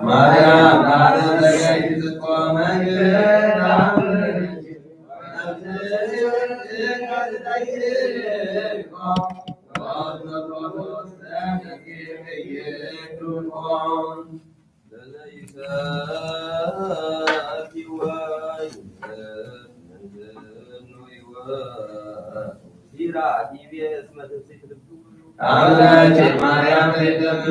ማርያም፣ ማርያም፣ ዘጋይዝኮ መንግስት አምላኬ ማርያም ዘይተምር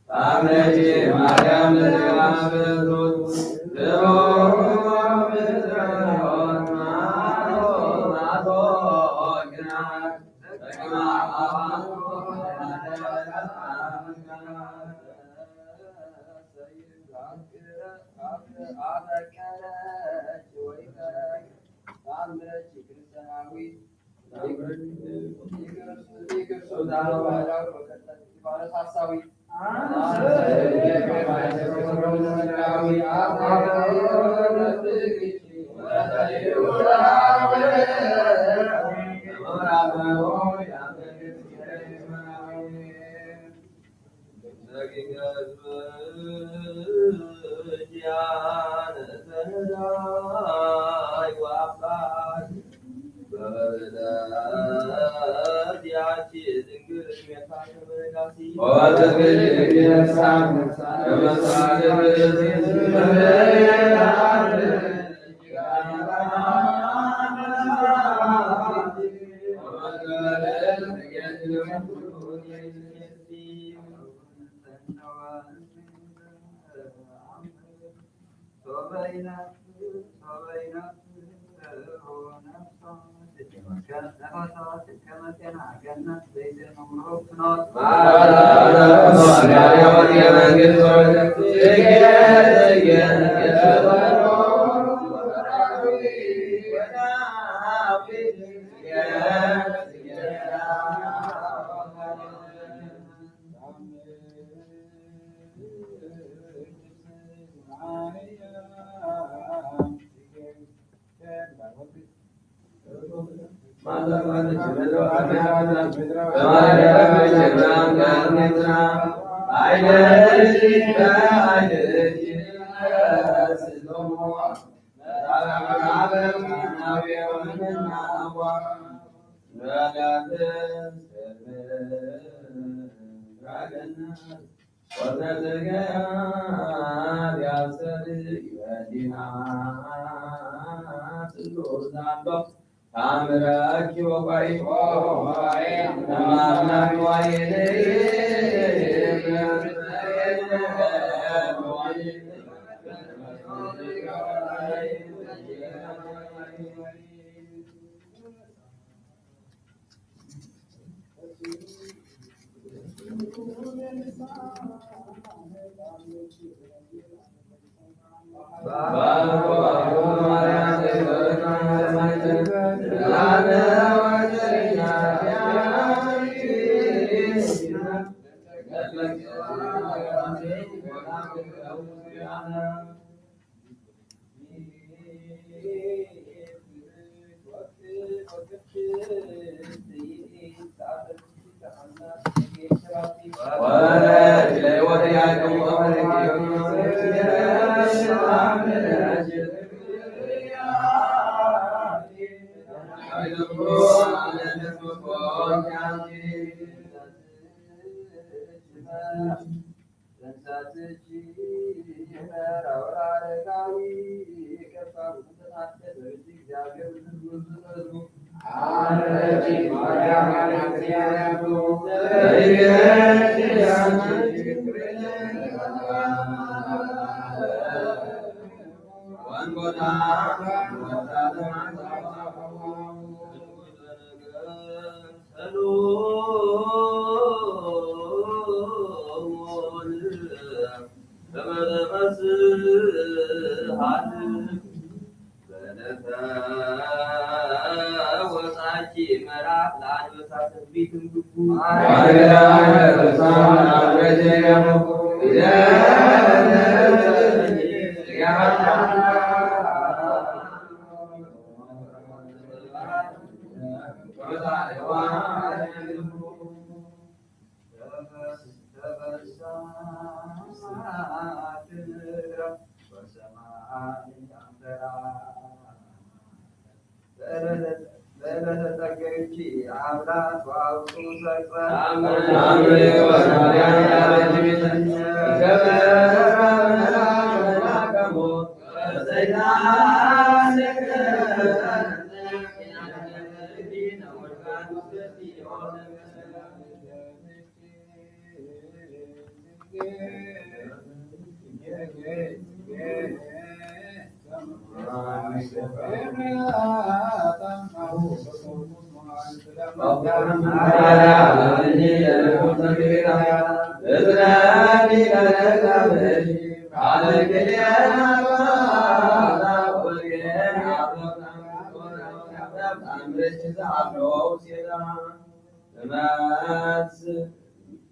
አምነኪ ማርያም ለዘይማስበቱ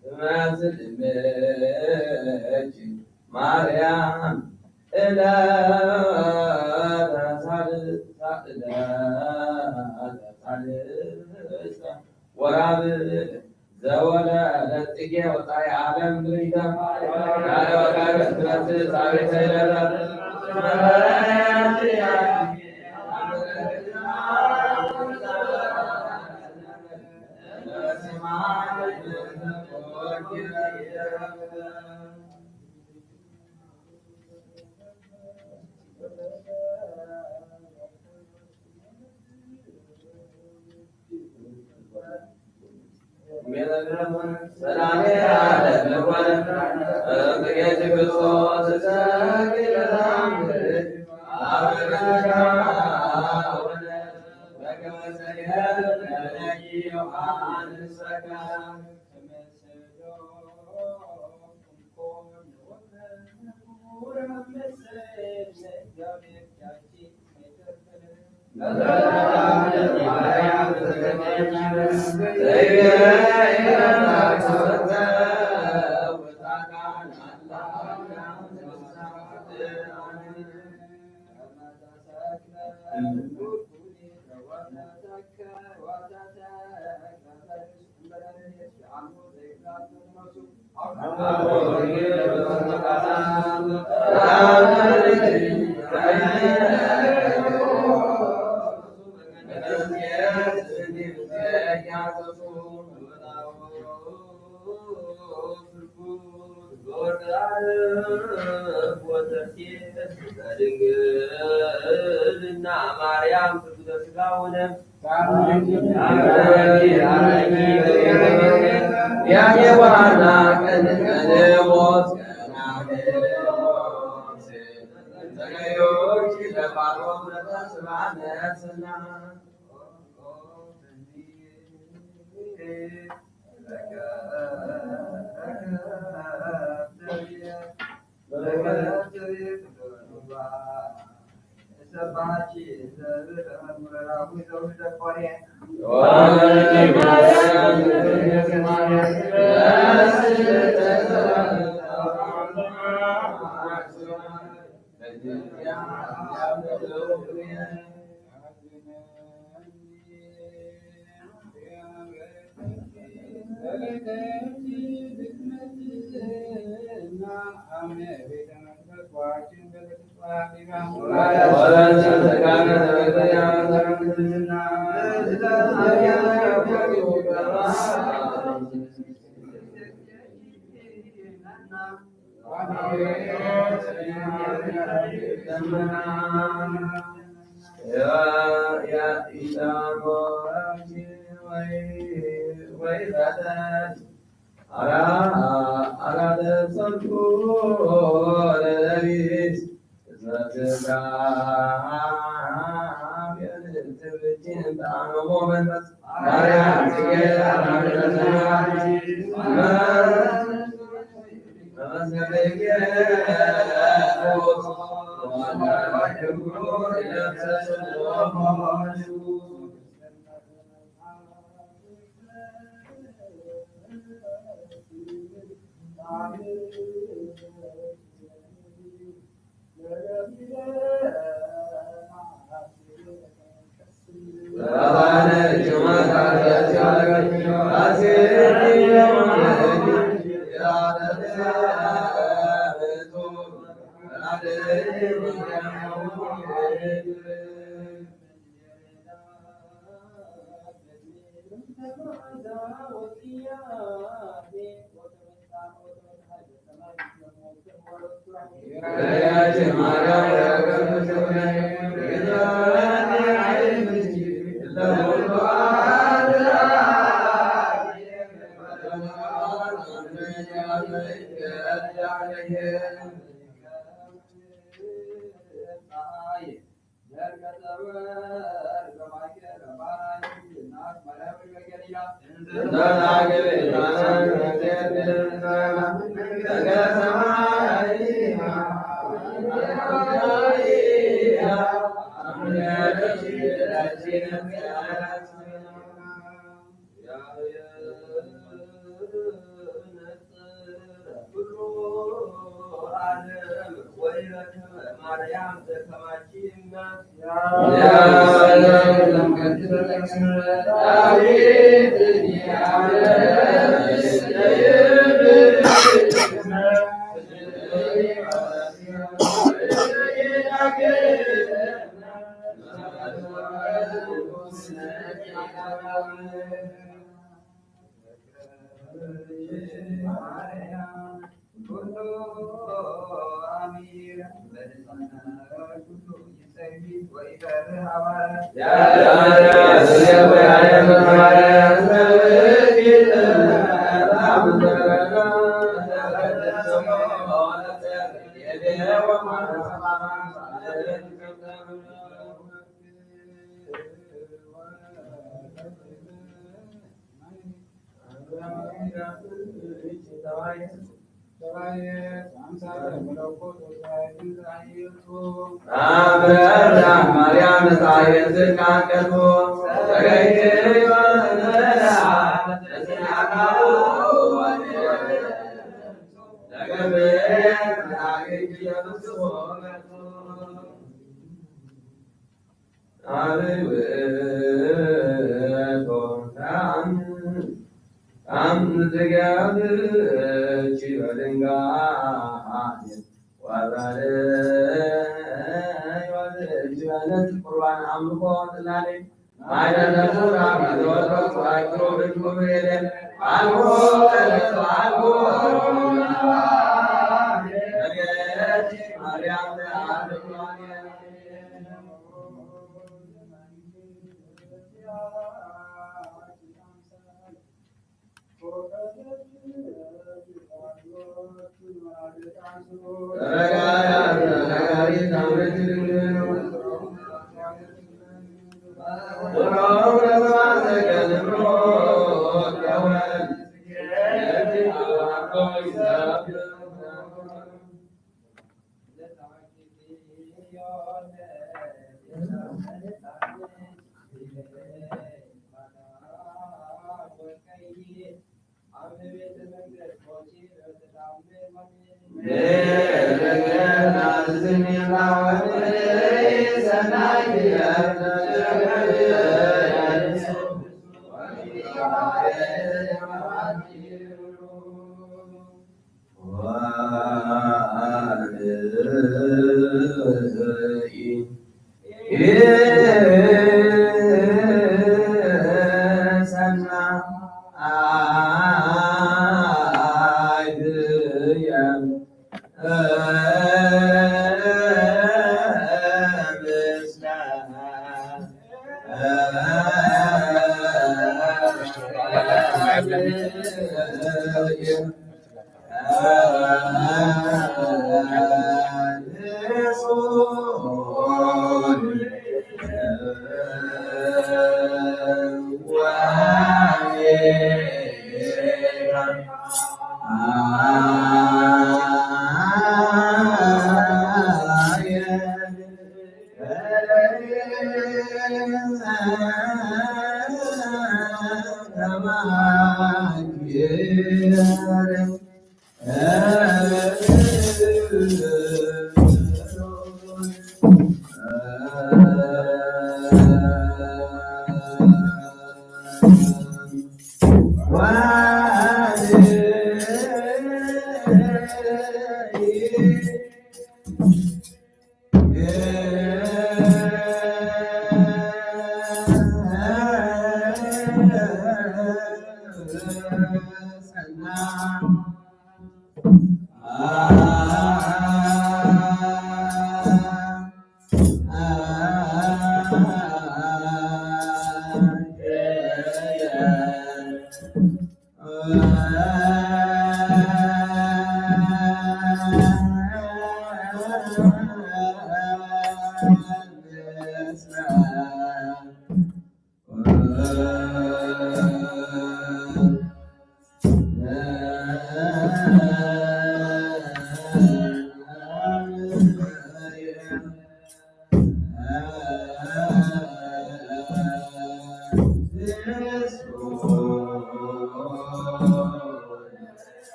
ትመስል እመኪ ማርያም ዕለተ ሳልስታ፣ ዕለተ ሳልስታ ወራብ ዘወለደት ጽጌ ወጻኢ ዓለም ርኢተ፣ ያለ ወጋገን ትመስል ሳቤተ ይለለ ድንግልና ማርያም ስግደት ስጋውነ ያየዋና ቀንቀንቦት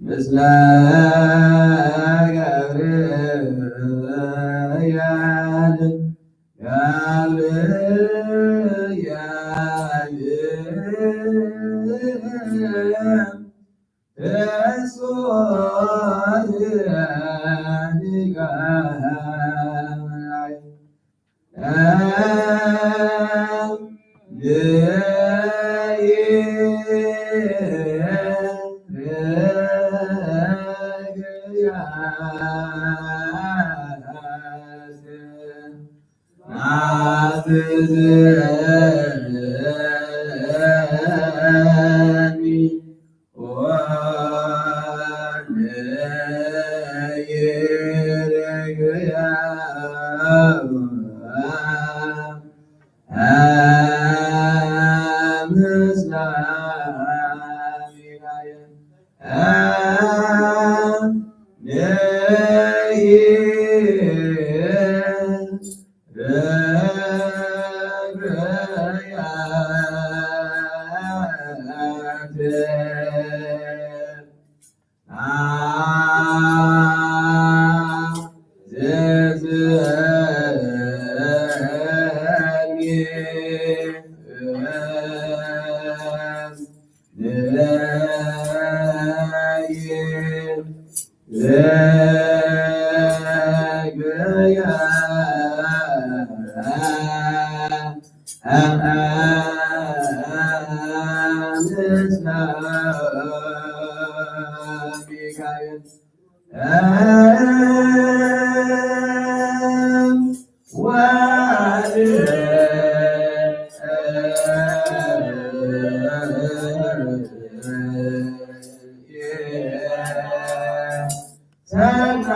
ምስለ ገብርኤል ገብርኤል አብ ምስለ ሚካኤል ወአብ ሰናይትየ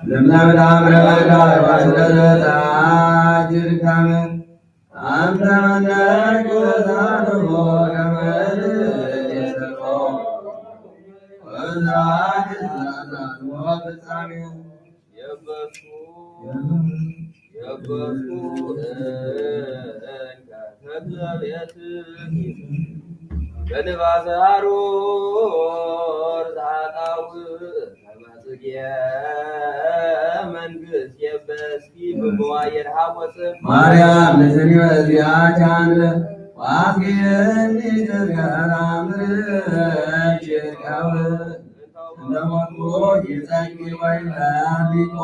ለምለም ዳምረ ባዳ ባሽለታ ጅርካመ አንተ መለክ ዛንቦ ከመል የሰቆ ወዛት ዛዛንቦ ፍጻሜ የበስኩ የበስኩ እንከ ተክለ ቤት በንባተ ሃሩር ዛጣው ከመጽጌ መንግስት የበስኪ ብመዋየድ ሐወፅ ማርያም ንስኒ በዚያ ቻንድ ዋስጌን ይትገራ ምርጭ ቀውር እንደ ሞቱ ይጸጊ ወይ ለሊቆ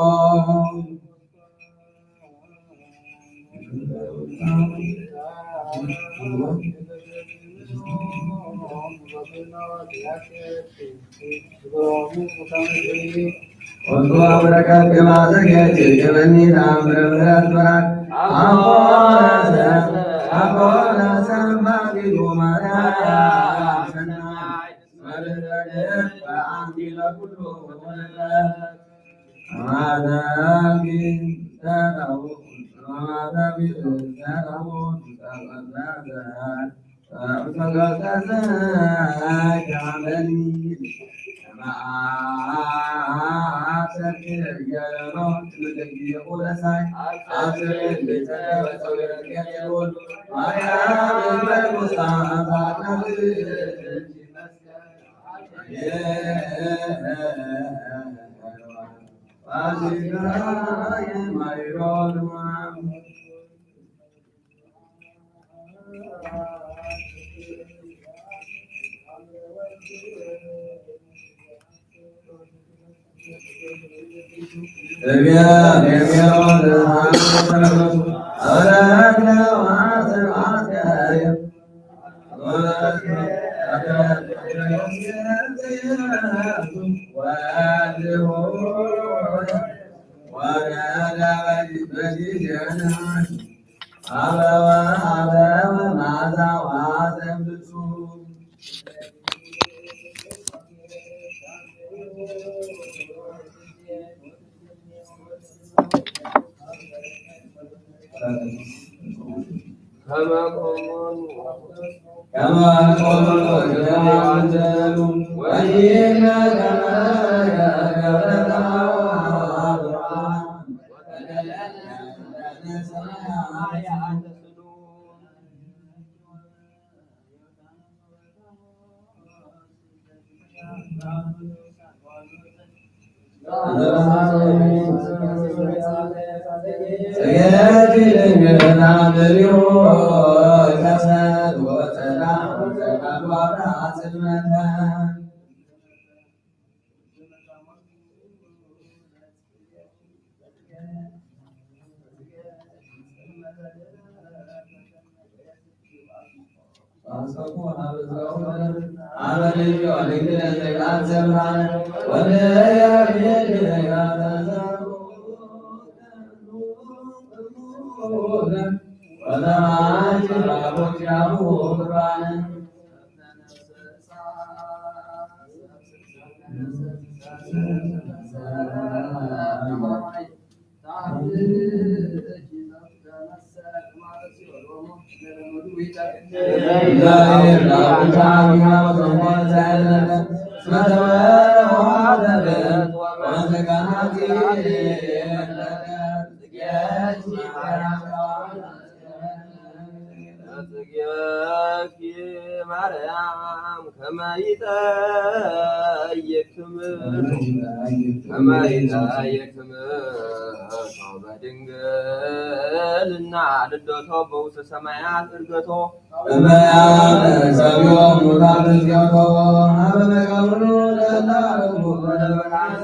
ወንዶ አብረቀት የማዘጋጅ የመኒ ታምረ ምሕረት በራክ አቦነ አቦነ ሰማዕቱ ማርያም ሰናይ ከመ ቆሙን ከመ ቆሙን ወእግዚአብሔር ወይነ ከመ ገብረ ጽጌኪ ማርያም ከመ ይጠይክም ከመ ይጠይክም በድንግልና ልደቶ በውስተ ሰማያት እርገቶ እመ ሰብዮ ሙታን እዝጊያቶ ሀበ መቃብሩ ለእለ አረጉ ወደ ብርሃን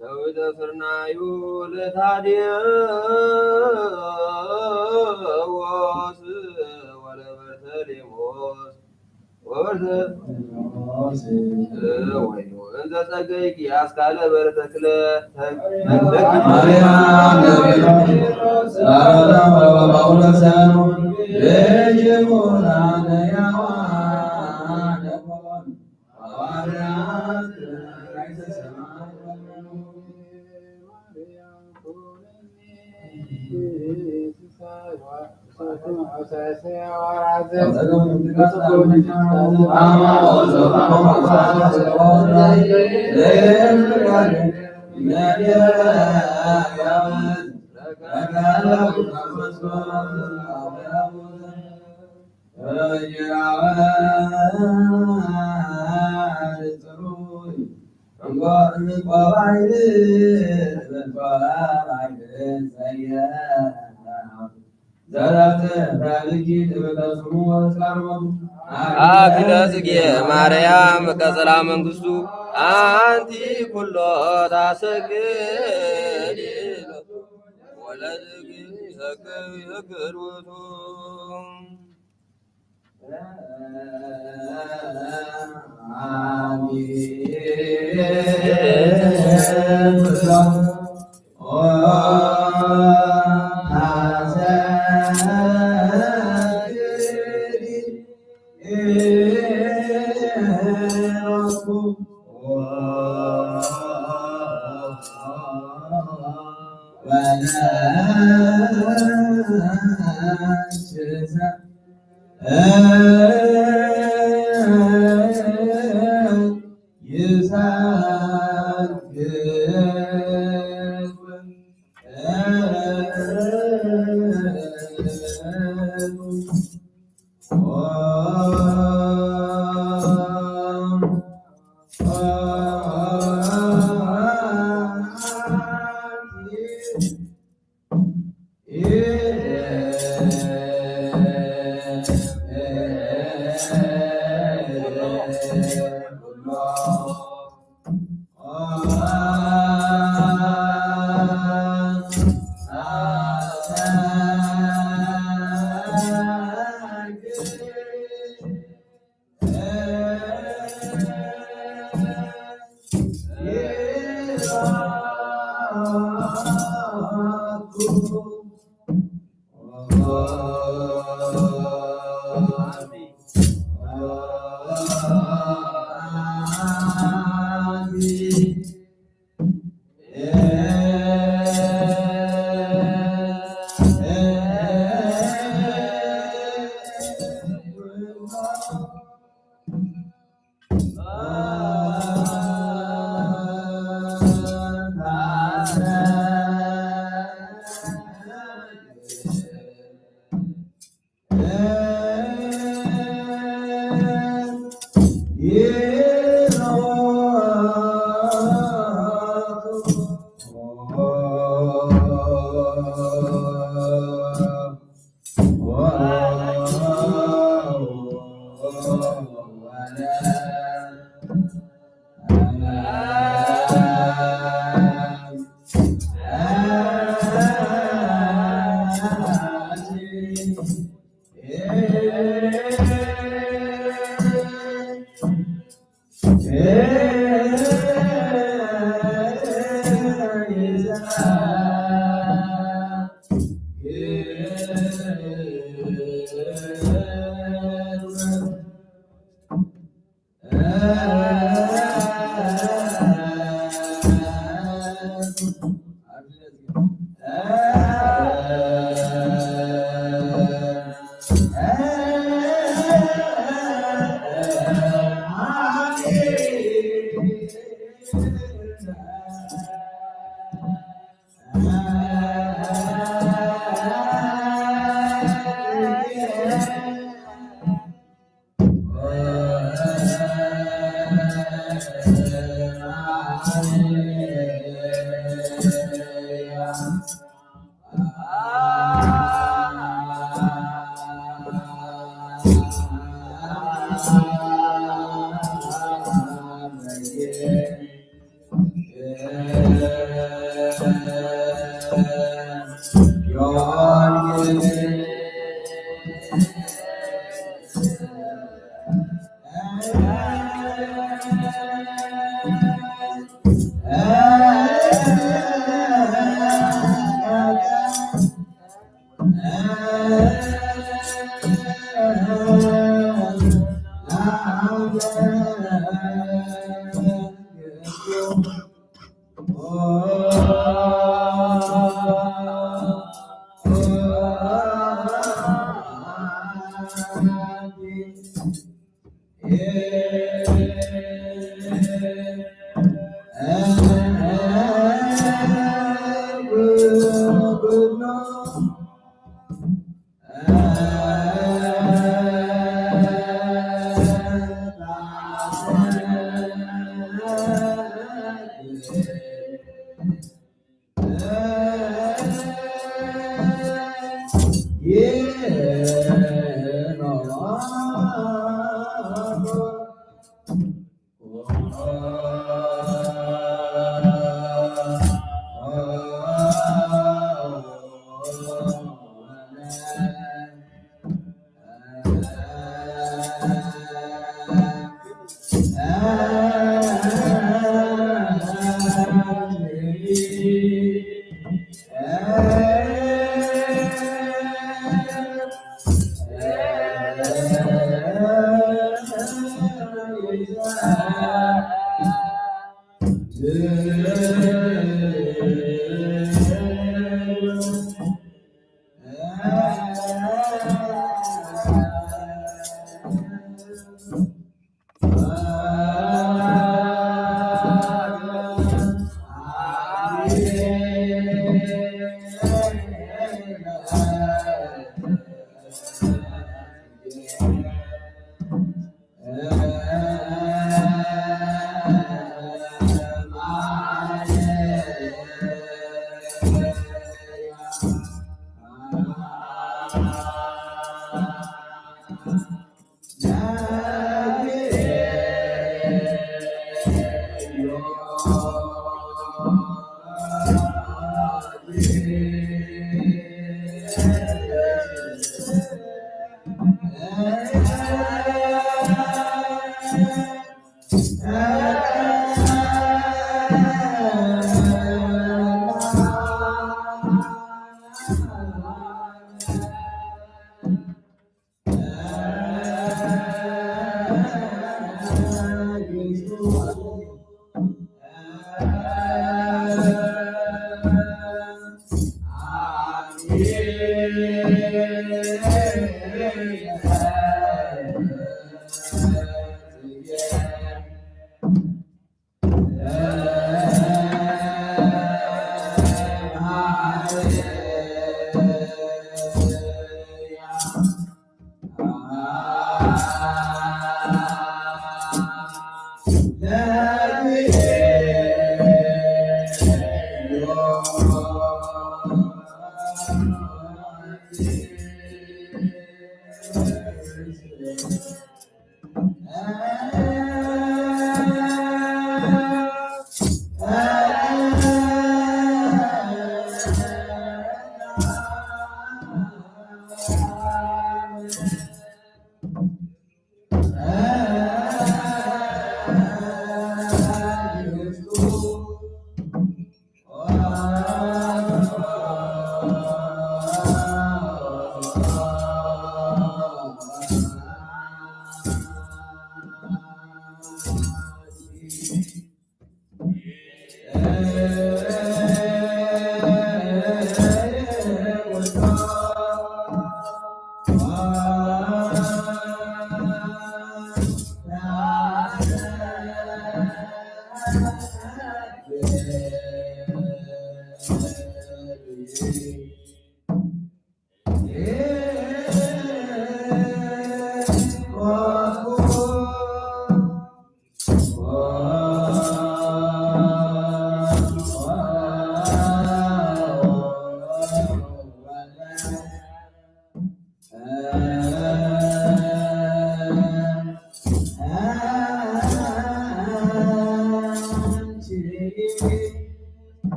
ሰዊተ ስርናዩ ለታዴዎስ ወለበርተሌሞስ ወበርተ ወይኑ እንተ ጸገይኪ ኣስካለ በርተክለ ተግለኪ ማርያም ነቢሮ ሳሮዳ ወለባ ጳውሎስ ሰኑ ልጅሙና ነያዋ ነቦን አክለ ጽጌ ማርያም ቀጸላ መንግስቱ አንቲ ኩሎ ታሰግድ ወለድኪ ይሰግድ ውእቱ።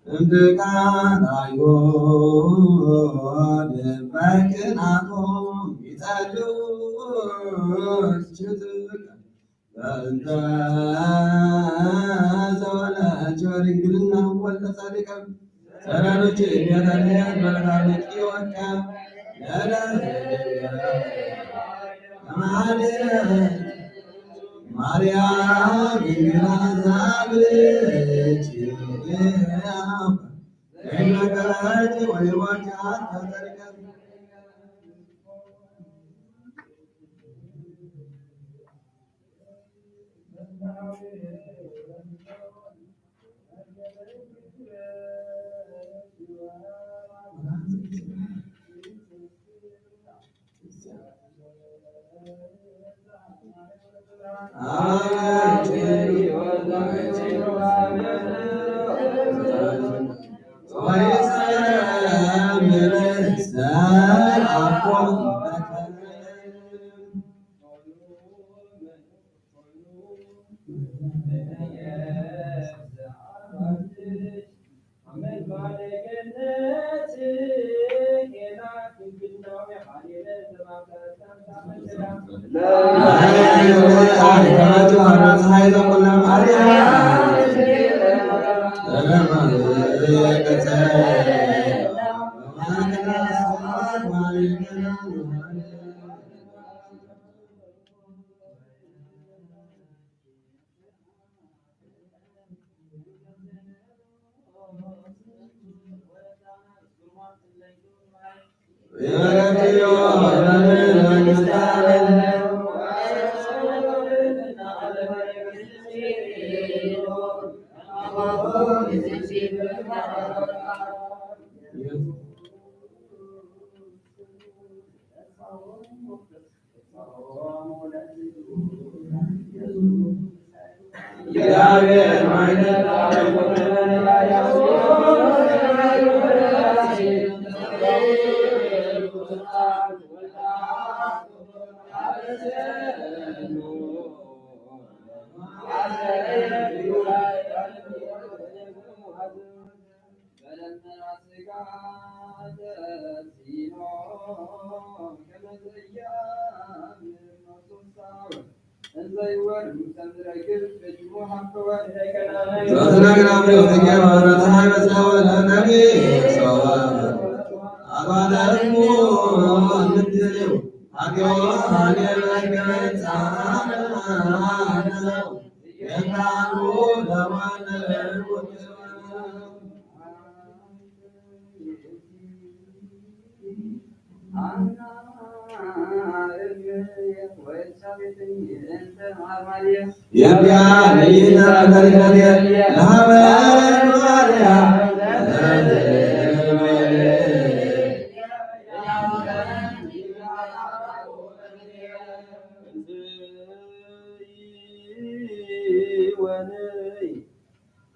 እምብቃናዮ ደባይ ቅናቶም ይጸልው ችትካ በእንተ ዘወለደች በድንግልና ወልደ ጻድቃን ሰላምች እመቤታችን በረከት ይወካ ከማደ ማርያም ድንግል ዛብች ከመቀረት ወይ ወካ ተጠርቀም ከመ ትባረክ ፀሓይ ዘኩለ ማርያም።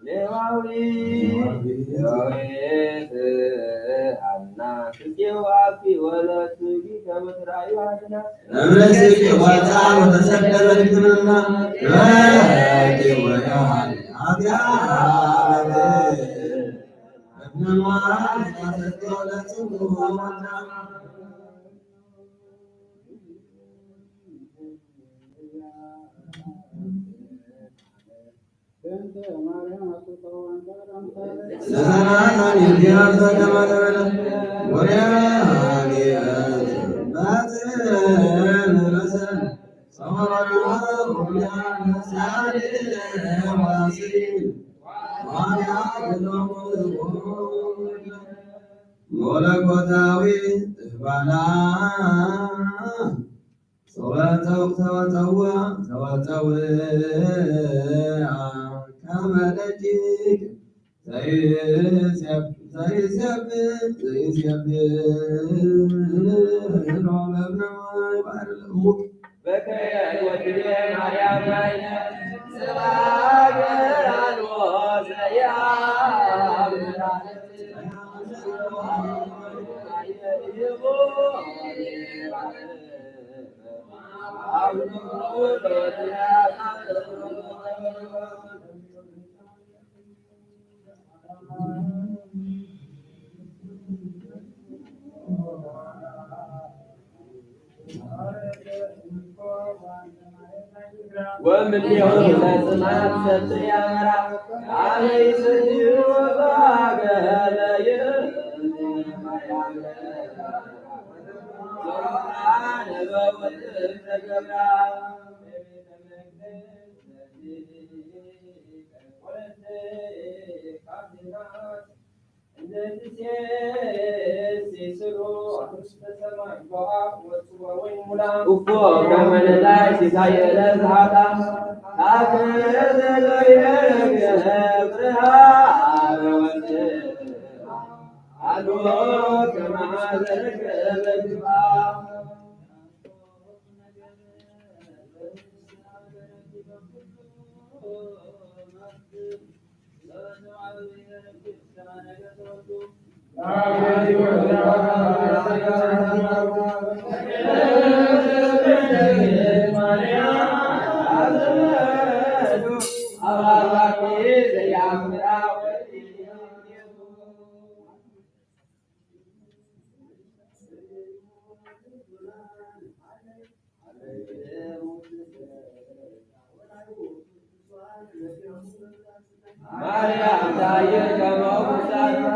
ሌዋዊት ዳዊት ሃና ክልቴው ኣቢ ወለቱ ጊተ ምድራዊ ሃድና። እምነስኪ ወፃ ወተሰደበ ድግምና። ረኪ ወያል አብያ እብንዋ ተሰደበ ጽንጉ ወና። መለኮታዊ ባና ተወፀው ተወፀው ተወፀው ከመ ደቂቅ ዘይስየብ ዘይስየብ ዘይስየብ ሮመብና ባሕር እሙቅ በከየ ወድቤ ማርያም ናይነ ስባገ አልቦ ሰያም ወምኔሁ ለስማት ሰጥእ ያመራ አመ ይሰድዩ ወባገለየ እፎ ከመ ነዳይ ሲሳይ ዕለት ኃጣ ታከዘ ለይረግብ ብርሃነ ወልድ አልቦ ከመ ሀዘ ረከበ ግብአ። ማርያም ታየ ከመ ውሳነ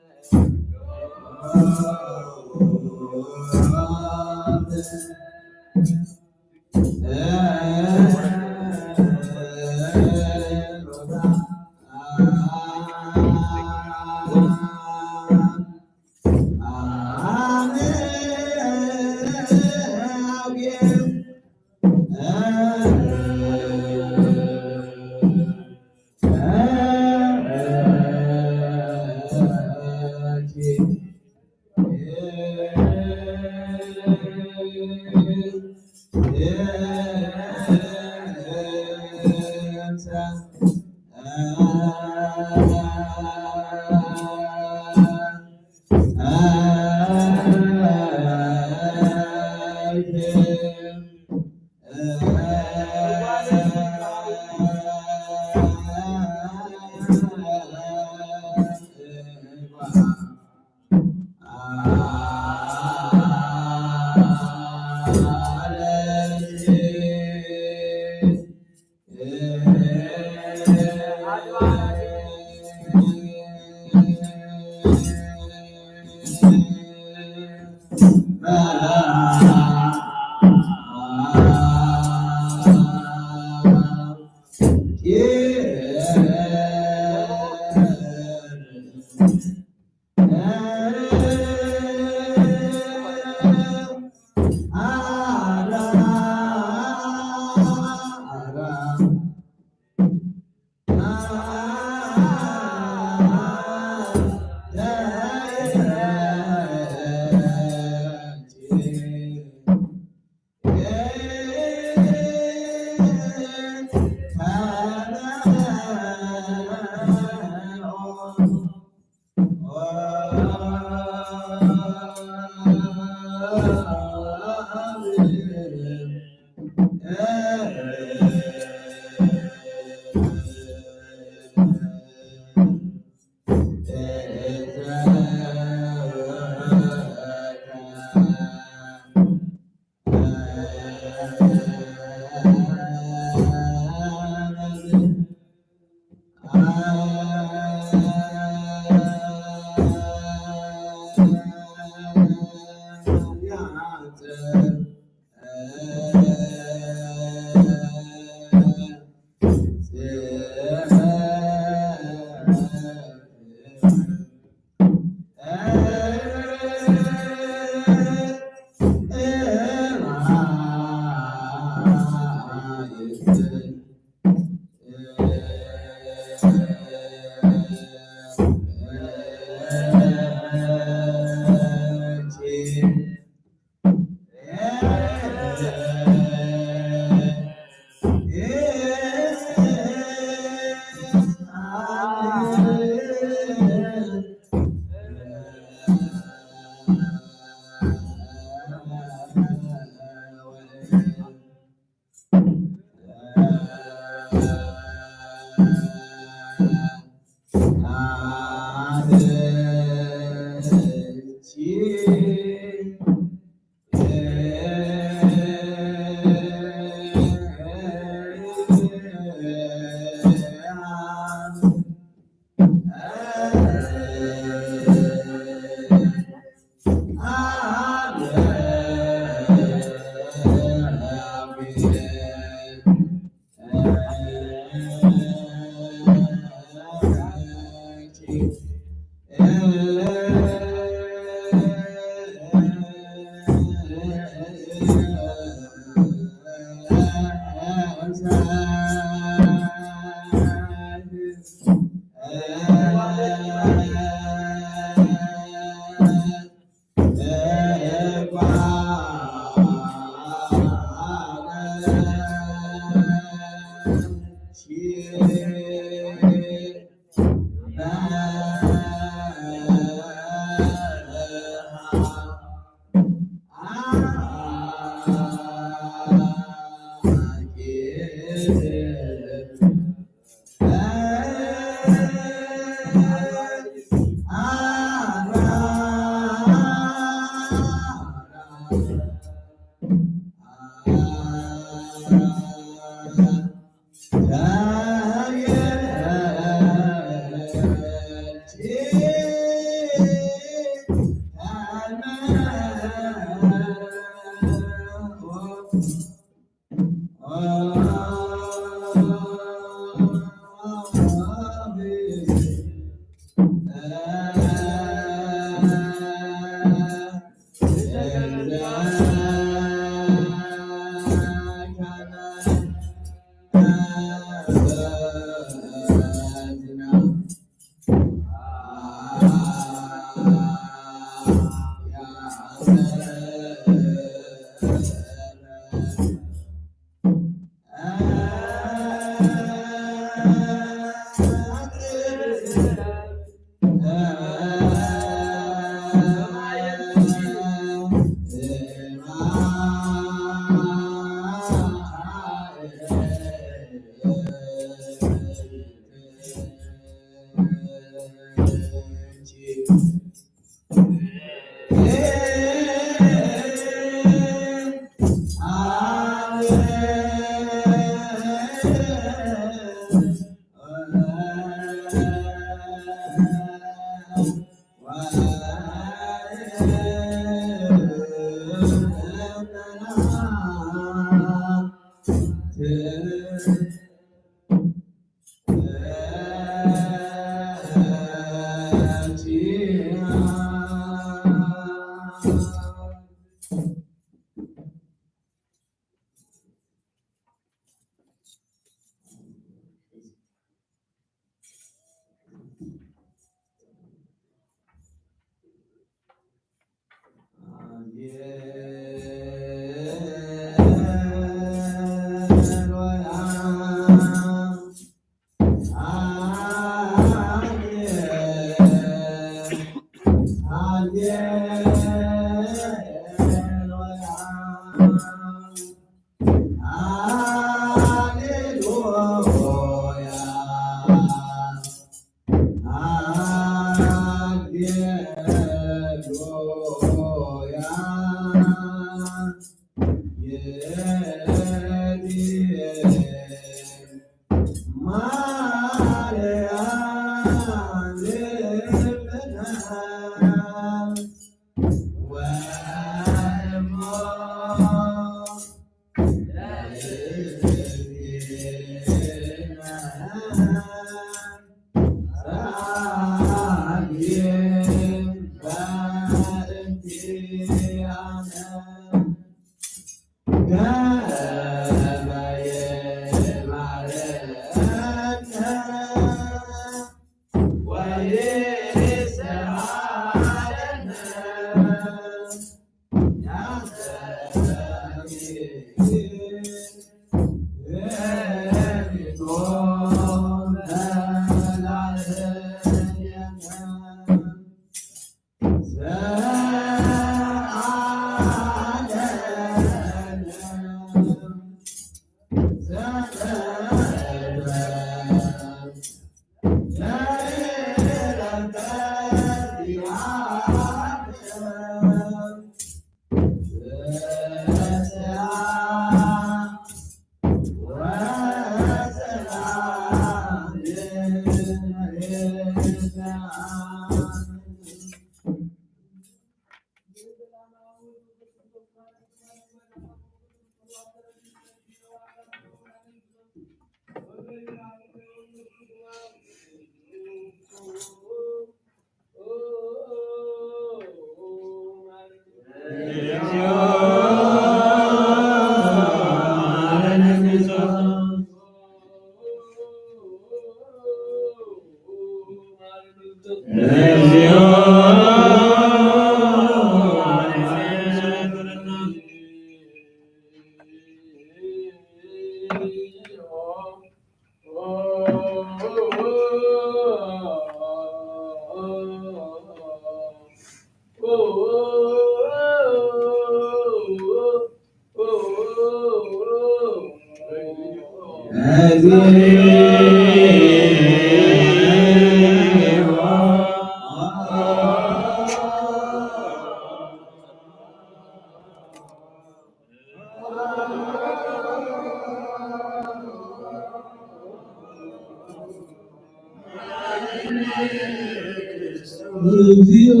እግዚኦ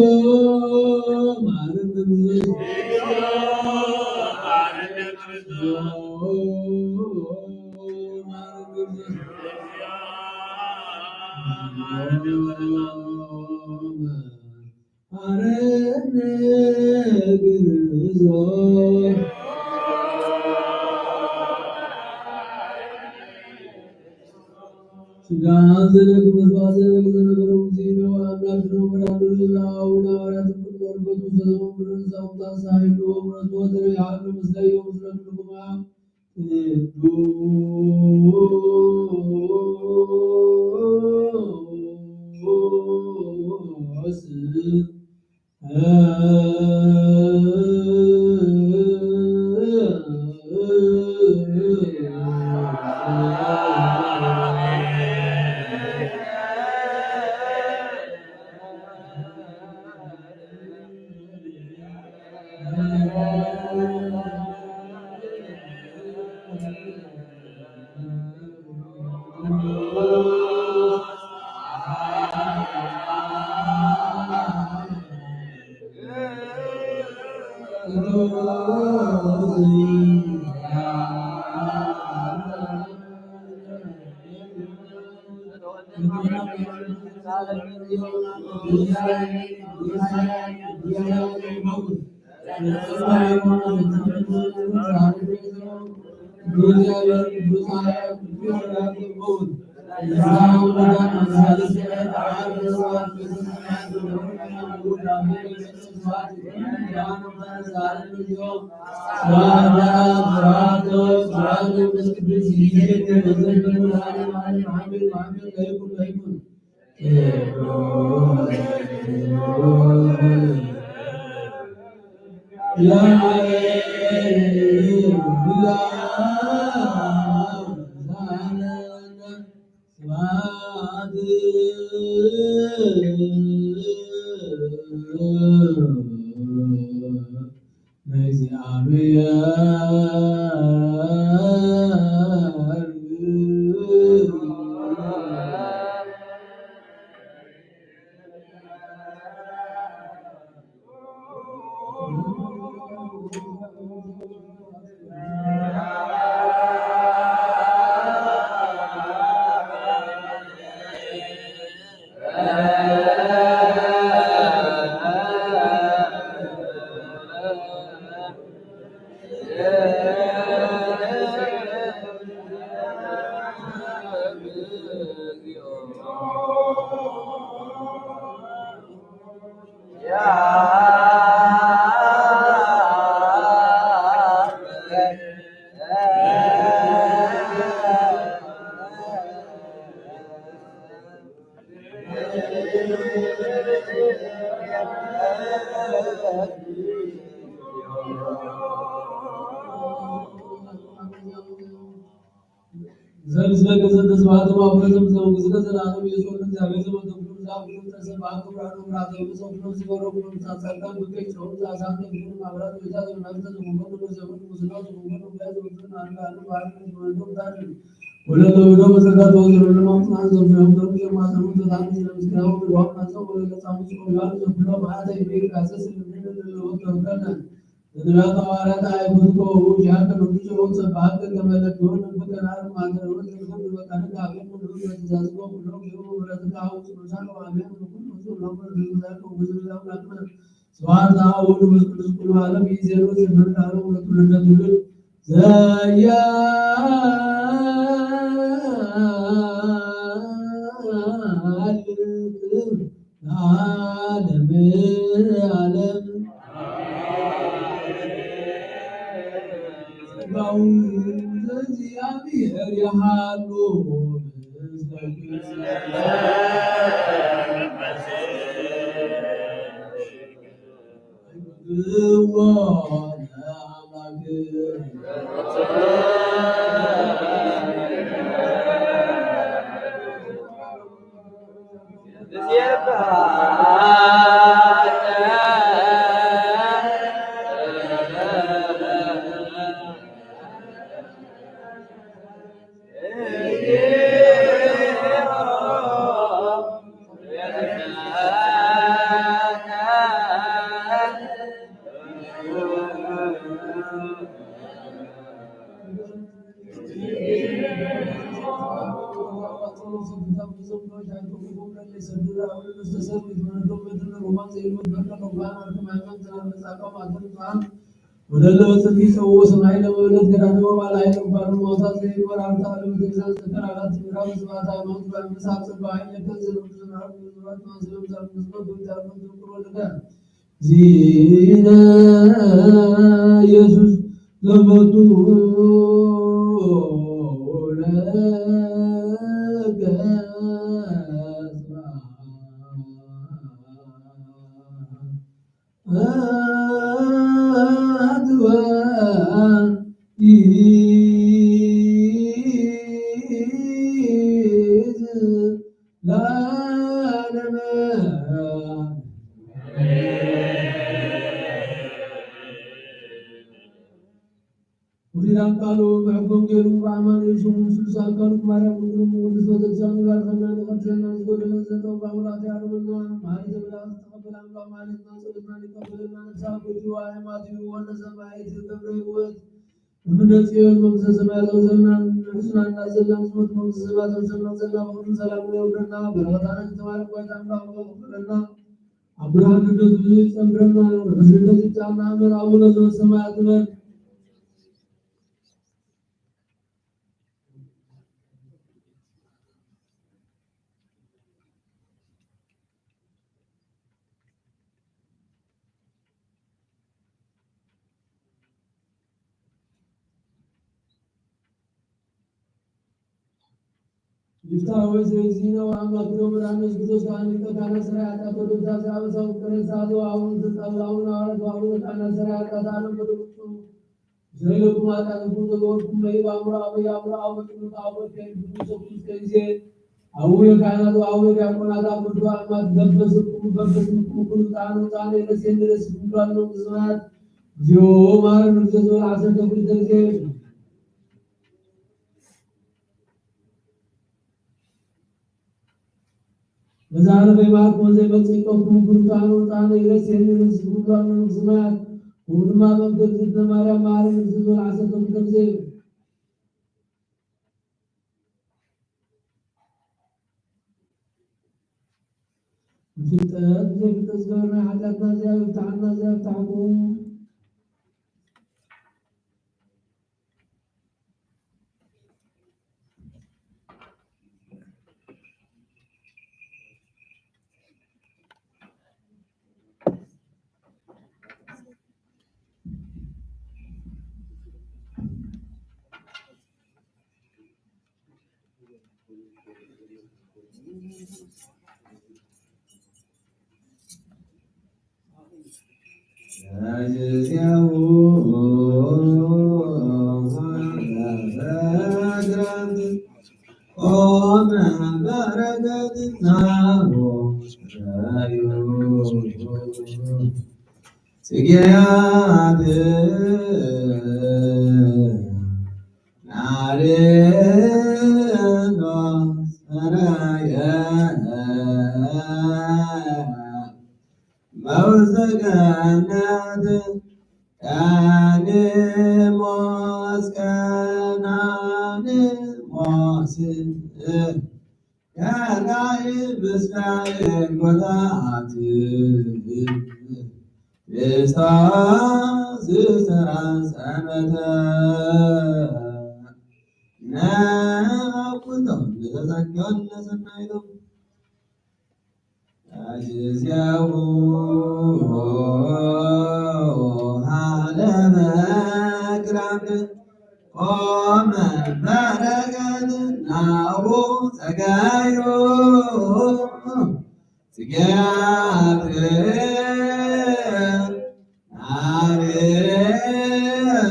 መሐረነ ክርስቶስ። መሐረነ ግርዞ። ስጋ ዘለግ መስዋዕት ዘለግ ዘነበረ ሙሴ ነው። አምላክ ነው። ወዳንዱ ለአቡነ ሐዋርያት ቅዱስ ወርቆቱ ሰለሞን ብለን ሳውታ ሳይሉ ወምረቱ ወተለያሉ ምስለ ዮም ምስለ ኩልኩማ ቅዱስ። ዘምስለ ገንዘብ ተስፋ ተባብረ ዘምስለ መንግስተ ዘላለም ኢየሱስ ወልድ እግዚአብሔር ዘመንተ ኩሉ ብዛ ኩሉ ተሰባ ክብራ ክብራ ዘምስለ ኩሉ ዝገሮ ኩሉ ምሳሳልታ ብቀይ ጨው ዛሳተ ኩሉ ማብራት ወይታ ዘመናት ተዘሙበ ኩሉ ዘመን ሙስና ዘሙበ ኩሉ ዘመን አንዳ አንዱ ባህል ዘመን ዳር ወለሎ ብሎ መሰጋት ወዘሮ ለማምጣን ዘምስለ ኩሉ ዘማሰሩ ተታሚ ዘምስለ ኩሉ ዋና ሰው ወለሎ ሳሙስ ወለሎ ዘምስለ ማዕተ ይቤ ካሰስ ለምን ለሎ ተወከለ ነቢያት ሐዋርያት አይሁድ ከሆኑ ጃን ከመንግስት ሆን ሰብሐት ከመለክዮን እንበከናር ማንተሮን ዘልፈን በቃን ካገን ሁሉ በትእዛዝ ነው ሁሉ ቢሆን ምሕረትካ አሁን ቅዱሳን ወአሜን ሁሉ ብዙ ነው ብዙ ነው ብዙ ነው ስብሐት ለአብ ወወልድ ወመንፈስ ቅዱስ ኩሉ ዓለም ይዜሮ ዘመን ዳሩ ለትውልደ ትውልድ ዘያልቅ ለዓለመ ዓለም። ጸጋው ዘእግዚአብሔር ይሃሉ ምስለ ወለለ ወፅቲ ሰው ሰማይ ለመበለት ገዳነ ወባል ኃይለ ባሉ ማውታት ዘይኖር አርታ ለቤተክርስቲያን ዘተራራት ምዕራብ ስብሐት ሃይማኖት በአንበሳ ጽባ ኃይለ ከንዘ ለምዝራብ ምዝራት ማንዘሎም ዛብ ምዝበር በምዛብ ምዝበር ወለደ ዚነ ኢየሱስ ለመቱ ለገ ወዲዳን ቃሉ ብሕጎም ገይሩ ብኣማኑኤል ሽሙ ስሉስ ኣካሉ ማርያም ድንግል እሞ ቅድስት ቤተክርስቲያን ይባርከና፣ ይቀድሰና፣ ዝጎደለ ዘጠው ባቡላት ያርመና፣ መሓሪ ተብላ ዝተቀበለ ኣምላክ ማለትና ጸሎትና ይቀበለና፣ ንስሓ ጎይትዋ የማትዩ ወነ ሰማይ ትገብረ ህይወት እምነ ጽዮን መንግስተ ሰማያት ዘውዘና፣ ንሕስና እናዘና ዝሞት መንግስተ ሰማያት ዘውዘና፣ ዘና ብክብርን ሰላምን የውርደና፣ በረከታነ ተባረክ ጓይታ ኣምላክ ይቀበለና። ኣብ ብርሃን ልደቱ ይጸንብረና፣ ርሑስ ልደት ይብጻሕና። እመ አቡነ ዘበሰማያት ንበል። ይፍታ ወይ ዘይዚነ ወአምላክ ነው መድኃኒት ኢየሱስ ክርስቶስ ከአንድ ቀን ካህናት ሠራይ ኃጢአት ወደ ውዳሴ አበሳ ወፍቅረ ንስሐ ዘወአቡነ ተጻብእ አቡነ ሐዋርያት ወአቡነ ካህናት ሠራይ ኃጢአት ዓለም ወደ ውስጡ ይስረይ ለኩም ኃጢአትኩም ዘገበርኩም ለይብ አምሮ አበይ አምሮ አበ ቅዱስ አቡነ ከይብ ቅዱስ ቅዱስ ከይዜ አቡነ ካህናት ወአቡነ ዲያቆናት አበዱ አማት በበስኩም በበስኩም ኩሉ ጣኑ ጣኑ የለሴን ድረስ ይባል ነው ዝማት እግዚኦ ማረን እግዚኦ ዓሰርተ ክልተ ጊዜ መዛረበ ይባርክ ወዘይ በጽቆ ኩሉ ጣኑ ጣኑ ይረስ የሚረስ ሁሉ አመኑ ዝማት ኩሉማ በምድር ዝነ ማርያም ማረን እግዚኦ ዓሰርተ ክልተ ጊዜ ብፍልጠት ብዘይፍልጠት ዝገበርናዮ ሓጢኣትና እዚኣ ይፍትሓና፣ እዚኣ ይፍትሓኩም። ኦመ በረከትና ጽጌያት ናርዮስ ራየ መውዘገነት ቀንሞስ ቀናንሞስ ከላይ ምስራኤል ጎታት ምስታ ዝተራጸመተ ነቁቶም ለተዘጋነ ሰናይቶም ጊዜው ሀለመ ክረምት ቆመ በረከት ናሁ ጸጋዩ ጽጌያት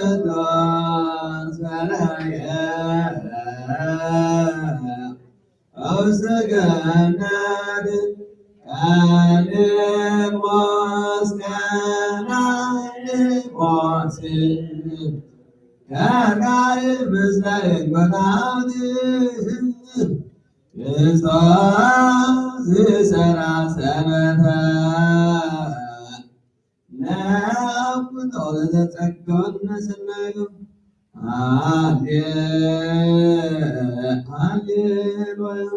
ናርዮስ ፈለየ ውስተ ገነት ቀንሞስ ቀናንሞስ ከላይ ምስለ እንጎታት ክርስቶስ ዝሰራ ሰበተ ነኩቶ ለተጸገወነ ሰናዩ ሃሌ-፣ ሃሌሉያ።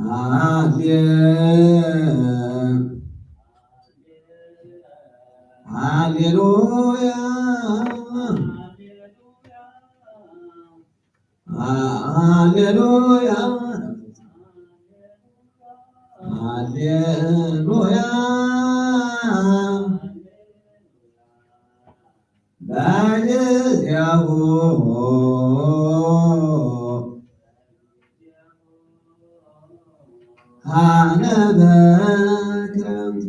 ሃሌ-፣ ሃሌሉያ። ሃሌሉያ። ሃሌሉያ። በጊዜሁ ሀለፈ ክረምት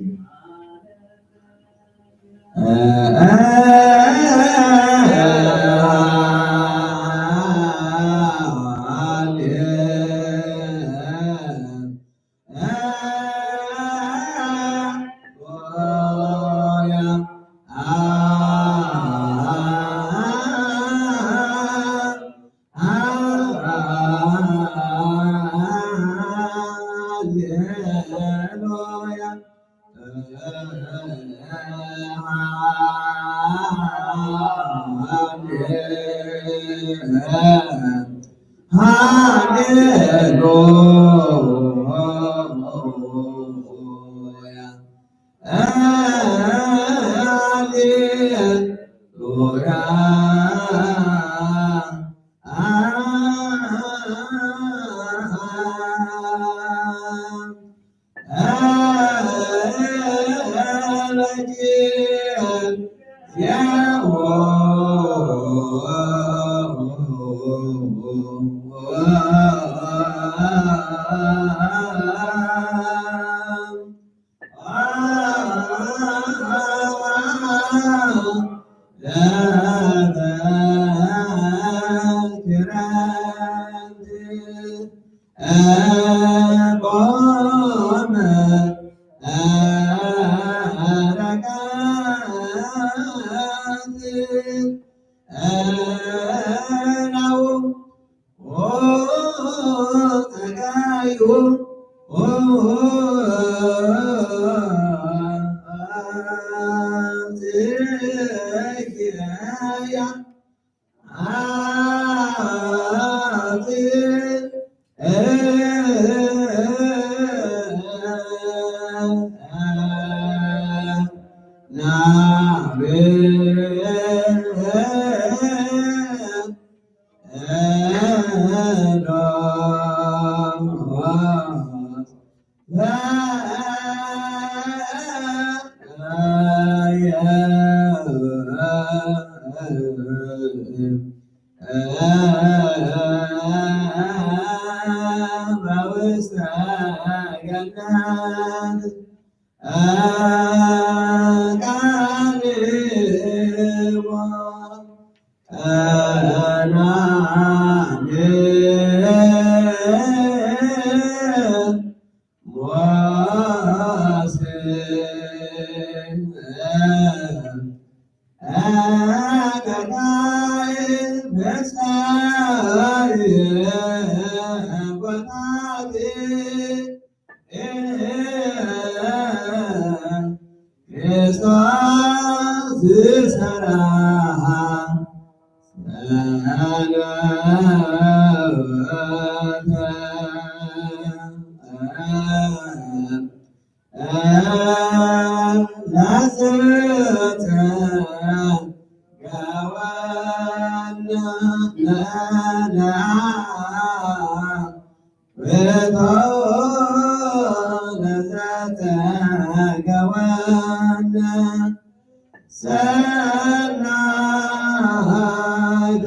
ሃሌሉያ። አናንየ ሞሴ አቀናይ መጻኢ ወናቲ ክርስቶስ ዝሰራ ሰንበተ ላዘተ ገወነ መና ወቶ ለዘተገወነ ሰናይዶ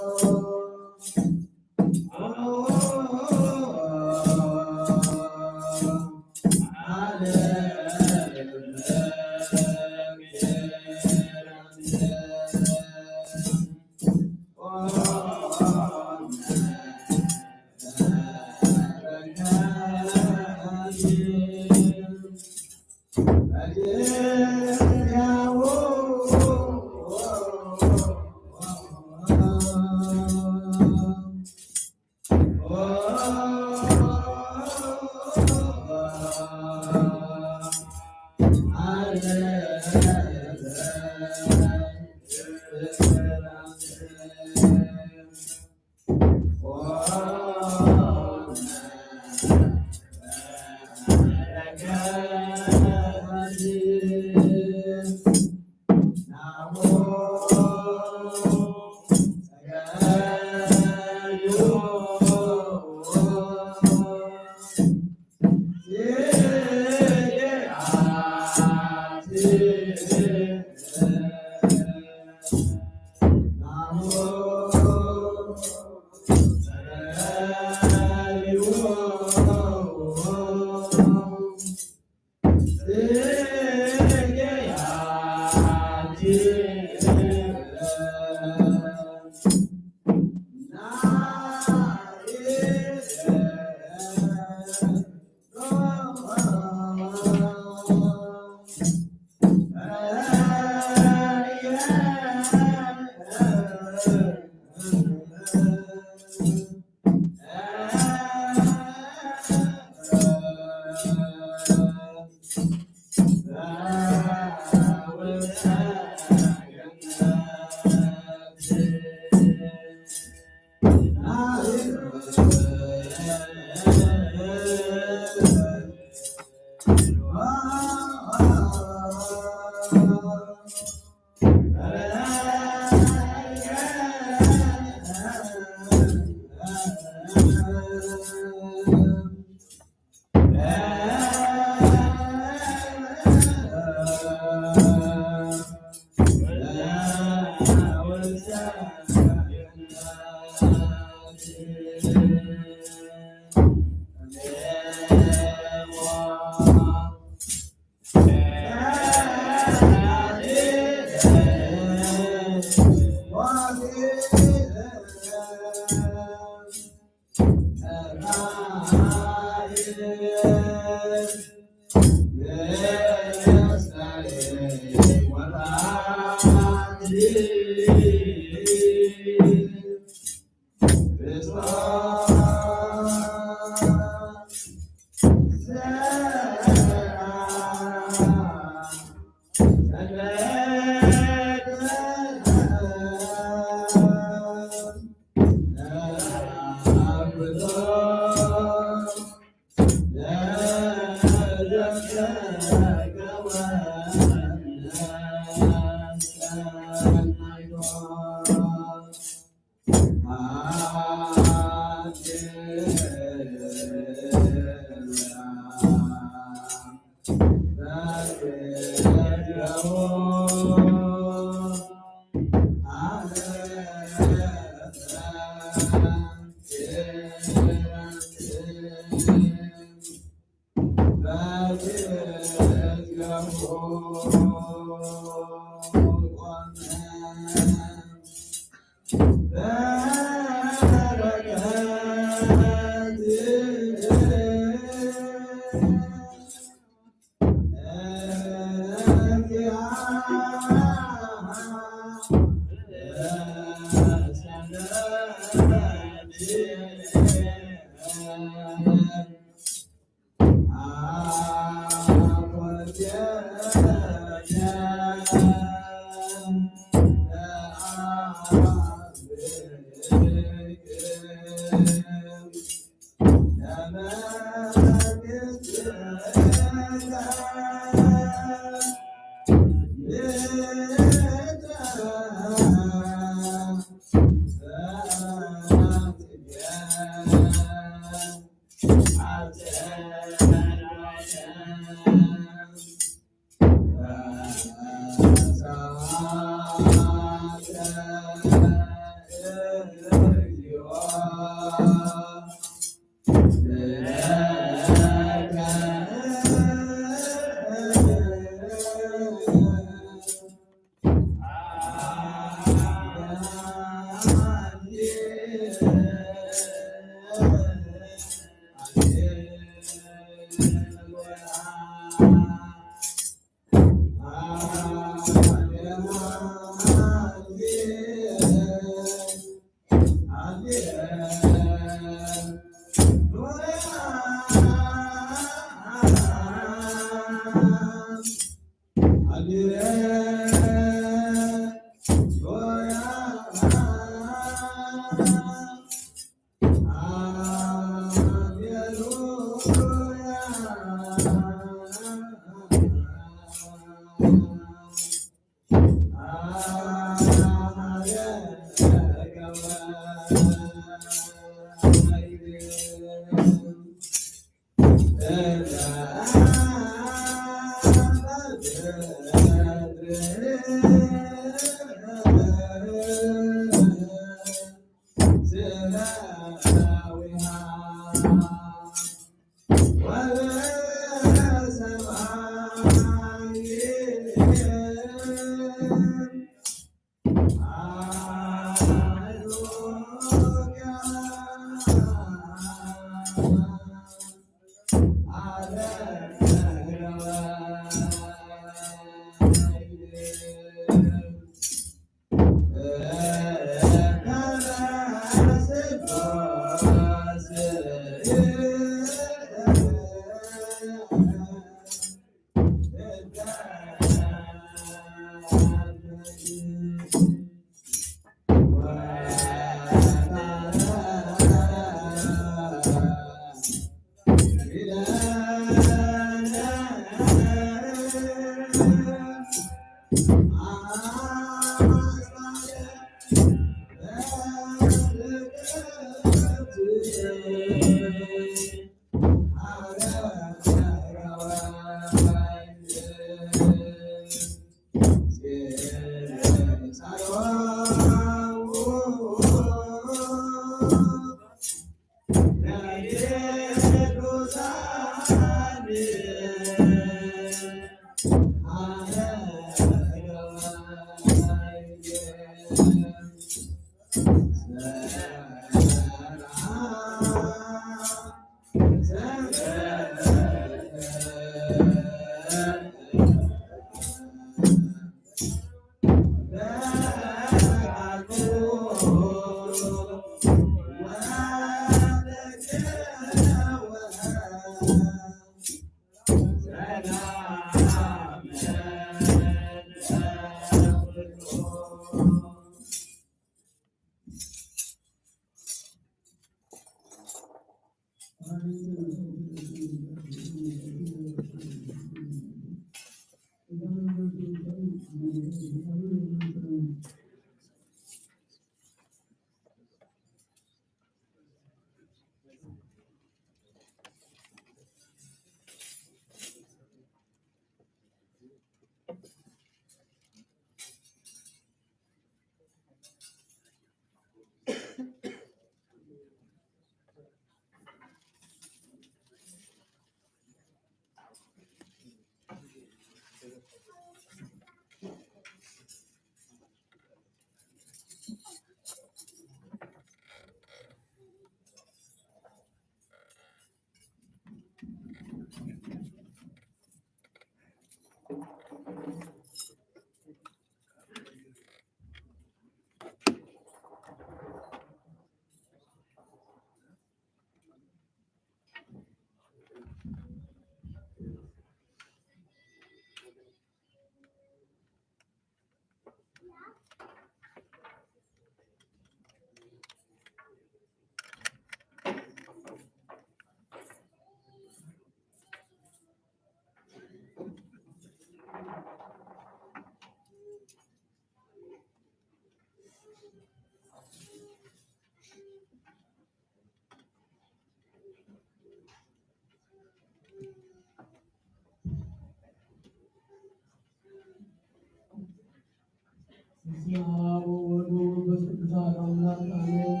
በስመ አብ ወወልድ ወመንፈስ ቅዱስ አሐዱ አምላክ አሜን።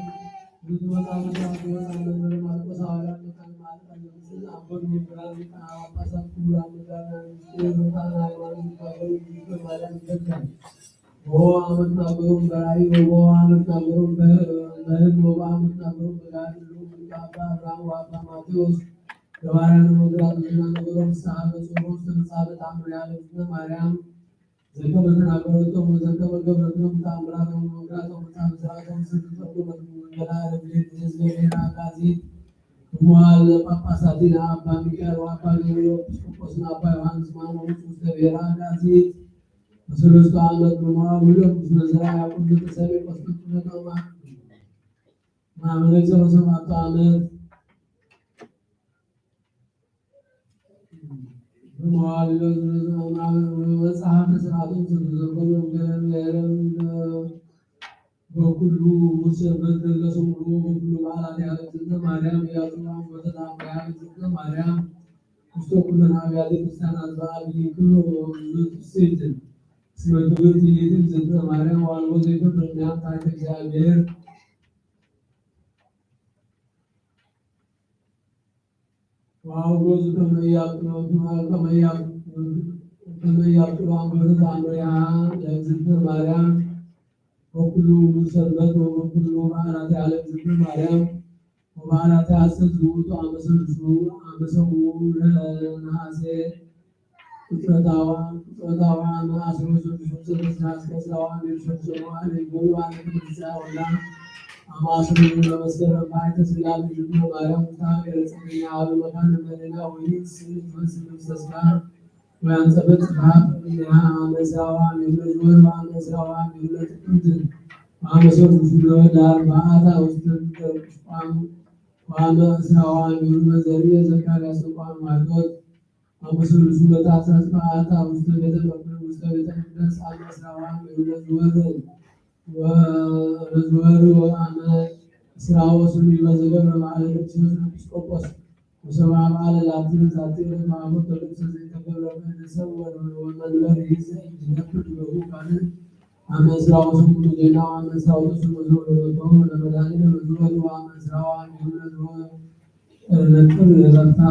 ብፁዕ ወቅዱስ አቡነ ማርቆስ ሐዋርያ መካነ መዓት ቃለ ምስል አቦን መምህራን ሊቃነ ጳጳሳት ክቡራን መምህራን ሚኒስትር ሩቃን ሃይማኖት ሊቃውንት ማርያም ይዘከር። ወአመትናገሩም በራእይ ወአመትናገሩም በህልም ወአመትናገሩም በጋድሉ እንደ አባ አብርሃም ወአባ ማቴዎስ ገባርያነ መንክራት ለእዝነ ነገሮም ፍስሐ በጽሑፍ ተመጻ በተአምር ያለ እዝነ ማርያም ዘከመ ተናገረቶም ወዘከመ ገብረቶም ተአምራቶም ወመንክራቶም መጽሐፈ ሥርዓቶም ዘተጠቅሙ መድኃኒተ መንገላ ረድኤት ለእዝነ ብሔረ አጋዚ እምኃይለ ጳጳሳቲነ አባ ሚካኤል ወአባ ገብርኤል ኤጲስቆጶስና አባ ዮሐንስ ማሞ ውእቱ ውስተ ብሔረ አጋዚ በሰለስቱ ዓመት በመዋዕሉ ምስለ ዘርአ ያዕቆብ ዘተሰምየ ቆስጠንጢኖስ ማመለክ ሰበሰባቱ ዓመት በመዋዕሉ መጽሐፈ ሥርዓቶም ዘተዘርገሉ ገለ ብሔረ በኩሉ ሰንበት ለስምዑ በኩሉ በዓላት ያለዝነ ማርያም ያጽዋም ወተታምያ ያለዝነ ማርያም ውስተ ኩለን አብያተ ክርስቲያናት በአብይ ክብር ወትስብእት እስመ ክብርት ይእቲ እግዝእትነ ማርያም ወአልቦ ዘይከፍል እምኔሃ ታሕተ እግዚአብሔር። ወአውግዝ ከመ ኢያብጥሎ ከመ ኢያብ-፣ ከመ ኢያብጥሎ አንበረታ እምሪሃ ለእግዝእትነ ማርያም ወኩሉ ሰንበት ወኩሉ በዓላተ ለእግዝእትነ ማርያም ወበዓላተ ሐሰት ዝውቱ አመሰልሱ አመሰው ለነሐሴ ፍጥረታዋ ፍጥረታዋ ነሐሴ ወሰልሱ ዘበስራ እስከ ስራዋ ሚርሶ ዘዋ ለይጎሉ አለ ክርስቲያ ወላ አማስሩ ለመስከረም ባይተ ስላም ዝግነ ማርያም ውስተ ሀገረ ጽጌኛ አብ መካነ መሬና ወይስ ትመስል ተስፋ ወያንጸበጥ ጽፍሐት እምኔሃ አመ ስራዋ ሚርለ ዝወር አመ ስራዋ ሚርለ ጥቅምት አመ ሰልሱ ለወዳር በአታ ውስተ ቁስቋም ወአመ እስራዋ ሚርለ ዘርየ ዘካርያስ ቋም ማርቆስ አመ ሰሉሱ ለታህሳስ በአታ ውስተ ቤተ መቅደስ ውስተ ቤተ መቅደስ አመ እስራዋ እምነ ዝወር ወዝወር ወአመ እስራ ወሰሉስ በዘገብረ በዓለ ቅዱስ ኤጲስቆጶስ ወሰብአ በዓለ ላቲ በዛቲ ዕለት ማዕቦት ተልእኮ ዘይተገብረ በእደ ሰብ ወመንበር ይዘ ይነብር በሁ ካልእ አመ እስራ ወሰሙኑ ዜና አመ እስራ ወሰሙኑ ለመድኃኒነ መዝወር ወአመ እስራ ወአንድ ነጥብ ዘጠና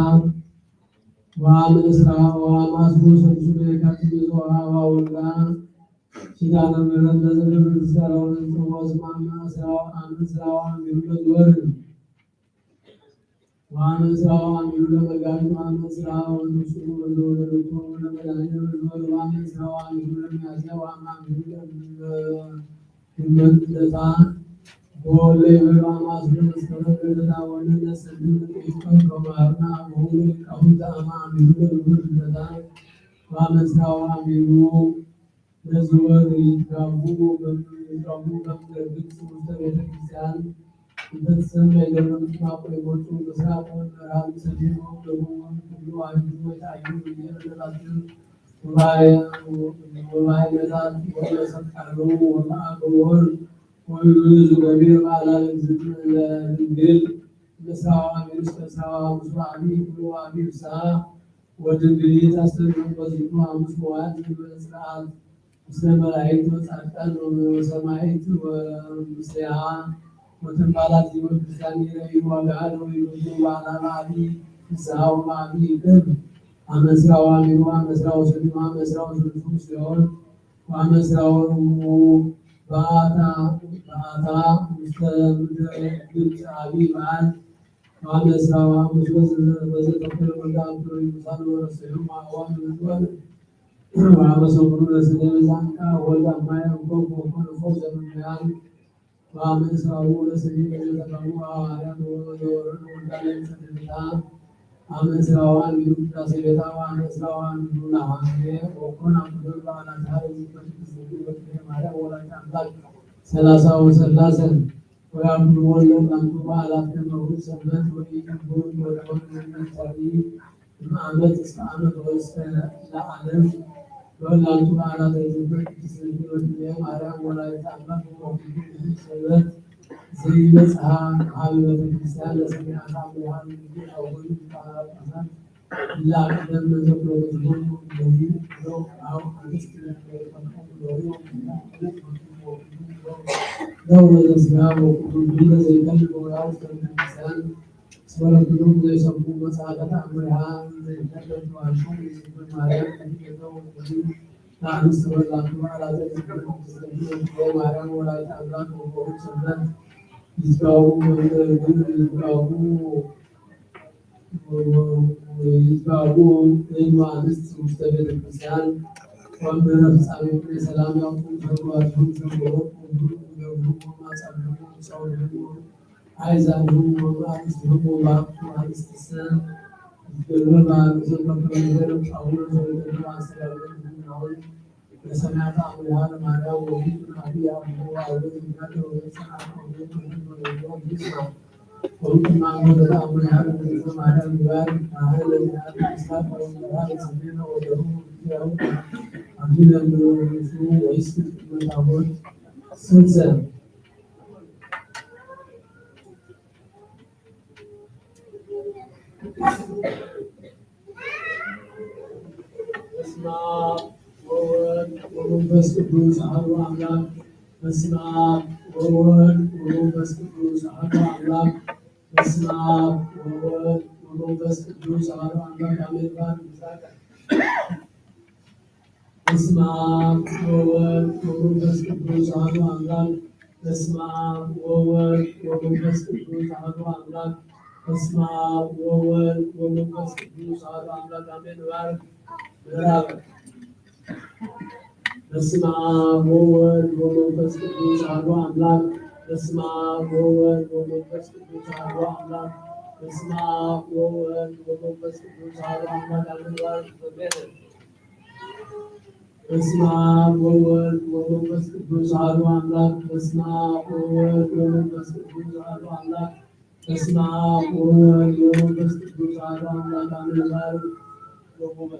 ወአመ እስራ ወአመ አስሩ ሰሉሱ ለየካቲት ዘወሃባ ወልዳ ኪዳነ ምሕረት ለዘገብር ምስጋና ወለዝጽዋ ስም አመ እስራ ወአመ እስራ ወአንድ ወር ወአመ እስራ ወአንድ ለመጋቢት ወአመ እስራ ወሰሉሱ ለዘወለደቶ ለመድኃኒነ መዝወር ወአመ እስራ ወአንድ ለሚያዝያ ወአመ አምዱ ለመ ግመት ለታ በወለ ይበሉ አማስሎ መስከረም ለታ ወለ ለሰልም ለቀይቀም ከማርና በወለ ቃሁን ተአማ አሚሩ ለታ ወአመ እስራ ወአሚሩ ለዝወር ይትጋቡ ይትጋቡ በምድር ግብጽ ውስተ ቤተ ክርስቲያን እንተትሰመ የደረሱና ቆይሞቹ ምስራቅ ወምዕራብ ሰሜን ወደቡብ ወክልሉ አይሁድ ወይታዩ ብዬ በደላቸው ወባይ መዛት ወመሰቃሉ ወማእገቦን ወይሉ ዝገቢር በዓላ ለእግዝእትነ ለድንግል ምስራዋ ሚኒስ ከስራዋ ምስሉ አቢ ኩሉ አቢ ፍስሐ ወድንግሊት አስተርጉም በዝኑ ሐሙስ መዋዕል ስርዓት ምስለ መላእክት ወጻድቃን ወሰማዕት ወምስሌሃ ወትንባላት ወክርስቲያን ይረዩ ዋጋ ለወይሉ በዓላ አቢ ፍስሐ ወማአቢ ይቅር አመስራ ወአሚሩ አመስራ ወሰሊማ አመስራ ወሰሊሱ ሲሆን ወአመስራ ወእሙ በአታ በአታ ውስተ ምድረ ግብፅ አቢ በዓል ወአመስራ ወአምስት በዘተፈለ ወልደ አብሮ ይሙሳን ወረሰዩ ማዋን ወንወል ወአመሰሙኑ ለስለ በዛንካ ወልደ አማየ እንቆቅ ወኮነ ፎቅ ዘመንያን ወአመ እስራሁ ለሰኔ ለዘተቀሙ ሐዋርያት ወዘወረዱ ወልዳ ለእንተ ትንቢታ አመ እስራሁ አንዲሁ ቅዳሴ ቤታ ወአመ እስራሁ አንዲሁ ለሐምሌ ወኮነ አምዶል በዓላትሃ ለዝክረ ቅድስት ድንግል በክልኤ ማርያም ወላዲተ አምላክ ሠላሳ ወሠላሰ ወያብሉ ወለ ላንቱ በዓላት ከመሁ ሰንበት ወኢይኩን ወለወል መመንጠሪ እምዓመት እስከ ዓመት ወእስከ ለዓለም። በላቱ በዓላት የትንበት ቅድስት ድንግል ወድንግል ማርያም ወላዲተ አምላክ ወኩሉ ሰንበት ዘይበጽሐ ሀብ ቤተ ክርስቲያን ለሰሚዓት አምሪሃ ንግግር አቡነ ሊቃነ ጳጳሳት እለ አቀደም መዘክሮ ህዝቦሙ ለይብለው አው አንስት ለይፈቀዱ ለይወ ለውረደ ስጋ ወኩሉ ለዘይቀልብ ወያው እስከ ቤተ ክርስቲያን ስመረክሉ ዘይሰሙ መጽሐፈ ተአምሪሃ ዘይፈለግ ተዋልኩም የዝክር ማርያም ከሚገጠው ወንጌል ለአምስት ወላቱ በዓላተ ዝክር ቅድስት ድንግል ማርያም ወላዲተ አምላክ ወበሩክ ሰንበት ይዝጋቡ መምህር ይዝጋቡ ይዝጋቡ እም አንስት ውስተ ቤተ ክርስቲያን ወምህረ ፍጻሜ ሰላም ያውቁም ተጓዙም ተጓዙም ገብሩ ማጻሉ ጸውሩ አይዛብህም ወበአንስትህም ወበአንስትሰ ይትገበረ በአንተ ዘከፈለ ነገር ጳውሎስ ወለደግሞ አስተዳደር አሁን በሰማያት አቡነ ሀለ ማርያም ወፊት አብይ አቡነ ወአቡነ ይናገር ወይሰን አቆሙ ወይም ወይም ይስማ ወሩቅና ወደ አቡነ ሀለ መንግስተ ማርያም ይባል ካህል ለሚያል ምስራቅ ወይም ምዕራብ ሰሜን ወደቡብ ያው አብይ ለሚወሱ ወይስ መታቦት ስንሰ በስመ አብ ወወልድ ወመንፈስ ቅዱስ አሐዱ አምላክ። በስመ አብ ወወልድ ወመንፈስ ቅዱስ አሐዱ አምላክ። በስመ አብ ወወልድ መንፈስ ቅዱስ አሐዱ አምላክ አሜን። በዓል ምስራቅ። በስመ አብ ወወልድ ወመንፈስ ቅዱስ አሐዱ አምላክ። በስመ አብ ወወልድ ወመንፈስ ቅዱስ አሐዱ አምላክ። በስመ አብ ወወልድ ወመንፈስ ቅዱስ አሐዱ አምላክ አሜን። ባርክ ምዕራብ። በስመ አብ ወወልድ ወመንፈስ ቅዱስ አሐዱ አምላክ። በስመ አብ ወወልድ ወመንፈስ ቅዱስ አሐዱ አምላክ። በስመ አብ ወወልድ ወመንፈስ ቅዱስ አሐዱ አምላክ አሜን። በስመ አብ ወወልድ ወመንፈስ ቅዱስ አሐዱ አምላክ። በስመ አብ ወወልድ ወመንፈስ ቅዱስ አሐዱ አምላክ። በስመ አብ ወወልድ ወመንፈስ ቅዱስ አሐዱ አምላክ አሜን። ባርክ ወቁም።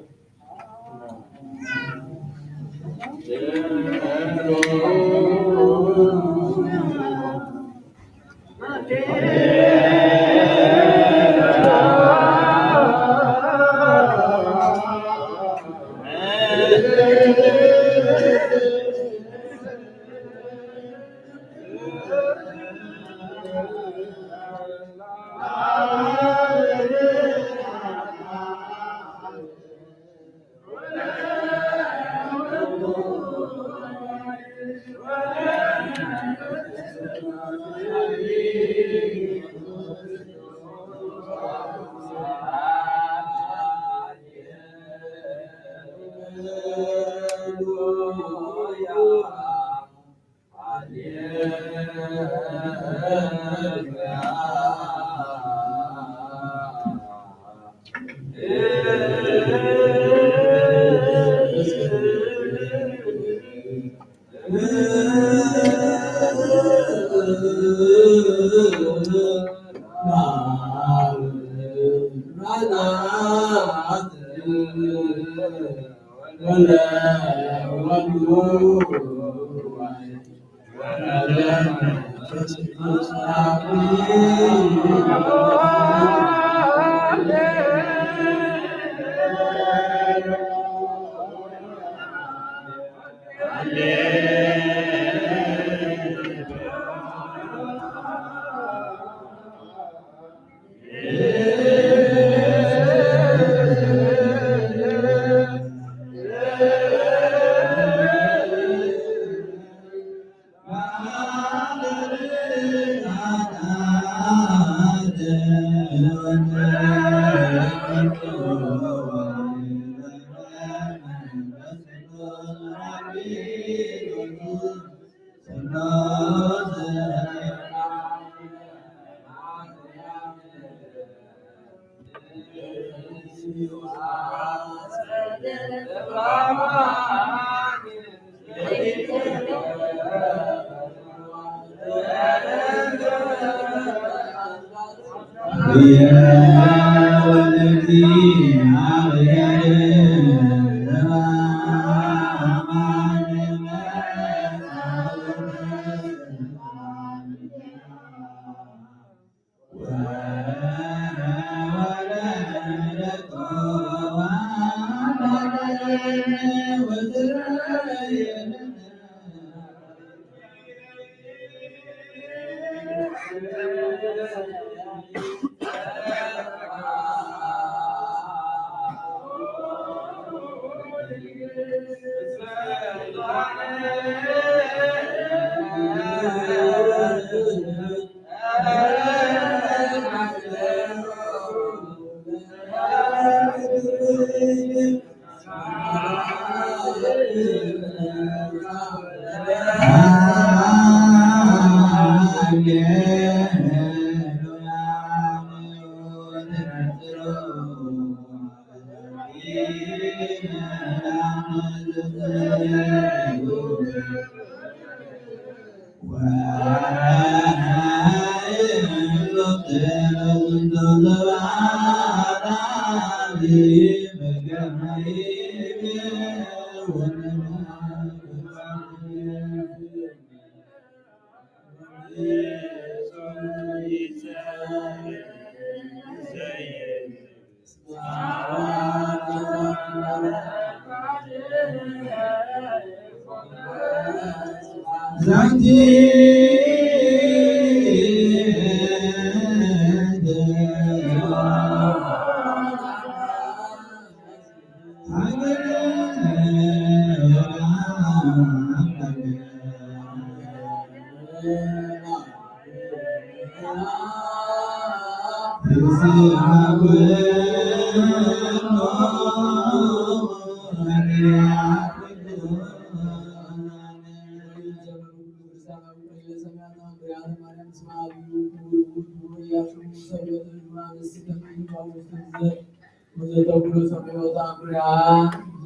ወዘተኩሉ ሰማዮታ ኩርያ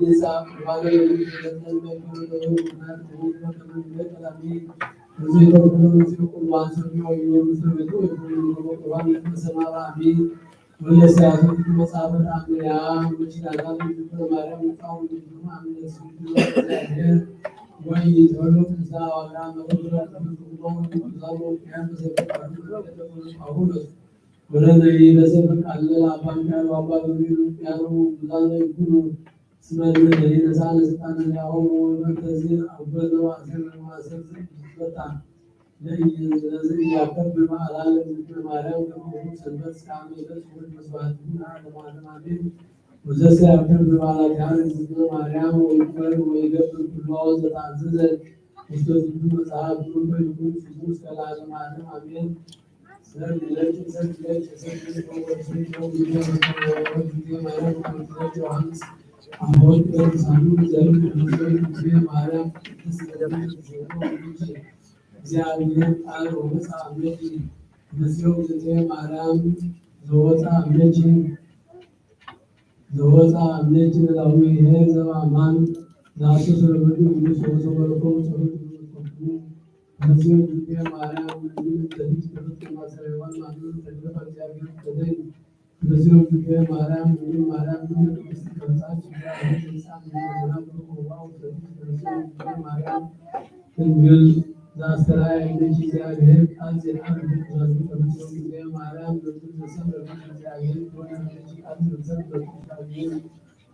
ይሳ ባለ ወለሰያቱ መጽሐፈ ተአምርያ ወኪዳና ለእግዝእትነ ማርያም ቃል አምነት ስግዱ ለእግዚአብሔር ወይ ተወሎ ቅዱሳ ዋጋ መረግራ ቅዱስ ቁርባን ቅዱሳን ወቅያን ተሰብቃሉ ጳውሎስ ወለነይ ለሰብቅ አለ አባንካን ዋባ በሚሉ ቅያኑ ብዛነ ይኩኑ ስመ ለነይ ነሳ ለስልጣን ያሆሙ ወመንተዝ አወዘ ዋሰብ ዋሰብ ዘበታ ለእያከብ በዓላ ለእግዝእትነ ማርያም ከመሆኑ ሰንበት እስከ አመ ይፈጽሙ መስዋዕት ለዓለመ ዓለም አሜን። ወዘሰ ያከብ በዓላ ኪዳነ እግዝእትነ ማርያም ወይክበር ወይገብር ኩሎ ዘተአዘዘ ውስተ ዝንቱ መጽሐፍ ብሩክ ይኩን ስሙ እስከ ለዓለመ ዓለም አሜን። ሰላም ለኪ ሰላም ለኪ ሰላም ለኪ ሰላም ለኪ ዮሐንስ አሁን ቅዱሳኑ ዘንድ ማርያም ቅድስት እግዚአብሔር ቃል ወመጽአ እምኔኪ። በዚሁ ጊዜ ማርያም ዘወፃ እምኔኪ ዘወፃ እምኔኪ ለላዊ ይሄ ዘባማን ዛሱ ስለምዱ ቅዱስ ወዘበረኮ ጸሎት ወመጽሐፉ። በዚሁ ጊዜ ማርያም እንዲህ ተፊት ክፍት ማሰሪያዋን ማንም ተግለፈ እግዚአብሔር ተገኝ። በዚሁ ጊዜ ማርያም እንዲህ ማርያም ምን ቅድስት ከመጽሐፍ እግዚአብሔር ተንሳ እንደሆነ ብሩክ ወዋው ተፊት በዚሁ ጊዜ ማርያም ድንግል ዘአስተርአየ እምኔኪ እግዚአብሔር ቃል ዜናን በትእዛዙ በምስሉ ጊዜ ማርያም ድንግል ዘሰምረ እግዚአብሔር ትሆን እምኔኪ ቃል ዘሰምረ እግዚአብሔር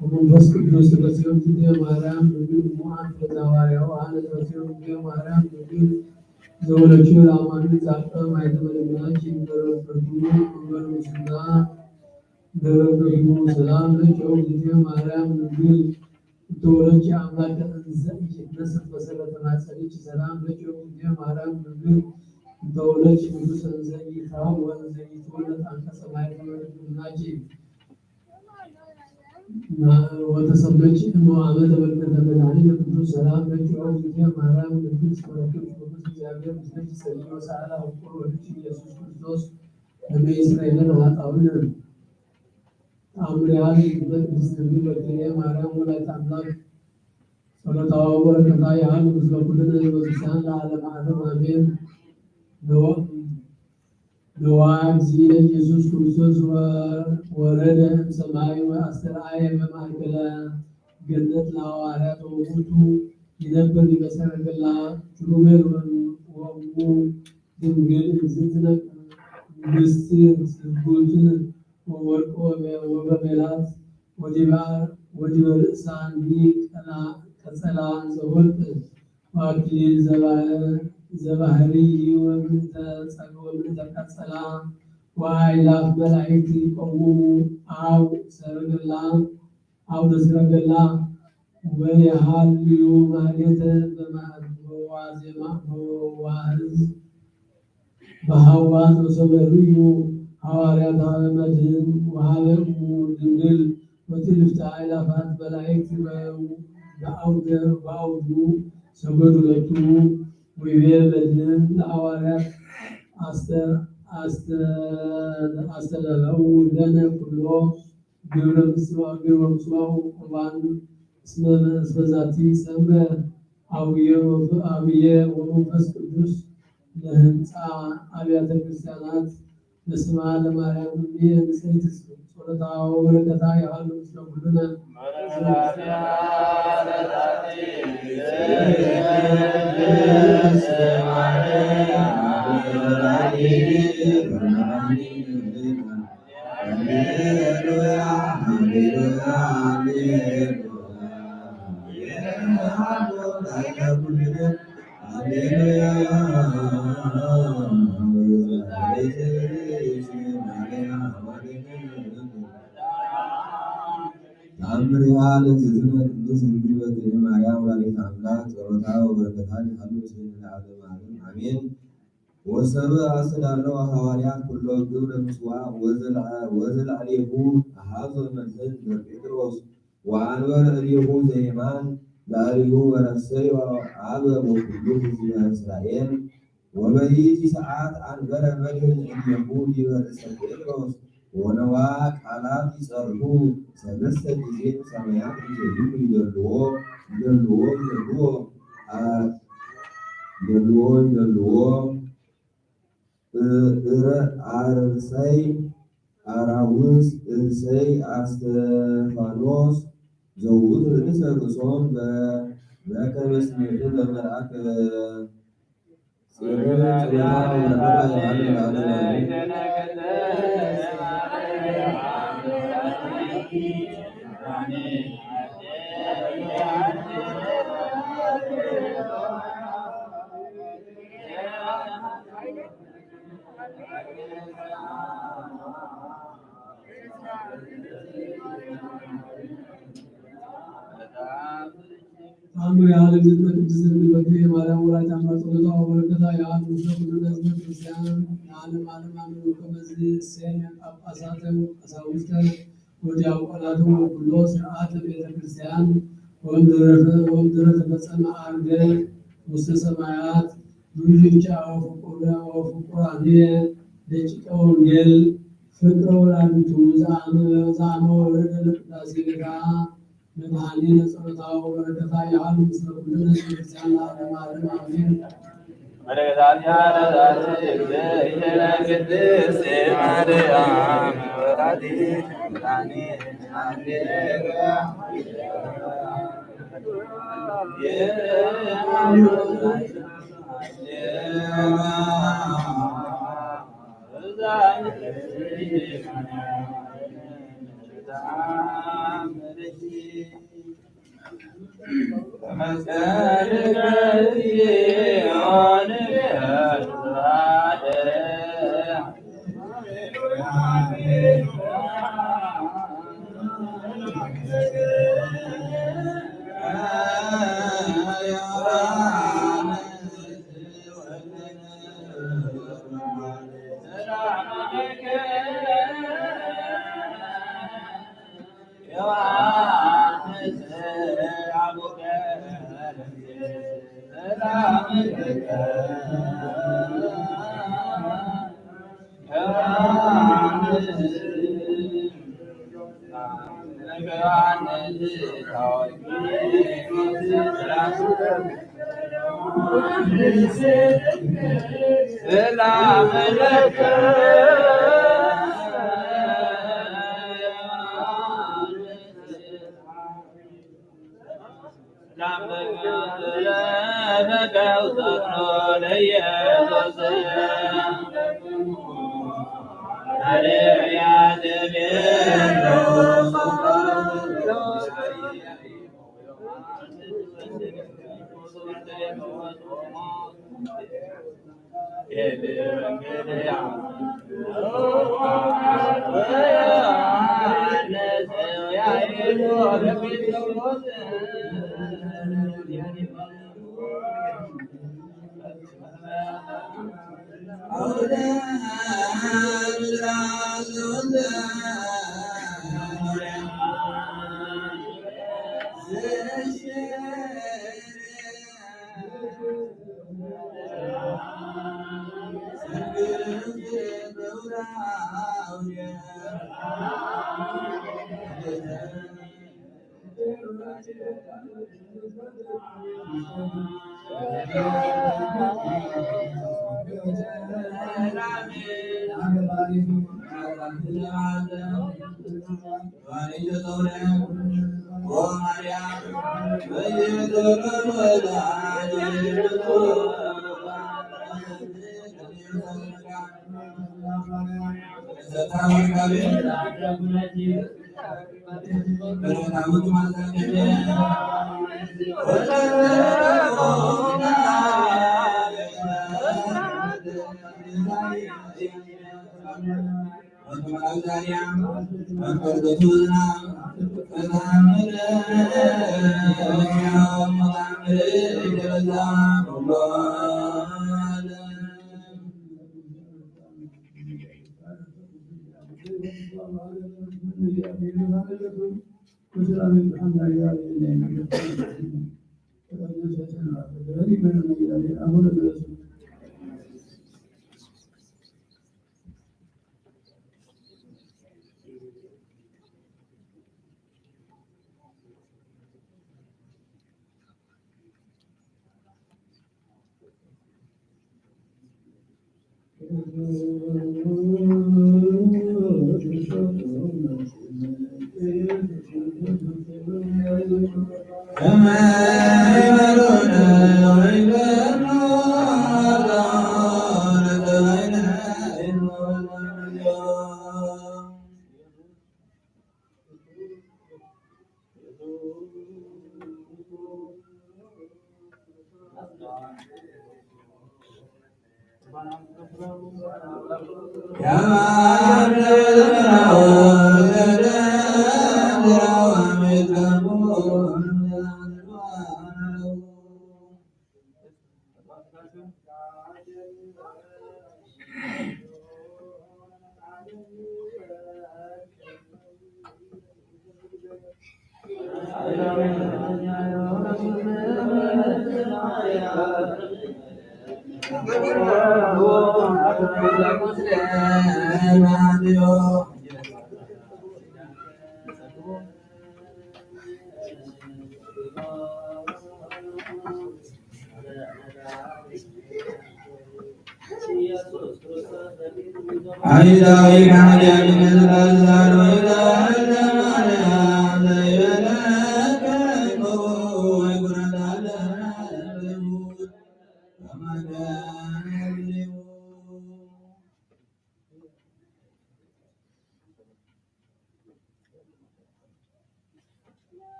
ወመንፈስ ቅዱስ በጽዮን ጊዜ ማርያም ድንግል እሙ አንተ ለሐዋርያው አነ በጽዮን ጊዜ ማርያም ድንግል ዘወለድኪ ለአማኑኤል ጻድቀ ማይተመ ልቡናኪ በረከቱ መንበረ ምስና በረከቱ ሰላም ለኪ ጊዜ ማርያም ድንግል እንተወለድኪ አምላክ እንዘ ኢይትነሰት በሰረተ ማፀንኪ ሰላም ለኪ ጊዜ ማርያም ድንግል እንተወለድኪ ንጉሰ እንዘ ኢይትሃብ ወእንዘ ኢይትወለድ አንቀጸ ማይተመ ልቡናኪ ወተሰመኪ እሞ አመ ተበርከተ መድኃኒነ ቅዱስ ሰላም ለኪ ኦ ጊዜ ማርያም ድንግል ስመረክብ ቅዱስ እግዚአብሔር ምስለኪ ሰሊዮ ሰአላ ፍቁር ወልድኪ ኢየሱስ ክርስቶስ ለመ ይስረይ ለነ ኃጣውኢነ። ተአምሪሃ ለእግዝእትነ ቅድስት ድንግል በክልኤ ማርያም ወላዲተ አምላክ ጸሎታዊ በረከታ ይሃሉ ምስለ ኩልነ ህዝበ ክርስቲያን ለዓለመ ዓለም አሜን። ነዋ እግዚእነ ኢየሱስ ክርስቶስ ወረደ እምሰማይ ወአስተርአየ በማእከለ ገነት ለሐዋርያት ወውእቱ ይነብር ዲበ ሰረገላ ኪሩቤል ወእሙ ድንግል እግዝእትነ ቅድስት ስርጉት ወወርቅ ወበ- ወበሜላት ወዲበ ወዲበ ርእሳ እንዲ ቀላ- ቀጸላ ዘወርቅ ወአክሊል ዘባ- ዘባህሪ ወምልእተ ጸጋ ወምልእተ ቀጸላ ወአእላፍ መላእክት ይቀውሙ አው ሰረገላ አው ለሰረገላ ወየሃልዩ ማህሌተ በማ- በዋዜማ በዋህዝ በሐዋት ወሰመርዩ ሐዋርያት ሀበ መድህን ወሀበ እሙ ድንግል ወትልፍተ አእላፋት መላእክት በአውደ በአውዱ ሰገዱ ለቱ ወይቤ መድህን ለሐዋርያት አስተ- አስተ- አስተዳለዉ ለነ ኩሎ ግብረ ምጽዋ ግብረ ምጽዋ ቁርባን እስመ እስመ ዛቲ ሰምረ አቡየ ወመ- አቡየ ወመንፈስ ቅዱስ ለህንፃ አብያተ ክርስቲያናት በስማ ለማርያም እምየ ንጽሕት ጸሎታ ወበረከታ ይሃሉ ምስለ ኩልነ። ተአምሪሃ ለእግዝእትነ ቅድስት ድንግል በክልኤ ማርያም ወላዲተ አምላክ ጸሎታ ወበረከታ ይሃሉ ምስሌነ ለዓለመ ዓለም አሜን። ወሰብእ ኣስተዳሎ ሃዋርያት ኩሎ ግብረ ምጽዋዕ ወዘለዐ-፣ ወዘለዕሌሁ ኣሃዞ መምህር ገብረ ጴጥሮስ ወኣንበረ እዴሁ ዘየማን ለዕሌሁ ወረሰዮ አበ ወኩሉ ህዝበ እስራኤል። ወበይእቲ ሰዓት አንበረ መድህን እዴሁ ዲበ ርእሰ ጴጥሮስ ወነዋ ቃላት ይጸርሁ ሰለስተ ጊዜ ሰማያት ይደልዎ ይደልዎ ይደልዎ ይደልዎ አ-፣ ይደልዎ ይደልዎ እ-፣ እረ-፣ ኣርሰይ ኣራውስ እርሰይ ኣስተፋኖስ ዘውቱ ርእሰ ርእሶም በ-፣ በከመ ስሜቱ ለመልአክ ጽዮን ጸሎታ ወረከታ የማነ ለዓለመ ዓለም። ተኣምር የዓለም ዝክረ ቅድስት ድንግል በክርየ ማርያም ወላዲተ አምላክ ጸሎታ ወበረከታ የዓለም ምስለ ኩልነ ህዝበ ክርስቲያን ለዓለመ ዓለም አሜን። ወከመዚ ሴም ጳጳሳተ ወቀሳውስተ ወዲያቆናት ወኩሎ ስርዓተ ቤተ ክርስቲያን ወምድረ ተፈጸመ አርገ ውስተ ሰማያት ዱንቻ ወፍቁረ ወፍቁራንየ ደቂቀ ወንጌል ፍቅረ ወላዲቱ ዘአመ ወረደ ለቅዳሴ ቤታ መድኃኒነ ጸሎታ ወበረከታ ይሃሉ ምስለ ኩልነ ህዝበ ክርስቲያን ለዓለመ ዓለም አሜን።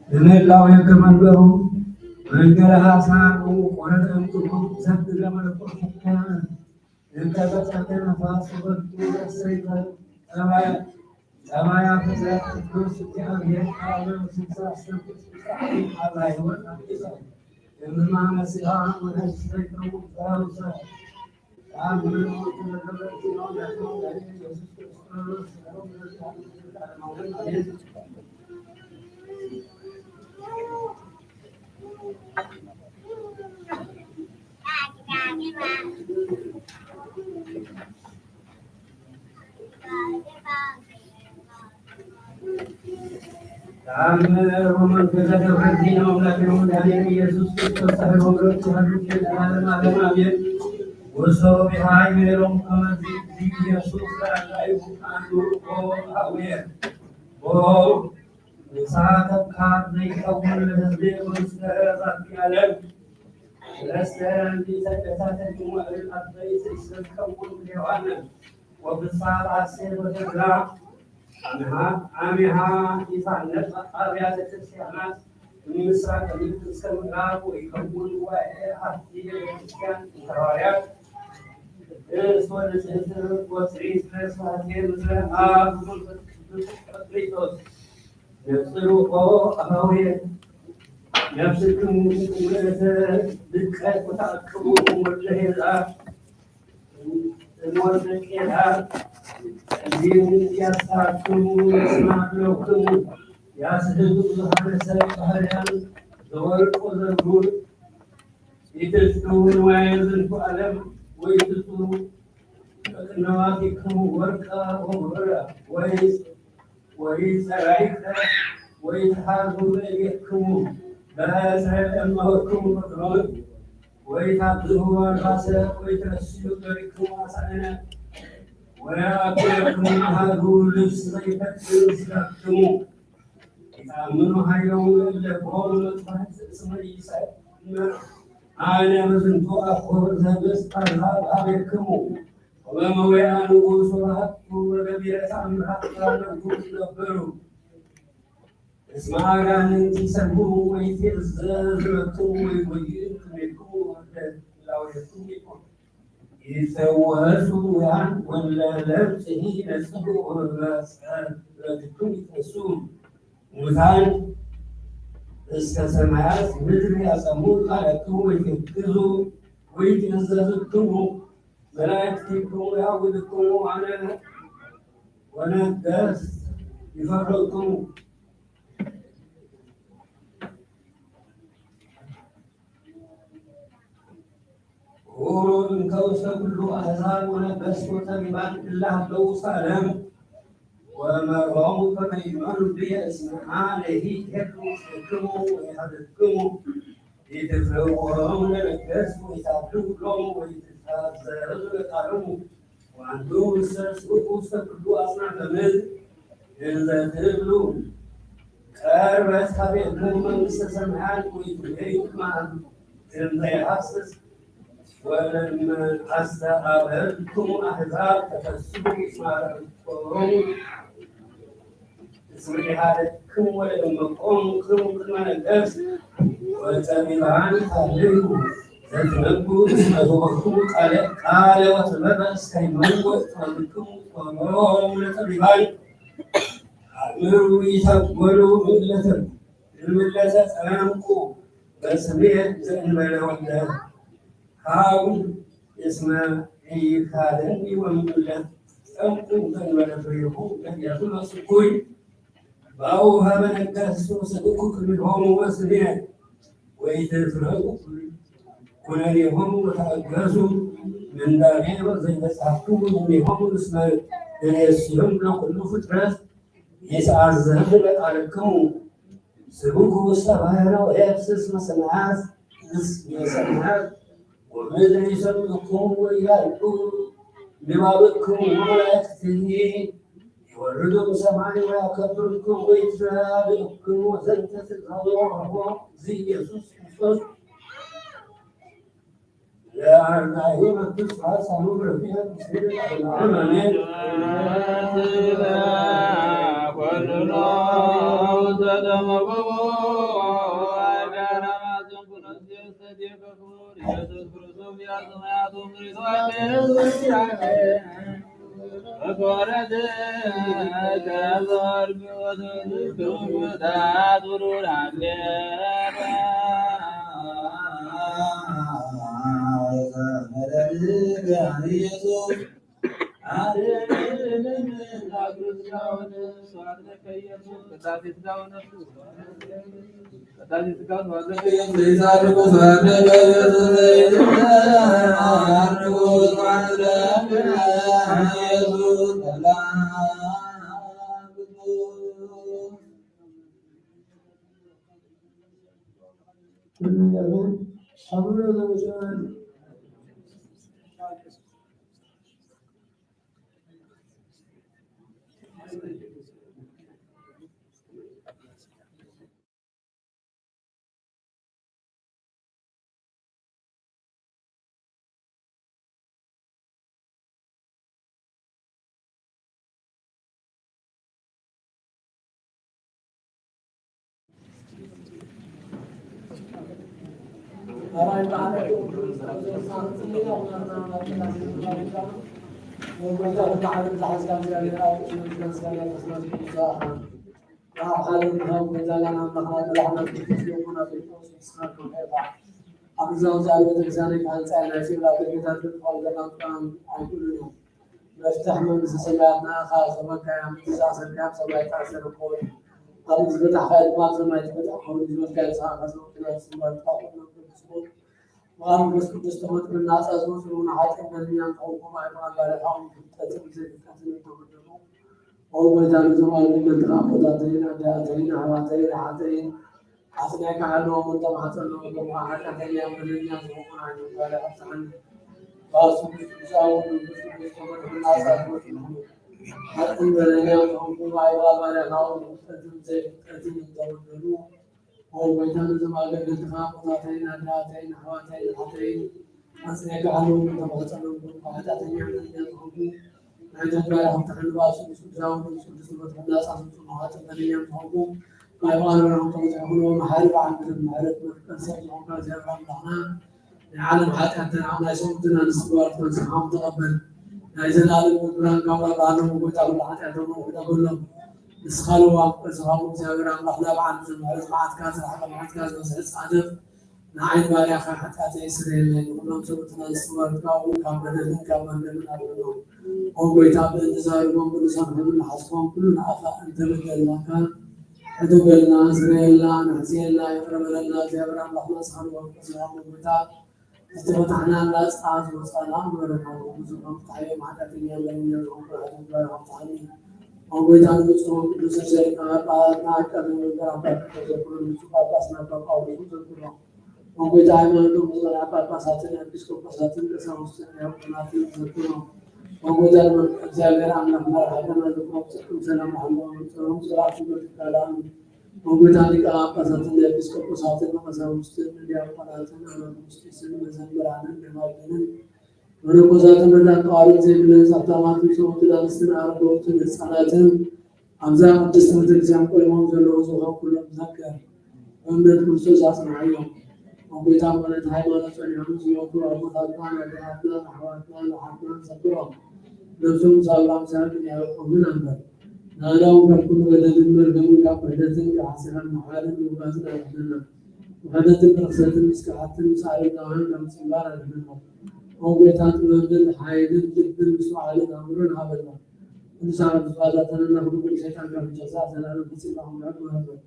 ብመላው የከ መንበሩ መንገለ ሐሳቡ ቆረጠ እምጥሙ ዘብለ መለኮት እንተ በጸሐ ነፋስ ወርዱ ያሰይፈ ሰማያ ሰማያ ፍጥረት ቅዱስ እግዚአብሔር ቃል ስልሳ ስድስት አላ ይሆን አዲስ እምማ መስያ ወነስፈይተው ፈውሰ አብ ሮማን ገዛ ገብረ ዲና አምላክ ነው መድኃኒዓለም ኢየሱስ ክርስቶስ ተሐሎ ምረት ተሐሉ ለዓለም ዓለም አሜን። ወሶ ቢሃይ ሜሎም ከመዚ ኢየሱስ ራእዩ አንዱ ኦ አውየ ኦ ንሳተካ ዘይከውን ለህዝብ ምስለ ዛቲ ዓለም ሰለስተ እንዲሰደታተ ጅሙዕን አበይት ስለከውን ሔዋን ወብሳል አሴር ወደብላ አሚሃ አሚሃ ኢሳነት አብያተ ክርስቲያናት ምስራቅ እስከ ምዕራብ ወይከውን ጉባኤ አቲ ቤተክርስቲያን ሐዋርያት ቅድስት ወንጽሕት ወጽሪ ስለ ስብሐቴ ምስለ አብ መንፈስ ቅዱስ ጸጥሪቶስ ነጽርቆ አበዌ ነፍስክሙ ምእተ ድቀት ወተአቅቡ እምወልደ ኄራ እምወልደ ቄራ እዚህም ያስታክሙ ስማዕለውክሙ ያስህቡ ብዙሃነ ሰብ ባህርያን ዘወርቁ ዘብሩር ኢትስቱ ንዋየ ዝንቱ ዓለም ወኢትስቱ በቅነዋቲክሙ ወርቃ ወብሩረ ወይ ወይጸራይከ ወይትሃዙ ለእዴክሙ በእስረ እመወክሙ ፍቅሮን ወይታብዝሁ አልባሰ ወይትረስዩ ገሪክሙ አሳእነ ወያእኩለክሙ አሃዱ ልብስ ዘይፈቅድ ስጋክሙ ይታምኑ ኃይለሙ እለ ቦሙ መጥፋት እስመ ይሰምዕ አነ በዝንቱ አኮር ዘብስ አሕዛብ አቤክሙ ወበመወያ ንጉሥ ወበሐቁ ወገቢረ ተአምራት ባለጉ ነበሩ። እስመ አጋንንት ይሰምዑ ወይትእዘዝለክሙ ወይጎይእ እምኔክሙ ወእደ እላዌክሙ ይኮኑ። ይፈወሱ ድውያን ወለ ለምጽ ይነጽሁ ወበጸሎትክሙ ይትነሱ። ሙታን እስከ ሰማያት ምድር ያጸሙ ቃለክሙ ወይትግዙ ወይትእዘዝክሙ መላእክቲክሙ ያውድክሙ አነ ወነገስ ይፈርድክሙ። ሁሩ እንከ ውስተ ኩሉ አሕዛብ ወነበስኩ ጠቢባን እለ ሀለው ውስተ ዓለም ወመርሖሙ ከመ ይእመኑ ብየ እስመ አነ ኄር ውስቴክሙ ወኢሀድግክሙ ኢትፍርህዎሙ ለነገሥት ወኢታብልዑ ሎሙ ወኢትትአዘዙ ለቃሎሙ። ወአንትሙ እሰ ስብኩ ውስተ ኩሉ አጽናፈ ምድር እንዘ ትብሉ ቀርበት ሀቤክሙ መንግሥተ ሰማያት ወኢትሬዩ ከማሁ እንዘ ይሐስስ ወለእመ አስተአበድክሙ አሕዛብ ተፈስሑ እስመ አርአይክዎሙ እስመ ኢሃደግክሙ ወለእመ ቆምክሙ ቅድመ ነገሥት ወጠቢባን ሀልዩ ዘትነብሩ እስመ ሀበክሙ ቃለ ቃለ ወጥበበ እስከ ይመውት ወልክሙ ጾሮሙ ለጠቢባን አእምሩ ይታጎሉ እምለተ እምለተ ጸምቁ በስሜ ዘእንበለ ወልደ ሀቡ እስመ ኢይካደኒ ወእምእለ ጸምቁ ዘእንበለ ፍሬሁ ለዲያብሎስ እኩይ። ባኡ ሀበ ነገሥት ወሰብኩ ቅድሜሆሙ በስሜ ወኢትፍርሁ ኩነኔሆሙ ወተአገሱ ምንዳቤ ወዘይበጻሕኩሙ እምኔሆሙ እስመ እሬስዮም ለኩሉ ፍጥረት ይትአዘዙ ለቃልክሙ። ስቡኩ ውስተ ባሕር ወኤፍስስ መሰማያት እስመ ሰማያት ወምድር ይሰምዕክሙ ወያልቁ ንባብክሙ ወመላእክትሂ ይወርዱ እምሰማይ ወያከብርክሙ ወይትራብእክሙ ወዘንተ ትእዛዞ ወሀቦ እግዚእ ኢየሱስ ክርስቶስ ለአርዳኢሁ መንግሥት ሐሳኑ ብረፊዐ ምስሌነ ለዓለመ ዓለም አሜን። ኣብ ሓደ ምዃን ጎይታና ኣምላኽና ጸላእና ክርስቶስ ይኹን ኣብ ቤት ንስኻ ክብርኻ። ኣብ እዛ ውዛእ ቤተክርስትያን ናይ ካህን ጻይ ናይ ሲቪል ኣገልግሎታት ክፋል ዘናጥቃን ኣይክእሉን እዮም። መፍትሕ መንግስቲ ሰማያት ንኣኻ ዝህበካ እያ። ምትእዛዝ ሰማያት ሰማይ ተኣሰረ ክኸውን። ኣብ ዝፈታሕካዮ ድማ ኣብ ሰማይ ተፈትሐ ክኸውን። ዝበልካዮ ንስኻ ከስምዕና ዝስምዓልካ ኩሉ መንፈስ ቅዱስ ብቓል መንፈስ ቅዱስ ተፈጥሩ ናጻ ዝወጽኡ ንሓጢኣት በደለኛን ዝኾንኩም ኣይምዓል ባልያኻ ፍልጠትን ዘይፍልጠትን እተበደሉ። ኦ ጎይታ፣ ነዞም ኣገልገልትኻ ኣቦታተይን ኣዴታተይን ኣሕዋተይን ኣሓተይን ኣጽኒዕካ ሓልዎም፣ እቶም ሓጸሎም እቶም ሓጢኣተኛን በደለኛን ዝኾንኩ ንዓይኒ ባልያኻ ፍትሓኒ። ባሱ ቅዱሳዊ መንፈስ ቅዱስ ተፈጥሩ ናጻ ዝወጽኡ ሓጢኣትን በደለኛን ዝኾንኩም ኣይምዓል ባልያኻ ፍልጠትን ዘይፍልጠትን እተበደሉ። ኦ ጎይታ፣ ነዞም ኣገልገልትኻ ኣቦታተይን ኣዴታተይን ኣሕዋተይን ኣሓተይን ኣጽኒዕካ ሓልዎም፣ እቶም ሓጸሎም እቶም ሓጢኣተኛን በደለኛን ዝኾንኩ ንዓይኒ ባልያኻ ፍትሓኒ። ባሱ ቅዱሳዊ መንፈስ ቅዱስ ተፈጥሩ ናጻ ዝወጽኡ ሓጢኣትን በደለኛን ዝኾንኩ ኣይምዓል ባልያኻ ፍትሓኒ። መሓሪ በዓል ምሕረት መፍቀር ሰብ ዝኾንካ እግዚኣብሔር ኣምላኽና ናይ ዓለም ሓጢኣት ተናቕ ናይ ሰሙንትና ንስግባር ተንስሓም ተቐበል። ናይ ዘላለም መምህራን ካብ ኣባሎም ጎይታ ኩሉ ሓጢኣቶም ሕደገሎም። ንስኻ ለዋም ቅዱስ ዝኾንኩ እግዚኣብሔር ኣምላኽና በዓል ምሕረት መዓትካ ዝረሓቐ መዓትካ ዝበዝሐ ጻድቕ ንዓይኒ ባርያኻ ሓጢኣተይ ስረየለይ። ንኹሎም ሰሙንትና ንስግባር ተናቑ ካብ በደልን ካብ መርገምን ኣድሕኖም። ኦ ጎይታ ብእንዛረቦም ብንሰርሖም ንሓስቦም ኩሉ ንኣኻ እንተበደልናካ ሕደገልና፣ ስረየልና፣ ንሕስየልና፣ ይቕረ በለልና። እግዚኣብሔር ኣምላኽና ንስኻ ለዋም ቅዱስ ዝኾንኩ ጎይታ ዝተፈታሕናን ናጻ ዝወጻና ምሕረትካ ብዙሕ ከም ፍትሓዮም ሓጢኣተኛ ኣለኛ ዝኾንኩ ሓጢኣት ባርያ ፍትሓኒ። ኦ ጎይታ ንብፁዕ ቅዱስ ርሰ ሊቃነ ጳጳሳትና ቀዳማዊ መንበር ኣባ ፒተር ዘክሮ፣ ንብፁዕ ጳጳስና ኣባ ጳውሎስ ዘክሮ። ኦ ጎይታ ሃይማኖቶም ዝጸንዐ ጳጳሳትን ኤጲስቆጶሳትን ቀሳውስትን ዲያቆናትን ዘክሮ። ኦ ጎይታ ንመንፈስ እግዚኣብሔር ኣምላኽ መራሕተና ዘክሮ፣ ፍጹም ሰላም ሓለዎም ጸሮም ጽላእኩም በትካላም። ኦ ጎይታ ሊቀ ጳጳሳትን ኤጲስቆጶሳትን ቀሳውስትን ዲያቆናትን ኣናጉስጢስን መዘምራንን ደናግልን መነኮሳትን መላእ ጠዋርን ዘይብለን ጸብታማትን ሰውትን ኣንስትን ኣረጋውትን ህጻናትን ኣብዛ ቅድስቲ ቤተክርስትያን ቆይሞም ዘለዉ ዝኾን ኩሎም ዘክር። በእምነት ክርስቶስ ኣጽንዓዮም። ኣብ ጎይታ ማለት ሃይማኖት ጸኒዖም ዝሞቱ ኣቦታትና፣ ኣዴታትና፣ ኣሕዋትና፣ ኣሓትና ዘክሮም። ነብሶም ሳብራ ምሳል ያዕቆብን ኣንበር። ንኣና እውን ካብ ኩሉ በደልን መርገምን ካብ ክሕደትን ካብ ሓሰራን ምሓልን ምጉራዝን ኣድሕነና። ውሕደትን ርኽሰትን ምስ ክሓትን ምስ ኣረጋውያን ካብ ምጽንባር ኣድሕነና። ኦ ጎይታ፣ ጥበብን ሓይልን ልብን ምስትውዓልን ኣእምሮን ሃበና። ቅዱሳን ኣቦታትና ኩሉ ሰይጣን ካብ ምሸሳ ዘላለም ፈጺምና ክንውዕል ምሃበና።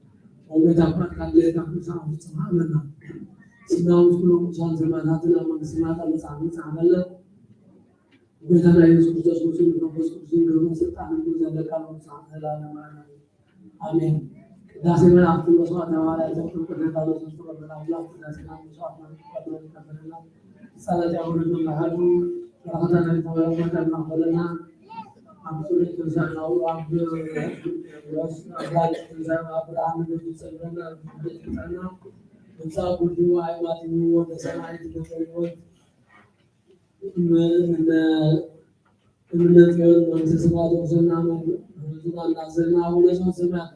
ኦ ጎይታ፣ ፍቓድካ ድሌትካ ክሳዕ ፍጹም ሃበና። ስና ምስ ኩሎም ቅዱሳን ሰማዕታትን ኣብ መንግስቲ ሰማያት ኣብ መጽሓፍ መጽሓፈልና። ጎይታና የሱስ ክርስቶስ ምስኡ ንመንፈስ ቅዱስን ክብርን ስልጣንን ዘለካ ንጉስ ዘላለም ኣሜን። ኣሜን። ቅዳሴ መላእክትን መስዋዕተ ሃዋርያትን ጥምቀተ ዮርዳኖስን ዝተቐበለ ኣምላኽ ቅዳሴና መስዋዕትና ይቀበለና። ጸሎት ያዕቆብን መሃሉ በረኸታ ናይ ተባረከ መካን ናፈለና። ኣብ ጽሉል ትንሳኤና ኣብ ኣብ ትንሳኤ ኣብ ብርሃን ንገዱ ጸልበና። ኣብ ቤት ትንሳኤና ምምጻእ ጉድኡ ኣይማቲዎ ወደ ሰማይ ትገበ ህይወት እምነ ጽዮን መንግስተ ሰማያት ወሰና። ዝናና ዘና አቡነ ዘበሰማያት።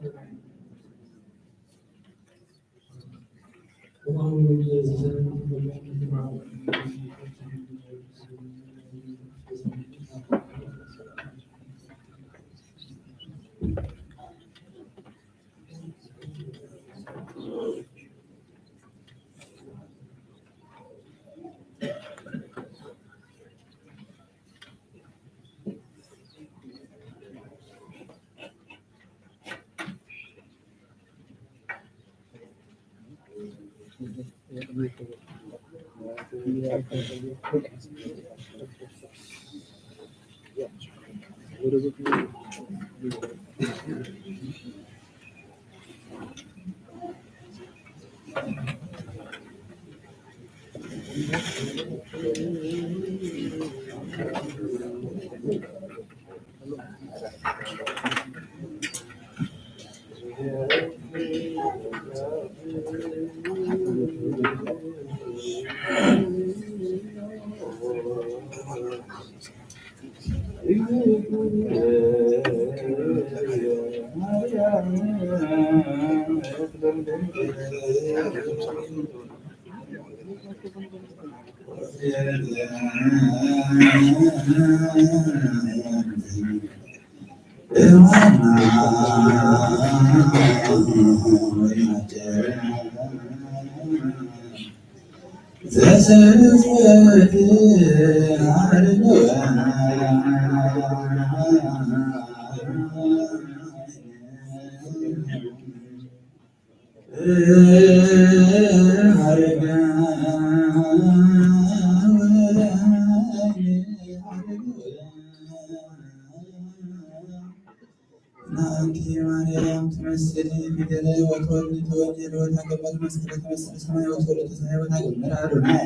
ኣንቲ ማርያም ትመስሊ ፊደለ ወትወልድ ተወልድ ወታገበር መስቀል ትመስል ሰማይ ወትወልድ ተሰማይ ወታገበር ኣዶናይ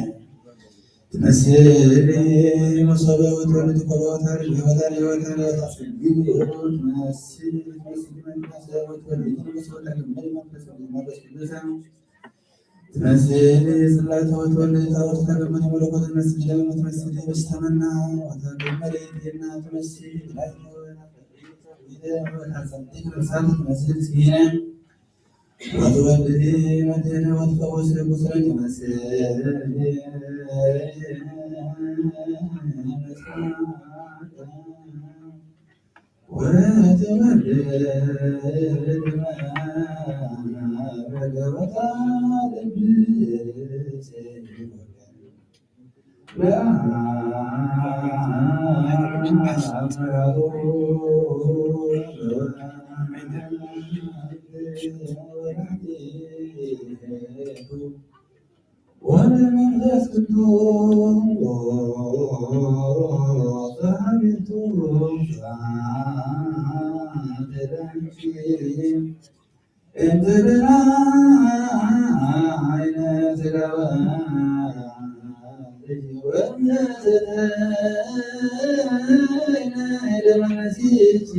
ትመስል መሶበ ወትወልድ ኮሎ ወታሪ ወታሪ ወታሪ ወታስግድ ትመስል ትመስል መንፈስ ወትወልድ ትመስል ወታገበር መንፈስ ወትወልድ መንፈስ ቅዱስ ትመስል ጽላተ ወትወልድ ታቦተ ተገመነ መለኮት ትመስል ደም ትመስል ህብስተ መና ወተገመ መሬት የና ትመስል ላይተ ወታጸድቅ ርሳት ትመስል ሲነ ወትወልድ መድህነ ወትፈውስ ቁስለ ትመስል ወመንፈስ ቅዱስ ተሃቢቱ ተደንቂ እንተ ደናይነ ተጋባእነ ወእንተ ተተይነ ደመ መሲሕኪ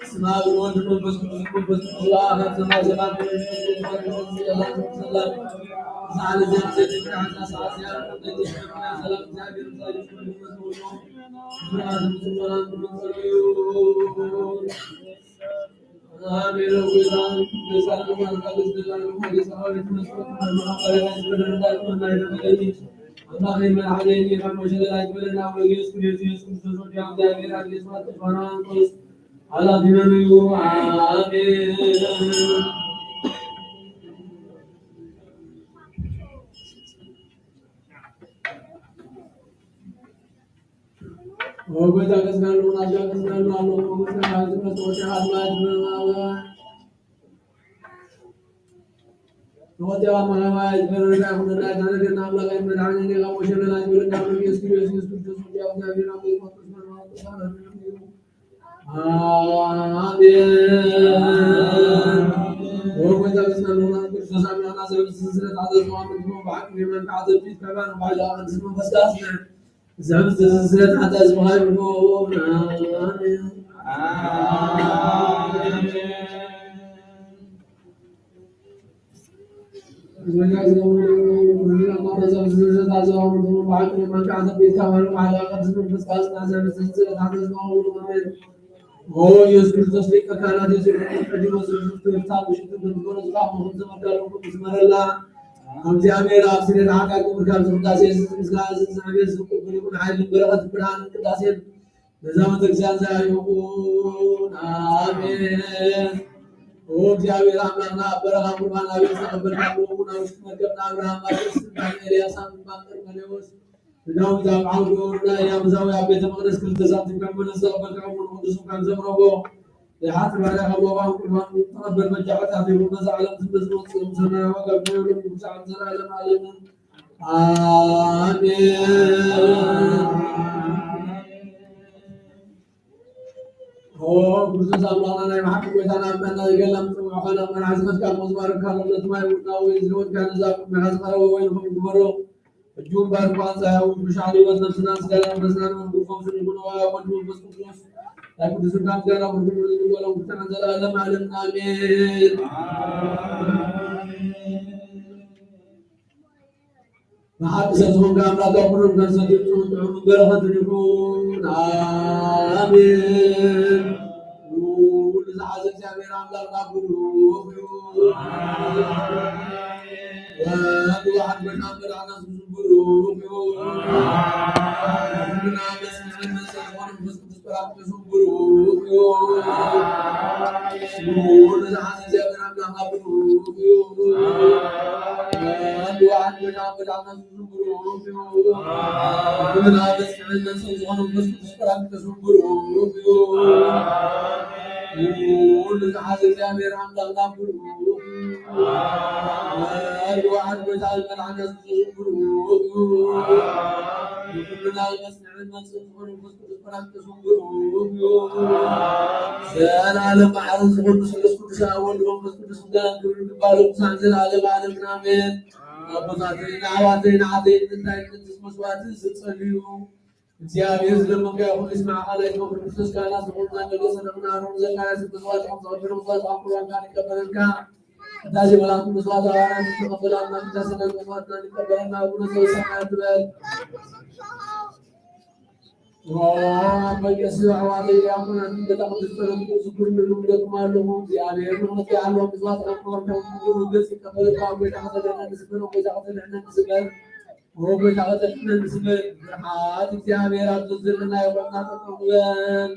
ስማ ብወልድ መንፈስ ቅዱስ መንፈስ ቅዱስ ለአብ ሰማይ ሰማይ ሰላም ሰላም ሰላም ሰላም ወጎታ ከስጋሉ ናጃ ከስጋሉ አሎ ወጎታ ከስጋሉ ናጃ ከስጋሉ አሎ። ኢየሱስ ክርስቶስ ሊቀ ካህናት የሰው ቅዱስ ቅዱስ መረላ። እግዚኣብሔር ኣብ ስርየት ኃጢአት ምርካብ ዝቅዳሴ ምስጋና ዝእግዚኣብሔር ዝቅብል ይኹን። ኃይልን በረኸት ብርሃን ቅዳሴን ነዛ ቤተክርስቲያን ዘያ ይኹን። አሜን። ኦ እግዚኣብሔር ኣምላኽና፣ ኣብ በረኻ ቁርባን ኣቤል ዝተቐበልካ፣ ብእኡ ናብ ውሽጢ መርከብና ኣብርሃም፣ ኣብ ቅድስቲ ኤልያስ፣ ኣብ እምባ ቀርሜሌዎስ፣ ብዳዊት ኣብ ዓውዲ ኦርና፣ ያቡሳዊ ኣብ ቤተ መቕደስ ክልተ ሳንቲም ካብ መለስ ዝተቐበልካ፣ እሞ ንቅዱስ ስምካ ዘቕረቦ ዘይሓጽር ባርያ ካብ ወባን ቁርባን ተቐበል። በጃ ሓጢኣት ይኹን፣ በዛ ዓለም ዝመጽእ ጽምሰና ዋጋ ብናይ ሎም ብዛዕባ ዘላለም ዓለምን። ኣሜን። ኦ ክርስቶስ ኣምላኽና፣ ናይ ብሓቂ ጎይታና፣ ኣምላኽና፣ ዝገላም ጽውዕኻ ናብ መርዓ ዝኸድካ፣ ምዝማር ካህን ነቲ ማይ ናብ ወይኒ ዝለወጥካ፣ ነዛ ኣብ ቅድሜኻ ዝቐረበ ወይኒ ከም ግበሮ። ሕጂ እውን ባርኮ፣ ኣንጻያ እውን ብሻዕሊ ህይወት ነፍስና፣ ስጋና፣ መንፈስና ንመንግስቶም ስም ይኹን፣ ኦ ኣብ ወልድ መንፈስ ቅዱስ፣ ናይ ቅዱስ ስምካ ምስጋና ኩሉ ንበሎም፣ ክልተ ንዘለኣለም ዓለም። ኣሜን። ብሓቂ ሰብ ዝኾንካ ኣምላኽ፣ ካብ ኩሎም ካብ ዝሰትዩ ጥዑም ጥዑም በረኸት ይኹን። ኣሜን። ኩሉ ዝሓዘ እግዚኣብሔር ኣምላኽና ብሩኽ ይኹን። ወልድ ዋሕድ መድኃኒዓለም ስሙ ብሩኽ ይኹን። ኩልና መስምዕን መሰል ዝኾነ መንፈስ ቅዱስ ጳራቅሊጦስ ብሩኽ ይኹን። ኩሉ ዝሓዘ እግዚኣብሔር ኣምላኽና ብሩኽ ይኹን። ወልድ ዋሕድ መድኃኒዓለም ስሙ ብሩኽ ይኹን። ኩልና መስምዕን መሰል ዝኾነ መንፈስ ቅዱስ ጳራቅሊጦስ ብሩኽ ይኹን። ኩሉ ዝሓዘ እግዚኣብሔር ኣምላኽና ብሩኽ ይኹን። ወልድ ዋሕድ መድኃኒዓለም ስሙ ብሩኽ ይኹን። ኩልና መስምዕን መሰል ዝኾነ መንፈስ ቅዱስ ጳራቅሊጦስ ብሩኽ ይኹን። ዘላለም መዓረን ዝኾኑ ስሉስ ቅዱስ ኣብ ወልድ መንፈስ ቅዱስ ምስጋናን ክብርን ይግባእ፣ ቅዱሳን ዘላለም ዓለምን ኣሜን። ኣቦታተይ፣ ንኣሕዋተይ፣ ንኣሓተይ፣ ንምንታይ ቅዱስ መስዋዕቲ ዝጸልዩ እግዚኣብሔር ዝለመንካዮ ኩሉ ይስማዕካ። ናይ ዝመኽሩ ክርስቶስ ካህናት ዝኾኑ ናይ መለሰ ደቕና ኣሮን ዘካርያስ መስዋዕትኩም ዘቐበሉ መስዋዕት ኣብ ቁርባንካ ይቀበለልካ። ቅዳሴ መላእክት መስዋዕት ሃዋርያት ዝተቐበለ ኣምላክ ቅዳሴ ናይ መስዋዕትና ይቀበለልና። ኣቡነ ዘበሰማያት ትበል። በገስ ኣሕዋተይ ዲያቆናት፣ በጣም ዝጸለምኩ ዝክር ንሉ ምለኩም ኣለኹ። እግዚኣብሔር ንክልተ ያለው መስዋዕት ኣብ ቁርባንካ ገጽ ይቀበለልካ። ጎይታ ከተድሕነኒ ስበር፣ ጎይታ ከተድሕነኒ ስበር። ኦ ጎይታ፣ ቀጠልነ ንስምዕ ብርሃን እግዚኣብሔር ኣብ ዝርዝርና ይኾንና፣ ጠጠው ንበል።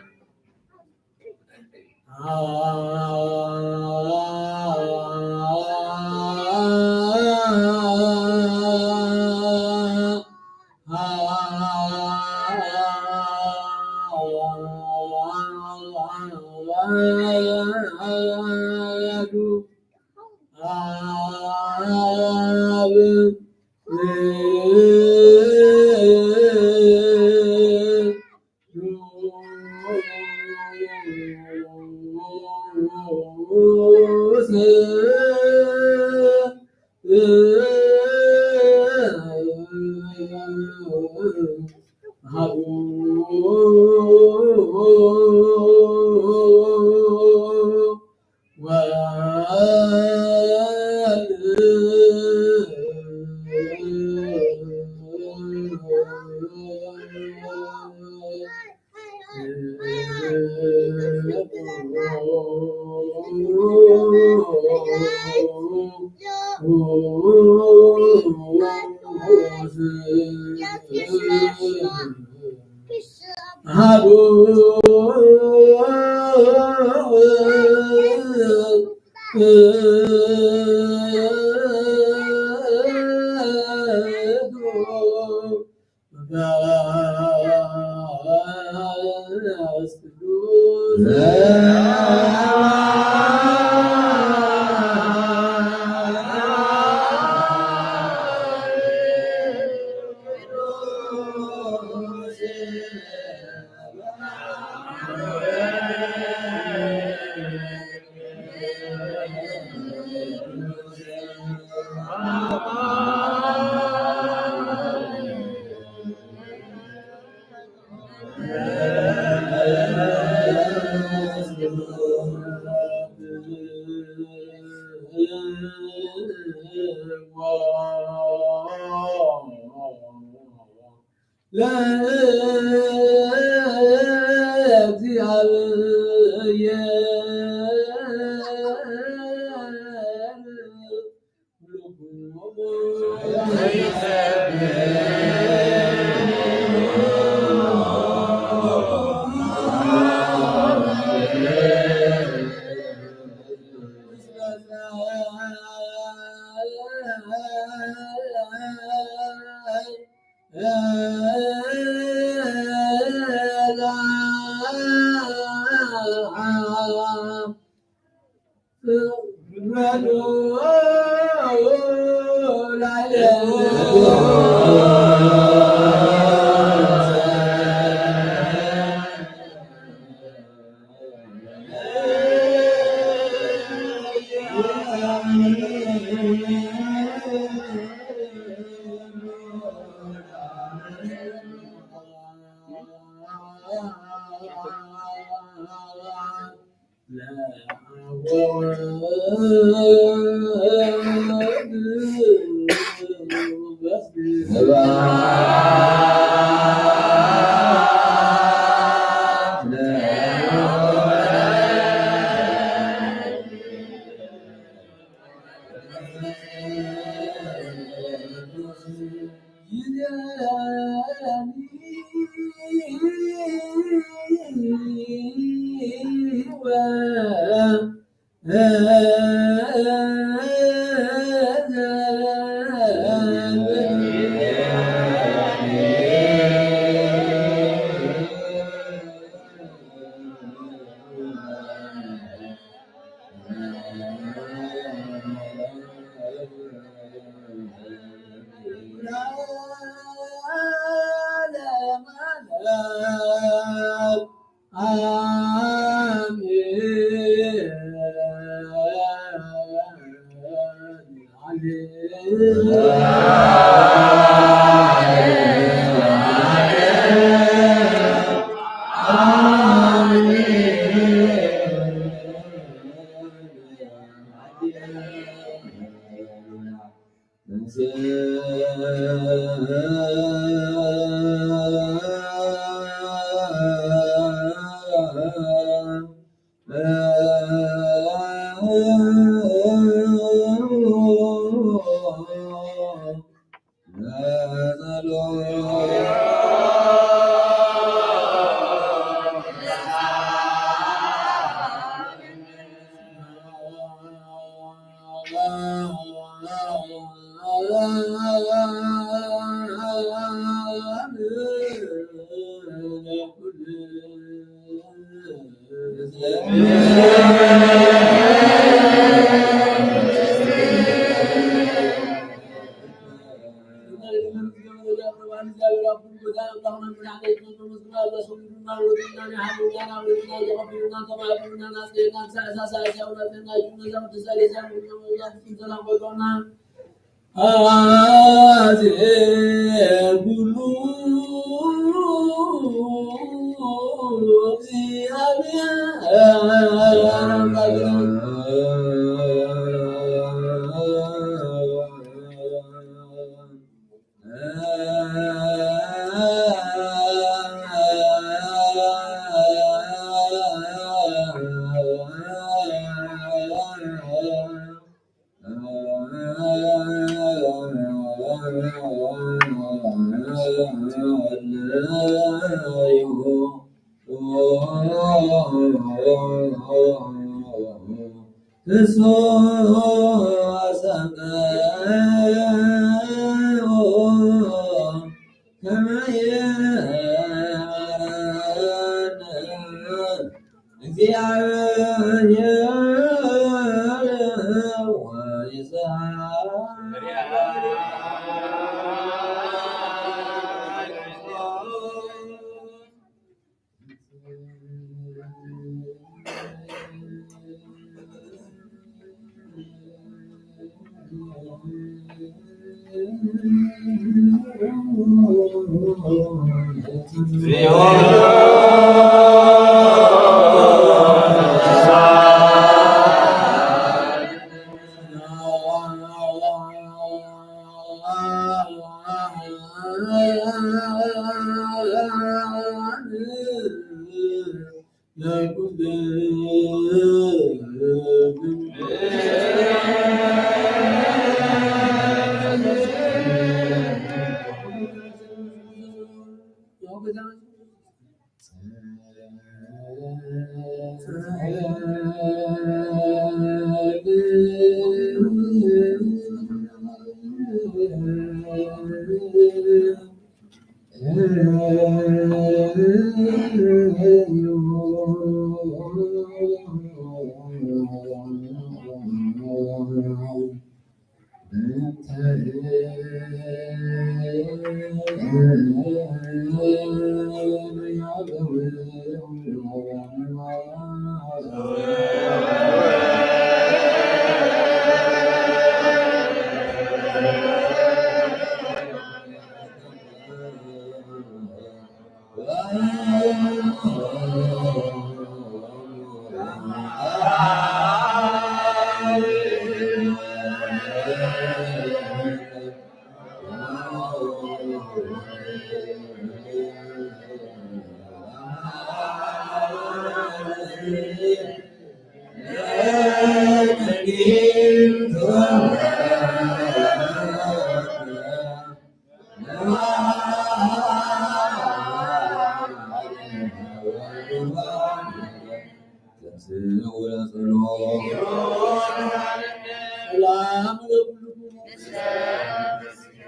ሰላም ለኩልኩም።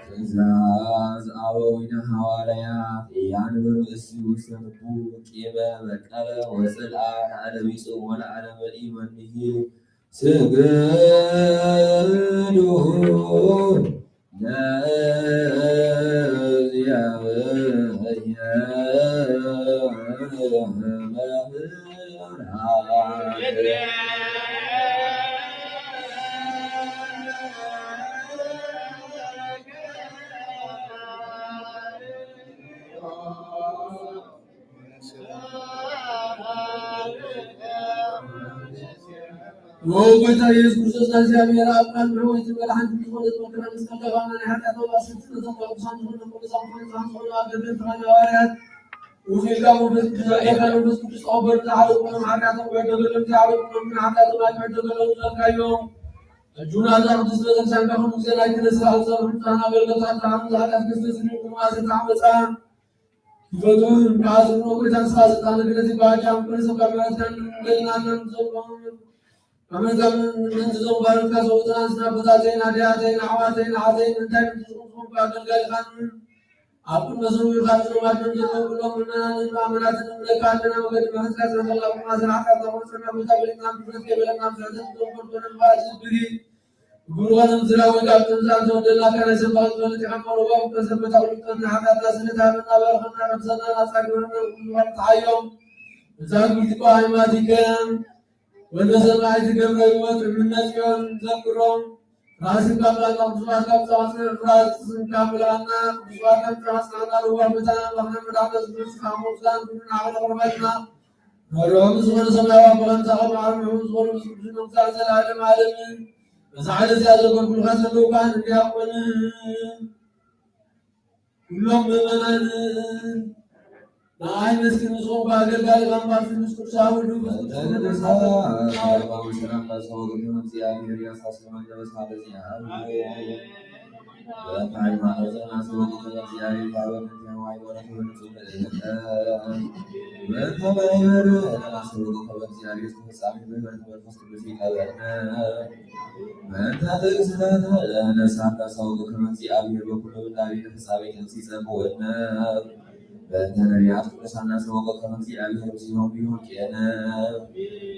ትእዛዝ አበዊነ ሐዋርያት ኢያንብብ እሲ ውስተ ልቡ ቂመ በቀለ ወጽልአ ለዓለም ይጽእ ወለዓለም ኢመንሂ ስግዱ ለእግዚአብሔር መምህር ኦ ጎይታ ኢየሱስ ክርስቶስ፣ ናይ እግዚኣብሔር ኣብ ቃል ምሕወይቲ መድሓኒት ዝኾነት መከራ ምስ ተጋባና ናይ ሓጢኣት መባእሲ ፍጥነቶም ቅዱሳን ዝኾነ ቅዱሳን ዝኾነ ዝኾነ ኣገልገልቲ ሐዋርያት ውፊልካ መንፈስ ቅዱስ ዘርጋካ መንፈስ ቅዱስ ተቐበሉ። ዝሓለፉ ኩሎም ሓጢኣቶም ዕደገሎም፣ ዝሓለፉ ኩሎም ግን ሓጢኣቶም ኣይትዕደገሎም ዝበልካዮም ሕጂ እውን ኣብዛ ቅድስቲ ቤተክርስትያንካ ኩሉ ግዜ ናይ ክነስራ ዝጸንሑ ንጹሃን ኣገልገልታት ዝሓለፉ ዝሓጢኣት ክስተ ዝድግሙ ማእሰርቲ ዓመፃ ክፈቱ። እምበኣር ዝብሎ ጎይታ ንስኻ ስልጣን ክህለት ይባሃልካ። ምክሪ ሰብ ካብ ምሕረትካን ልዕልናን ንዘምልኾም ኣመንዛም ምእንቲ ዘምባርካ ሰውትና ንስና ኣቦታተይን ኣደያተይን ኣሕዋተይን ኣሓተይን እንታይ ምእንቲ ዝኾንኩ ኣገልጋሊኻን ኣብ ቅድመ ስሩይ ካብ ዝረማድን ዘለዉ ኩሎም ምእመናንን ምእመናትን ንብለካ ኣለና። መገዲ ምሕረትካ ዝረኸላ ቁማ ስራሕካ ተቆርፀና ቦታ ገሊጽና ብፍረት ከይበለና ብስሕተት ዘንኮልኮነ ምባል ዝብሪ ብጉልባን ምዝራብ ወይ ካብ ጥንዛን ተወደላካ ናይ ሰባቕ ዝፈልጥ ኢኻ እሞ፣ ለዋህ እኮ ሰበታ ውልቀት ንሓጢኣትና ስለ ትሃበና፣ ባርኸና፣ ቀድሰና፣ ናጻ ግበረና፣ ንኹሉ ምዃን ተሓዮም። እዛ ጉልቲ እኮ ሃይማኖቲከ ወልደ ሰማይ ትገብረ ህይወት እምነ ጽዮን ዘክሮም። ራስን ካብ ላና ቅዱሳት ካብ ጻጽ-፣ ራስን ካብ ላና ቅዱሳት ካብ ጻጽ-፣ ጻና ለዋህ መታና፣ ባርኸና፣ መድኃኒትና፣ ዝብሉስ ካብ ሞት ዛን፣ ኩሉን ዓቕለ ቅርበትና፣ መርሖም ዝኾነ ሰማያዊ ኣቦና፣ ምሳኻ መዓር ምሑም ዝኾነ ምስ ቅዱስ መንግስታ ዘለዓለም ዓለምን። በዛ ዓለም እዚኣ ዘገልግሉኻ ዘለዉ ካህን ዲያቆንን ኩሎም ምእመናንን ንኣይ መስኪን ዝኾንኩ ኣገልጋሊ ኣምላኽ ቅዱስ ቅዱስ ኣወልድ መንፈስ ቅዱስ ሰላም ሰላም ሰላም ሰላም እግዚአብሔር ያሳስበን። በስመ አብ። በእንተ ሃይማኖት ዘናስወቅ ከመ እግዚአብሔር ታበን ሃይማኖት ወንጹህ ለእለተ። በእንተ ማይበር ዘናስወቅ ከመ እግዚአብሔር ፍጻሜ በህይወት መንፈስ ቅዱስ ይቀበልነ። በእንተ ትእግስተ ነሳን ናስወቅ ከመ እግዚአብሔር በኩሉ ምናቤ ፍጻሜ ከመ ሲጸብወነ። በእንተ ነቢያት ቅዱሳን ናስወቅ ከመ እግዚአብሔር ምስሌሆሙ ይሁን ኪያነ።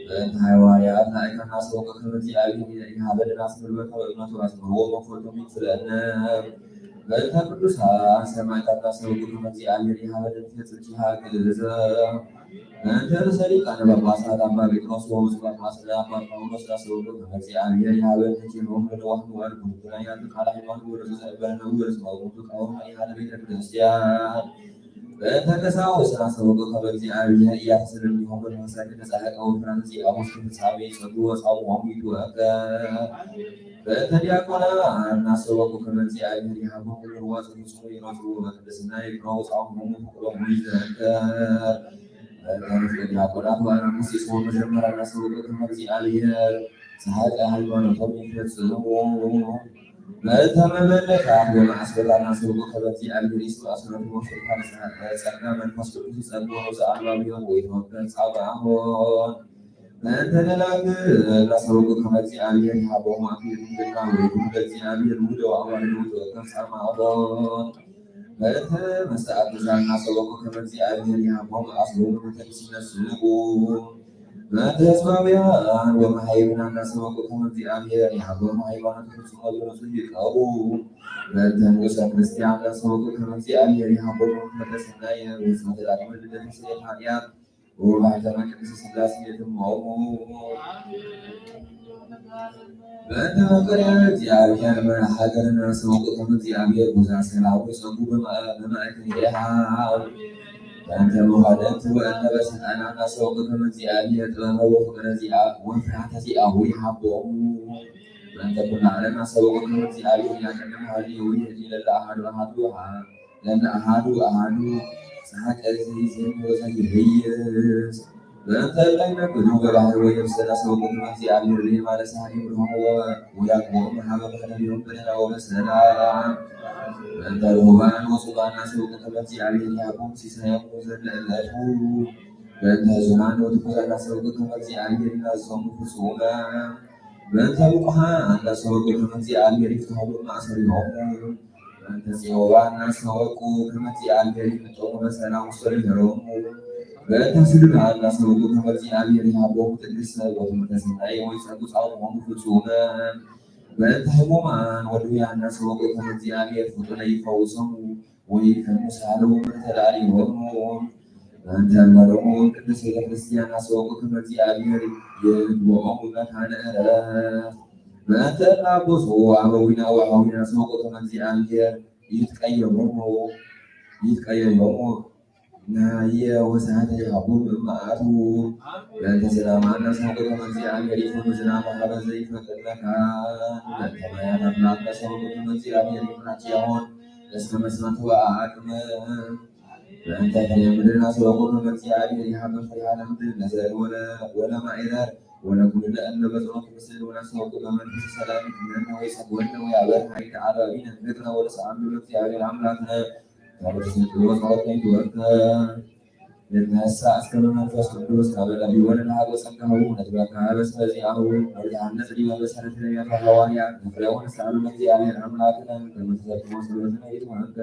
በእንተ ሐዋርያት ላእካን ናስወቅ ከመ እግዚአብሔር ይሃበነ አስምር በእምነቱ አስምርዎ መክፈልቶም ይክፍለነ። በእንተ ቅዱሳን ሰማዕታት ናስወቅ ከመ እግዚአብሔር ይሃበነ ፍጽምቲ ሃግዘ። በእንተ ርእሰ ሊቃነ ጳጳሳት አባ ጴጥሮስ ወብፁዕ ጳጳስነ አባ ጳውሎስ ናስወቅ ከመ እግዚአብሔር ይሃበነ ኪኖም ለነዋህ መዋል ቡቱና ያሉ ቃል ሃይማኖት ወደ ዘእበነ ወደ ዘማውቱ ቃወም አይሃለ ቤተ ክርስቲያን። በእንተ ቀሳውስት አስተውቁ ከመ እግዚአብሔር ኢያስተሰልም ይሆን ወደ መሳኪ ተጻሕቀ ወፍራን ዚአሙስ ፍጻሜ ይጸዱ ወጻሙ ወሙ ይትወቀ። በእንተ ዲያቆናት እናስተውቁ ከመ እግዚአብሔር ይሃቦም ለርዋጽ ፍጹም ይረቱ በቅድስና ይቅረው ጻሙ ወሙ ፍቅሮም ይዘከር። በእንተ ንፍቀ ዲያቆናት ወአናቁስጢስ ወመዘምራን እናስተውቁ ከመ እግዚአብሔር ጸሐቀ ሃይማኖቶም ይፈጽሙ። በእንተ መበለታት ወመዓስበታና ስውቁ ከመ እግዚአብሔር ይስምዕ ጸሎት ወፍቅር ጸጋ መንፈስ ቅዱስ ይጸግቦ ዘአልባቢሆን ወይትወከል ጻማሆን። በእንተ ደናግል እናስተውቁ ከመ እግዚአብሔር ይሃቦም አክሊል ድንግልና ወይኩን ለእግዚአብሔር ውደ ወአዋልድ ወይትወከል ጻማሆን። በእንተ መስተኣት ገዛ እናሰበኩ ከመ እግዚኣብሔር ይሃቦም ኣስቦሙ በተክሲ ነስንቁ። በእንተ ህዝባውያን ወመሃይምና እናሰበኩ ከመ እግዚኣብሔር ይሃቦም ሃይማኖት ፍጹም ወብርጹ ይቀቡ። በእንተ ንጉሰ ክርስቲያን እናሰበኩ ከመ እግዚኣብሔር ይሃቦም ፍኖተ ሰናየ ወስመተ ዳግመ ልደተ ስርየት ኃጢአት ወማህተመ ቅድስት ሥላሴ የትመሙ። በእንተ መፍቀርያ እግዚአብሔር መርሐ ሀገርነ ሰውቅ ከመ እግዚአብሔር ጉዛ ሰላሙ ይጸጉ በማእከል ይሃ። በእንተ መዋደት ወእንተ በስልጣናና ሰውቅ ከመ እግዚአብሔር ጥበበ ወፍቅረ ዚአ ወፍርሃተ ዚአሁ ይሃቦሙ። በእንተ ኩሉ ዓለም ሰውቅ ከመ እግዚአብሔር ያቀድም ሀሊ ወይ ለለ አሃዱ አሃዱ ለለ አሃዱ አሃዱ ሰሐቀ ዘይዜን ወዘይህይስ። በእንተ እለ ይነግዱ በባህር ወየብስ ለሰውቁ ከመ እግዚአብሔር ለየማነ ሳህል ይብርሆሙ ወያግቦሙ ሀበ ባህረ ቢሆም በደህና ወበሰላም። በእንተ ርሁባን ወጽባና ሰውቁ ከመ እግዚአብሔር ያቦም ሲሳዮም ዘለእለቱ። በእንተ ህዙናን ወትኩዛና ሰውቁ ከመ እግዚአብሔር ይናዞሙ ፍጹመ። በእንተ ብቁሃ እናሰወቁ ከመ እግዚአብሔር ይፍትሖሙ ማእሰሪሆሙ። በእንተ ጽዮባ እናሰወቁ ከመ እግዚአብሔር ይፍትሖሙ በሰላም ውስተ ብሔሮሙ። በእንተ ስሉላ እናሰወቁ ከመ እግዚአብሔር ይሃቦሙ ትዕግስተ ወትምህርተ ሰናይ ወይጸጉ ጻውሞሙ ፍጹመ። በእንተ ህሙማን ወድውያ እናሰወቁ ከመ እግዚአብሔር ፍጡነ ይፈውሶሙ። ወይፈምስ ሀለዉ ተላሊሆሙ። በእንተ እምነቶሙ ቅድስት ቤተ ክርስቲያን አስወቁ ከመ እግዚአብሔር ይግብኦሙ መካነ ዕረፍት። በእንተ አቦቱ አበዊነ ወአበዊነ አስወቁ ከመ እግዚአብሔር ይትቀየሞሙ ይትቀየዮሙ ናየ ወሳተ ያቡ እማቱ። በእንተ ዝናማነ አስወቁ ከመ እግዚአብሔር ይፈኑ ዝናመ ሀበ ዘይፈቅድ መካን። በእንተ ማያት አምላክ አስወቁ ከመ እግዚአብሔር ይፍናት ያሆን እስከ መስማት ወአቅም። በእንተ ፍሬ ምድር አስወቁ ከመ እግዚአብሔር ይሃበ ፍሬሃ ለምድር ለዘር ወለ ወለ ማዕረር ወለ ኩልነ እለ በጽሮት ምስል ወለ አስወቁ በመንፈስ ሰላም ይትመነ ወይ ጸግወነ ወይ አበር ሀይል አራቢነ ፍቅረ ወለ ሰአሉ ለእግዚአብሔር አምላክነ። ከመ ትስጥሎ ጸሎት ከይትወርተ። ንነሳ እስከ በመንፈስ ቅዱስ ካበ ነቢዩ ወለነሃቦ ጸጋሁ ነትበካ በስመ ዚአሁ ወለተሃነጽ ዲበ መሰረት ነቢያት ሐዋርያት ንፍሬውን ሳሉ ለእግዚአብሔር አምላክነ። ከመ ትሰብሖ ጸሎትነ ይትወከ።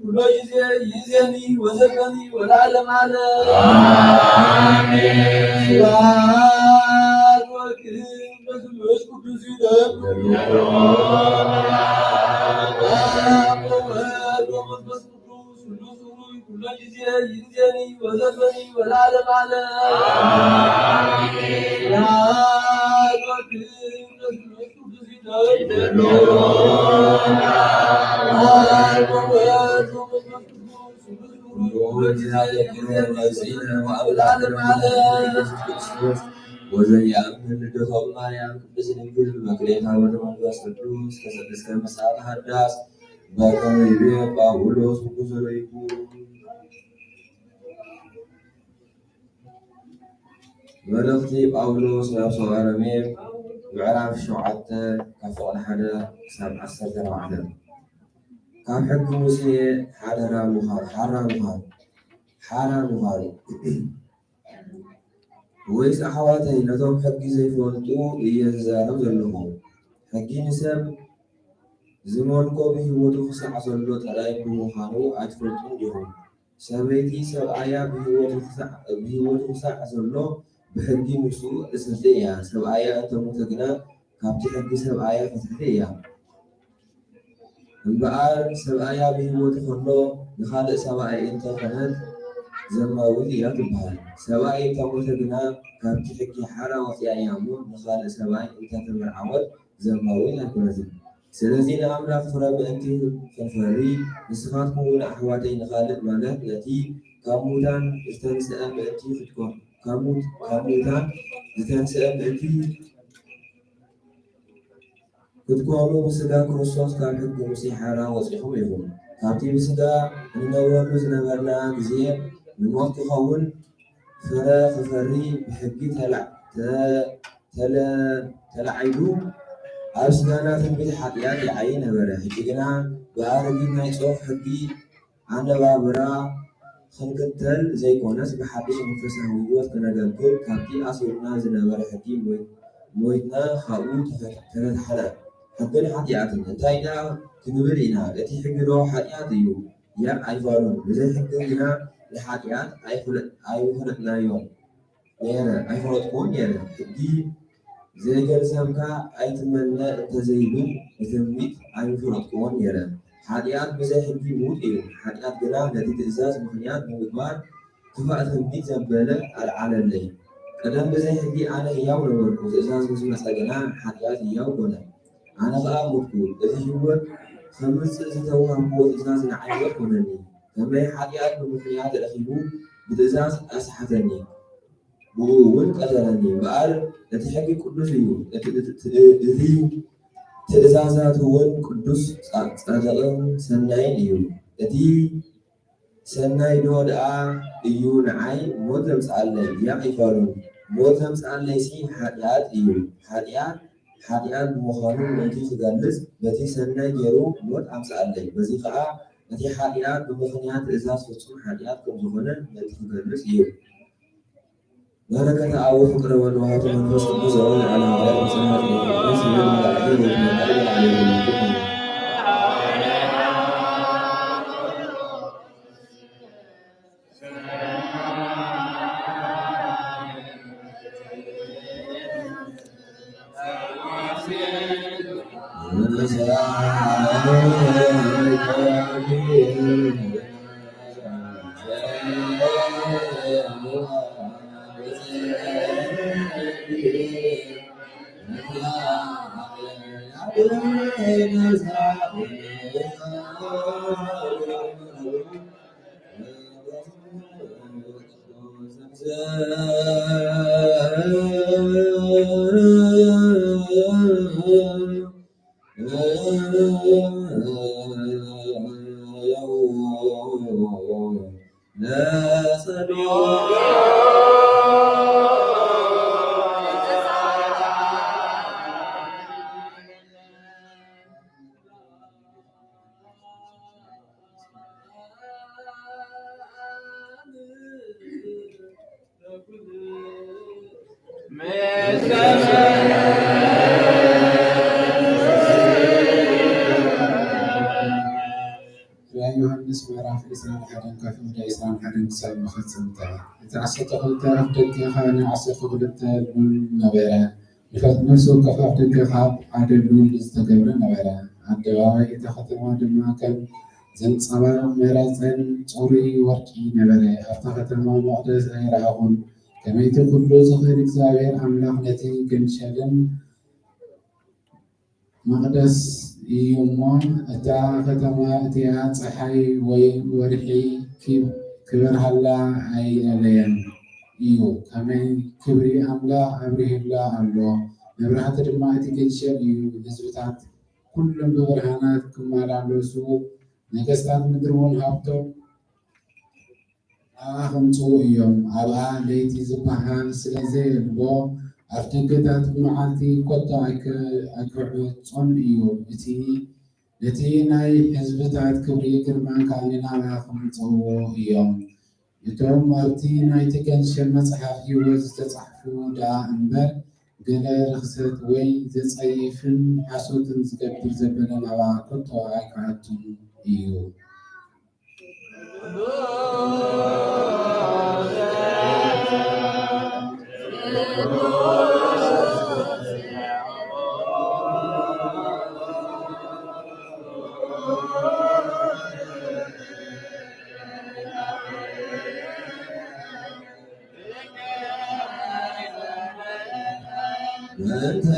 ኩሎ ጊዜ ይእዜኒ ወዘልፈኒ ወለዓለመ ዓለም። ኣሜን። ስብሐት ወክብር ለመንፈስ ቅዱስ ይደሉ። አብ ወወልድ ወመንፈስ ቅዱስ ስሉስ ሩይ ኩሎ ጊዜ ይእዜኒ ወዘልፈኒ ወለዓለመ ዓለም። አሜን። ስብሐት ወክብር ለመንፈስ ቅዱስ ይደሉ። አብ ወወልድ ወመንፈስ ቅዱስ ስሉስ ሩይ ኩሎ ጊዜ ይእዜኒ ወዘልፈኒ ወለዓለመ ዓለም። ወዘያምን ልደቶም ማርያም ቅድስት ድንግል በክሌታ ወደ መንፈስ ቅዱስ ተሰደስከ ምሳት ሀዳስ በከመ ይቤ ጳውሎስ ውጉዘ ለይኩን። መልእኽቲ ጳውሎስ ናብ ሰብኣዊ ሮሜ ምዕራፍ ሸውዓተ ካብ ፍቕዲ ሓደ ክሳብ ዓሰርተ ኣርባዕተ። ካብ ሕጊ ሙሴ ሓደራ ምዃን፣ ሓራ ምዃን፣ ሓራ ምዃን። ወይስ ኣሕዋተይ ነቶም ሕጊ ዘይፈልጡ እየ ዝዛረብ ዘለኹ? ሕጊ ንሰብ ዝመልኮ ብህይወቱ ክሳዕ ዘሎ ጠላይ ብምዃኑ ኣይትፈልጡን ዲኹም? ሰበይቲ ሰብኣያ ብህይወቱ ክሳዕ ዘሎ ብሕጊ ምስኡ እሰርቲ እያ። ሰብኣያ እንተሞተ ግና ካብቲ ሕጊ ሰብኣያ ፍትሕቲ እያ። እምበኣር ሰብኣያ ብህይወቱ ከሎ ንኻልእ ሰብኣይ እንተኾነት ዘማዊት እያ ትበሃል። ሰብኣይ እንተሞተ ግና ካብቲ ሕጊ ሓራ ወፂኣ እያ እሞ ንኻልእ ሰብኣይ እንተተመርዓወት ዘማዊት ኣይኮነትን። ስለዚ ንኣምላኽ ፍረ ምእንቲ ክንፈሪ ንስኻትኩም እውን ኣሕዋተይ ንኻልእ ማለት ነቲ ካብ ሙታን ዝተንስአ ምእንቲ ክትኮኑ ካብ ሙታን ዝተንስአ ምእንቲ ክትኮኑ ብስጋ ክርስቶስ ካብ ሕጊ ሙሴ ሓራ ወፂኹም ኢኹም። ካብቲ ብስጋ እንነብረሉ ዝነበርና ግዜ ንሞት ክኸውን ፍረ ክፈሪ ብሕጊ ተላዒሉ ኣብ ስጋና ትንቢት ሓጢኣት ይዓይ ነበረ። ሕጂ ግና ብኣረጊት ናይ ጾፍ ሕጊ ኣነባብራ ክንክተል ዘይኮነስ ብሓድሽ መንፈሳዊ ህይወት ክነገልግል ካብቲ ኣሲሩና ዝነበረ ሕጊ ሞይትና ካብኡ ተፈታሕና። ሕግን ሓጢኣትን እንታይ ደኣ ክንብል ኢና? እቲ ሕጊ ዶ ሓጢኣት እዩ? ያእ ኣይፋሉን። ብዘይ ሕጊ ግና ንሓጢኣት ኣይፈለጥናዮን ነይረ፣ ኣይፈለጥኩዎን ነይረ። ሕጊ ዘይገንዘብካ ኣይትመነ እንተዘይብል ብትንቢት ኣይምፈለጥኩዎን ነይረ። ሓጢኣት ብዘይ ሕጊ ምዉት እዩ። ሓጢኣት ግና ነቲ ትእዛዝ ምኽንያት ብምግባር ክፋእ ትንቢት ዘበለ ኣልዓለለይ። ቀደም ብዘይ ሕጊ ኣነ ህያው ነበርኩ፣ ትእዛዝ ምስ መጸ ግና ሓጢኣት ህያው ኮነ። ኣነ ኸኣ ሞትኩ። እቲ ህይወት ከምጽእ ዝተዋህብዎ ትእዛዝ ንዓይ ሞት ኮነኒ። ከመይ ሓጢኣት ብምኽንያት ረኺቡ ብትእዛዝ ኣስሓተኒ፣ ብኡ እውን ቀተለኒ እምበኣር፣ እቲ ሕጊ ቅዱስ እዩ፣ እቲ ትእዛዛት እውን ቅዱስ፣ ጻድቕን ሰናይን እዩ። እቲ ሰናይ ዶ ደኣ እዩ ንዓይ ሞት ዘምጽኣለይ? ያቕ ኣይፋሉን። ሞት ዘምጽኣለይሲ ሓጢኣት እዩ። ሓጢኣት ሓጢኣት ብምዃኑ ምእንቲ ክገልጽ፣ በቲ ሰናይ ገይሩ ሞት ኣምጽኣለይ። በዚ ኸኣ እቲ ሓጢኣት ብምኽንያት ትእዛዝ ፍጹም ሓጢኣት ከም ዝኾነ ምእንቲ ክገልጽ እዩ። በረከተ ኣቡ ፍቅረ ወንዋሃቱ መንፈስ ቅዱስ ዘወል ዓለም ዓለም ጽናት ቅዱስ ይብል መላእክት ወትመጣ ዓለም ራእይ ዮሃንስ ምዕራፍ ዕስራን ሓደን ካብ ፍቕዲ ዕስራን ሓደን ክሳብ መፈጸምታ። እቲ ዓሰርተ ክልተ ኣፍ ደገኻ ንዓሰርተ ክልተ ሉል ነበረ። ንፈ-፣ ነፍሲ ወከፍ ኣፍ ደገ ካብ ሓደ ሉል ዝተገብረ ነበረ። ኣደባባይ እታ ከተማ ድማ ከም ዘንጸባርቕ መረጸን ጽሩይ ወርቂ ነበረ። ኣብታ ከተማ መቕደስ ኣይረኣኹን። ከመይቲ ኩሉ ዝኽእል እግዚኣብሔር ኣምላኽ ነቲ ገንሸልን መቕደስ እዩ እሞ፣ እታ ከተማ እቲኣ ጸሓይ ወይ ወርሒ ኪብ-፣ ክበርሃላ ኣይደለየን እዩ። ከመይ ክብሪ ኣምላኽ ኣብሪሁላ ኣሎ። መብራህቲ ድማ እቲ ገንሸል እዩ። ህዝብታት ኩሎም ብብርሃናት ክመላለሱ፣ ነገስታት ምድሪ እውን ሃብቶም ኣብኣ ከምጽኡ እዮም። ኣብኣ ለይቲ ዝበሃል ስለ ዘየልቦ፣ ኣፍደገታት ብመዓልቲ ኮቶ ኣይክ-፣ ኣይክዕጾን እዩ። እቲ፣ ነቲ ናይ ህዝብታት ክብሪ ግርማን ካልእ ናብኣ ከምጽእዎ እዮም። እቶም ኣብቲ ናይቲ ገንሸል መጽሓፍ ህይወት ዝተጻሕፉ ደኣ እምበር፣ ገለ ርኽሰት ወይ ዘጸይፍን ሓሶትን ዝገብር ዘበለ ናብኣ ኮቶ ኣይክኣቱን እዩ። እንተ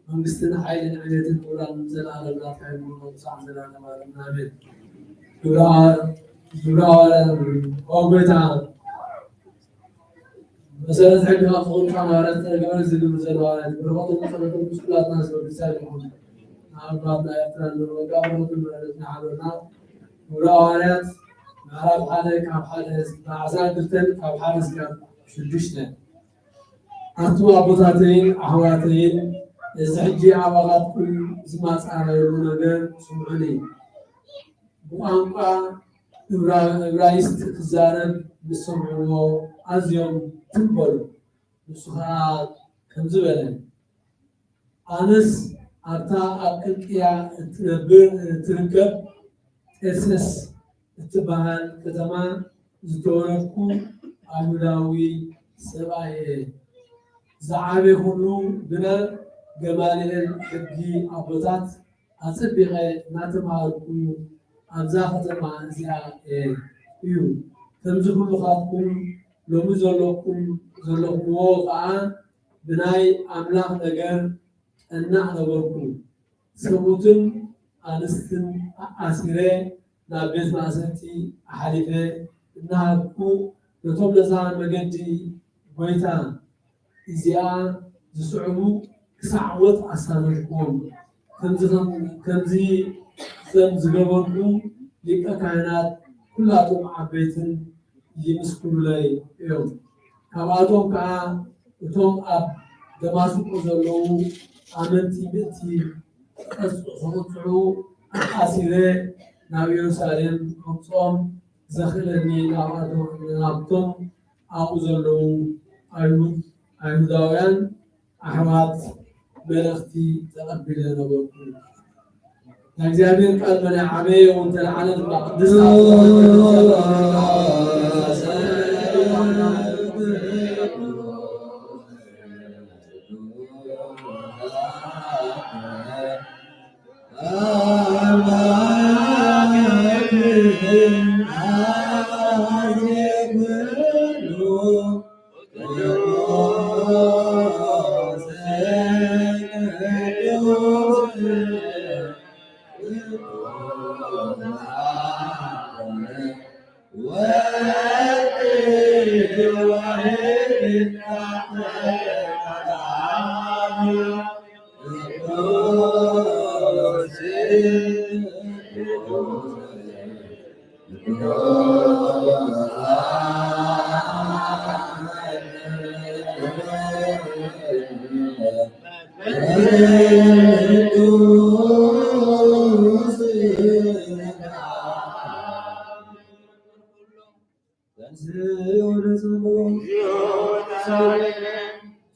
መንግስትን ሓይልን ዕቤትን ክብራን ዘለኣለም ናትካ ይኹን፣ ክሳዕ ዘላለም ዓለም። ኣሜን። ግብረ ሃዋርያ፣ ግብረ ሃዋርያ፣ ኦ ጎይታ፣ መሰረት ሕግኻ ዝኾኑ ቃል ሃዋርያት ዝተረገመ ዝግብር ዘሎ ሃዋርያት፣ በረኸቶም ጸሎቶም ምስ ኩላትና ህዝበ ክርስቲያን ይኹን። ንኣሕዋትና ኤርትራ ንወጋ በረኸቱ ምሕረትና ሓበርና። ግብረ ሃዋርያት ምዕራፍ ሓደ ካብ ሓደ፣ ምዕራፍ ዓሰርተ ክልተ ካብ ሓደ እስካብ ሽዱሽተ። ኣቱም ኣቦታተይን ኣሕዋተይን፣ እዚ ሕጂ ኣባኻትኩም ዝማጻረሉ ነገር ስምዑኒ። ብቋንቋ እብራ-፣ እብራይስጥ ክዛረብ ምስ ሰምዕዎ ኣዝዮም ትም በሉ። ንሱ ኸኣ ከምዚ በለ፣ ኣነስ ኣብታ ኣብ ቅልቅያ እትነብር፣ እትርከብ ጤርሴስ እትበሃል ከተማ ዝተወለድኩ ኣይሁዳዊ ሰብኣይ እየ። ዝዓበኹሉ ብና ገማልኤል ሕጊ ኣቦታት ኣጸቢቐ እናተማሃርኩ ኣብዛ ከተማ እዚኣ እየ እዩ። ከምዚ ኩልኻትኩም ሎሚ ዘለኩም፣ ዘለኹምዎ ኸኣ ብናይ ኣምላኽ ነገር ቀናዕ ነበርኩ። ሰብኡትን ኣንስትን ኣሲረ ናብ ቤት ማእሰርቲ ኣሕሊፈ እናሃብኩ ነቶም ነዛ መገዲ ጐይታ እዚኣ ዝስዕቡ ክሳዕ ሞት ኣሳነድኩዎም። ከምዚ ከም፣ ከምዚ ከም ዝገበርኩ ሊቀ ካህናት ኩላቶም ዓበይትን ይምስክሩለይ እዮም። ካብኣቶም ከኣ እቶም ኣብ ደማስቆ ዘለዉ ኣመንቲ ምእንቲ ክቐጽ-፣ ክቕጽዑ ኣሲረ ናብ ኢየሩሳሌም ከምጽኦም ዘኽእለኒ ናብኣቶም፣ ናብቶም ኣብኡ ዘለዉ ኣይሁድ፣ ኣይሁዳውያን ኣሕዋት መልእኽቲ ተቐቢለ ነበርኩ። ናይ እግዚኣብሔር ቃል መን ዓበየ እውን ተለዓለ ድማ ቅድስት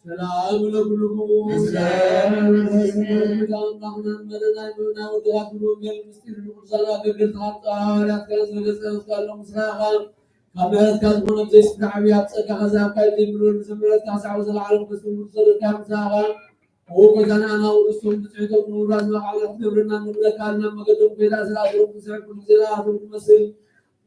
ሰላም ለኩልኩም። ምስለ መንፈስኩም። ኣምላኽና መለናይ ምእመናን ወድኻ ክብሉ ወንጌል ምስጢር ንቅዱሳን ኣገልገልትኻ ሃዋርያትካ ዝረገጸ መስቀሎም ምስራኻ ካብ ምሕረትካ ዝኾነ ብዘይስፍር ዓብዪ ኣብ ጸጋኻ ዝሃብካ ይምሉን ምስ ምሕረትካ ክሳዕ ዘለዓለም ክስሙር ዝሰደድካ ምሳኻ። ኦ ጎይታና፣ ኣናውር እሱም ብጽሕቶም ንውራዝ መቓብር ክትገብረና ንብለካ፣ ናብ መገዶም ኮይዳ ስለ ኣገሮም ክስዕብ ኩሉ ግዜ ንኣቶም ክመስል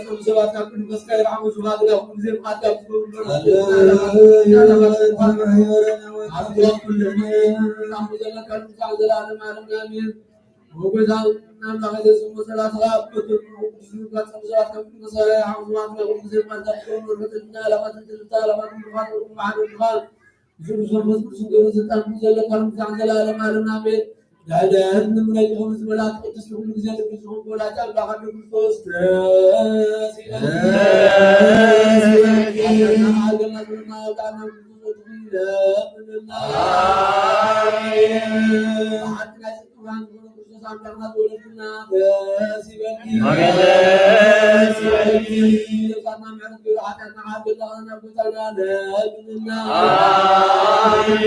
ዝጸሙ ሰባት ካብ ቅዱስ መስቀል ይርሓሙ። ስብሐት ለኩሉ ጊዜ ብቃል ካብ ዝገብሩ ዘለካ ዘለዓለም ዓለም ኣሜን። ወጎይታ ኣምላኽ ዘስሙ ሰላሳ ኣብ ቅዱስ መስቀል ይርሓሙ። ስብሐት ለኩሉ ጊዜ ብቃል ካብ ቅዱስ መስቀል ይርሓሙ። ስብሐት ለኩሉ ጊዜ ብቃል ካብ ዝገብሩ ዘለካ ዘለዓለም ዓለም ኣሜን። ብስሉስ መንፈስ ቅዱስ ገብረ ስልጣን ዘለካ ምስጋና ዘለዓለም ዓለም ኣሜን። ዳሕደት ንምለይ ክብሪ ዝበላ ቅድስቲ ኩሉ ግዜ ትግሪ ዝኾንኩ ወላዲተ ኣምላኽ ኣዶ ክርስቶስ ደስ ይበልኪ። ደስ ይበልኪ። ኣገና ዝብልና ወዳና ክርስቶስ ወድኺ ለምንና። ኣሜን። ሓንቲ ናይ ጽድቂ ብርሃን ዝኾነ ክርስቶስ ኣምላኽና ተወለድክና ደስ ይበልኪ። ኣሜን። ደስ ይበልኪ። ይቕሬታና ምሕረት ገይሩ ሓጢኣትና ክሓልፈልና ናብ ጎይታና ለምንና። ኣሜን።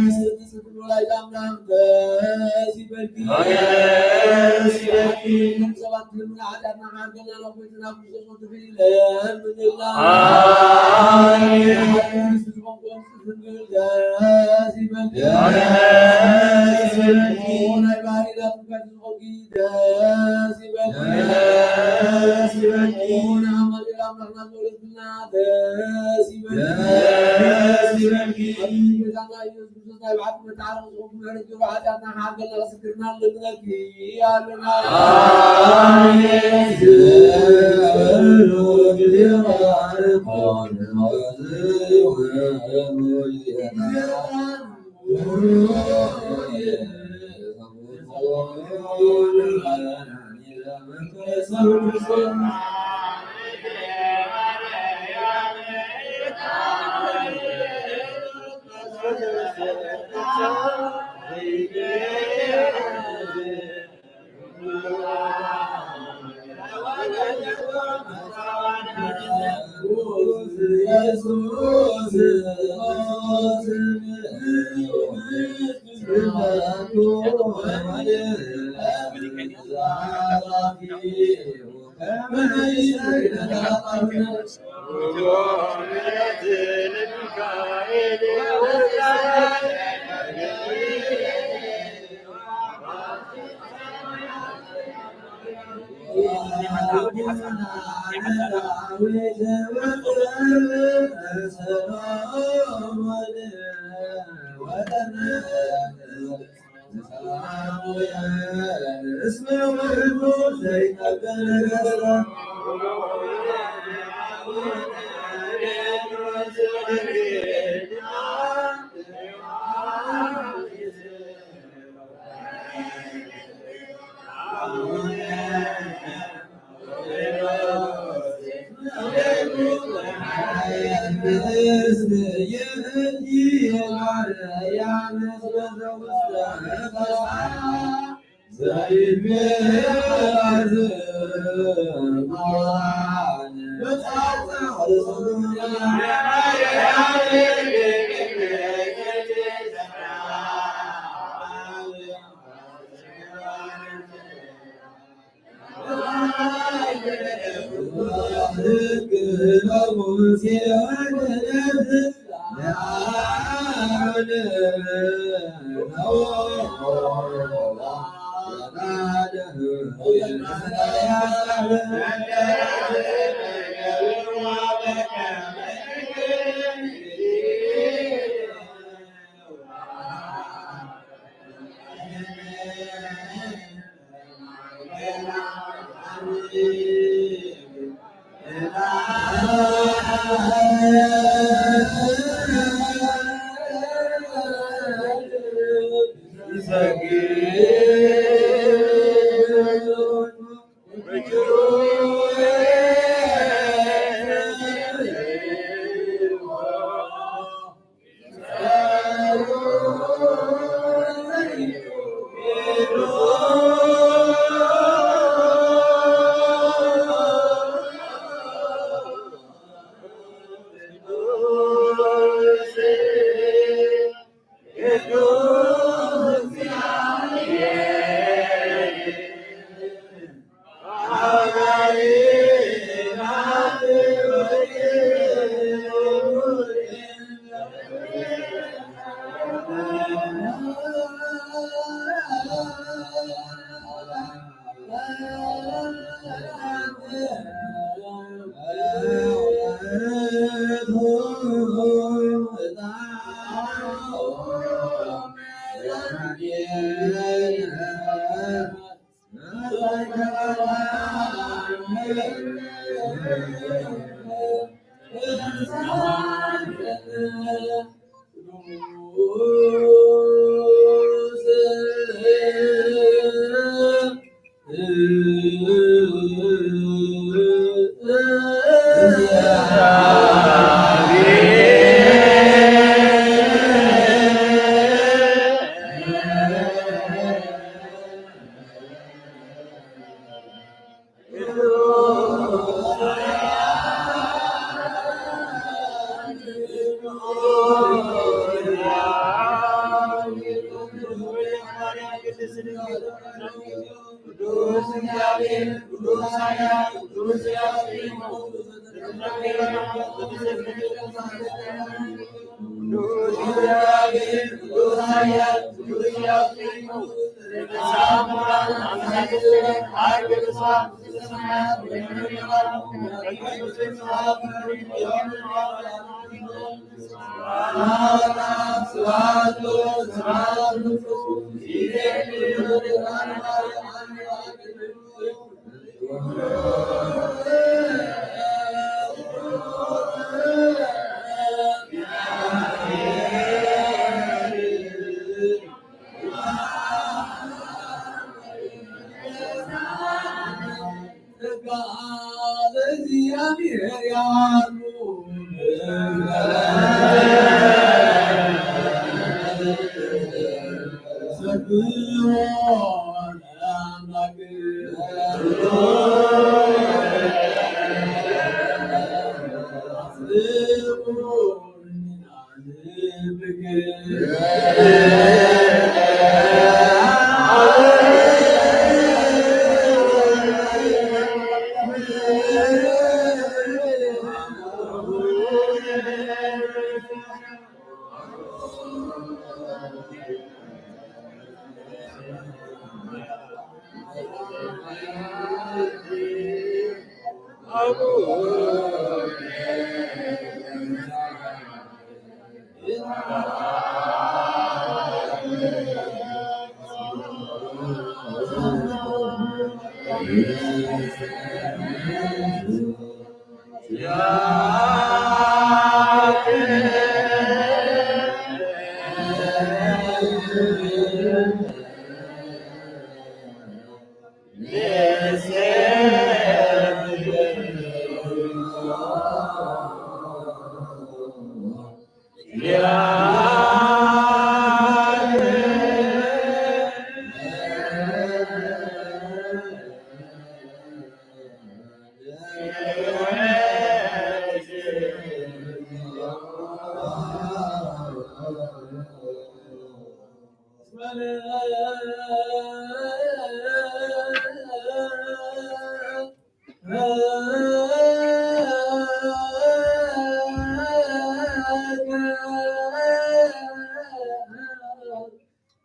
ንጽሕቲ ጽድቂ ወላዲተ ኣምላኽ ደስ ይበልኪ። ኣሜን። ደስ ይበልኪ። ንሰባት ዝልምና ሓጢኣትና ክሓልፈልና ናብ ጎይታና ክርስቶስ ወድኺ ለምንና። ኣሜን። ሓጢኣት ንስቲ ዝኾንኩም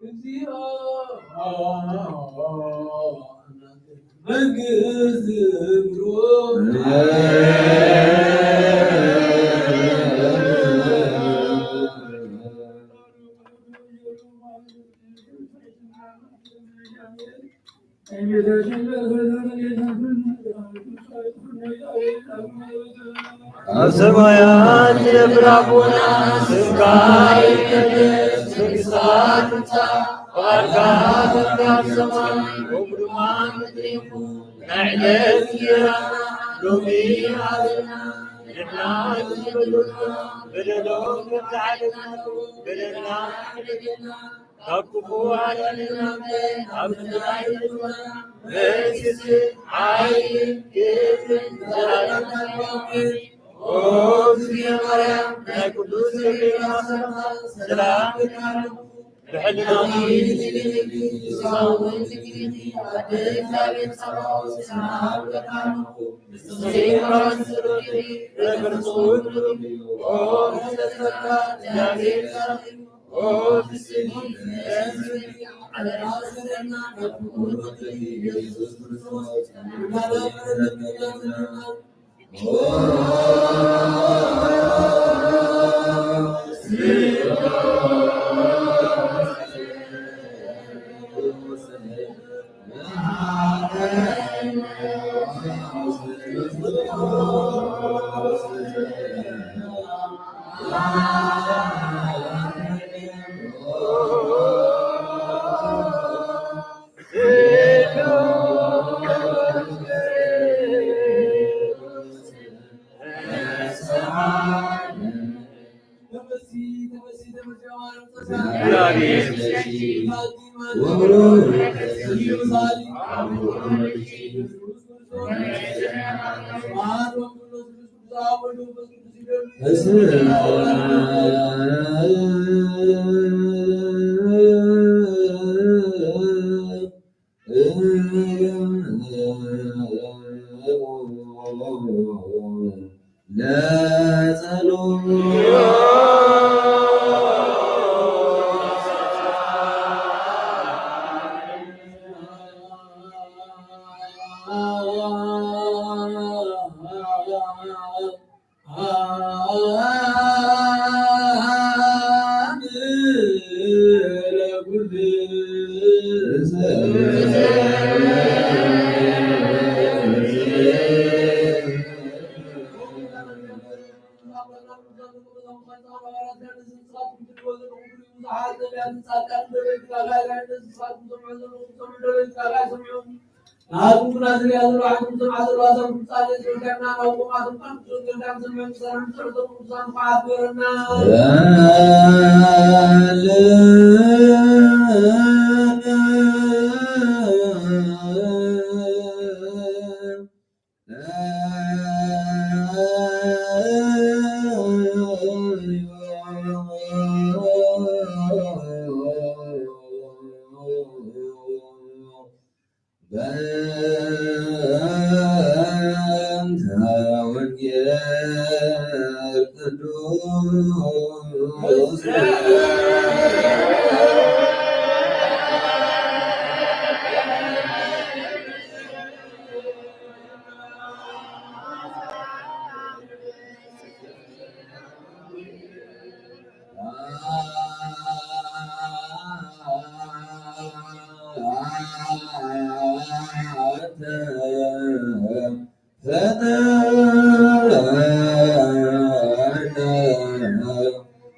እግዚኦ መንግስት ዝብሎ ኣብ ሰማያት ዝነብር ኣቦና፣ ስምካ ይቀደስ፣ መንግስትኻ ትምጻእ፣ ፍቓድካ ትኹን ከም ሰማይ፣ ከምኡ ድማ ኣብ ምድሪ ይኹን። ናይ ዕለት እንጀራና ሎሚ ሃበና፣ ንሕና ንበደለና፣ በደሎም ከም ዝሓለፍና፣ በደልና ይሕደገና፣ ካብ ክፉ ኣድሕነና እምበር፣ ካብ ምድራይ ድማ መንግስቲ፣ ሓይሊ፣ ክብርን ዘላለማዊ ኣሜን። ኦ እግዝእትየ ማርያም፣ ናይ ቅዱስ ገብርኤል ሰላምታ ሰላም እልኪ፣ ብሕልናኺ ድንግል ኢኺ፣ ብስጋኺ እውን ድንግል ኢኺ፣ ኣደ እግዚኣብሔር ጸባኦት ሰላም እልኪ፣ ንስኺ እምበኣር ጽሩይ ኢኺ፣ ፍረ ከርስኺ እውን ብሩክ እዩ። ኦ ምሕረት ጸጋ፣ እግዚኣብሔር ምሳኺ፣ በእንተ ወንጌል ቅዱስ ፈጠረ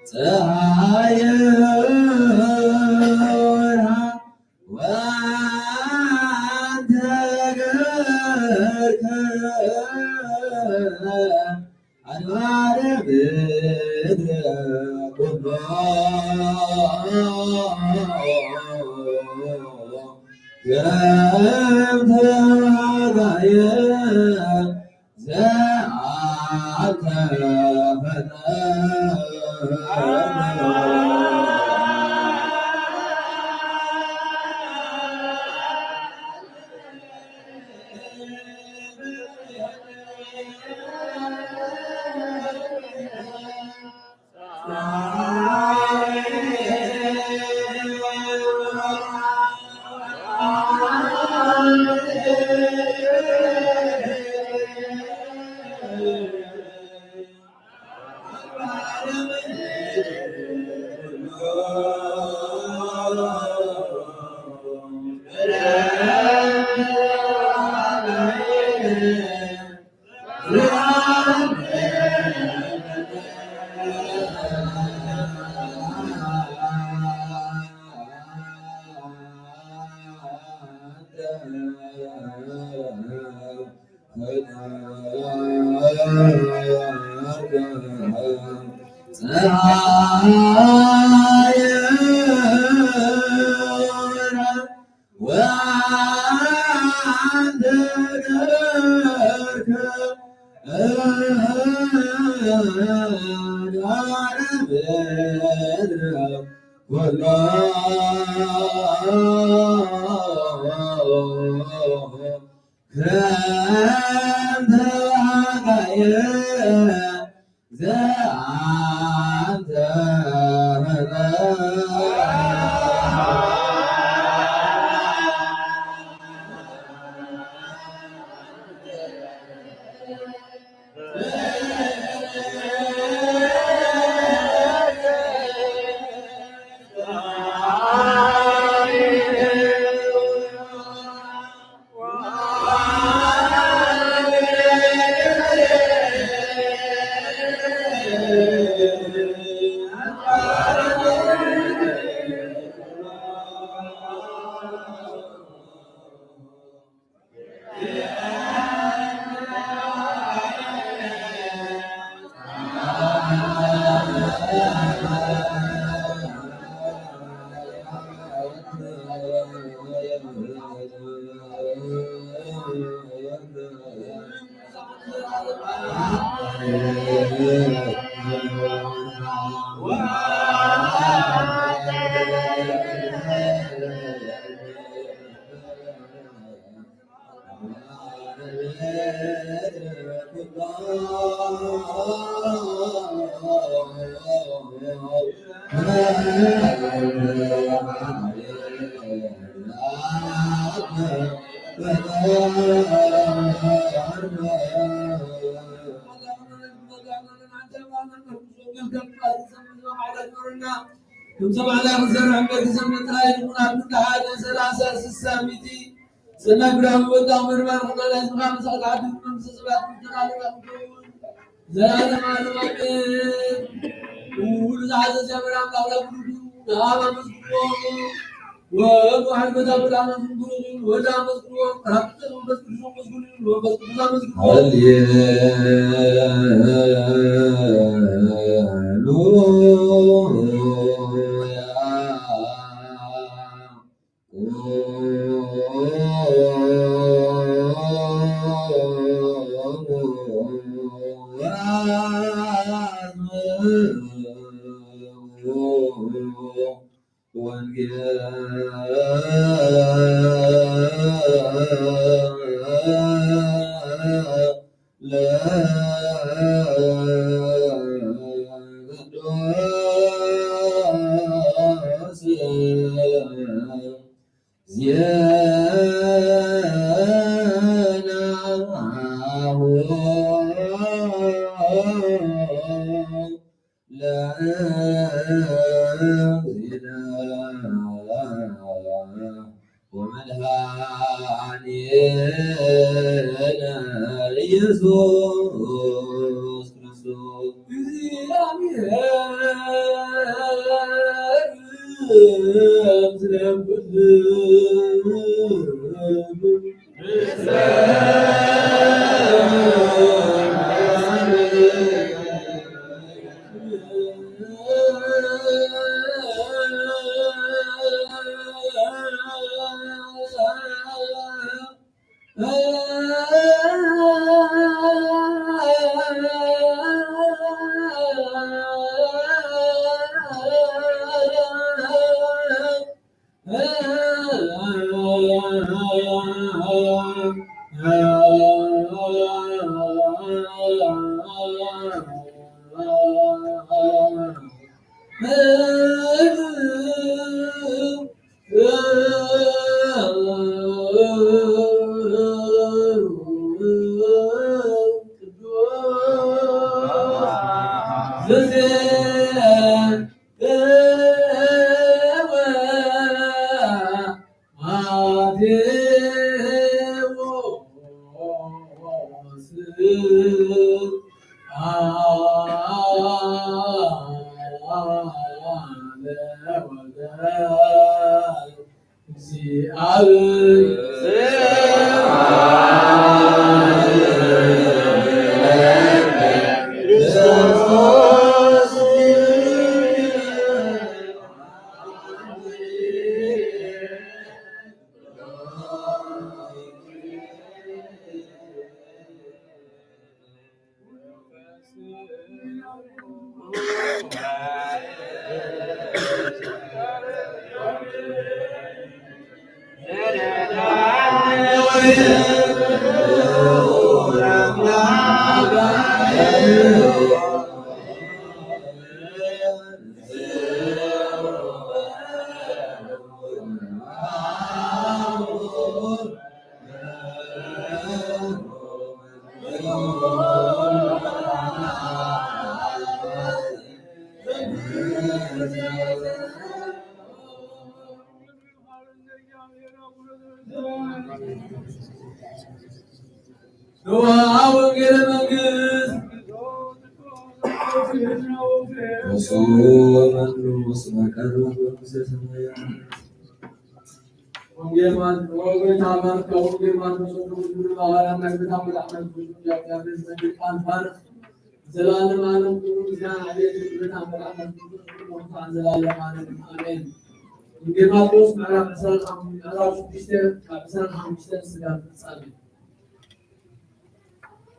ፀሐየ ወወርሃ ወአንተ ገበርከ አድባረ ምድረ ኩሎ። ገምተ ዋጋየ ዘአንተ ፈጠረ። ከም ሰማዕና ክንሰርሕ እምበር ክሰምዕ ጥራይ ንኹን። ኣብ ክንዲ ሓደ ሰላሳ ስሳ ሚእቲ ሰናይ ብርሃን ወጣ ምርማር ክመላስ ምዃን መሳቕል ዓዲ መንግስቲ ሰባት ምተኻለና ክንከውን ዘላለማዊ ኣሜን። ኩሉ ዝሓዘ እግዚኣብሔር ኣምላኽ ናብ ኩሉ ንኣብ ኣመስግንዎ። ወወልድ ዋሕድ በታ ብርሃን ኣመስግንዎ። ወወልድ ኣመስግንዎ። ወመንፈስ ቅዱስ ኣመስግንዎ። ወመንፈስ ቅዱስ ኣመስግንዎ። ሃሌሉያ። ወንጌል ለቅዱስ ዜናሁ ለእግዚእነ ወመድኃኒነ ኢየሱስ ክርስቶስ። ንዋ ወንጌለ መንግስት። ወሱ ወመኑ ወስመ ቀርብ መንግስተ ሰማያት። ወንጌል ማን-፣ ወንጌል ማን-፣ ወንጌል ማቴዎስ ወንጌል ማርያም ናይ ጌታ መድኃኒት ኢየሱስ ክርስቶስ ቃል ባርክ። ዘላለም ዓለም ኩሉ ምስጋና ዕቤት ጌታ መድኃኒት ኢየሱስ ክርስቶስ ዘላለም ዓለም ኣሜን። ወንጌል ማቴዎስ ምዕራፍ ዕስራን ሓሙሽተን፣ ምዕራፍ ሽዱሽተ ካብ ዕስራን ሓሙሽተን ስጋብ ፍጻሜ።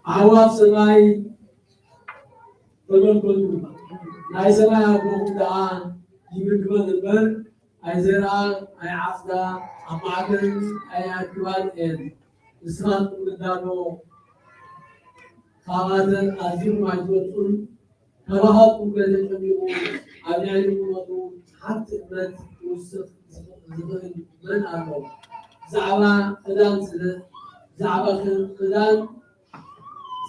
ኣዕዋፍ ሰማይ ተመልከቱ፣ ናይ ሰማይ ኣቦኹም ደኣ ይምግበን እምበር፣ ኣይዘርኣ፣ ኣይዓጽዳ፣ ኣብ ማዕከን ኣየእክባን እየን። ንስኻትኩም ግዳ እሞ፣ ካብኣተን ኣዚኹም ኣይትበልጹን። ካባኻትኩም ገለ ተጨኒቑ፣ ኣብ ልዕሊኡ ቁመቱ ሓንቲ እመት ክውስኽ ዝኽእል መን ኣሎ? ብዛዕባ ክዳን ስለ፣ ብዛዕባ ክዳን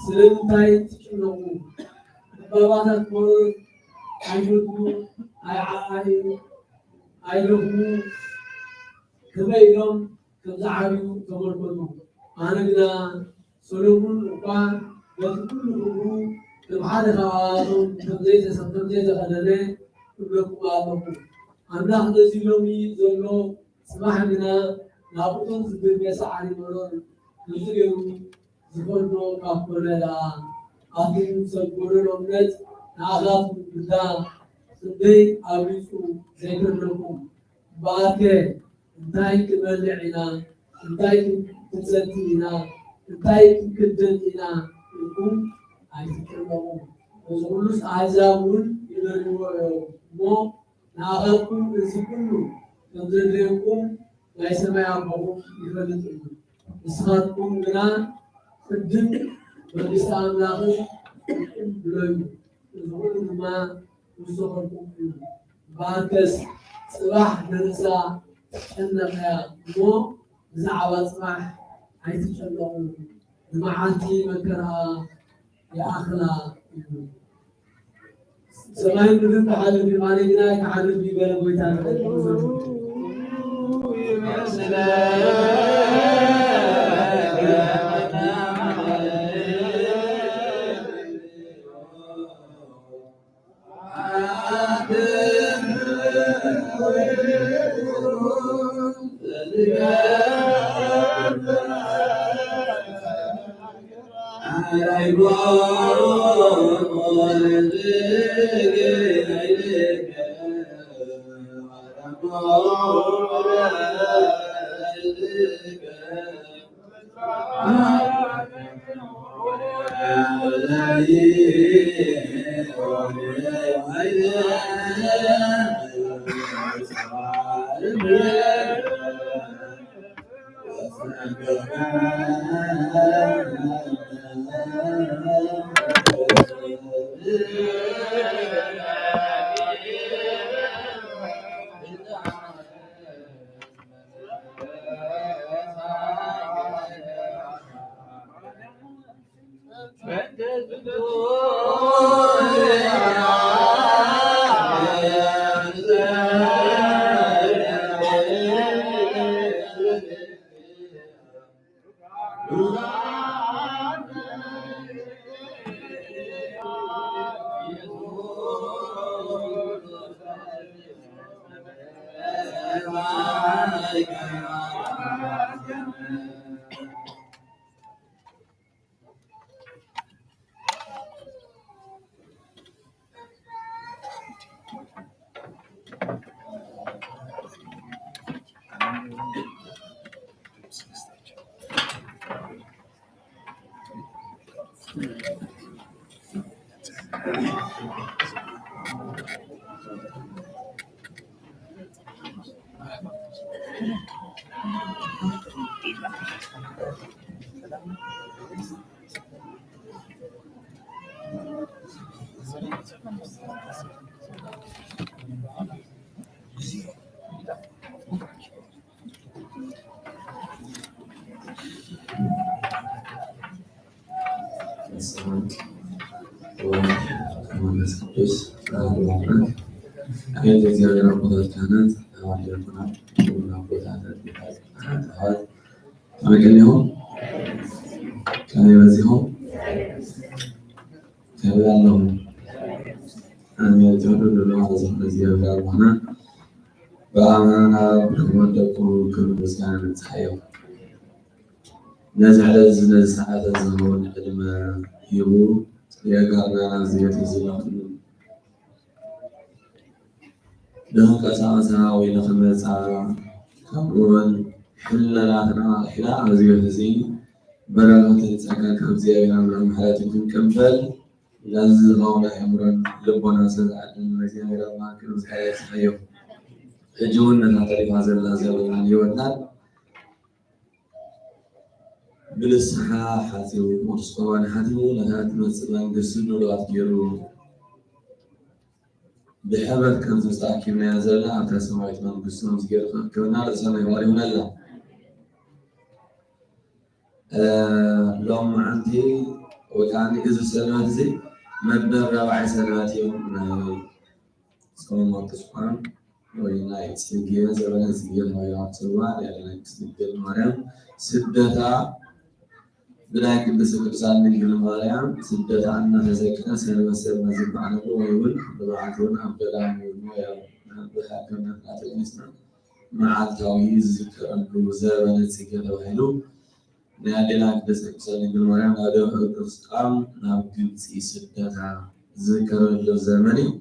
ስለምንታይ ትጭነቑ? ዕምባባታት መሮር ኣይፈትዉ፣ ኣይ-፣ ኣይ-፣ ኣይደኽሙ፣ ከመይ ኢሎም ከም ዝዓብዩ ተመልከቱ። ኣነ ግና ሰሎሞን እኳ በቲ ኩሉ ክብሩ ከም ሓደ ካብኣቶም ከም ዘይተሰ-፣ ከም ዘይተኸደነ እብለኩም ኣለኹ። ኣምላኽ ነዚ ሎሚ ዘሎ ጽባሕ ግና ናብኡ ዝድርበ ሳዕሪ መሮር ከምዚ ገይሩ ዝኸድኖ ካብ ኮነ ደኣ፣ ኣቱም ሰብ ጎደሎ እምነት፣ ንኣኻትኩም ግዳ ክንደይ ኣብሊጹ ዘይከደኩም። እምበኣርከ እንታይ ክንበልዕ ኢና፣ እንታይ ክንሰቲ ኢና፣ እንታይ ክንክደን ኢና ኢልኩም ኣይትጨነቑ። ነዚ ኩሉስ ኣህዛብ እውን ይደልይዎ እዮም እሞ፣ ንኣኻትኩም እዚ ኩሉ ከም ዘድልየኩም ናይ ሰማይ ኣቦኹም ይፈልጥ እዩ። ንስኻትኩም ግና ቅድም መንግስቲ ኣምላኽን ጽድቅን ድለዩ፣ እዚ ኩሉ ድማ ክውሰኸልኩም እዩ። እምበኣርከስ ጽባሕ ንርእሳ ትጨነቕ እያ እሞ፣ ብዛዕባ ጽባሕ ኣይትጨነቑ፣ ንመዓልቲ መከራኣ ይኣኽላ እዩ። ሰማይን ምድርን ክሓልፍ እዩ፣ ቃለይ ግና ኣይክሓልፍን እዩ በለ ጎይታ። በስመ አብ ወወልድ ወመንፈስ ቅዱስ አሐዱ አምላክ። አቤት እግዚአብሔር፣ አባቶች ካህናት፣ አበው ዲያቆናት፣ ክቡራን አቦታት፣ አባቶች ካህናት፣ አበው፣ ከመይ ቀኒኹም? ከመይ በዚኹም? ከመይ ኣለኹም? ኣሜን። ትውልዱ ድማ ዝኾነ እግዚኣብሔር ኣቦና ብኣማና ብደሙ ወደቁ ክብሪ ምስጋና ንብጽሓዮ። ነዚ ዕለት እዚ ነዚ ሰዓት እዚ ዝኸውን ዕድመ ሂቡ የጋርና ናብዚ ቤት እዚ ለኹሉ ንኽንቀሳቐሳ ወይ ንኽንመጻ ከምኡ እውን ሕልናታትና ኣቕሒና ኣብዚ ቤት እዚ በረኸትን ጸጋን ካብ እግዚኣብሔር ኣምላኽ ምሕረትን ክንቅበል ነዚ ዝኸውን ኣእምሮን ልቦናን ስለ ዝዓደለና እግዚኣብሔር ኣምላኽ ክብሪ ምስጋና ይብጽሓዮ። ሕጂ እውን ነታ ተሪፋ ዘላ ዘበናን ህይወትናን ብንስሓ ሓጺቡ፣ ብቅዱስ ቁርባን ሓጺቡ፣ ነታ ትመጽእ መንግስቲ ድሉዋት ገይሩ ብሕብረት ከምዚ ተኣኪብናዮ ዘለና ኣብታ ሰማያዊት መንግስቲ ከምዚ ገይሩ ከእክበና ርእሰ ምሕዋር ይሁነልና። እ፣ ሎማዓንቲ ወይ ከዓ እዚ ሰንበት እዚ መበል ራብዓይ ሰንበት እዩ ናይ ጾም ወርቂ ጾም ወይ ናይ ጽጌ ዘበነ ጽጌ ተባሂሉ ኣብ ጽዋዕ ናይ ቅድስት ድንግል ማርያም ስደታ ብናይ ቅድስት ቅዱሳን ድንግል ማርያም ስደታ እናተዘከረ ሰንበት ሰብ መዝበዓለሉ ወይ እውን ብመዓልቲ እውን ኣብ ገዳም ወይ ኣብ ብሃገርና ካቶሊክስና መዓልታዊ ዝዝከረሉ ዘበነ ጽጌ ተባሂሉ ናይ ኣዴና ቅድስት ቅዱሳን ድንግል ማርያም ናብ ደብረ ቁስቋም ናብ ግብጺ ስደታ ዝዝከረሉ ዘመን እዩ።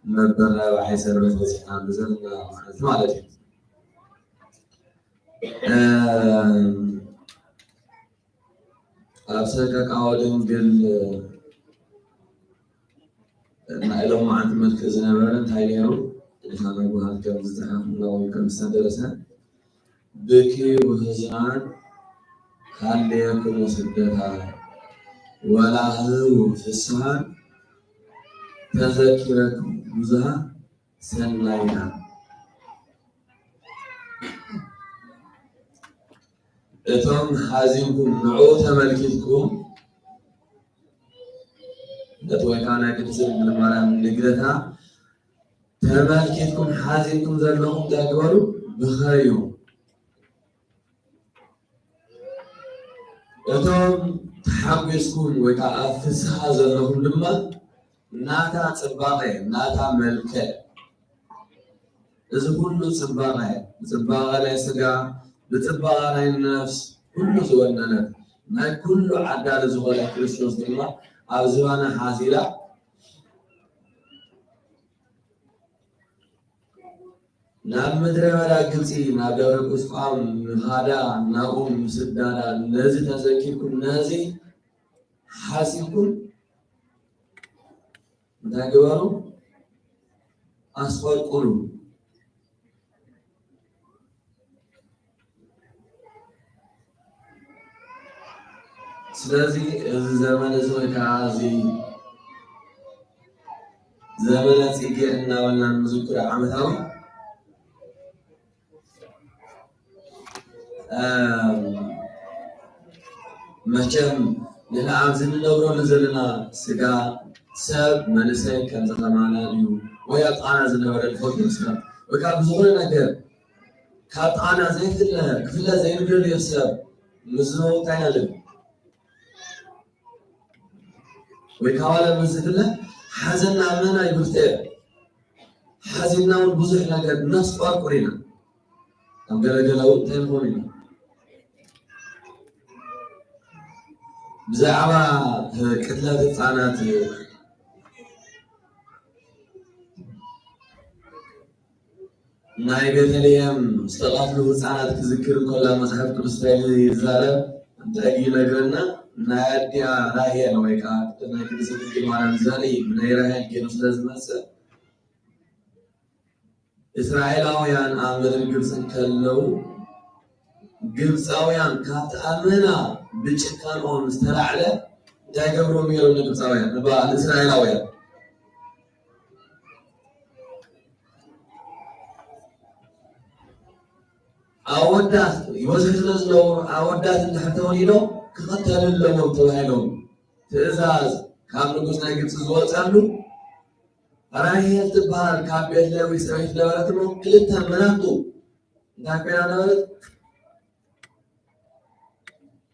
መበል ራብዓይ ሰንበት በጺሕናሉ ዘለና መዓልቲ ማለት እዩ። እም፣ ኣብ ሰቀቃወ ድንግል ናይ ሎማዓንቲ መልክዕ ዝነበረ እንታይ ነይሩ? ቅዱሳን ኣቦታት ከም ዝጸሓፍና ወይ ከም ዝተደረሰ፣ ብኪ ውሕዝናን ሃልየክሙ ስደታ ወላህው ፍስሓን ተዘኪረክሙ ብዙሃ ሰናይታ። እቶም ሓዚንኩም ንዕኡ ተመልኪትኩም፣ ነቲ ወይ ከዓ ናይ ቅድስት ድንግል ማርያም ልደታ ተመልኪትኩም ሓዚንኩም ዘለኹም እንታይ ግበሩ? ብኸዩ። እቶም ተሓጒስኩም ወይ ከዓ ኣብ ፍስሃ ዘለኹም ድማ ናታ ጽባቐ፣ ናታ መልክዕ፣ እዚ ኩሉ ጽባቐ፣ ብጽባቐ ናይ ስጋ፣ ብጽባቐ ናይ ነፍስ፣ ኩሉ ዝወነነት፣ ናይ ኩሉ ዓዳሊ ዝኾነ ክርስቶስ ድማ ኣብ ዝባና ሓዚላ፣ ናብ ምድረ በዳ ግብጺ፣ ናብ ደብረ ቁስቋም ምኻዳ፣ ናብኡ ምስዳዳ፣ ነዚ ተዘኪርኩም፣ ነዚ ሓሲብኩም፣ እንታይ ግበሩ? ኣስቆርቁሩ። ስለዚ እዚ ዘመን እዚ ወይ ከዓ እዚ ዘመነ ጽጌ እናበልና ንዝክሮ ዓመታዊ፣ እም፣ መቸም ንሕና ኣብዚ ንነብረሉ ዘለና ስጋ ሰብ መንእሰይ ከምዚ ከማና እዩ ወይ ኣብ ጣና ዝነበረ ንፈልጦ ሰብ ወይ ካብ ዝኾነ ነገር ካብ ጣና ዘይፍለ ክፍለ ዘይንደልዮ ሰብ ምስ ዝመውታ ኢና ንብል። ወይ ካባና ምስ ዝፍለ ሓዘንና ኣመና ይብርትዕ። ሓዚንና እውን ብዙሕ ነገር ነስቋርቁር ኢና። ኣብ ገለገለ እውን እንታይ ንኾን ኢና። ብዛዕባ ቅትለት ህፃናት ናይ ቤተልሔም ዝተቐትሉ ህፃናት ክዝክር እንከሎ መጽሓፍ ቅዱስ እንታይ ይዛረብ? እንታይ ይነግረና? ናይ ኣዲኣ ራሄል ወይ ከዓ ናይ ቅድስቲ ድንግል ማርያም ዘርኢ ብናይ ራሄል ገይሩ ስለ ዝመጽእ እስራኤላውያን ኣብ ምድሪ ግብፂ እንከለዉ ግብፃውያን ካብቲ ኣመና ብጭካንኦም ዝተላዕለ እንታይ ገብርዎም ነይሮም ንግብፃውያን ንባ- ንእስራኤላውያን ኣወዳት ይበዝሑ ስለ ዝነበሩ ኣወዳት እንድሕር ተወሊዶም ክኽተሉ ኣለዎም ተባሂሎም ትእዛዝ ካብ ንጉስ ናይ ግብፂ ዝወፀሉ ራሄል ትበሃል ካብ ቤት ለዊ ሰበይቲ ነበረት እሞ ክልተ መናቱ እንታይ ኮይና ነበረት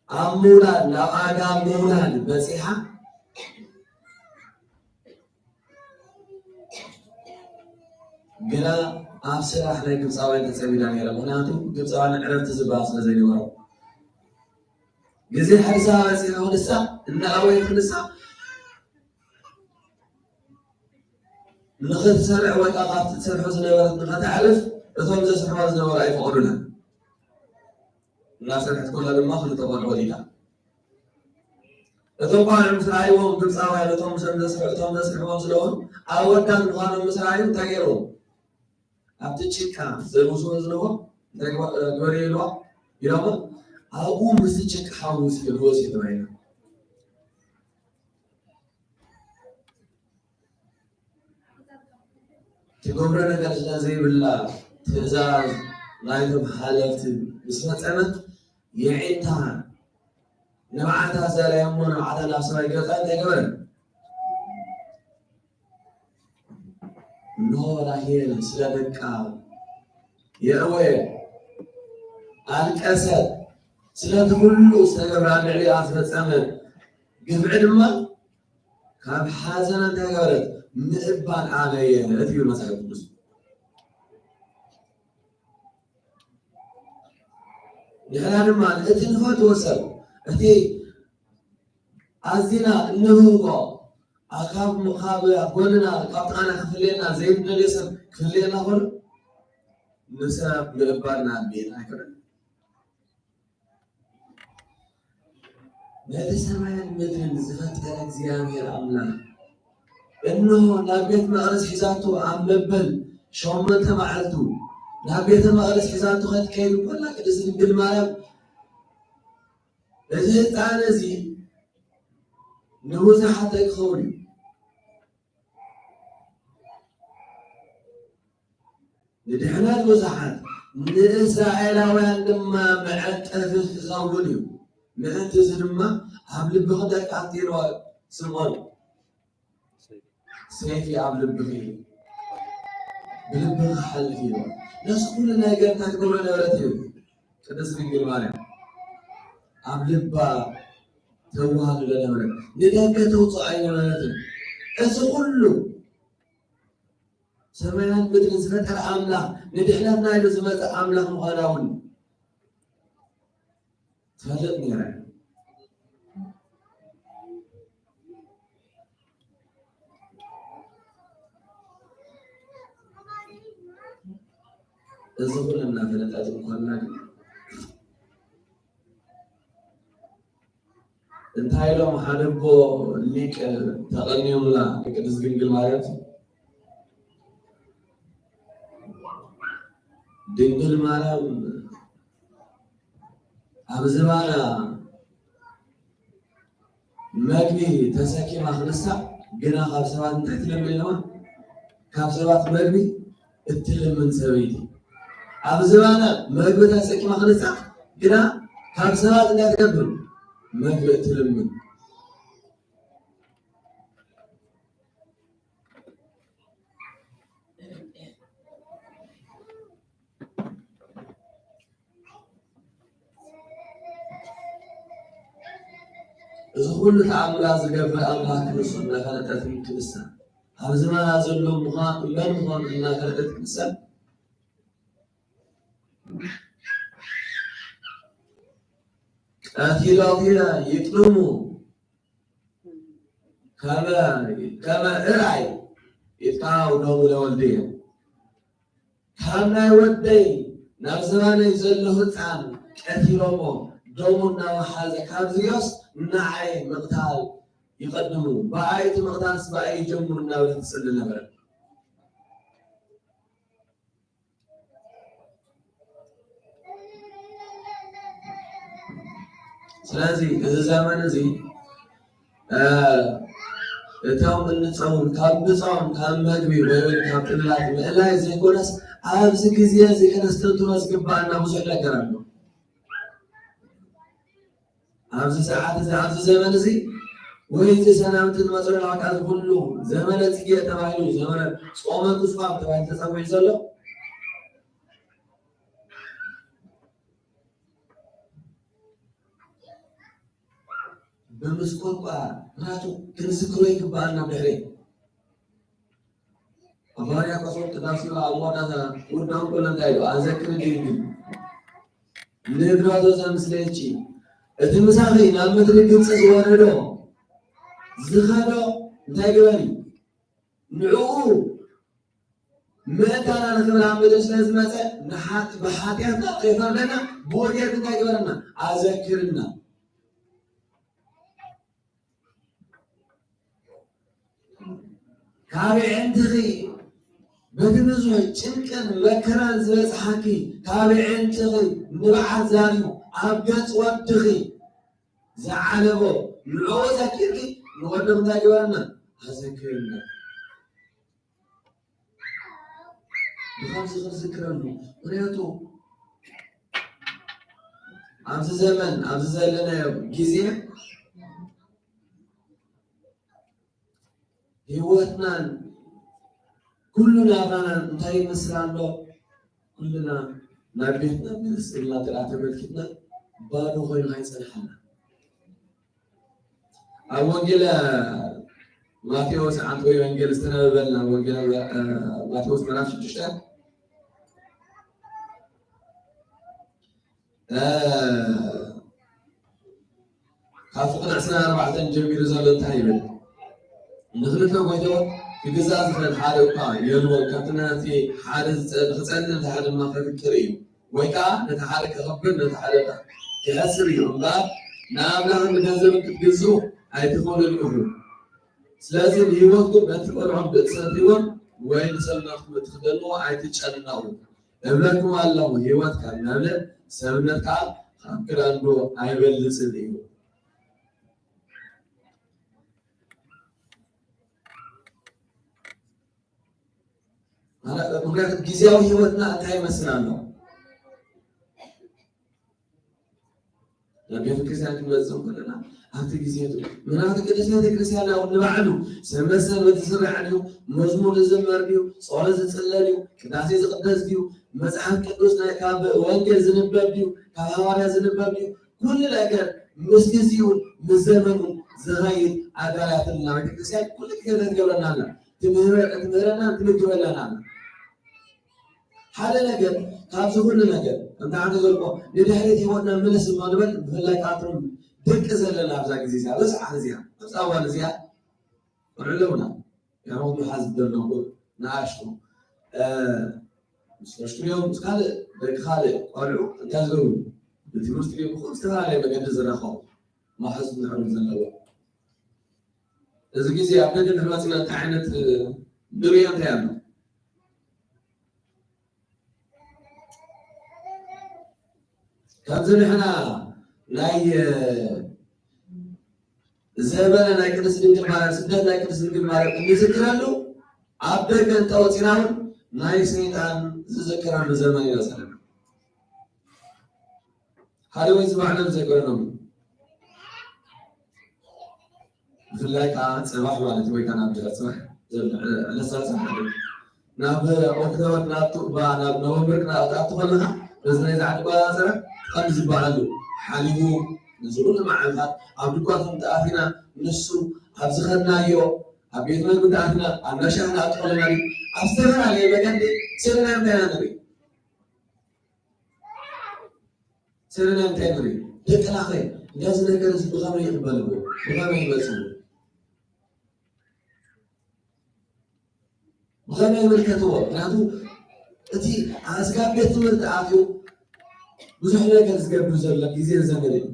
ኣብ ምውላድ ናብ ኣጋ ምውላድ በፂሓ ግና ኣብ ስራሕ ናይ ግብፃውያን ተፀሚዳ ነይራ። ምክንያቱ ግብፃውያን ዕረፍቲ ዝበሃል ስለ ዘይነበሮም ግዜ ሕርሳ በፂሑ ንሳ እናኣወየት ንሳ ንኽትሰርሕ ወይ ከዓ ካብቲ ትሰርሖ ዝነበረት ንኸተዕርፍ እቶም ዘስርሕዋ ዝነበሩ ኣይፈቐዱላን። እናሰርሐት ከላ ድማ ክልተ ቆልዑ ወሊዳ። እቶም ቆልዑ ምስ ረኣይዎም ግብፃውያን እቶም ዘስርሕዎም ስለሆኑ ኣወዳት ምዃኖም ምስ ረኣዩ እንታይ ገይርዎም? ኣብቲ ጭቃ ዘልውስዎ ዝነበሩ እንታይ ግበርዮ ኢልዋ ኢሎሞ ኣብኡ ምስቲ ጭቃ ሓዊ ልወስ ተባሂሉ ትገብሮ ነገር ስለ ዘይብላ ትእዛዝ ናይቶም ሓለፍቲ ምስ ፈፀመት የዒንታ ንብዓታ ዘርያ እሞ ንብዓታ ናብ ሰማይ ገፃ እንታይ ገበረ? እንሆ ራሄል ስለ ደቃ የእወየ፣ ኣልቀሰት። ስለቲ ኩሉ ዝተገብራ ልዕሊኣ ዝፈጸመ ግፍዒ ድማ ካብ ሓዘና እንታይ ገበረት? ምእባን ኣበየት ይብል መጽሓፍ ቅዱስ። ንሕና ድማ እቲ ንፈትዎ ሰብ፣ እቲ ኣዚና እንህውቆ፣ ኣብ ካብ ካብ ኣብ ጎንና ካብ ጥቓና ክፍለየና ዘይንደልዮ ሰብ ክፍለየና ከሎ ንሰብ ምእባን ንኣቤና ኣይኮነን። ነቲ ሰማይን ምድርን ዝፈጠረ እግዚኣብሔር ኣምላኽ እንሆ ናብ ቤት መቕደስ ሒዛቶ ኣብ መበል ሸሞንተ መዓልቱ ናብ ቤተ መቕደስ ሒዛቶ ከትከይድ እንኮላ ቅድስቲ ድንግል ማርያም እዚ ህፃን እዚ ንብዙሓት ክኸውን እዩ። ንድሕነት ብዙሓት ንእስራኤላውያን ድማ መዐቀፊ ክኸውን እዩ። ምእንቲ እዚ ድማ ኣብ ልብኺ ደቂ ኣንስትዮ ስምዖን ሰይፊ ኣብ ልብኺ ብልብኺ ክሓልፍ እዩ። ነዚ ኩሉ ነገር እንታይ ትገብሮ ነበረት እዩ? ቅድስት ድንግል ማርያም ኣብ ልባ ተዋህዶ ለነበረ ንደገ ተውፅኦ ኣይነበረትን። እዚ ኩሉ ሰማያን ምድርን ዝፈጠረ ኣምላኽ ንድሕነትና ኢሉ ዝመፀ ኣምላኽ ምዃና እውን ትፈልጥ ነይራ። እዚ ኩሉ እናፈለጠት እንኮና ግን እንታይ ኢሎም ሓደ ኣቦ ሊቅ ተቐንዮምላ ንቅድስት ድንግል ማርያም? ድንግል ማርያም ኣብ ዝባና መግቢ ተሰኪማ ክንሳ ግና ካብ ሰባት እንታይ ትለምን ኢለማ? ካብ ሰባት መግቢ እትልምን ሰበይቲ ኣብ ዝባና መግቢ ተሰኪማ ክንሳ ግና ካብ ሰባት እንታይ ትገብር? መግቢ እትልምን። እዚ ኩሉ ተኣምራት ዝገብር ኣምላኽ ንሱ እናፈለጠት ትንሳ። ኣብ ዝባና ዘሎ ምዃን እምበር ምዃኑ እናፈለጠት ትንሳ። ቀቲሎትየ ይጥልሙ ከመ ከመ እርኣይ ኢልካ ደሙ ለወልድየ። ካብ ናይ ወደይ ናብ ዝባነይ ዘሎ ህፃን ቀቲሎሞ ደሙ እናወሓዘ ካብዚዮስ ንዓይ ምቕታል ይቐድሙ፣ ብኣይ እቲ ምቕታልስ ብኣይ ይጀምሩ እናበለት ትፅሊ ነበረት። ስለዚ እዚ ዘመን እዚ እቶም እንፀውም ካብ ብፆም ካብ መግቢ ወይ እውን ካብ ጥላት ምእላይ ዘይኮነስ ኣብዚ ግዜ እዚ ከነስተንትኖ ዝግባኣና ብዙሕ ነገር ኣሎ። ኣብዚ ሰዓት እዚ ኣብዚ ዘመን እዚ ወይ እዚ ሰናብቲ ዝመፀሉ ኣካል ኩሉ ዘመነ ፅጌ ተባሂሉ ዘመነ ፆመ ቁስቋም ተባሂሉ ተፀዊዑ ዘሎ ብምስቆርቋ ናቱ ክንዝክሮ ይግባኣና። ድሕሪ ኣባርያ ቆሶም ቅዳሴ ኣብ መወዳእታ ውዳን ኮሎ እንታይ ኢሉ ኣዘክር ድንግል ንብረቶ ዘምስለች እቲ ምሳኺ ናብ ምድሪ ግብፂ ዝወረዶ ዝኸዶ እንታይ ግበሪ ንዕኡ ምእንታና ንኽብር ኣብ ምድሪ ስለ ዝመፀ ንሓጥ ብሓጢኣትና ከይፈርደና ብወዲያት እንታይ ግበረና ኣዘክርና። ካብ ዕንትኺ በቲ ብዙሕ ጭንቅን መከራን ዝበፅሓኪ ካብ ዕንትኺ ንብዓት ዛርዩ ኣብ ገፅ ወድኺ ዝዓለቦ ንዕኡ ዘኪርኪ ንወድኺ እንታይ ግበረና ኣዘክርና። ብኸምዚ ክንዝክረሉ ምክንያቱ ኣብዚ ዘመን ኣብዚ ዘለናዮ ግዜ ህይወትናን ኩሉ ናብራናን እንታይ ይመስል ኣሎ? ኩልና ናብ ቤትና መለስ ኢልና ጥራ ተመልኪትና ባዶ ኮይኑ ኣይፀንሓና። ኣብ ወንጌል ማቴዎስ ዓንተ ወይ ወንጌል ዝተነበበልና ወንጌል ማቴዎስ ምዕራፍ ሽዱሽተ ካብ ፍቕዲ ዕስራን ኣርባዕተን ጀሚሩ ዘሎ እንታይ ይብል? ንኽልተ ጎይቶ ክግዛእ ዝኽእል ሓደ እኳ የልቦን። ካብቲ ነቲ ሓደ ክጸልእ ነቲ ሓደ ድማ ከፍቅር እዩ፣ ወይ ከኣ ነቲ ሓደ ከኽብር ነቲ ሓደ ክሕስር እዩ እምበር ንኣምላኽን ንገንዘብን ክትግዝኡ ኣይትኽእሉን ኢኹም። ስለዚ ንህይወትኩም በቲ ቆልዑም ብእትሰትይዎም ወይ ንሰብነትኩም እትኽደንዎ ኣይትጨነቑ። እብለኩም ኣለኹ፣ ህይወት ካብ መብልዕ፣ ሰብነት ከኣ ካብ ክዳን ዶ ኣይበልጽን እዩ? ምኽንያቱ ግዜያዊ ህይወትና እንታይ ይመስል ኣሎ? ናብ ቤተ ክርስቲያን ክንመጽእ ከለና ኣብቲ ግዜ እቲ ምናልባት ቅድስት ቤተ ክርስቲያን ኣብ ንባዕሉ ሰንበት ሰንበት ዝስራሕ ድዩ? መዝሙር ዝዝመር ድዩ? ጸሎት ዝጽለ ድዩ? ቅዳሴ ዝቕደስ ድዩ? መጽሓፍ ቅዱስ ናይ ካብ ወንጌል ዝንበብ ድዩ? ካብ ሃዋርያ ዝንበብ ድዩ? ኩሉ ነገር ምስ ግዜኡ ምስ ዘመኑ ዝኸይድ ኣጋላትና ቤተ ክርስቲያን ኩሉ ግዜ ትገብረና ኣላ። ትምህረ- ትምህረና ትምግበና ኣላ። ሓደ ነገር ካብዚ ኩሉ ነገር እንተ ሓደ ዘልቆ ንድሕሪት ህይወትና ምልስ እሞ ንበል። ብፍላይ ካብቶም ደቂ ዘለና ኣብዛ ግዜ እዚኣ በዚ ሰዓት እዚኣ ኣብዚ ኣዋን እዚኣ ቆልዑ ኣለውና። ያው መሓዝ ዘለኩ ንኣሽቱ ምስ ወሽክሪኦም ምስ ካልእ ደቂ ካልእ ቆልዑ እንታይ ዝገብሩ ብትምህርቲ ድዮም ይኹን ዝተፈላለየ መገዲ ዝራኸቡ ማሕዝ ዝሕሩ ዘለዎ እዚ ግዜ ኣብ ደገ ንሕመፅና እንታይ ዓይነት ንሪኦ እንታይ ኣሎ? ከምዚ ንሕና ናይ ዘመነ ናይ ቅድስት ድንግል ማርያም ስደት ናይ ቅድስት ድንግል ማርያም እንዝክረሉ ኣብ ደገ እንተወፂና እውን ናይ ሰይጣን ዝዝክረሉ ዘመን ኢና ዘለና። ሓደ ወይ ዝባዕሎም ዘይኮነኖም ብፍላይ ከዓ ፅባሕ ማለት ወይ ከዓ ናብ ድሕሪ ፅባሕ ዘሎ ዕለት ሰላሳ ሓደ ናብ ኦክቶበር ናብ ቱባ ናብ ኖቨምበር ክትኣቱ ከለካ በዚ ናይ ዛዕዲ ቆፃፅራ ከም ዝበዓሉ ሓሊቡ ነዚ ኩሉ መዓልታት ኣብ ድኳታት እንተኣቲና፣ ንሱ ኣብ ዝኸድናዮ፣ ኣብ ቤት መግቢ እንተኣቲና፣ ኣብ እንዳሻህና ኣጥቆለና ድዩ? ኣብ ዝተፈላለየ መገዲ ስእልናዮ እንታይ ኢና ንርኢ? ስእልናዮ እንታይ ንርኢ? ደቅናኸ ነዚ ነገር እዚ ብኸመይ ይቕበልዎ? ብኸመይ ይመጽዎ? ብኸመይ ይምልከትዎ? ምክንያቱ እቲ ኣስጋብ ቤት ትምህርቲ ኣትዩ ብዙሕ ነገር ዝገብር ዘሎ ግዜ ዘመን እዩ።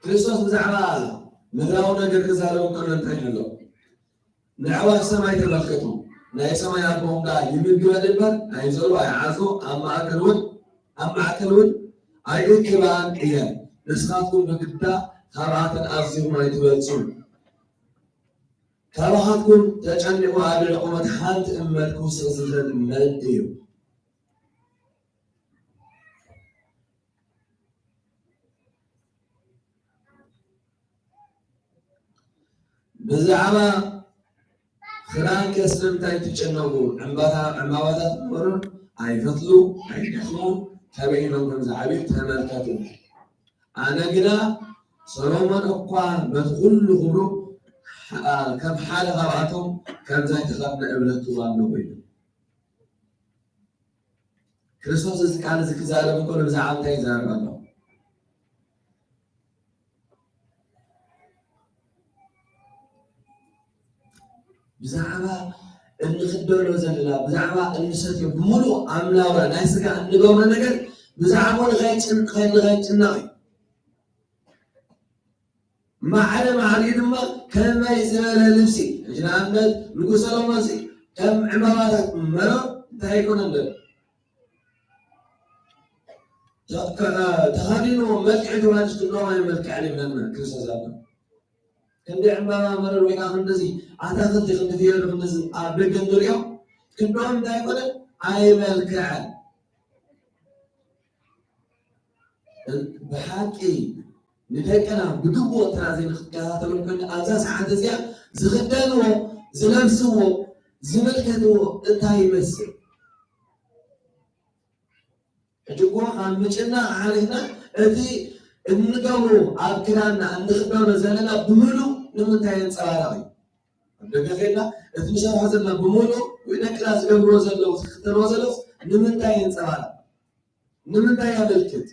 ክርስቶስ ብዛዕባ ምድራዊ ነገር ክዛረብ ከሎ እንታይ ይብሎ? ንኣዕዋፍ ሰማይ ተመልከቱ፣ ናይ ሰማይ ኣቦኹም ደኣ ይምግበን እምበር ኣይዘሩ ኣይዓጽዱ፣ ኣብ ማእከል እውን ኣብ ማእከል እውን ኣይእክባን እየን። ንስኻትኩም ብግዳ ካብኣተን ኣዚኹም ኣይትበልጹን። ካባኻትኩም ተጨኒቑ ኣብ ልዕሊ ቁመት ሓንቲ እመት ክውስኽ ዝኽእል መን እዩ? ብዛዕባ ክዳንከ ስለምንታይ ትጨነቑ? ዕምባታ-፣ ዕምባባታት እምበሩ ኣይፈትሉ፣ ኣይደኽሙ፣ ከመይ ኢሎም ከም ዝዓብዩ ተመልከቱ። ኣነ ግና ሰሎሞን እኳ በቲ ኩሉ ክብሩ፣ አ-፣ ከም ሓደ ካብኣቶም ከምዚ ኣይተኸድነ እብለክዎ ኣለኹ ኢሉ። ክርስቶስ እዚ ቃል እዚ ክዛረብ እንከሎ ብዛዕባ እንታይ ይዛረብ ኣሎ? ብዛዕባ እንኽደኖ ዘለና፣ ብዛዕባ እንሰትዮ፣ ብምሉእ ኣምናውራ ናይ ስጋ እንገብሮ ነገር ብዛዕባኡ ንኸይጭን-፣ ንኸይጭነቕ እዩ። ማዕረ ማዕሪኡ ድማ ከመይ ዝበለ ልብሲ፣ ሕጂ ንኣብነት ንጉስ ሰሎሞን ሲ ከም ዕምባባታት መረብ እንታይ ይኮነ ኣሎ? ተ-፣ ከ-፣ ተኸዲኑ መልክዕ ተባሂሉ ክንደኦም ኣይመልክዕን ይብለና ክርስቶስ ኣሎ። ክንዲ ዕምባባ መረር ወይ ከዓ ክንድዚ ኣታኽልቲ ክንዲ ፍየሉ ክንድዚ ኣብ ደገ እንሪኦ ክንደኦም እንታይ ይኮነ ኣይመልክዐን። ብሓቂ ንደቅና ብግቡእ እንትና ዘይንከታተሎም ኮይና ኣብዛ ሰዓት እዚኣ ዝኽደንዎ፣ ዝለብስዎ፣ ዝምልከትዎ እንታይ ይመስል? ሕጂ እኮ ካብ ምጭናቕ ሓሊፍና እቲ እንገብሮ ኣብ ክዳንና እንኽደኖ ዘለና ብምሉእ ንምንታይ የንጸባርቕ እዩ? ኣብ ደገ ኸይድና እቲ ንሰርሖ ዘለና ብምሉእ ወይ ደቅና ዝገብርዎ ዘለዉ ዝኽተልዎ ዘለዉ ንምንታይ የንጸባርቕ? ንምንታይ የመልክት?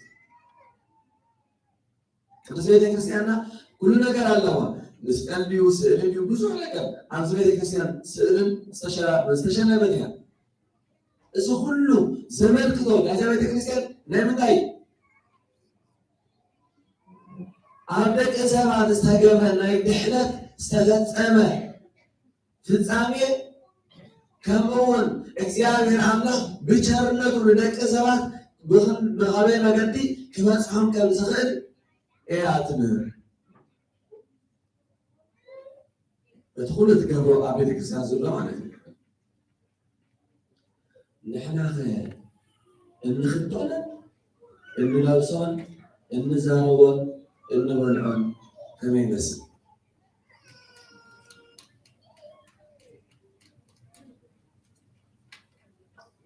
ቅድስት ቤተ ክርስቲያንና ኩሉ ነገር ኣለዋ። መስቀል ድዩ፣ ስእሊ ድዩ፣ ብዙሕ ነገር ኣብዚ ቤተ ክርስቲያን ስእልን ዝተሸ-፣ ዝተሸለመት እያ። እዚ ኩሉ ዘመልክቶ ናይዛ ቤተ ክርስቲያን ናይ ምንታይ? ኣብ ደቂ ሰባት ዝተገብረ ናይ ድሕነት ዝተፈጸመ ፍጻሜ፣ ከምኡ እውን እግዚኣብሔር ኣምላኽ ብቸርነቱ ንደቂ ሰባት ብኽን-፣ ብኻበይ መገዲ ክበጽሖም ከም ዝኽእል እያ ትምህር። እቲ ኩሉ ትገብሮ ኣብ ቤተክርስትያን ዘሎ ማለት እዩ። ንሕናኸ እንኽደኖን እንለብሶን እንዛረቦን እንበልዖን ከመይ ይመስል?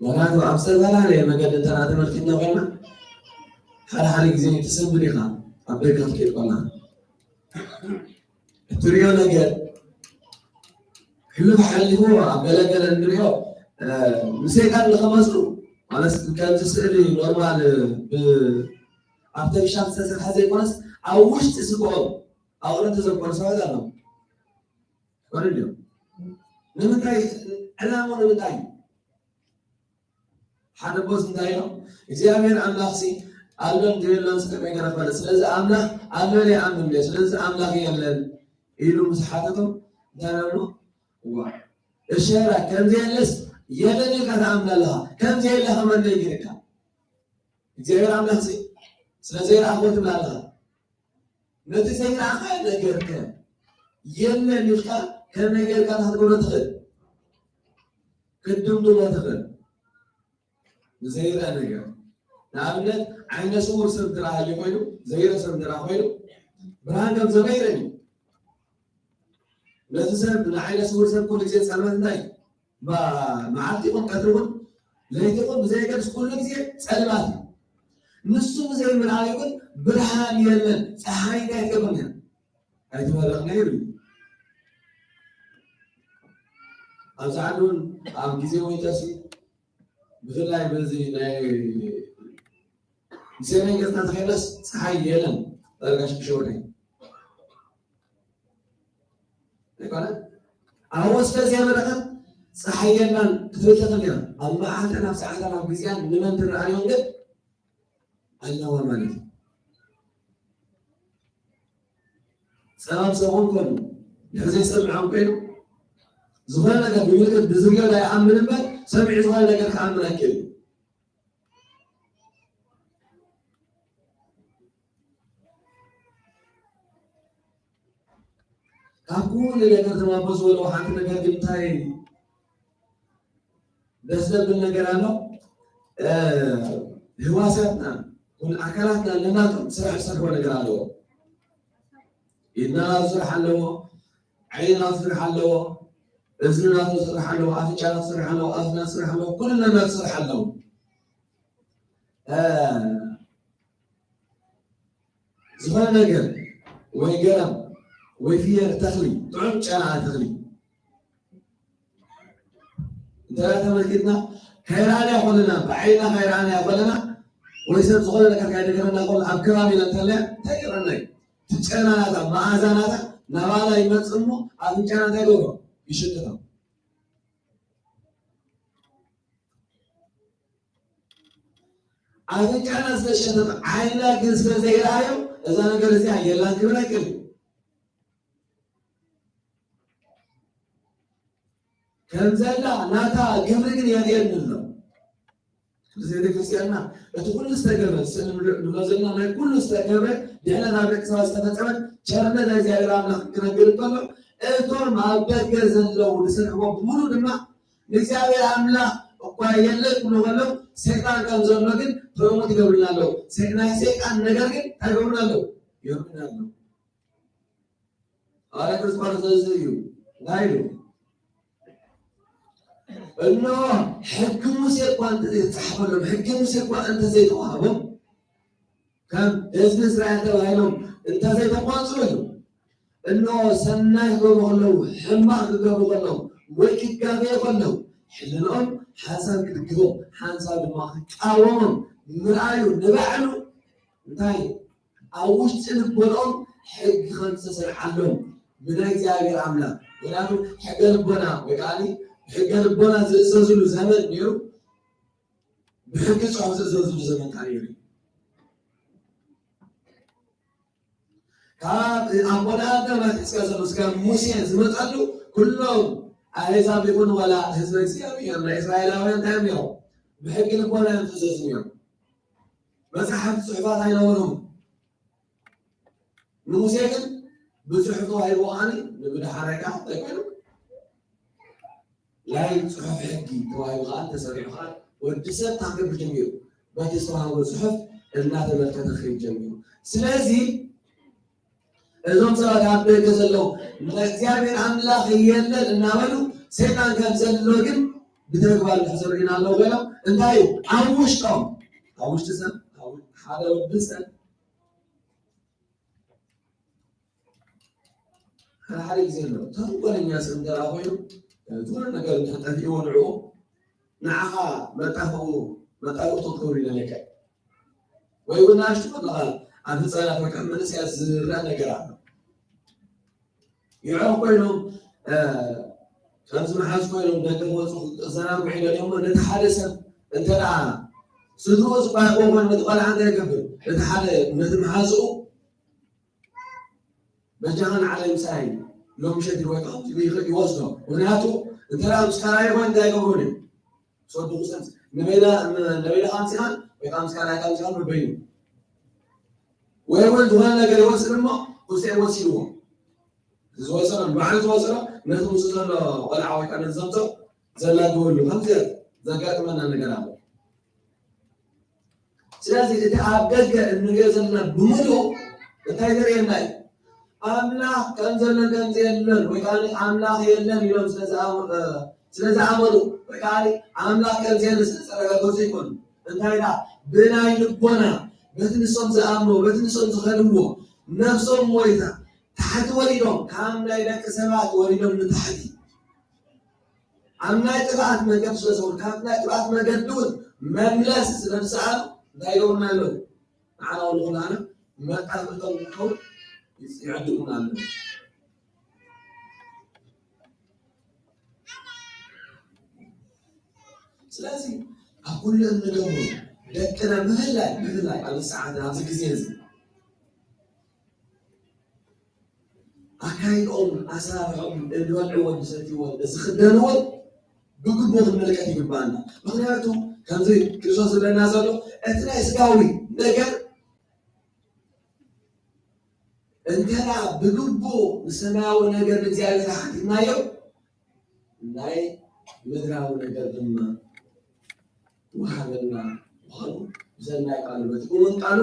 ምኽንያቱ ኣብ ዝተፈላለየ መገዲ እንተ ተመልኪትና ኮይና ሓደ ሓደ ግዜ ትስንብድ ኢኻ ኣብ ደገ ክትከይድ ከላ። እትሪኦ ነገር ሕሉፍ ሓሊፉ ኣብ ገለገለ እንሪኦ፣ እ፣ ንሰይጣን ንኸመስሉ ማለት ከምዚ ስእሊ ኖርማል ብኣርተፊሻል ዝተሰርሐ ዘይኮነስ ኣብ ውሽጢ ስግኦም ኣቑርንቲ ዘበሉ ሰባት ኣለዉ። ኮነ ድዮም? ንምንታይ? ዕላምኡ ንምንታይ እዩ? ሓደ ቦስ እንታይ ኢሎም? እግዚኣብሔር ኣምላኽሲ ኣሎን ዘየሎን ከመይ ገይረ ክፈልጥ? ስለዚ ኣምላኽ ኣሎ ኢለ ይኣምን እየ። ስለዚ ኣምላኽ የለን ኢሉ ምስ ሓተቶም እንታይ በሉ? እዋ፣ እሸራ ከም ዘየለስ የለን ኢልካ ትኣምን ኣለኻ። ከም ዘየለ ከመለይ ገይርካ? እግዚኣብሔር ኣምላኽሲ ስለ ዘይረኣኽዎ ትብል ኣለኻ። ነቲ ዘይረኣኻዮ ነገርከ የለን ኢልካ ከመይ ጌርካ እንታይ ክትገብሮ ትኽእል? ክትድምድሞ ትኽእል። ንዘይረአ ነገር። ንኣብነት ዓይነ ስውር ሰብ እንተ ደኣ ኮይኑ፣ ዘይረአ ሰብ እንተ ደኣ ኮይኑ፣ ብርሃን ከም ዘሎ ይረአ እዩ። ነቲ ሰብ፣ ንዓይነ ስውር ሰብ ኩሉ ግዜ ጸልማት እንታይ እዩ? ባ-፣ መዓልቲ ይኹን ቀትሪ ይኹን ለይቲ ይኹን ብዘየገድስ ኩሉ ግዜ ጸልማት እዩ። ንሱ ብዘይምርኣዩ ግን ብርሃን የለን። ፀሓይ እንታይ ትገብር እያ? ኣይትበርቕን እያ ይብል። ኣብዚ ዓዲ እውን ኣብ ግዜ ወይንተሲ ብፍላይ በዚ ናይ ሰሜን ገፅና ተኸይደስ ፀሓይ የለን። ዳርጋ ሽዱሽተ ወርሒ ኣይኮነ ኣብ ወስደ እዚኣ መደኸት ፀሓይ የላን ክትብል ትኽእል እያ። ኣብ መዓልተን ኣብ ሰዓታን ኣብ ግዜኣን ንመን ትረኣዮን ግን ኣለዋ ማለት እዩ። ፀባብ ሰብኡን ኮኑ ድሕሪ ዘይሰምዖም ኮይኑ ዝኾነ ነገር ብምልክት ብዝሪኦ ዳይኣምን እምበር ሰሚዑ ዝኾነ ነገር ክኣምን ኣይክእል እዩ። ካብ ኩሉ ነገር ተማበ ዝበልዎ ሓንቲ ነገር ግን እንታይ ደስ ዘብል ነገር ኣሎ። ህዋሳትና ኩን ኣካላትና ነናቶም ስራሕ ዝሰርሕዎ ነገር ኣለዎ። ኢድና ናቱ ስራሕ ኣለዎ። ዓይኒ ናቱ ስራሕ ኣለዎ። እዝኒ ናቱ ስራሕ ኣለዎ። ኣፍንጫ ናቱ ስራሕ ኣለዎ። ኣፍ ናቱ ስራሕ ኣለዎ። ኩሉ ነገር ናቱ ስራሕ ኣለዎ። ዝኾነ ነገር ወይ ገረብ ወይ ፍየር ተኽሊ ጥዑም ጨና ተኽሊ እንተ ተመልኪትና ከይረኣና ከለና ብዓይና ከይረኣና ከለና ወይ ሰብ ዝኾነ ነገር ካይነገረና ከሎ ኣብ ከባቢና እንተለያ እንታይ ይረና እዩ? ትጨናናታ መኣዛናታ ናባና ይመጽእ እሞ ኣፍንጫና እንታይ ገብሮ ይሽትታ። ኣፍንጫና ስለሸተተ ዓይና ግን ስለ ዘይረኣዮ እዛ ነገር እዚኣ የላን ክብል ኣይክእል። ከም ዘላ ናታ ግብሪ ግን የርእየኒ ኣሎ። ቤተክርስቲያንና እቲ ኩሉ ዝተገብረ ስእሊ ንብሎ ዘለና ናይ ኩሉ ዝተገብረ ድሕነት ኣብ ደቂ ሰባት ዝተፈጸመ ቸርነት ናይ እግዚኣብሔር ኣምላኽ ክነግር እንከሎ እቶም ኣብ ደገ ዘለዉ ዝሰርሕዎ ብምሉ ድማ ንእግዚኣብሔር ኣምላኽ እኳ የለን ክብሉ ከለዉ ሰይጣን ከም ዘሎ ግን ፕሮሞት ይገብሩና ኣለዉ። ናይ ሰይጣን ነገር ግን እንታይ ይገብሩና ኣለዉ? ይገብሩና ኣለዉ። ሃዋርያ ክርስቶስ እዚ እዩ። እንታይ ኢሉ? እነሆ ሕጊ ሙሴ እኳ እንተዘይተጻሕፈሎም፣ ሕጊ ሙሴ እኳ እንተዘይተዋህቦም፣ ከም ህዝቢ እስራኤል ተባሂሎም እንተዘይተቆጽሩ እዩ። እነሆ ሰናይ ክገብሩ ከለዉ፣ ሕማቕ ክገብሩ ከለዉ፣ ወይ ክጋገዩ ከለዉ፣ ሕልንኦም ሓንሳብ ክድግፎም፣ ሓንሳብ ድማ ክቃወሞም ምርኣዩ ንባዕሉ እንታይ ኣብ ውሽጢ ልቦንኦም ሕጊ ከም ዝተሰርዓሎም ብናይ እግዚኣብሔር ኣምላኽ። ምክንያቱ ሕገ ልቦና ወይ ከዓ ሕገ ልቦና ዝእዘዝሉ ዘመን ነይሩ፣ ብሕጊ ጽሑፍ ዝእዘዝሉ ዘመን ከዓ ነይሩ። ካብ ኣቦና ኣዳም ኣትሒዝካ ዘሎ ስጋብ ሙሴ ዝመፀሉ ኩሎም ኣህዛብ ይኹን ዋላ ህዝበ እግዚኣብሔር ናይ እስራኤላውያን እንታይ እዮም ነይሮም? ብሕጊ ልቦና እዮም ዝእዘዙ ነይሮም። መፅሓፍቲ ፅሑፋት ኣይነበሮም። ንሙሴ ግን ብፅሑፍ ተዋሂቡ ከዓኒ ንብድሓራይ ከዓ እንታይ ኮይኑ ናይ ፅሑፍ ሕጊ ተዋሂቡ ከዓ ተሰሪዑ ከዓ ወዲ ሰብ ታክብር ጀሚሩ በቲ ዝተዋህቦ ፅሑፍ እናተመልከተ ክሪድ ጀሚሩ። ስለዚ እዞም ሰባት ኣብ ደገ ዘለዉ ንእግዚኣብሔር ኣምላኽ የለን እናበሉ ሰይጣን ከም ዘሎ ግን ብተግባር ዝሕዘሩ ኢና ኣለዉ ኮይኖም እንታይ እዩ ኣብ ውሽጦም ኣብ ውሽጢ ሰብ ሓደ ወዲ ሰብ ሓደ ሓደ ግዜ ኣሎ ተንኮለኛ ሰብ እንተ ኮይኑ ዝኾነ ነገር እንተጠፊእዎ ንዕኡ ንዓኻ መጣፍኡ መጣፍኡ ትገብሩ ይደለካ ወይ እውን ንኣሽቱ ከለኻ ኣብ ህፃናት ወይ ከዓ መንእሰያት ዝረአ ነገር ኣሎ። ይዕረፍ ኮይኖም ከምዚ መሓዝ ኮይኖም ደገ ክወፁ ክዘናግዑ ይደልዮም ነቲ ሓደ ሰብ እንተ ስድርኡ ዝባይቆ ኮን ነቲ ቆልዓ እንታይ ይገብር ነቲ ሓደ ነቲ መሓዝኡ በጃኻ ንዓለይ ምሳይ ሎም ሸዲ ወይ ከዓ ይወስዶ ምክንያቱ እንተ ምስ ካልኣይ ኮን እንታይ ይገብሩን እዮም ሰድቑ ሰብ ንበይና ንበይና ካምሲኻን ወይ ከዓ ምስ ካልኣይ ካምሲኻን በበይኑ ወይ እውን ዝኾነ ነገር ይወስድ እሞ ኩስዕ ወሲድዎ ዝወሰዶ ንባዕሉ ዝወሰዶ ነቲ ምስ ዘሎ ቆልዓ ወይ ከዓ ነቲ ዘምፀኦ ዘላግበሉ ከምዚ ዘጋጥመና ነገር ኣሎ ስለዚ እቲ ኣብ ደገ እንሪኦ ዘለና ብምሉእ እንታይ ዘርእየና እዩ? ኣምላኽ ከም ዘለን ከም ዘየለን ወይ ከዓ ኣምላኽ የለን ኢሎም ስለ ዝኣመኑ ወይ ከዓ ኣምላኽ ከም ዘየለ ስለ ዘረጋገፁ ይኮኑ። እንታይ ዳ ብናይ ልቦና በቲ ንሶም ዝኣምንዎ፣ በቲ ንሶም ዝኸድዎ፣ ነፍሶም ሞይታ፣ ታሕቲ ወሪዶም፣ ካብ ናይ ደቂ ሰባት ወሪዶም ንታሕቲ። ኣብ ናይ ጥፍኣት መንገዲ ስለ ዝኾኑ፣ ካብ ናይ ጥፍኣት መንገዲ እውን መምለሲ ስለ ዝሰኣኑ፣ እንታይ ይገብሩና ኣለዉ? ንዓና እውን ንኹላና መጣፍእቶም ንኸውን ይዕድሙና ኣለዉ። ስለዚ ኣብ ኩሉ እንገብሮ ደቅና ብፍላይ፣ ብፍላይ ኣብዚ ሰዓት፣ ኣብዚ ግዜ እዚ ኣካይድኦም፣ ኣሰራርሕኦም፣ ዝበልዕዎን ዝሰትይዎን፣ ዝኽደንዎን ብግቡእ ክንምልከት ይግባኣና። ምኽንያቱ ከምዚ ክርስቶስ ዝብለና ዘሎ፣ እቲ ናይ ስጋዊ ነገር እንተ ደኣ ብግቡእ ንሰማያዊ ነገር ንእግዚኣብሔር ሓቲትናዮ፣ ናይ ምድራዊ ነገር ድማ ወሃበና ምዃኑ ብሰናይ ቃሉ፣ በቲ እሙን ቃሉ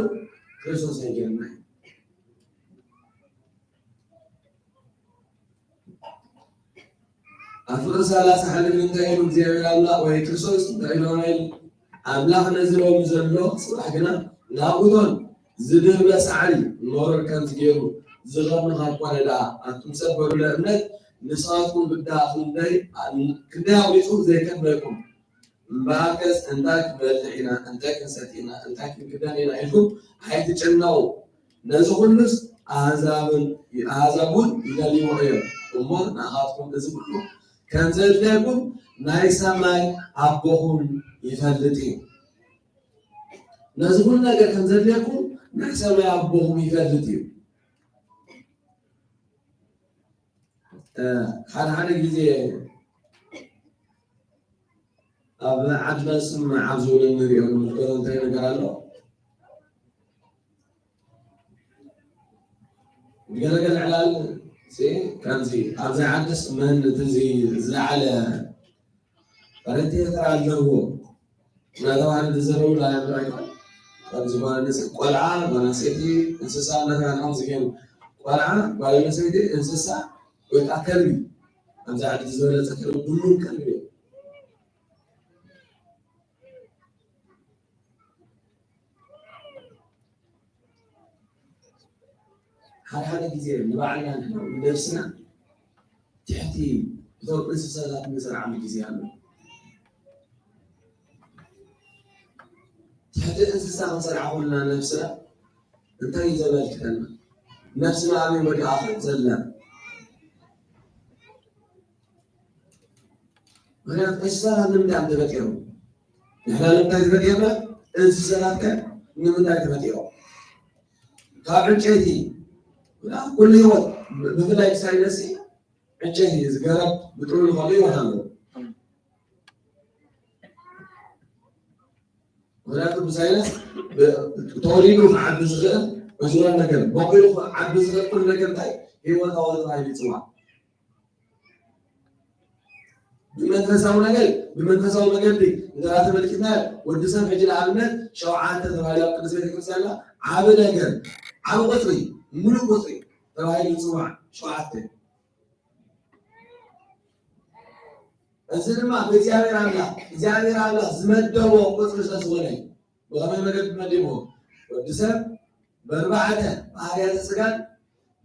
ክርስቶስ ነጊሩና እዩ። ኣብ ፍቕሪ ሰላሳ ሓሊፉ እንታይ ኢሉ እግዚኣብሔር ኣምላኽ ወይ ክርስቶስ እንታይ ኢሉ ኢሉ? ኣምላኽ ነዚ ሎሚ ዘሎ ጽባሕ ግና ናብኡቶን ዝድርበ ሳዕሪ መሮር ከምዚ ገይሩ ዝቐርንኻ ኮነ ደኣ፣ ኣቱም ሰብ በሩለ እምነት፣ ንስኻትኩም ብዳ ክንደይ፣ ክንደይ ኣውሊጹ ዘይከድነኩም። እምበኣርከስ እንታይ ክንበልዕ ኢና፣ እንታይ ክንሰቲ ኢና፣ እንታይ ክንክደን ኢና ኢልኩም ኣይትጨነቑ። ነዚ ኩሉስ ኣህዛብን፣ ኣህዛብ እውን ይደልይዎ እዮም። እሞ ንኣኻትኩም እዚ ኩሉ ከም ዘድልየኩም ናይ ሰማይ ኣቦኹም ይፈልጥ እዩ። ነዚ ኩሉ ነገር ከም ዘድልየኩም ናይ ሰማይ ኣቦኹም ይፈልጥ እዩ። እ፣ ሓደ ሓደ ግዜ ኣብ ዓድና ስም መዓብ ዝብሉ እንሪኦ ንምልከቶ እንታይ ነገር ኣሎ? ገለገለ ዕላል ሲ፣ ከምዚ ኣብዚ ዓድስ መን እቲ እዚ ዝለዓለ ረት ኤርትራ ኣለዎ እናተባህለ ዝዘረቡ ላያምር ኣይኮን። ከምዚ ጓል ኣንስ-፣ ቆልዓ፣ ጓል ኣንስተይቲ፣ እንስሳ እናተባህለ ከምዚ ገይሩ ቆልዓ፣ ጓል ኣንስተይቲ፣ እንስሳ ወይ ከዓ ከልቢ፣ ኣብዚ ዓዲ ዝበለፀ ከልቢ ድሙን ከልቢ እዩ። ሓደ ሓደ ግዜ ንባዕልና ንሕና ንነብስና ትሕቲ እቶም እንስሳታት እንሰርዓሉ ግዜ ኣሎ። ትሕቲ እንስሳ ክንሰርዓ ከለና ነብስና እንታይ እዩ ዘመልክተና? ነብስና ኣበይ ወዲቓ ከም ዘላ። ምኽንያቱ እንስሳታት ንምንታይ እዮም ተፈጢሮም? ንሕና ንምንታይ ተፈጢርና? እንስሳታት ከ ንምንታይ ተፈጢሮም? ካብ ዕንጨይቲ፣ ኩሉ ህይወት፣ ብፍላይ ሳይነስ፣ ዕንጨይቲ፣ እዚ ገረብ ብጥቕልሉ ከሎ ህይወት ኣለዎ። ምኽንያቱ ብሳይነስ ብ-፣ ተወሊዱ ክዓቢ ዝኽእል፣ በዝራ ነገር በቑሉ ክዓቢ ዝኽእል ኩሉ ነገር እንታይ? ህይወታዊ ተባሂሉ ይፅዋዕ። ብመንፈሳዊ ነገር፣ ብመንፈሳዊ መገዲ እንተ ተመልኪትና፣ ወዲ ሰብ ሕጂ ንኣብነት ሸውዓተ ተባሂሉ ኣብ ቅዱስ ቤተክርስትያንና ዓቢ ነገር፣ ዓቢ ቁጽሪ፣ ምሉእ ቁጽሪ ተባሂሉ ይጽዋዕ፣ ሸውዓተ። እዚ ድማ ብእግዚኣብሔር ኣምላኽ፣ እግዚኣብሔር ኣምላኽ ዝመደቦ ቁጽሪ ስለ ዝኾነ እዩ። ብኸመይ መገዲ መዲብዎ? ወዲ ሰብ ብኣርባዕተ ባህርያተ ስጋን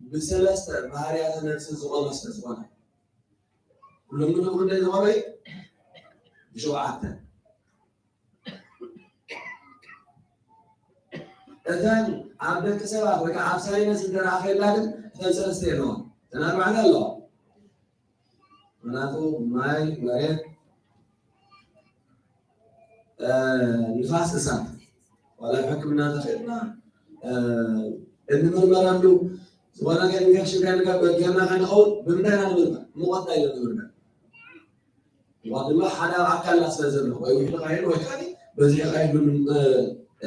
ብሰለስተ ባህርያተ ነፍስን ዝቖመ ስለ ዝኾነ። ኩሎም ግን ብኽንደይ ዝቖመ እዩ? ብሸውዓተ። እተን ኣብ ደቂ ሰባት ወይ ከዓ ኣብ ሳይነስ እንተ ደኣ ኸይድና ግን እተን ሰለስተ የለዋን። እተን ኣርባዕተ ኣለዋ። ምኽንያቱ ማይ፣ መሬት፣ እ፣ ንፋስ፣ እሳት። ዋላ ኣብ ሕክምና እንተኸድና፣ እ፣ እንምርመረሉ ዝኾነ ነገር ኢንፌክሽን ከይንገብር ጌርና ከይንኸውን ብምንታይ ኢና ንምርመር? ሙቐትና ኢና ንምርመር። ሙቐት ድማ ሓደ ኣብ ኣካልና ስለ ዘሎ ወይ ውሕሊ ካይን ወይ ካሊ በዚሒ ካይን እ፣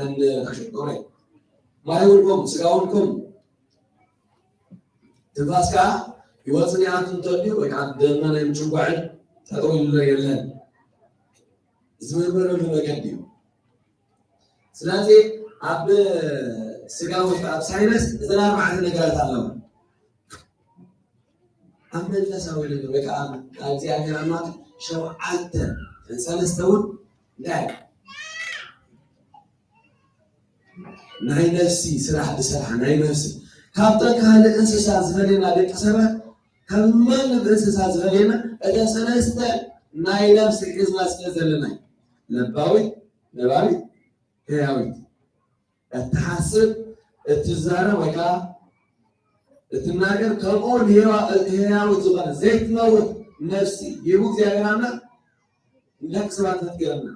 እንከሽቁ ማይ እውን ከምኡ፣ ስጋ እውን ከምኡ። ትንፋስ ከዓ ይወፅን ይኣቱን እንተልዩ ወይ ከዓ ደምና ናይ ምጭጓዕን ጠጠው ኢሉ የለን። ዝምርመረሉ መገዲ እዩ። ስለዚ ኣብ ስጋ ወይ ከዓ ኣብ ሳይነስ እዘን ኣርባዕተ ነገራት ኣለዋ። ኣብ መንፈሳዊ ነገር ወይ ከዓ ኣብ እግዚኣብሔር ኣምላኽ ሸውዓተ፣ ሰለስተ እውን እንታይ ናይ ነፍሲ ስራሕ ዝሰርሓ ናይ ነፍሲ ካብተን ካልእ እንስሳ ዝፈልየና ደቂ ሰባት ካብ ማንም እንስሳ ዝፈልየና እተን ሰለስተ ናይ ነፍሲ ሒዝና ስለ ዘለና እዩ። ለባዊት፣ ነባቢት፣ ህያዊት። እትሓስብ፣ እትዛረብ ወይ ከዓ እትናገር ከምኡ እውን ህያዋ-፣ ህያዊት ዝኾነ ዘይትመውት ነፍሲ ሂቡ እግዚኣብሔር ኣምላኽ ንደቂ ሰባት ፈጢሩና።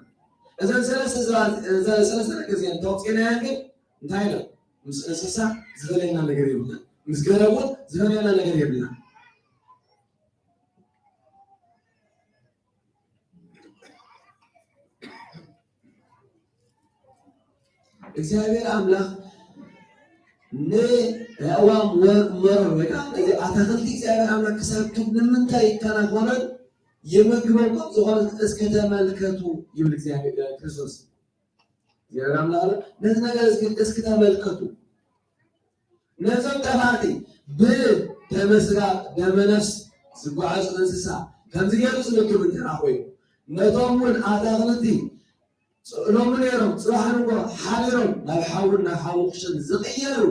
እዘን ሰለስተ ሰባት፣ እዘን ሰለስተ ደቂ እዚአን ተወፂእናየን ግን እንታይ ኢለን? ምስ እንስሳ ዝፈለየና ነገር የብልና። ምስ ገረብ እውን ዝፈለየና ነገር የብልና። እግዚኣብሔር ኣምላኽ ንኣእዋም ወ-፣ መሮር ወይ ከዓ እዚ ኣታኽልቲ እግዚኣብሔር ኣምላኽ ክሳብ ክንዲ ምንታይ ይከናኸኖን ይምግቦም ከም ዝኾነ እስከ ተመልከቱ ይብል እግዚኣብሔር ክርስቶስ። እግዚኣብሔር ኣምላኽ ነቲ ነገር እዚ እስኪ ተመልከቱ። ነዞም ጠፋእቲ ብደመ ስጋ ደመ ነፍስ ዝጓዓዙ እንስሳ ከምዚ ገይሩ ዝምግብ እንተ ደኣ ኮይኑ፣ ነቶም እውን ኣታኽልቲ ጽዕኖም ነይሮም፣ ጽባሕ ንግሆ ሓዲሮም ናብ ሓውን ናብ ሓሙኽሽን ዝቕየሩ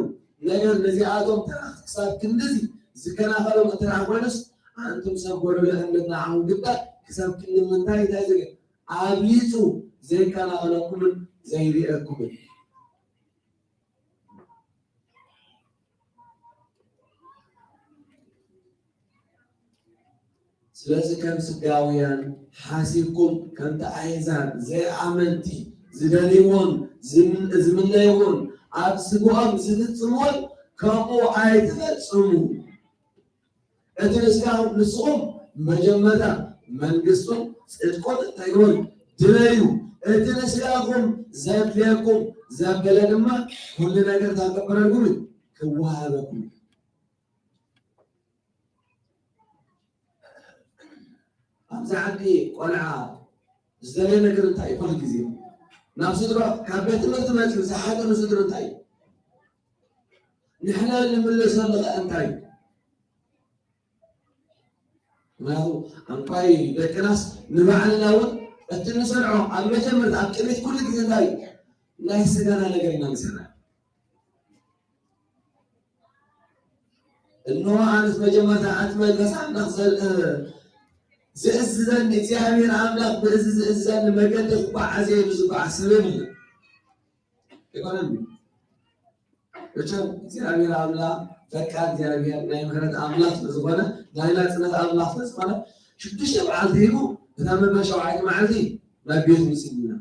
ነገር ነዚኣቶም ተራ ክሳብ ክንድዚ ዝከናኸሎም እንተ ደኣ ኮይኑስ፣ ኣንቱም ሰብ ጎደሎ እምነት ንዓኹም ግዳ ክሳብ ክንዲ ምንታይ እንታይ ዝብል ኣብሊጹ ዘይከናኸነኩምን ዘይርእየኩምን። ስለዚ ከም ስጋውያን ሓሲብኩም ከምቲ ኣህዛብ ዘይኣመንቲ ዝደልይዎን ዝም-፣ ዝምነይዎን ኣብ ስግኦም ዝፍጽምዎን ከምኡ ኣይትፈጽሙ። እቲ ንስኻ ንስኹም መጀመርታ መንግስቱን ጽድቁን እንታይ ግበሩ? ድለዩ። እቲ ንስጋኹም ዘድልየኩም ዘበለ ድማ ኩሉ ነገር እንታይ ክገብረልኩም እዩ? ክወሃበኩም እዩ። ኣብዚ ዓዲ ቆልዓ ዝደለየ ነገር እንታይ እዩ? ኩሉ ግዜ ናብ ስድራ ካብ ቤት ትምህርቲ መፂኡ ዝሓደሩ ስድሪ እንታይ እዩ? ንሕና ንምለሰሉ ኸ እንታይ እዩ? ምክንያቱ ኣንኳይ ደቅናስ ንባዕልና እውን እቲ ንሰርዖ ኣብ መጀመርታ ኣብ ቅድሚት ኩሉ ግዜ እንታይ እዩ? ናይ ስጋና ነገር ኢና ንሰርዕ። እንሆ ኣነስ መጀመርታ ኣቲ መንፈስ ኣምላኽ ዘ-፣ እ፣ ዝእዝዘኒ እግዚኣብሔር ኣምላኽ ብእዚ ዝእዝዘኒ መገዲ ክጓዓዝ እየ ኢሉ ዝጓዓዝ ሰብ የብሉን። ኣይኮነን። መቸም እግዚኣብሔር ኣምላኽ ፈቃር እግዚኣብሔር ናይ ምሕረት ኣምላኽ ስለ ዝኾነ ናይ ናጽነት ኣምላኽ ስለ ዝኾነ ሽዱሽተ መዓልቲ ሂቡ እታ መበል ሸውዓይቲ መዓልቲ ናብ ቤት ውፅእ ኢልና።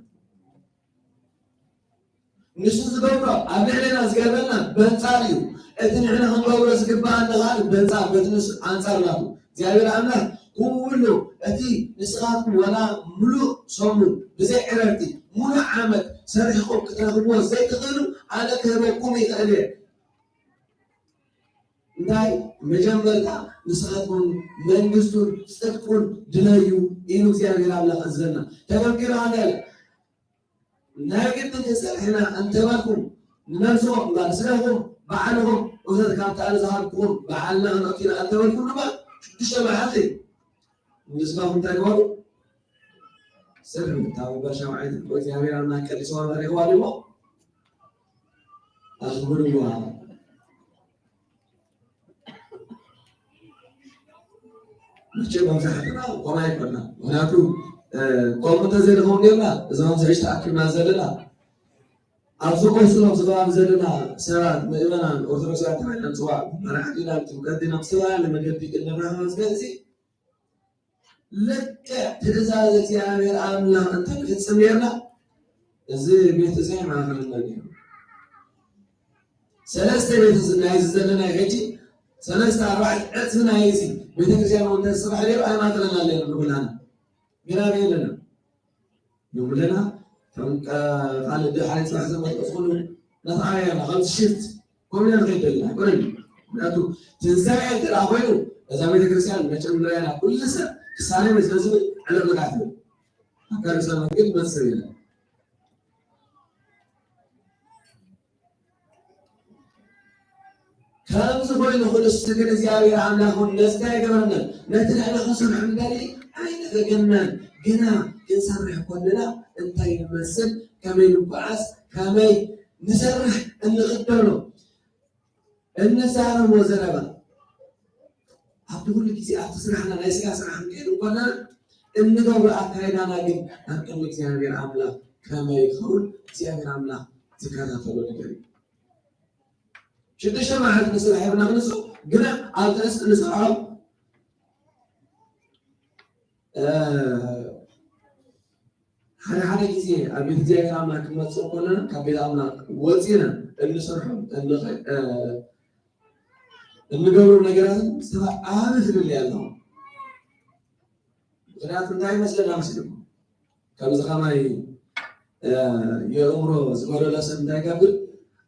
ንሱ ዝገብሮ ኣብ ልዕሌና ዝገብረልና በንጻር እዩ። እቲ ንሕና ክንገብሮ ዝግባኣና ኸኣ በንጻር፣ በቲ ንሱ ኣንጻር ናቱ። እግዚኣብሔር ኣምላኽ ኩሉ እቲ ንስኻትኩም ዋላ ምሉእ ሰሙን ብዘይ ዕረፍቲ ምሉእ ዓመት ሰሪሕኩም ክትረኽብዎ ዘይትኽእሉ ኣነ ክህበኩም ይኽእል እየ። እንታይ? መጀመርታ ንስኻትኩም መንግስቱን ጽድቁን ድለዩ ኢሉ እግዚኣብሔር ኣምላኽ እዘና። ተፈኪሩ ኣለ ናይ ግድን ክንሰርሕ ኢና እንተበልኩም፣ ንነብስኹም እምበር ስጋኹም ባዕልኹም እቶት ካብቲ ኣነ ዝሃብኩኹም ባዕልና ክንእቱ ኢና እንተበልኩም ድማ ሽዱሽተ መዓልቲ ንስጋኹም እንታይ ግበሩ? ስርሑ። እታ መበል ሻውዓይቲ እኮ እግዚኣብሔር ኣምላኽ ቀዲስዋ ባሪኽዋ ድሞ ኣኽብርዋ። መቸም መብዛሕትና ከምኡ ኣይኮንና። ምኽንያቱ፣ እ፣ ከምኡ እንተዘይንኸውን ጌርና፣ እዞም ኣብዚ ሕጂ ተኣኪብና ዘለና፣ ኣብዚ ቆስሎም ኣብዚ ከባቢ ዘለና ሰባት፣ ምእመናን ኦርቶዶክሳውያን ተባሂልና ንጽዋዕ፣ መራሕቲ ኢና፣ ጥምቀት ኢና፣ ብዝተፈላለየ መገዲ እንራኸብ፣ ስለዚ ልክዕ ትእዛዝ እግዚኣብሔር ኣምላኽ እንተንፍጽም ኔርና፣ እዚ ቤት እዚ ኣይማእኸለና ነይሩ። ሰለስተ ቤት እዚ ናይ እዚ ዘለና ሕጂ፣ ሰለስተ ኣርባዕተ ዕጽፊ ናይ እዚ ቤተክርስትያን እውን እንተዝስራሕ ነይሩ ኣይማእኸለና ነይሩ ንኹላና። ግና ኣለና። ንኹልና እቶም፣ እ፣ ካልእ ድሓር ጽባሕ ዝመጽእ ኩሉ ነቲ ኣበያና፣ ከምዚ ሽፍት፣ ከምኡ ኢና ንኸይድ ዘለና፣ ኣይኮነን። ምኽንያቱ ትንሳኤ እንተ ደኣ ኮይኑ፣ እዛ ቤተክርስትያን መጀመርያና ኩሉ ሰብ ክሳለመ ስለ ዝብል ዕለቕ ኢልካ ትብል። ኣካል ሰማይ ግን መሰብ የለን። ከምዚ ኮይኑ ክንሱ ግን እግዚኣብሔር ኣምላኽ እውን ነዚ እንታይ ኣይገበረናን? ነቲ ንሕና ክንሰርሖ ንደሊ ኣይነፈገናን። ግና ክንሰርሕ ከለና እንታይ ንመስል? ከመይ ንጓዓዝ? ከመይ ንሰርሕ እንኽደኖ እንዛረቦ ዘረባ ኣብቲ ኩሉ ግዜ ኣብቲ ስራሕና ናይ ስጋ ስራሕ ክንከይድ እንኮና እንገብሮ ኣካይዳና ግን ኣብ ቅድሚ እግዚኣብሔር ኣምላኽ ከመይ ይኸውን እግዚኣብሔር ኣምላኽ ዝከታተሎ ነገር እዩ። ሽዱሽተ መዓልቲ ንስራሕ የብና ክንሱ ግና ኣብ ትሕቲ እንሰርሖ ሓደ ሓደ ግዜ ኣብ ቤት እግዚኣብሔር ኣምላኽ ክንመጽእ ከለና ካብ ቤት ኣምላኽ ወጺና እንሰርሖ እንገብሮ ነገራትን ሰባት ዓቢ ፍልልይ ኣለዎ። ምክንያቱ እንታይ ይመስለና መስልኩም? ከምዚ ከማይ የእምሮ ዝጎደሎ ሰብ እንታይ ይገብር?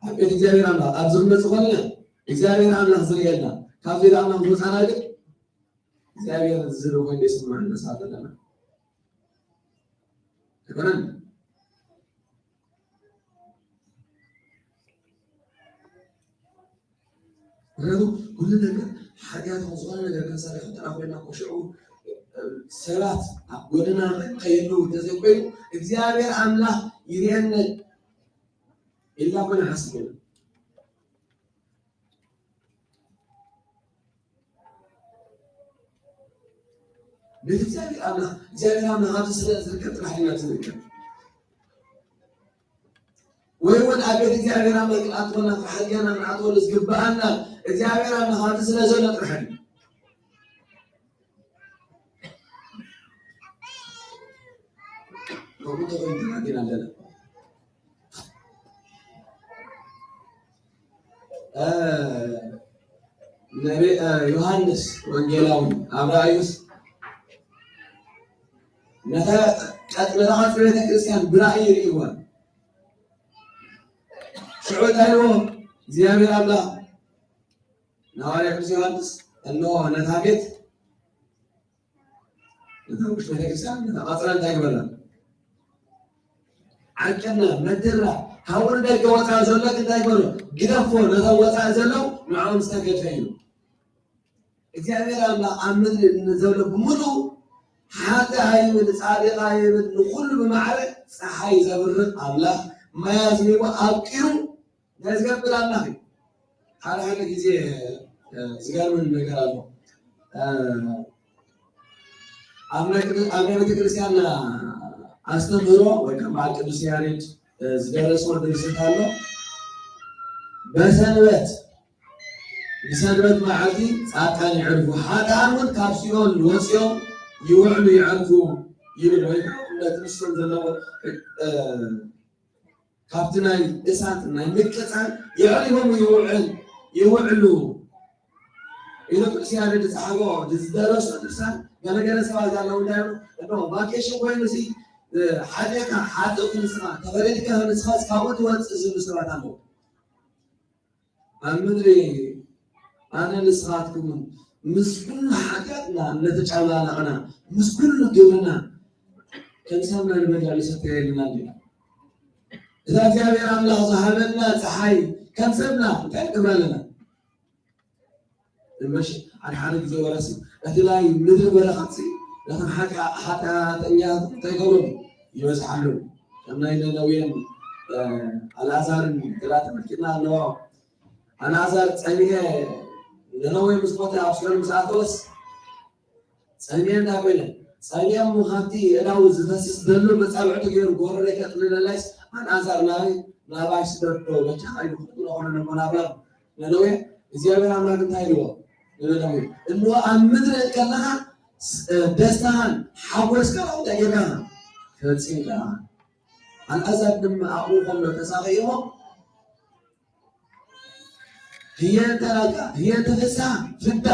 ኣብ ቤት እግዚኣብሔር ኣምላኽ ኣብዚ ክንመጽእ ከለና እግዚኣብሔር ኣምላኽ ዝርእየልና ካብ ቤት ኣምላኽ ዝወጻና ግን እግዚኣብሔር ዝብል ኮይኑ ይስምዓና ንስኻ ዘለና ኣይኮነን። ምክንያቱ ኩሉ ነገር ሓጢኣት ዝኾነ ነገር ክንሰርሕ ከለና ኮይና እኮ ሽዑ ሰባት ኣብ ጎደና ከየሉ እንተዘይኮይኑ እግዚኣብሔር ኣምላኽ ይርኤኒ ኢልና ኮነ ሓስብ ቤት እግዚኣብሔር ኣምላኽ እግዚኣብሔር ኣምላኽ ኣብዚ ስለ ዝርከብ ጥራሕ ኢና ዝርከብ ወይ እውን ኣብ ቤት እግዚኣብሔር ኣምላኽ ክንኣትወና ክሓልየና ክንኣትወሉ ዝግብኣና እግዚኣብሔር ኣምላኽ ኣብዚ ስለ ዘሎ ጥራሕ እዩ። ከምኡ ተኾይኑ ተናዲና ኣለና። ዮሃንስ ወንጌላዊ ኣብ ራእዩስ ነታ ቀጽ- ነታ ቀጽሪ ቤተ ክርስቲያን ብራእይ ይርእይዋ። ሽዑ እንታይ ኢልዎ እግዚኣብሔር ኣምላኽ ንሃዋርያ ቅዱስ ዮሃንስ? እንሆ ነታ ቤት ነታ ውሽጢ ቤተክርስትያን ነታ ቐፅራ እንታይ ግበራ? ዓቅና መድራ ካብኡ ንደገ ወፃኢ ዘሎ እንታይ ግበሮ? ግደፎ። ነቶም ወፃኢ ዘለዉ ንዕኦም ዝተገድፈ እዩ። እግዚኣብሔር ኣምላኽ ኣብ ምድሪ ንዘሎ ብምሉኡ ሓጥእ ኣይብል ፃድቕ ኣይብል ንኩሉ ብማዕረ ፀሓይ ዘብርቕ ኣምላኽ ማይ ኣዝኒቡ ኣብቂሩ እንታይ ዝገብር ኣምላኽ እዩ። ሓደ ሓደ ግዜ ዝገርምን ነገር ኣሎ። ኣብ ናይ ቤተክርስትያንና ኣስተምህሮ ወይ ከዓ በዓል ቅዱስ ያሬድ ዝደረስዎ ድርሰት ኣሎ። በሰንበት ብሰንበት መዓልቲ ፃድቃን ይዕርፉ፣ ሓጥኣን እውን ካብ ሲኦል ወፂኦም ይውዕሉ ይዕርፉ ይብል ወይ ከዓ እምነት ንሶም ዘለዎ ካብቲ ናይ እሳት ናይ ምቅፃል የዕሪቦም ይውዕል ይውዕሉ ኢሉ ቅዱስ ያሬድ ዝፀሓፎ ዝደረሶ ድርሳን ገለገለ ሰባት ኣለዉ እንታይ እኖ ቫኬሽን ኮይኑ ሲ ሓጢእካ ሓጥእ ክንስኻ ተፈሪድካ ንስኻስ ካብኡ ትወፅእ ዝብሉ ሰባት ኣለዉ። ኣብ ምድሪ ኣነ ንስኻትኩምን ምስ ኩሉ ሓጢኣትና እናተጫማለቕና ምስ ኩሉ ግብርና ከም ሰብና ንበልዕ ንሰተ የልና እንዲና እዛ እግዚኣብሔር ኣምላኽ ዝሃበና ፀሓይ ከም ሰብና እንታይ ንገብራ ኣለና? እምበሽ ሓደ ሓደ ግዜ ወረሲ እቲ ናይ ምድሪ በረኸትሲ ነቶም ሓጢኣተኛታት እንታይ ይገብሮም ይበዝሓሉ። ከም ናይ ነነዌን ኣልኣዛርን ግራ ተመልኪትና ኣለዎ። ኣልኣዛር ጸኒሐ ነነዌ ምስ ሞተ ኣብ ሲኦል ምስ ኣተወስ ጸኒሐ እንታይ ኮይነ? ጸኒሐ እሞ ካብቲ ኣእዳው ዝፈስስ ዘሎ መጻብዕቲ ገይሩ ጎረረይ ከጥልለላይስ ኣልኣዛር ናበይ ናባይ ስደዶ በጃኻ ኢሉ ክትብሎ ኮነ ነቦ ናብራም ነነዌ እግዚኣብሔር ኣምላክ እንታይ ኢልዎ ንነነዌ እንሆ ኣብ ምድሪ እንከለኻ ደስታኻን ሓጎስካ እንታይ ጌርካ ፈጺምካ ኣልኣዛር ድማ ኣብኡ ከሎ ተሳቒ እሞ ህየንተ ናጋ ህየንተ ፍስሃ ፍዳ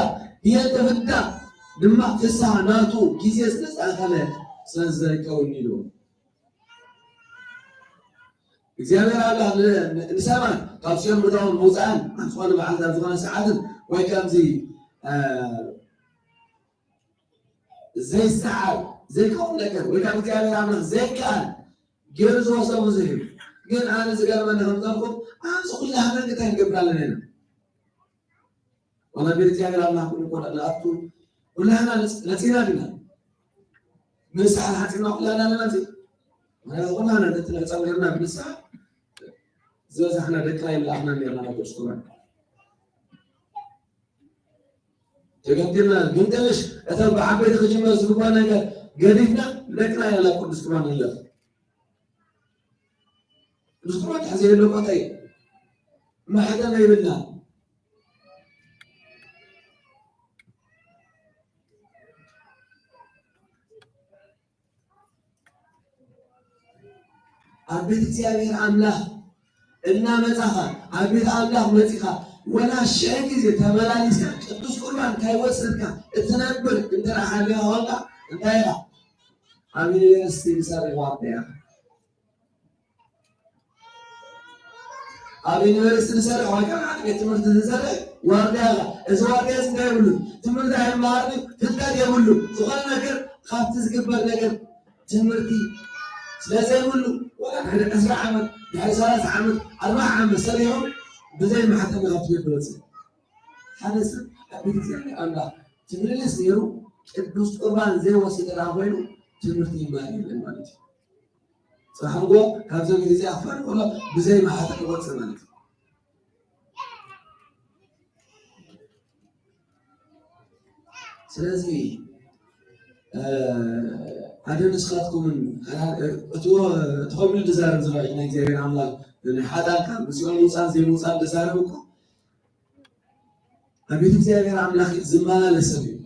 ህየንተ ፍዳ ድማ ፍስሃ ናቱ ግዜ ስለዝኣኸለ ስለዝዘይከውን ኢልዎ እግዚኣብሔር ኣምላኽ ንሰባት ካብ ሲኦል ምእታውን ምውፃእን ኣብ ዝኾነ መዓልቲ ኣብ ዝኾነ ሰዓትን ወይ ከምዚ ዘይሰዓር ዘይከውን ነገር ወይ ካብ እግዚኣብሔር ኣምላኽ ዘይከኣል ገይሩ ዝወሰኑ ዝህብ ግን ኣነ ዝገርመኒ ከምዘልኩም ኣብዚ ኩላህና እንታይ ንገብር ኣለና ኢና ዋላ ቤት እግዚኣብሔር ኣምላኽ ኩሉ እኮ ንኣቱ ኩላህና ነፂና ዲና ንስሓ ሓፂና ኩላህና ኣለና እዚ ምክንያቱ ኩላህና ነቲ ነፃ ገርና ብንስሓ ዝበዛሕና ደቅና ይምልኣኽና ነርና ናብ ቅዱስ ቁርባን። ተገምጢልና ግን ቀልሽ እተን ብዓበይቲ ክጅመር ዝግባእ ነገር ገዲፍና ደቅና ኢና ናብ ቅዱስ ቁርባን ንለፍ። ቅዱስ ቁርባን ትሕዚ የለ ቦታ እዩ። ማሕተም የብልና። ኣብ ቤት እግዚኣብሔር ኣምላኽ እናመጻኻ፣ ኣብ ቤት ኣምላኽ መጺኻ፣ ወላ ሽሕ ግዜ ተመላሊስካ ቅዱስ ቁርባን ካይወሰድካ እትነብር እንተ ደኣ ሃልያ ኾንካ፣ እንታይ ኢኻ? ኣብ ዩኒቨርሲቲ ዝሰርሕ ዋርድያ ኢኻ። ኣብ ዩኒቨርሲቲ ዝሰርሕ ወይ ከዓ ኣብ ቤት ትምህርቲ ዝሰርሕ ዋርድያ ኢኻ። እዚ ዋርድያ እዚ እንታይ የብሉን? ትምህርቲ ኣይመሃርን እዩ፣ ፍልጠት የብሉን። ዝኾነ ነገር ካብቲ ዝግበር ነገር ትምህርቲ ስለ ዘይብሉ፣ ወላ ድሕሪ ዕስራ ዓመት፣ ድሕሪ ሰላሳ ዓመት፣ ኣርባዓ ዓመት ሰሪሑ ብዘይ ማሕተም ካብ ትምህርቲ ይወፅእ። ሓደ ሰብ ኣብ ቤተ እግዚኣብሔር ኣምላኽ ትምልስ ነይሩ፣ ቅዱስ ቁርባን ዘይወስድ ደኣ ኮይኑ ትምህርቲ ይማር የለን ማለት እዩ። ጽባሕ ንግሆ ካብዚ ቤተ እግዚኣብሔር ክፋል ከሎ ብዘይ ማሕተም ይወጽእ ማለት እዩ። ስለዚ፣ እ፣ ኣደ ንስኻትኩምን፣ እ፣ እትዎ-፣ እትኸምሉ ዝዛረብ ዘሎ ናይ እግዚኣብሔር ኣምላኽ፣ ንሓጣን ካብ ሲኦል ምውጻን ዘይምውጻን ዝዛረብ እኮ ኣብ ቤት እግዚኣብሔር ኣምላኽ ዝመላለስ ሰብ እዩ።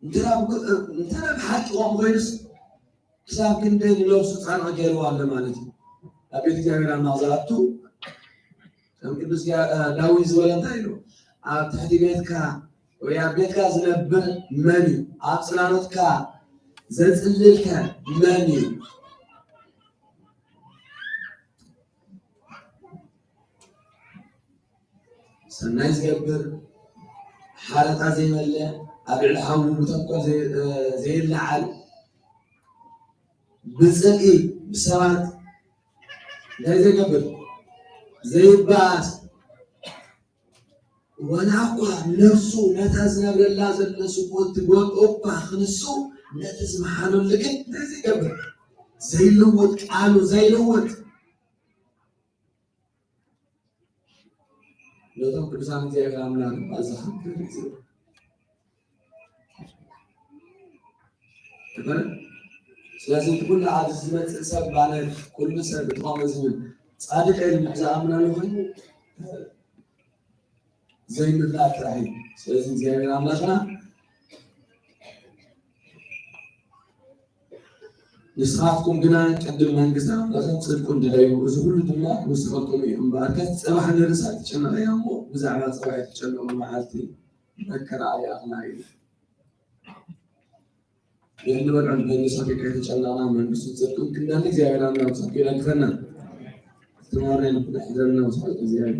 እንተ ደኣ ብ-፣ እንተ ደኣ ብሓቂ ከምኡ ኮይኑስ፣ ክሳብ ክንደይ ንነብሱ ጻድቕ ገይርዋ ኣሎ ማለት እዩ። ኣብ ቤት እግዚኣብሔር ኣምላኽ ዝኣቱ፣ ከም ቅዱስ ያ-፣ ዳዊት ዝበለ እንታይ ኢሉ? ኣብ ትሕቲ ቤትካ ወይ ኣብ ቤትካ ዝነብር መን እዩ? ኣብ ጽላሎትካ ዘጽልልከ መን እዩ? ሰናይ ዝገብር፣ ሓረጣ ዘይመለ፣ ኣብ ልዕሊ ሓዉ ብተንኮል ዘይ-፣ እ፣ ዘይለዓል፣ ብጽልኢ ብሰባት እንታይ ዘይገብር? ዘይበኣስ፣ ወላ እኳ ነፍሱ ነታ ዝነብረላ ዘሎ ስብኡት ትጎድኦ እኳ ክንሱ፣ ነቲ ዝመሓለሉ ግን እንታይ ዘይገብር? ዘይልውጥ፣ ቃሉ ዘይልውጥ። ነቶም ቅዱሳን እግዚኣብሔር ኣምላኽ ድማ ዘኽብር እዩ። እምበር፣ ስለዚ እቲ ኩሉ ኣብዚ ዝመጽእ ሰብ ማለት ኩሉ ሰብ እቲ ከምኡ ዝብል ጻድቅ ኢሉ ዝኣምን ኣሎ ኮይኑ ዘይምፍላጥ ጥራሕ እዩ። ስለዚ እግዚኣብሔር ኣምላኽና ንስኻትኩም ግና ቅድም መንግስቲ ኣምላኽን ጽድቁን ድለዩ፣ እዚ ኩሉ ድማ ክውሰኸልኩም እዩ። እምበኣርከስ ጽባሕ ንርእሳ ትጨነቕ እያ እሞ፣ ብዛዕባ ጽባሕ ኣይትጨነቑ፣ መዓልቲ መከራ ኣይኣኽላ እዩ። ንእንበልዖን ንሰትዮ ከይተጨነቕና መንግስቱን ጽድቁን ክንደሊ እግዚኣብሔር ኣምላኽ ጸድቁ ይደግፈና። ኣስተማርና ይሕድረና ብስራት እግዚኣብሔር።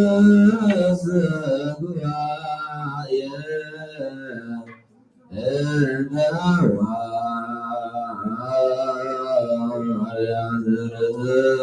ቅዱስ ጉባኤ እንደ ሐዋርያት ርቱዕ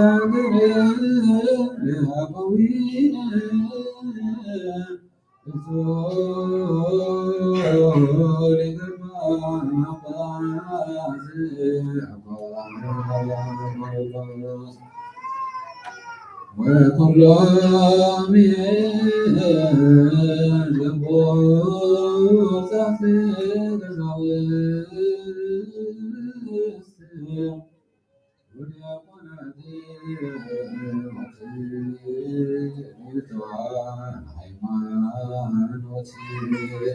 በእግዚአብሔር። ወኩሎም የለቦታት ገዛውስት ወዲያቆናት ሃይማኖት ቅድስት ማርያም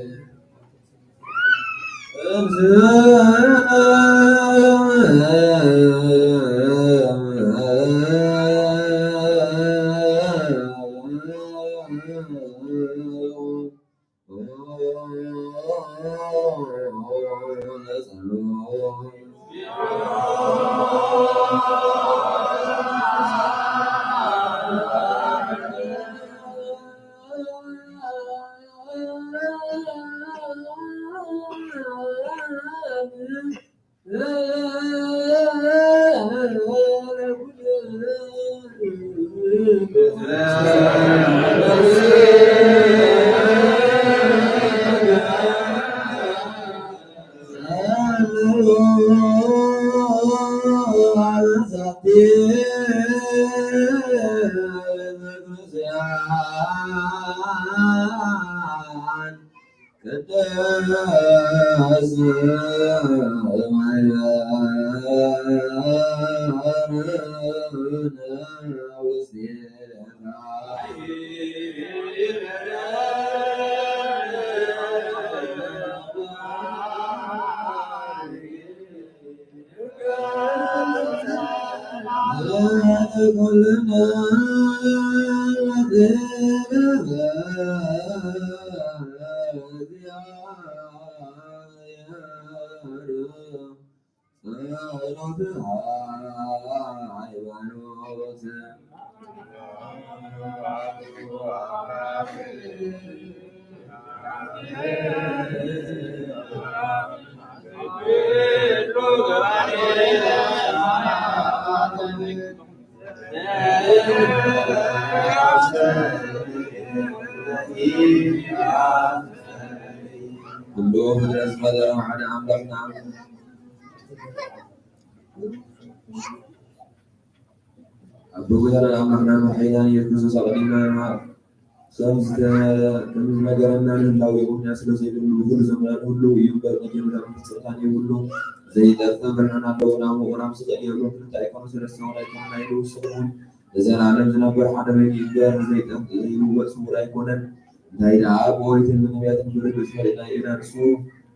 ውስቴታ። ኩሉ ፍጥረት ዝፈጠረ ሓደ ኣምላኽና ኣብ ጎይታና ኣምላኽና መድሓኒና ኢየሱስ ክርስቶስ ኣቐዲምና ከም ዝተ-፣ ከም ዝነገረና ንህላዌኡ ምኽንያት ስለ ዘይብሉ፣ ብኹሉ ዘመናት ህልው እዩ እምበር፣ መጀመርታን ፍጻሜን የብሉን። ዘይጠፍእ ብርሃን ኣለዎ፣ ናብ ምቑራብ ዝኽእል የብሉን። ክልተ ኣይኮኑን፣ ሰለስተ እውን ኣይኮኑን፣ ኣይንውስኽን እውን። ንዘለኣለም ዝነብር ሓደ በይኑ እዩ እምበር፣ ዘይጠፍእ ዘይልወጥ ስውር ኣይኮነን። እንታይ ደኣ ብኦሪትን ብነቢያትን ብርግጽ ፈሊጥናዮ ኢና፣ ንሱ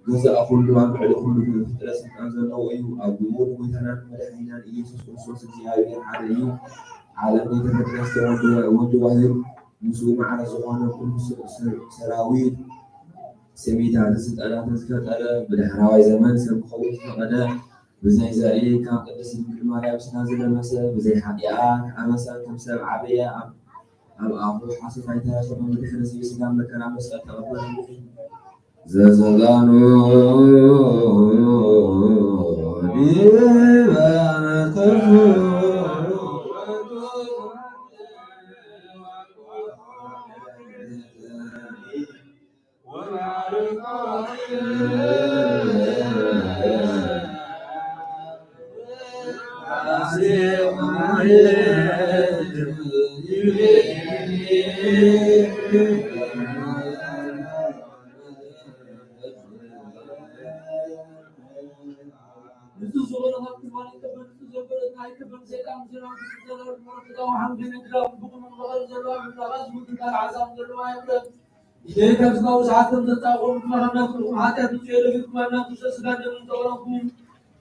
ገዛኢ ኩሉ፣ ኣብ ልዕሊ ኩሉ ፍጥረት ስልጣን ዘለዎ እዩ። ኣቦኡ ንጎይታናን መድሓኒናን ኢየሱስ ክርስቶስ እግዚኣብሔር ሓደ እዩ። ዓለም ከይተፈጥር ዝተወልደ ወልድ ዋህድ ምስኡ ማዕረ ዝኾነ ኩሉ ስ-፣ ስ-፣ ሰራዊት፣ ስሚታትን ስልጣናትን ዝፈጠረ፣ ብዳሕራዋይ ዘመን ሰብ ክኸውን ዝፈቐደ፣ ብዘይ ዘርኢ ካብ ቅድስት ድንግል ማርያም ስጋ ዝለበሰ፣ ብዘይ ሓጢኣት ኣበሳን ከም ሰብ ዓበየ፣ ኣብ፣ ኣብ ኣፉ ሓሶት ኣይተረኸበን፣ ብድሕሪ እዚ ብስጋ መከራ መስቀል ተቐበለ። ዘዘጋኑ ዲበ መስቀል ንሱ ዝኾነ ካብ ትማሊ ይቀበል፣ ንሱ ዘበለ ናይ ክብር ዜጋ ምስና ዝዘረር ሞርትጋዊ ሓምድ ንግዳም ብቑም መቐል ዘለዋ ምድራቓ ዝውድን ካልእ ሓሳብ ዘለዋ የብለን። ኢደይ ካብ ስጋዊ ሰዓት ከም ዘጣቆም ድማ ካብ ናትኩም ሓጢኣት ንጹህ የለግልኩም፣ ኣብ ናቱ ስጋን ደምን ተቐረብኩም።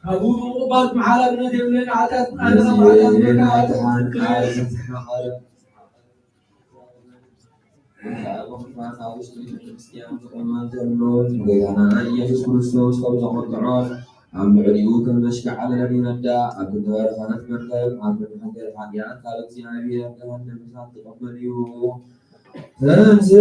ካብኡ ብምቕባል መሓላልነት የብለይን፣ ሓጢኣት ብናይ ገዛ ሓጢኣት በቃ ናይ ደሓን ቃል ዝተሓቐረ። ኣብ ክፋት ኣብ ውሽጢ ቤተ ክርስቲያን ዝቕመጥ ዘሎ ንጎይታና ኢየሱስ ክርስቶስ ከም ዘቖጥዖ ኣብ ልዕሊኡ ከም ዘሽክዓለለን ይረዳእ። ኣብ ክንዲ በረኸት መርከብ፣ ኣብ ክንዲ መሕደሪ ሓጢኣት ካብ እግዚኣብሔር ገሃነም እሳት ዝቕበል እዩ። ተንሥእ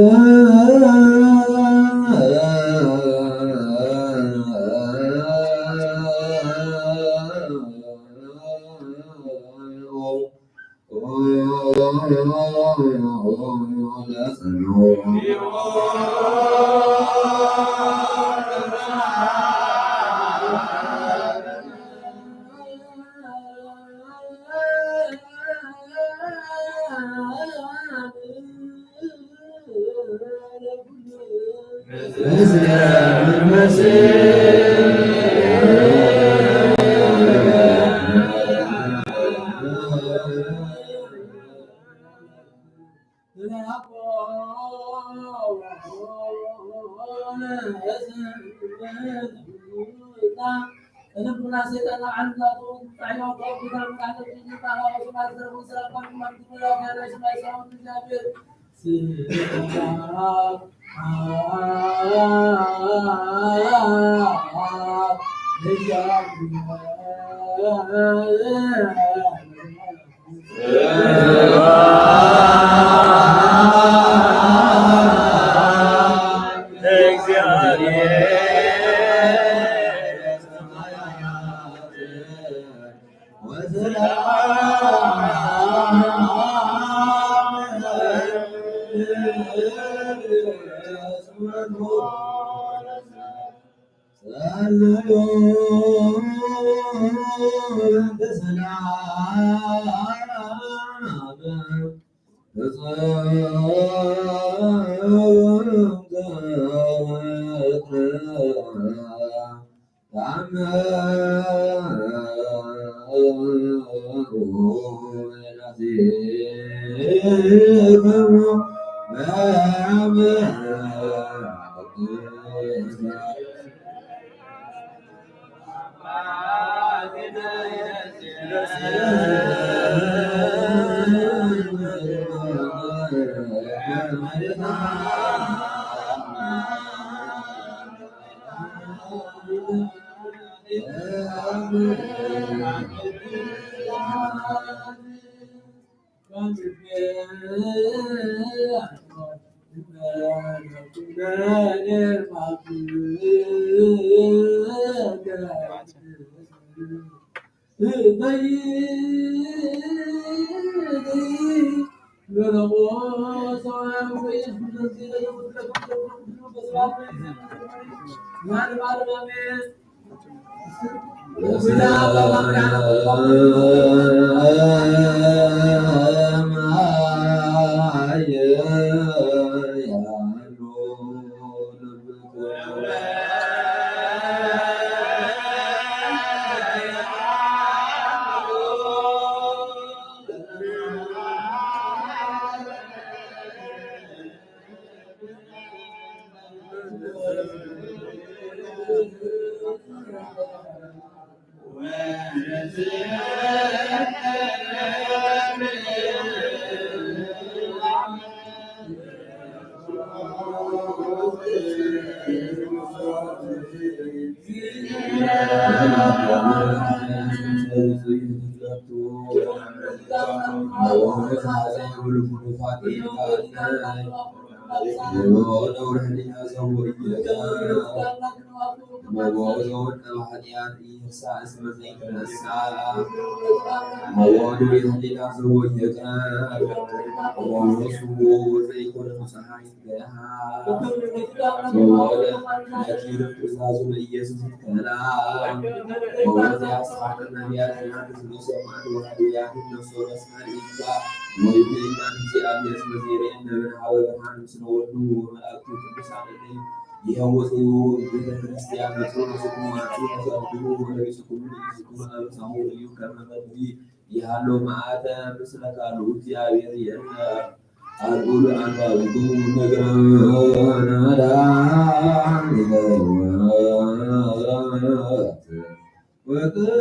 ወወልድ ነኪር ትእዛዙ ለኢየሱስ ይትከላ። ወወልድ ያስሐቅ ነቢያት ያንስ ሰማዕት ወሃድያት ነፍሶ ለስመር ይግዛ። ወይቤ ኢየሱስ መዜሬ ነብን ሀበ ብርሃን ምስለ ወልዱ ወመላእክቱ ቅዱሳን እለ ይሐወሱ ቤተ ክርስቲያን ነጽሩ ስኩም አርጹ ተሰብድቡ ወለቢስኩም ስኩም አብሳሙ እዩ ከመ መድዊ ይሃሎ መዓተ ምስለ ካልኡ እግዚአብሔር የለ። አልዑል አልባቢቱ ነግረናዳ ወቅሳተ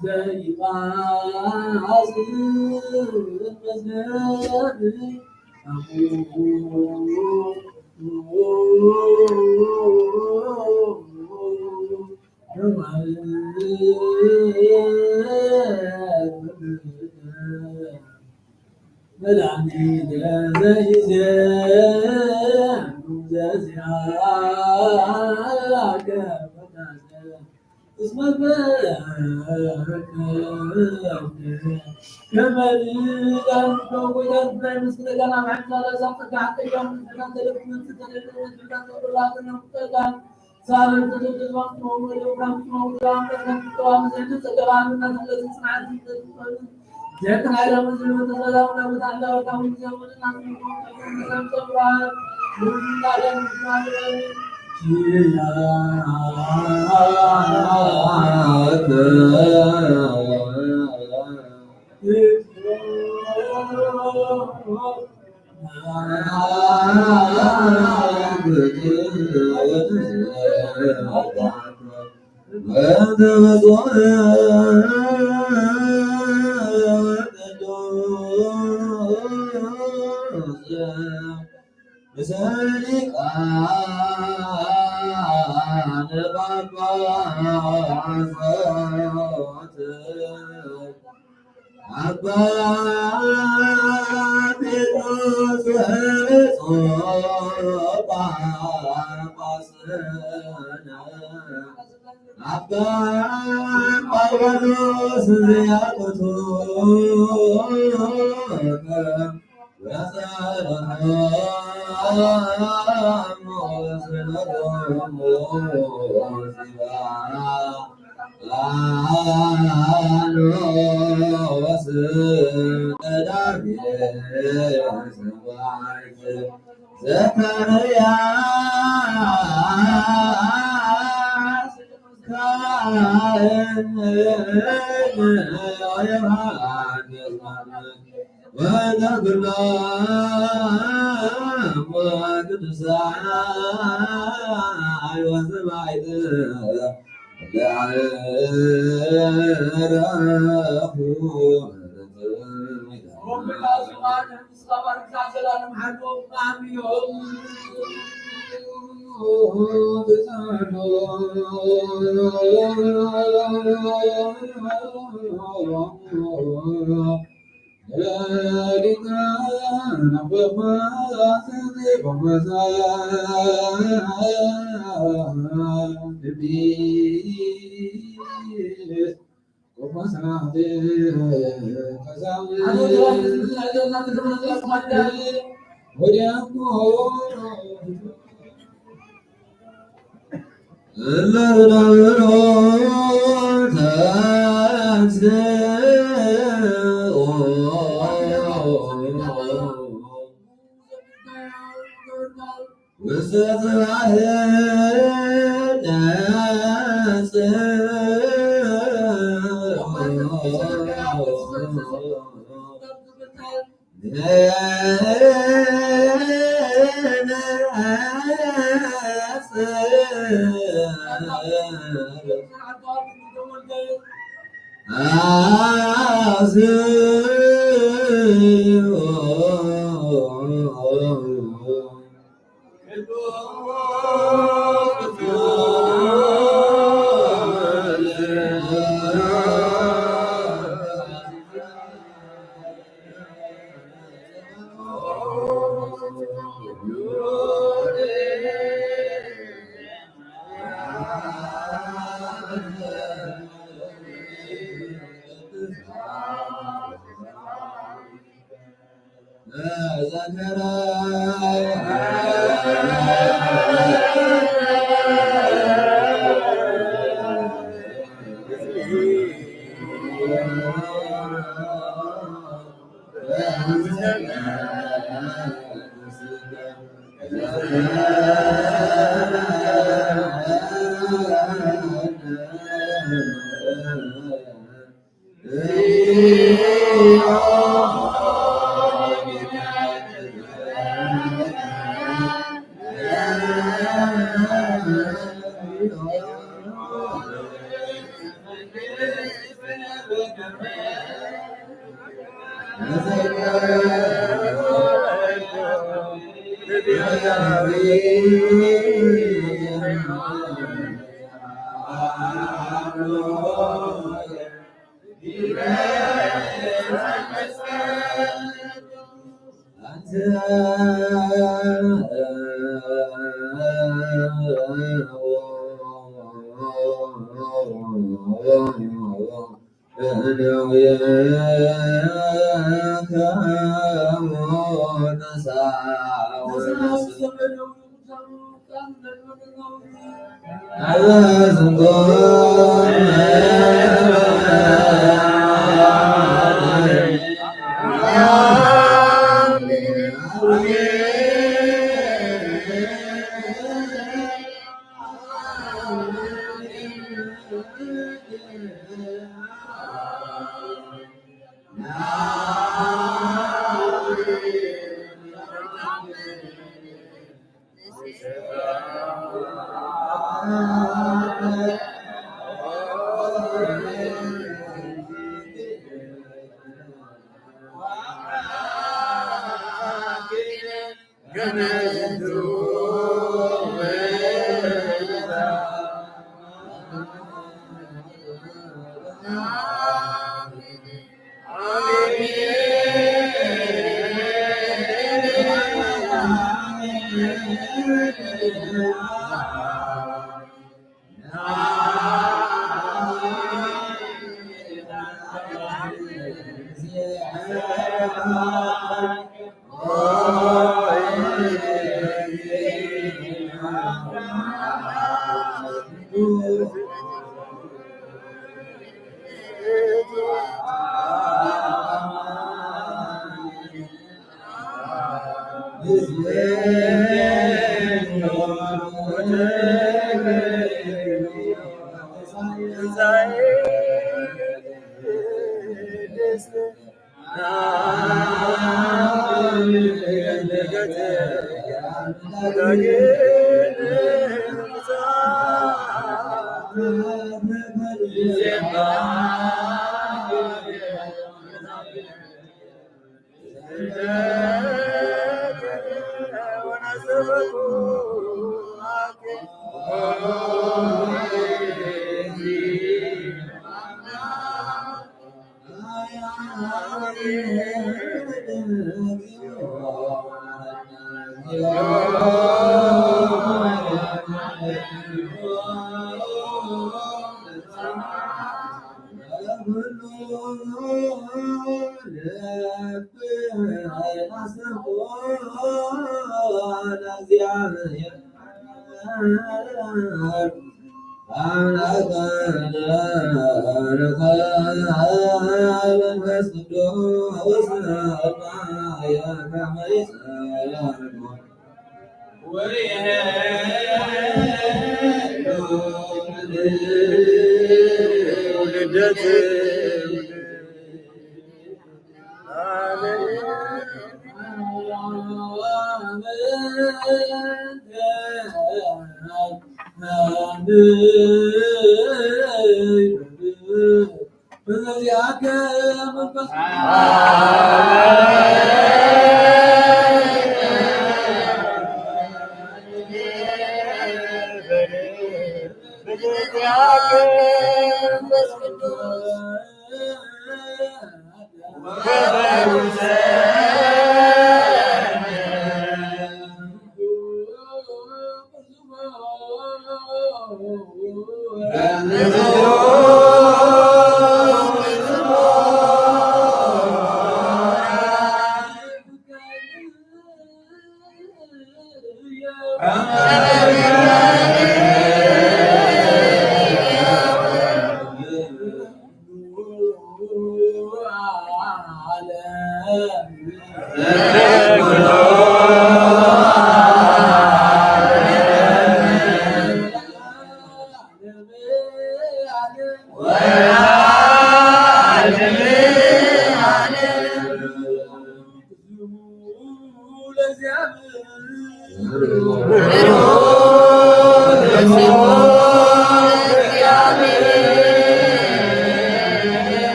ዘይቃዝን መዝገብ መድኃኒተ ዘኢዜሙ ዘዚአከ ወዳሴ እስመ በከ ከመ ሊቃነ ዳዊት ምስለ ገና ማሕዛ ለዛ ጸጋ ሐቀዮም ተደግመን ተደግመን ተደግመን ተደግመን አባ ጴጥሮስ ወብፁዕ ጳጳስነ አባ ጳውሎስ ዘያቅቱ ወጸርሖሙ ስለሎሙ ሲባ ላኖስ ቀዳሜ ሰማዕት ዘካርያስ ካህን ወዮሐንስ መጥምቅ ወተክለ ቅዱሳን ወሰማዕት ለዐረፉ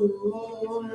ክርስቶስ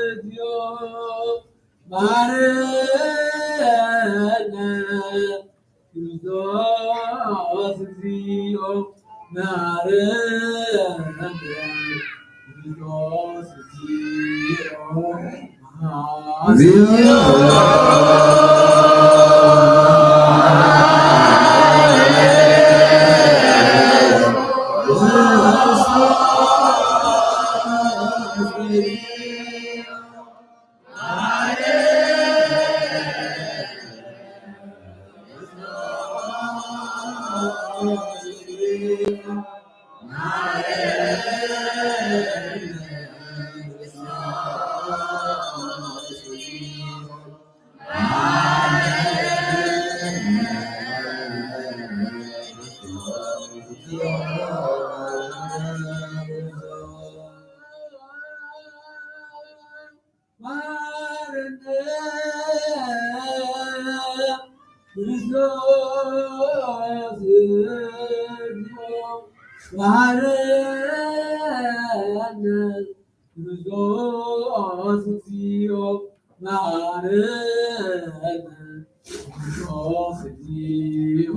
እግዚኦ መሐረነ። ክርስቶስ እግዚኦ መሐረነ። መሐረነ። ክርስቶስ እግዚኦ መሐረነ። ክርስቶስ እግዚኦ መሐረነ። ክርስቶስ እግዚኦ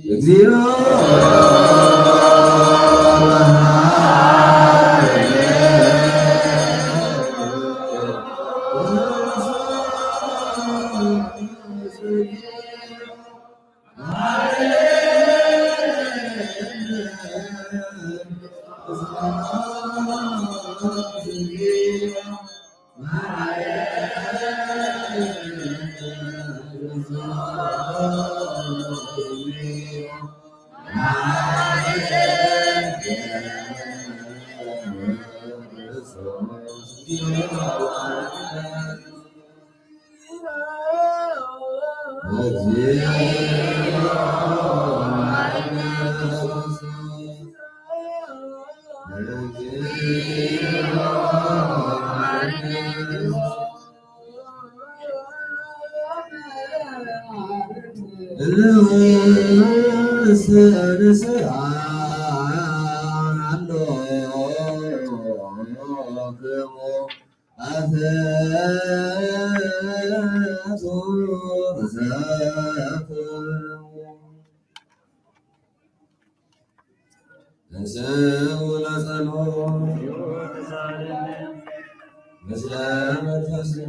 እግዚኦ። ተንሥኡ ለጸሎት ምስለ መንፈስከ።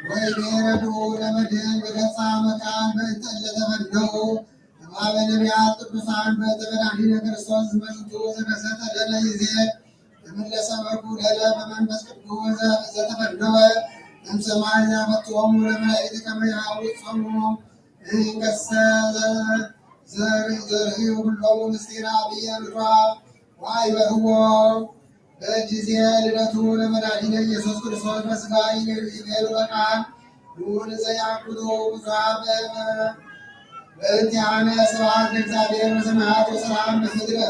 ወይ ቤረዱ ለመድን በገጻ መካን በእንተ እለ ተበደው እምሃበ ነቢያት ቅዱሳን በእንተ መድኃኒነ ክርስቶስ ዝመጽኡ ዘከሰተ ለነ ጊዜ እምለ ሰበኩ ለነ በመንፈስ ቅዱስ ዘተፈነወ እምሰማይ ያመጽኦሙ ለመላእክት ከመ ይሃውጾሙ እንከሰ ዘርእዩ ኩሎሙ ምስጢር አብየ ምድሯ ወአይበህዎ በጊዜ ልደቱ ለመድኃኒነ ኢየሱስ ክርስቶስ በሥጋ ይቤሉ በቃል ሉል ዘያኩሎ ብዙኃ በእንቲአነ ስብሐት ለእግዚአብሔር በሰማያት ወሰላም በምድር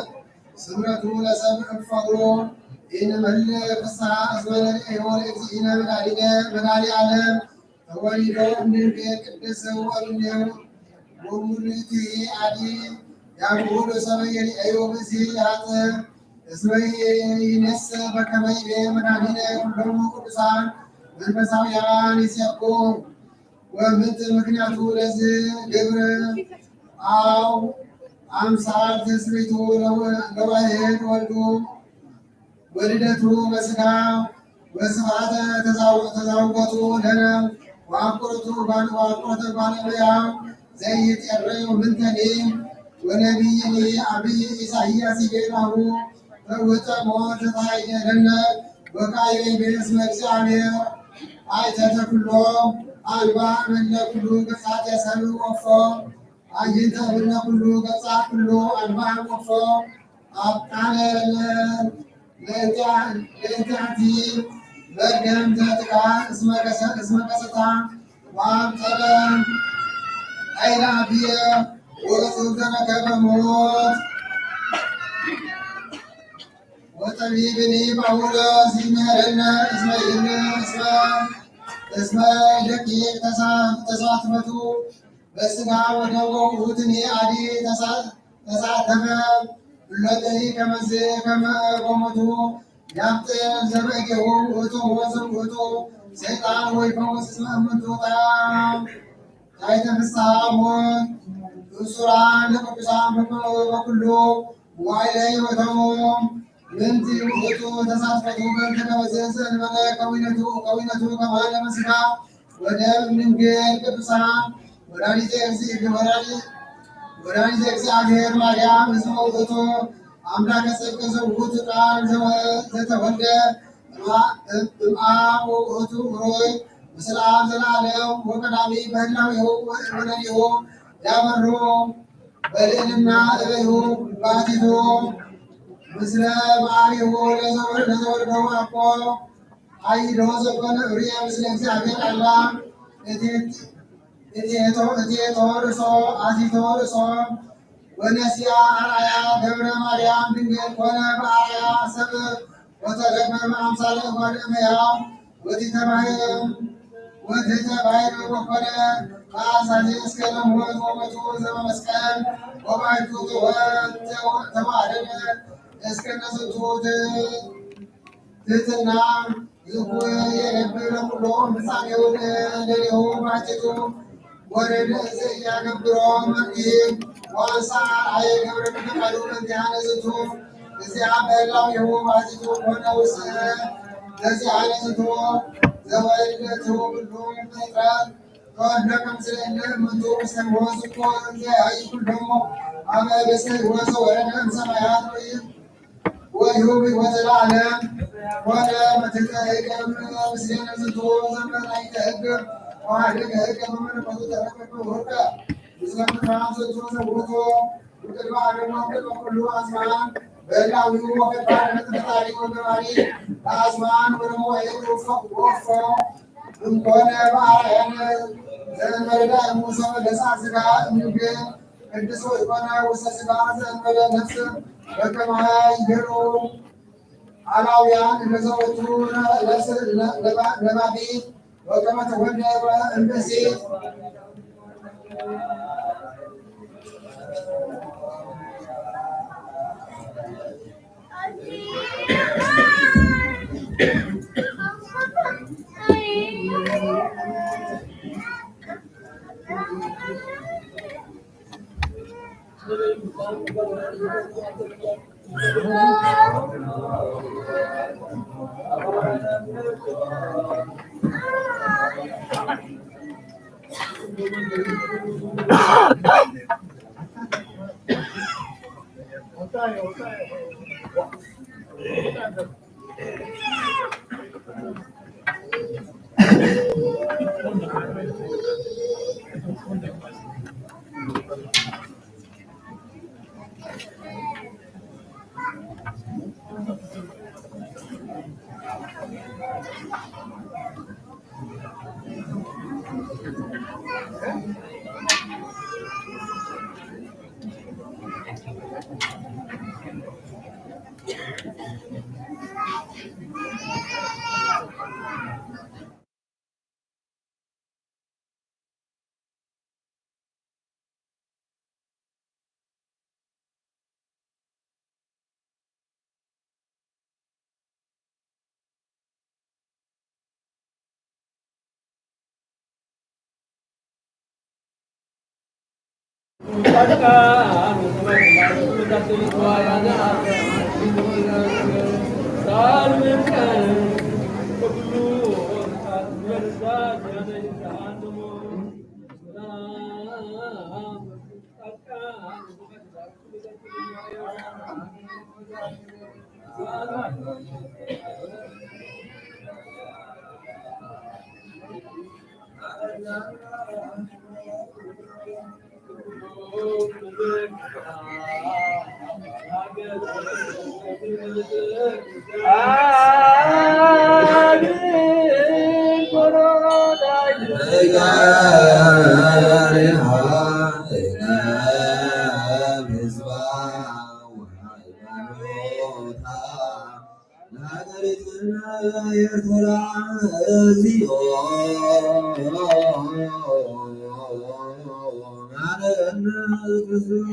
ስምረቱ ለሰብ እፈግሮ ኢንመልእ ፍስሐ እስመ ነርእዮ ለእግዚእነ መድኃኒነ መድኃኔ ዓለም ተወሊዶ እምድንግል ቅድስት ወእምኔሁ ወሙሉቲ አዲ ያጉሉ ሰበ የሪአዮ ብእሲ ያጽ እስመ ይነስ በከመ ይቤ መድኃኒነ ኩሎሙ ቅዱሳን መንፈሳውያን ይሴኩ ወምንት ምክንያቱ ለዝ ግብር አው አምሳል ትስብእቱ ለዋሕድ ወልዱ ወልደቱ በሥጋ ወስብሐተ ተዛው-፣ ተዛውጎቱ ለነ ወአኩርቱ ባል-፣ ወአኩርተ ባለሙያ ዘይጤርም ምንተኒ ወነቢይኒ አብይ ኢሳይያስ ይቤላሁ ተውህጠሞ ተታይደለነ ወካይበይ ቤስመ እግዚኣብሔር አይተተ ኩሎ አልባ መለ ኩሉ ገጻት ያሰሉ ወፎ አይንተ እብነ ኩሉ ገጻት ኩሉ አልባ ወፎ አብ ቃለ ለእንቲአቲ መርገም ዘጥቃ እስመ ከሰ-፣ እስመ ከሰታ ወአብጠለ ኃይለ አብየ ወእጹብ ዘረከበ ሞት። ወጠቢብኒ ጳውሎስ ይምህረነ እስመ ይነ እስመ እስመ ደቂቅ ተሳ-፣ ተሳትፈቱ በስጋ ወደሙ ውእቱኒ አዲ ተሳ-፣ ተሳተፈ እሎተይ ከመዝ ከመ ጎመቱ ያብጥል ዘበጊሁ ውእቱ ወዘውእቱ ሰይጣን ወይፈውስ እስመ እምንቱ ታ-፣ ታይተ ፍስሐ ሞት እሱራን ለቅዱሳን በኩሉ መዋዕለ ሕይወቶም ምንቲ ውእቱ ተሳትፈቱ በእንተ ከመዝ ዘእንበለ ከዊነቱ ከዊነቱ ከማለ በስጋ ወደም ድንግል ቅዱሳን ወላዲተ እግዚእ ወላዲ-፣ ወላዲተ እግዚአብሔር ማርያም እስመ ውእቱ አምላከ ጽድቅ ዘውቱ ቃል ዘወ-፣ ዘተወልደ እምአ-፣ እምአብ ውእቱ ሩይ ምስለ አብ ዘለዓለም ወቀዳሚ በህላዊሁ ወእመኒሁ ያበሩ በልዕልና እበዩ ባቲቱ ምስለ ባህሪሁ ለዘወ-፣ ለዘወልደው አኮ አይዶ ዘኮነ እብርየ ምስለ እግዚአብሔር አላ እቴቶ-፣ እቴቶ ርእሶ አቲቶ ርእሶ ወነሲያ አርአያ ገብረ ማርያም ድንግል ኮነ በአርአያ ሰብ ወተረክበ በአምሳለ እጓለ እመሕያው ወቲተባህር ወቲተባህር ወኮነ ከአሳቴ እስከ ለሞት ወሞቱ ዘበመስቀል ወባይቱ ተወ-፣ ተወ-፣ ተዋረደ እስከ ነስቱ ትሕትና ዝኩ የነብር ኩሎ ፍጻሜው ለሌሁ ባሕቲቱ ወረደ ዘያገብሮ መርኢት ወአንሳ አየ ገብረ በፈቃዱ በእንቲአነ ዝንቱ እግዚአ በህላዌሁ ባሕቲቱ ኮነ ውስነ ለዚአነ ዝንቱ ዘወለደቱ ኩሉ ፍጥረት ተወልደ ከምስለ እለ እምንቱ ውስተ ሞት ዝኮ እንዘ ያይ ኩሎሙ አመ በስተ ሕይወት ዘወረደ እምሰማያት ወይም ወይሁብ ሕይወተ ለዓለም ኮነ መትሕተ ሕገ ምስሌነ ዝንቱ ዘመን አይተ ሕግ ወሐደገ ሕገ በመለኮቱ ተረከበ ወርቀ ምስለ ምድራን ዝንቱ ዘውቱ ወቅድመ ዓለም ወቅድመ ኩሉ አዝማን በላዊሁ ወፈጣሪ ወገባሪ ለአዝማን ወለመዋዕል ወፎ እንኮነ በአርአያነ ዘእንበለ ሙሰ ለሳ ስጋ እምግብ ቅዱስ ወይኮነ ውስተ ስጋ ዘእንበለ ነፍስ በከመ ይቤሉ አላውያን እለ ዘወቱ ነፍስ ነባቢት ወከመ ተወልደ እምብእሲት። ለሀገሪቱና ኤርትራ እግዚኦ መሐረነ ክርስቶስ።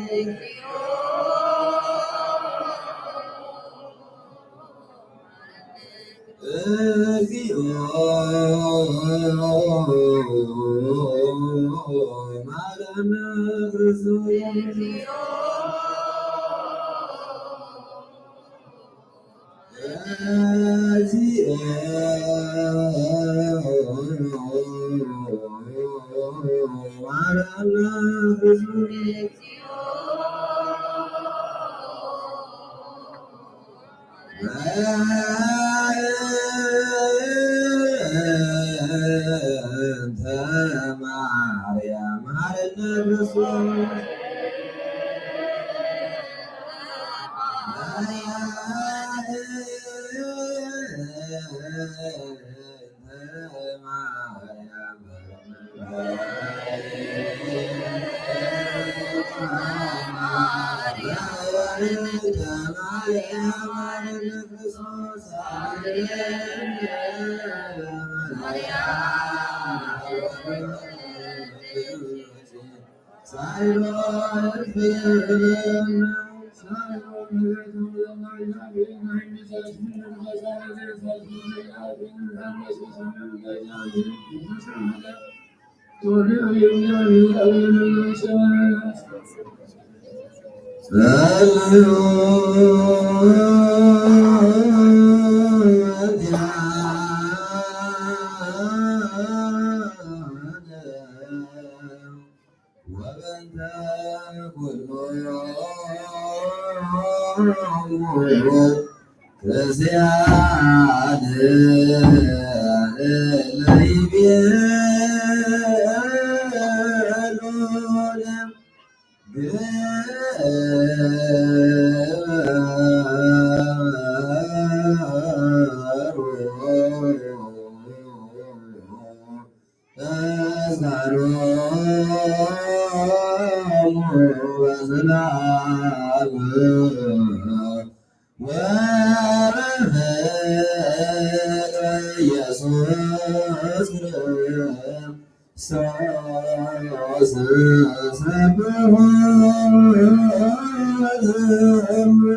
እግዚኦ መሐረነ ክርስቶስ። እግዚኦ መሐረነ ክርስቶስ። በእንተ ማርያም መሐረነ ክርስቶስ። ወበእንተ ኩሉ ክርስቲያን ለይቤሉነ ተስካሮሙ በሰላም ወበፍቅር ኢየሱስ ክርስቶስ ሰብሑ ወዘምሩ።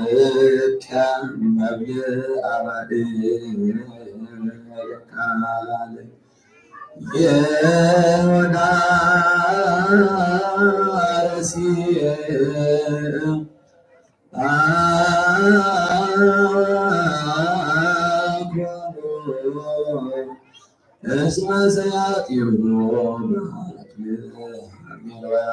ይትረከብ መብል ኣባል ቃል የወዳርሲ አኮኑ እስመ ሰያጢሁ ሃሌሉያ።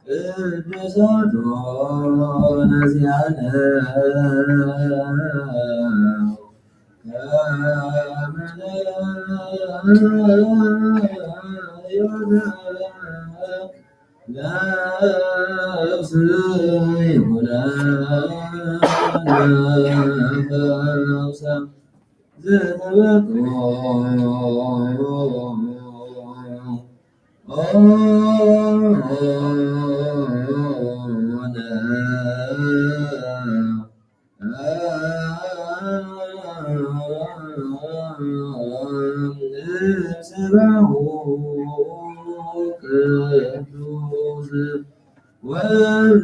ቅዱሳት ነዚያነ ነፍስ ይሁነ ነፍሰ ዘተበቶ ስብሐ ቅዱስ ወወልድ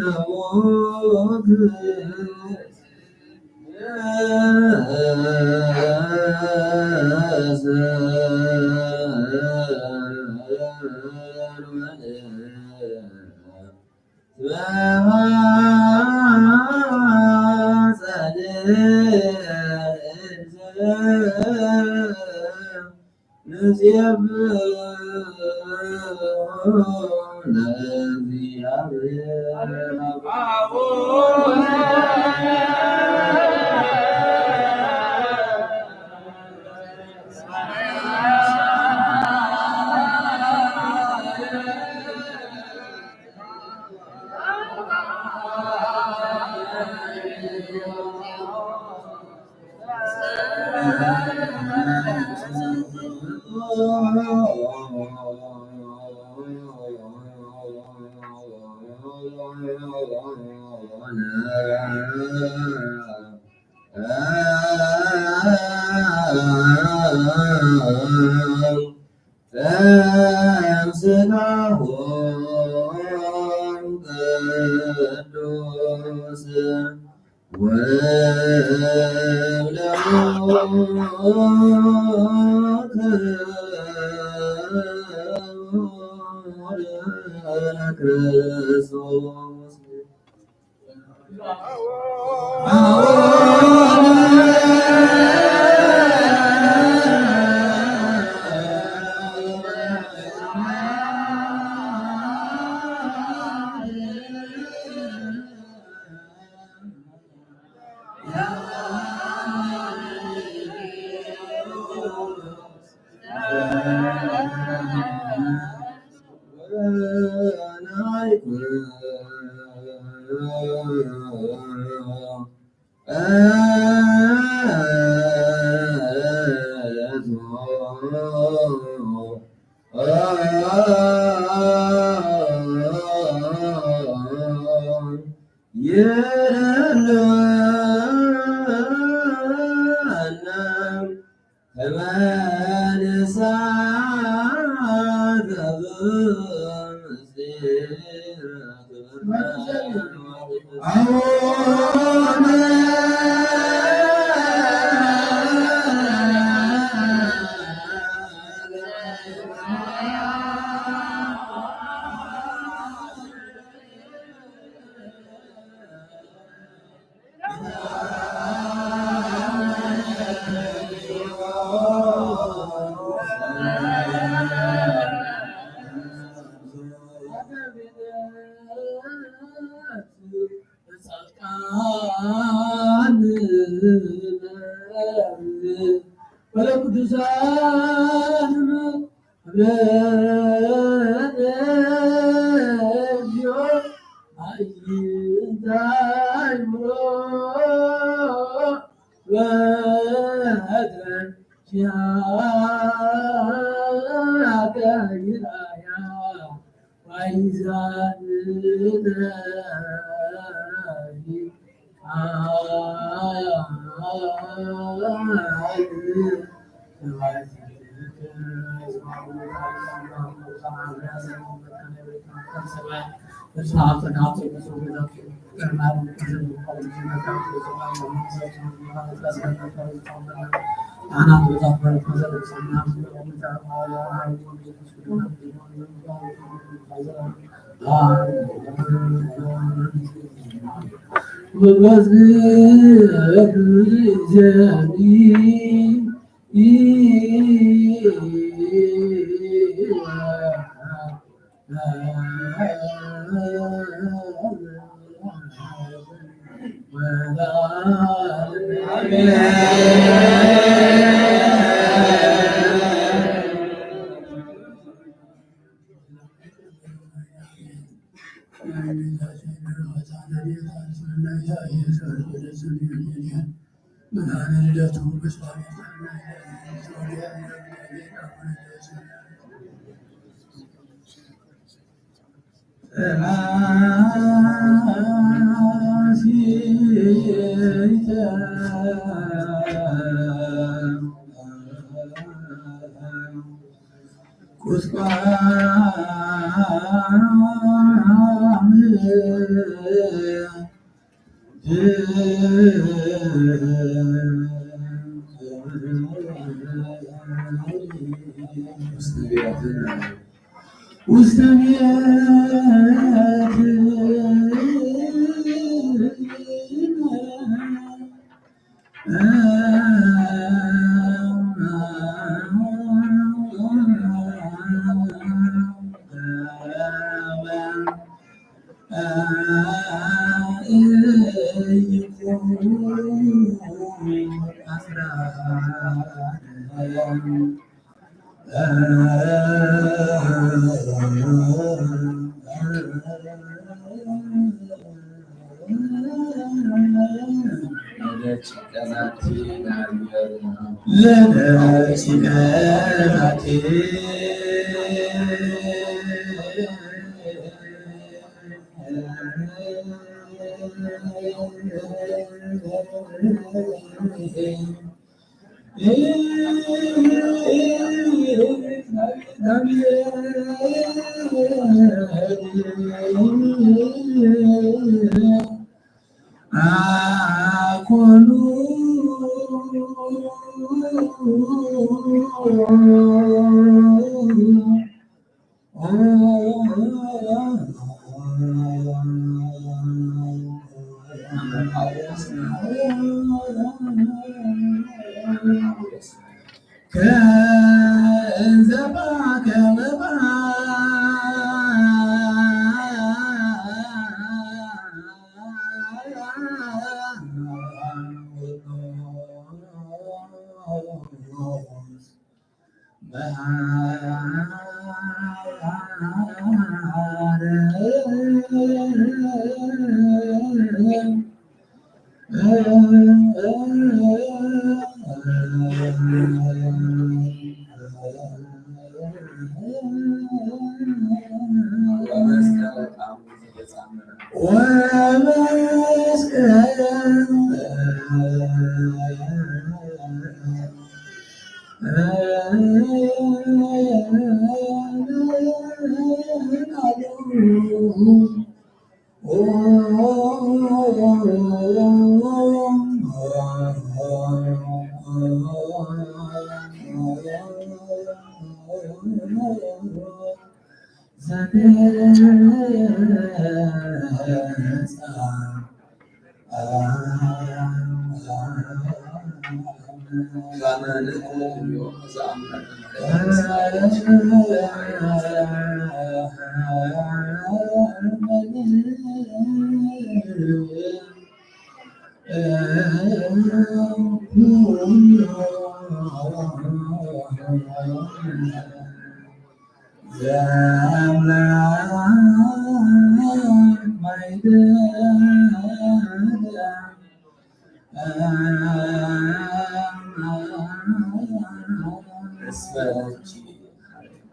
ጻድቃን ወለቅዱሳን ካህናት፣ ወጣት ማለት መሰረት ሰናም ውስተ ቤት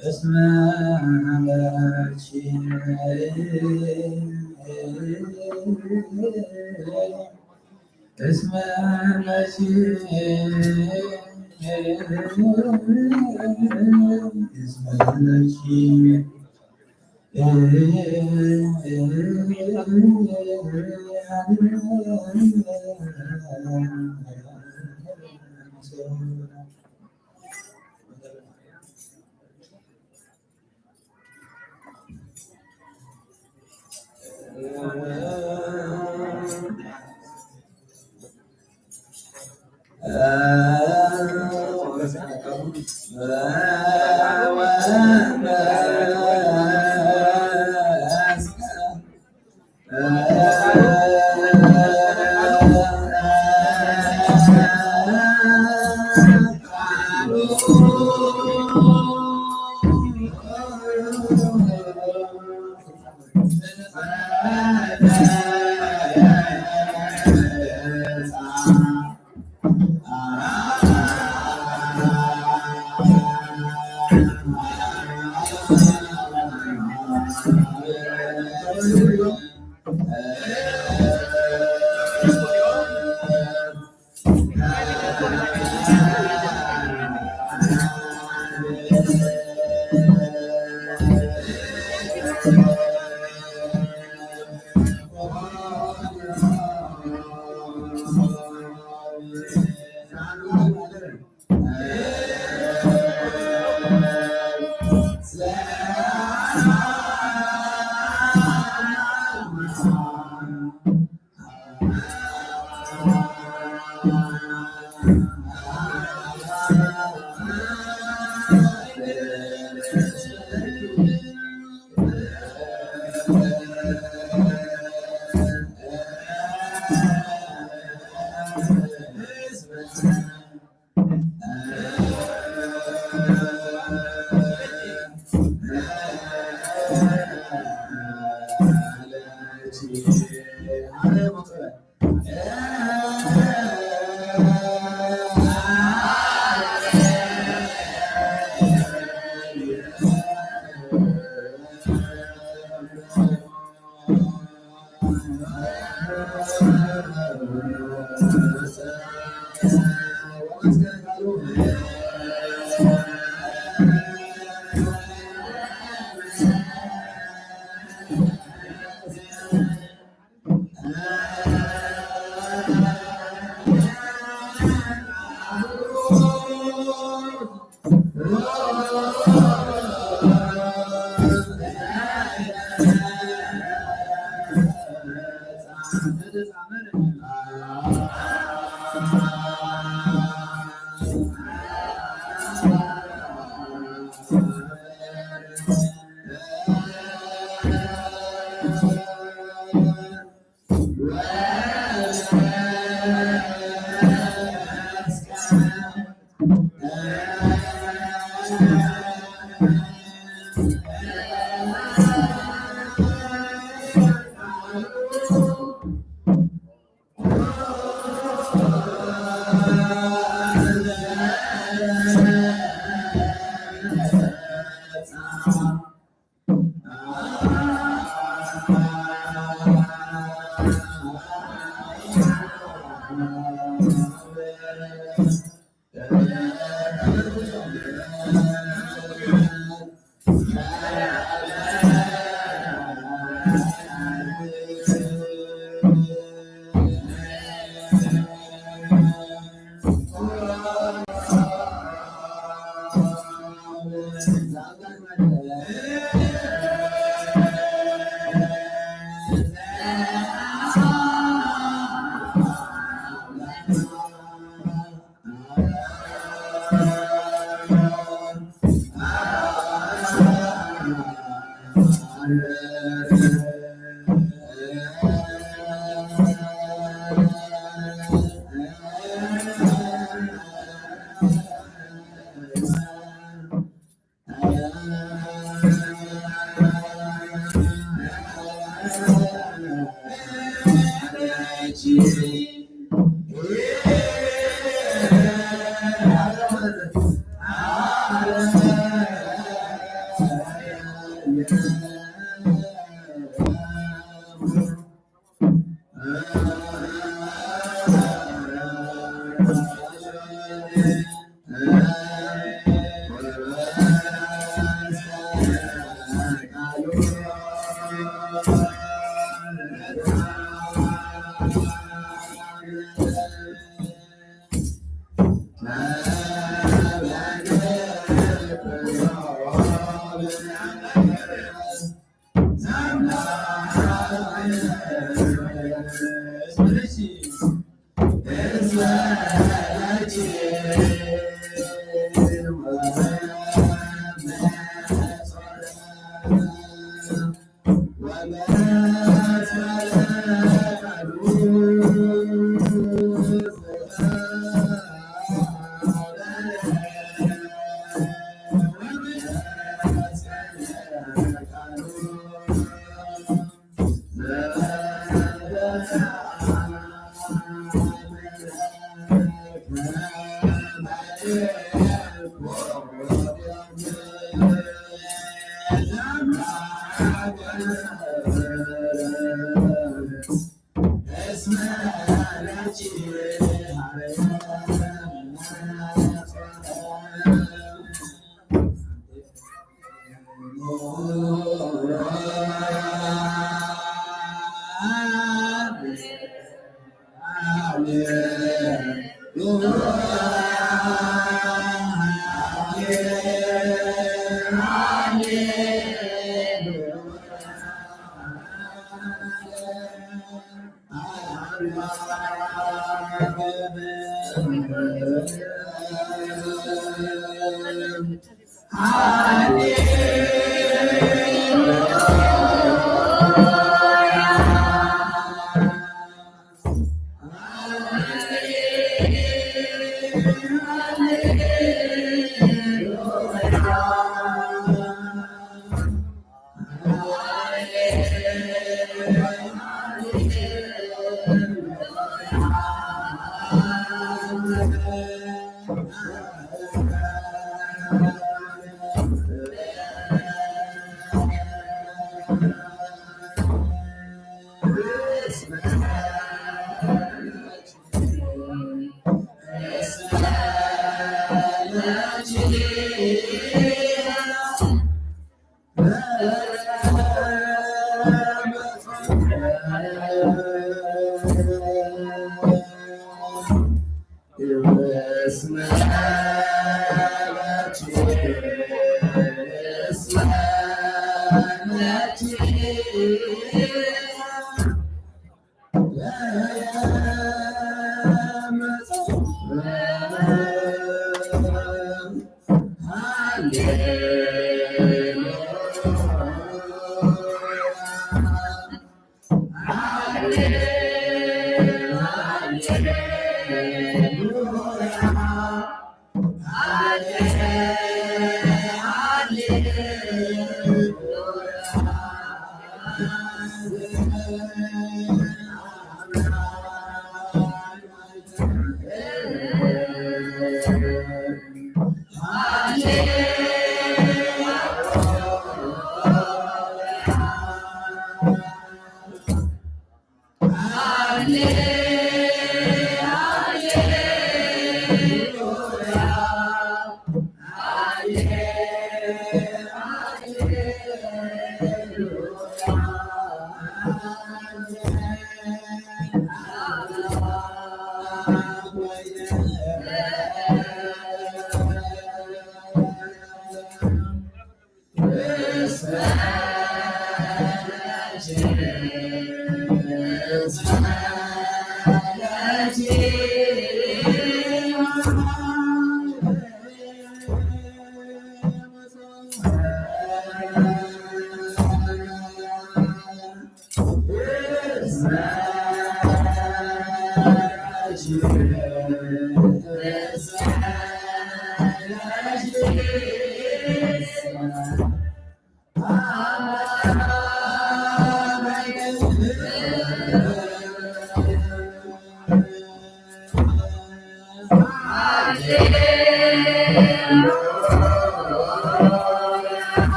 እስመ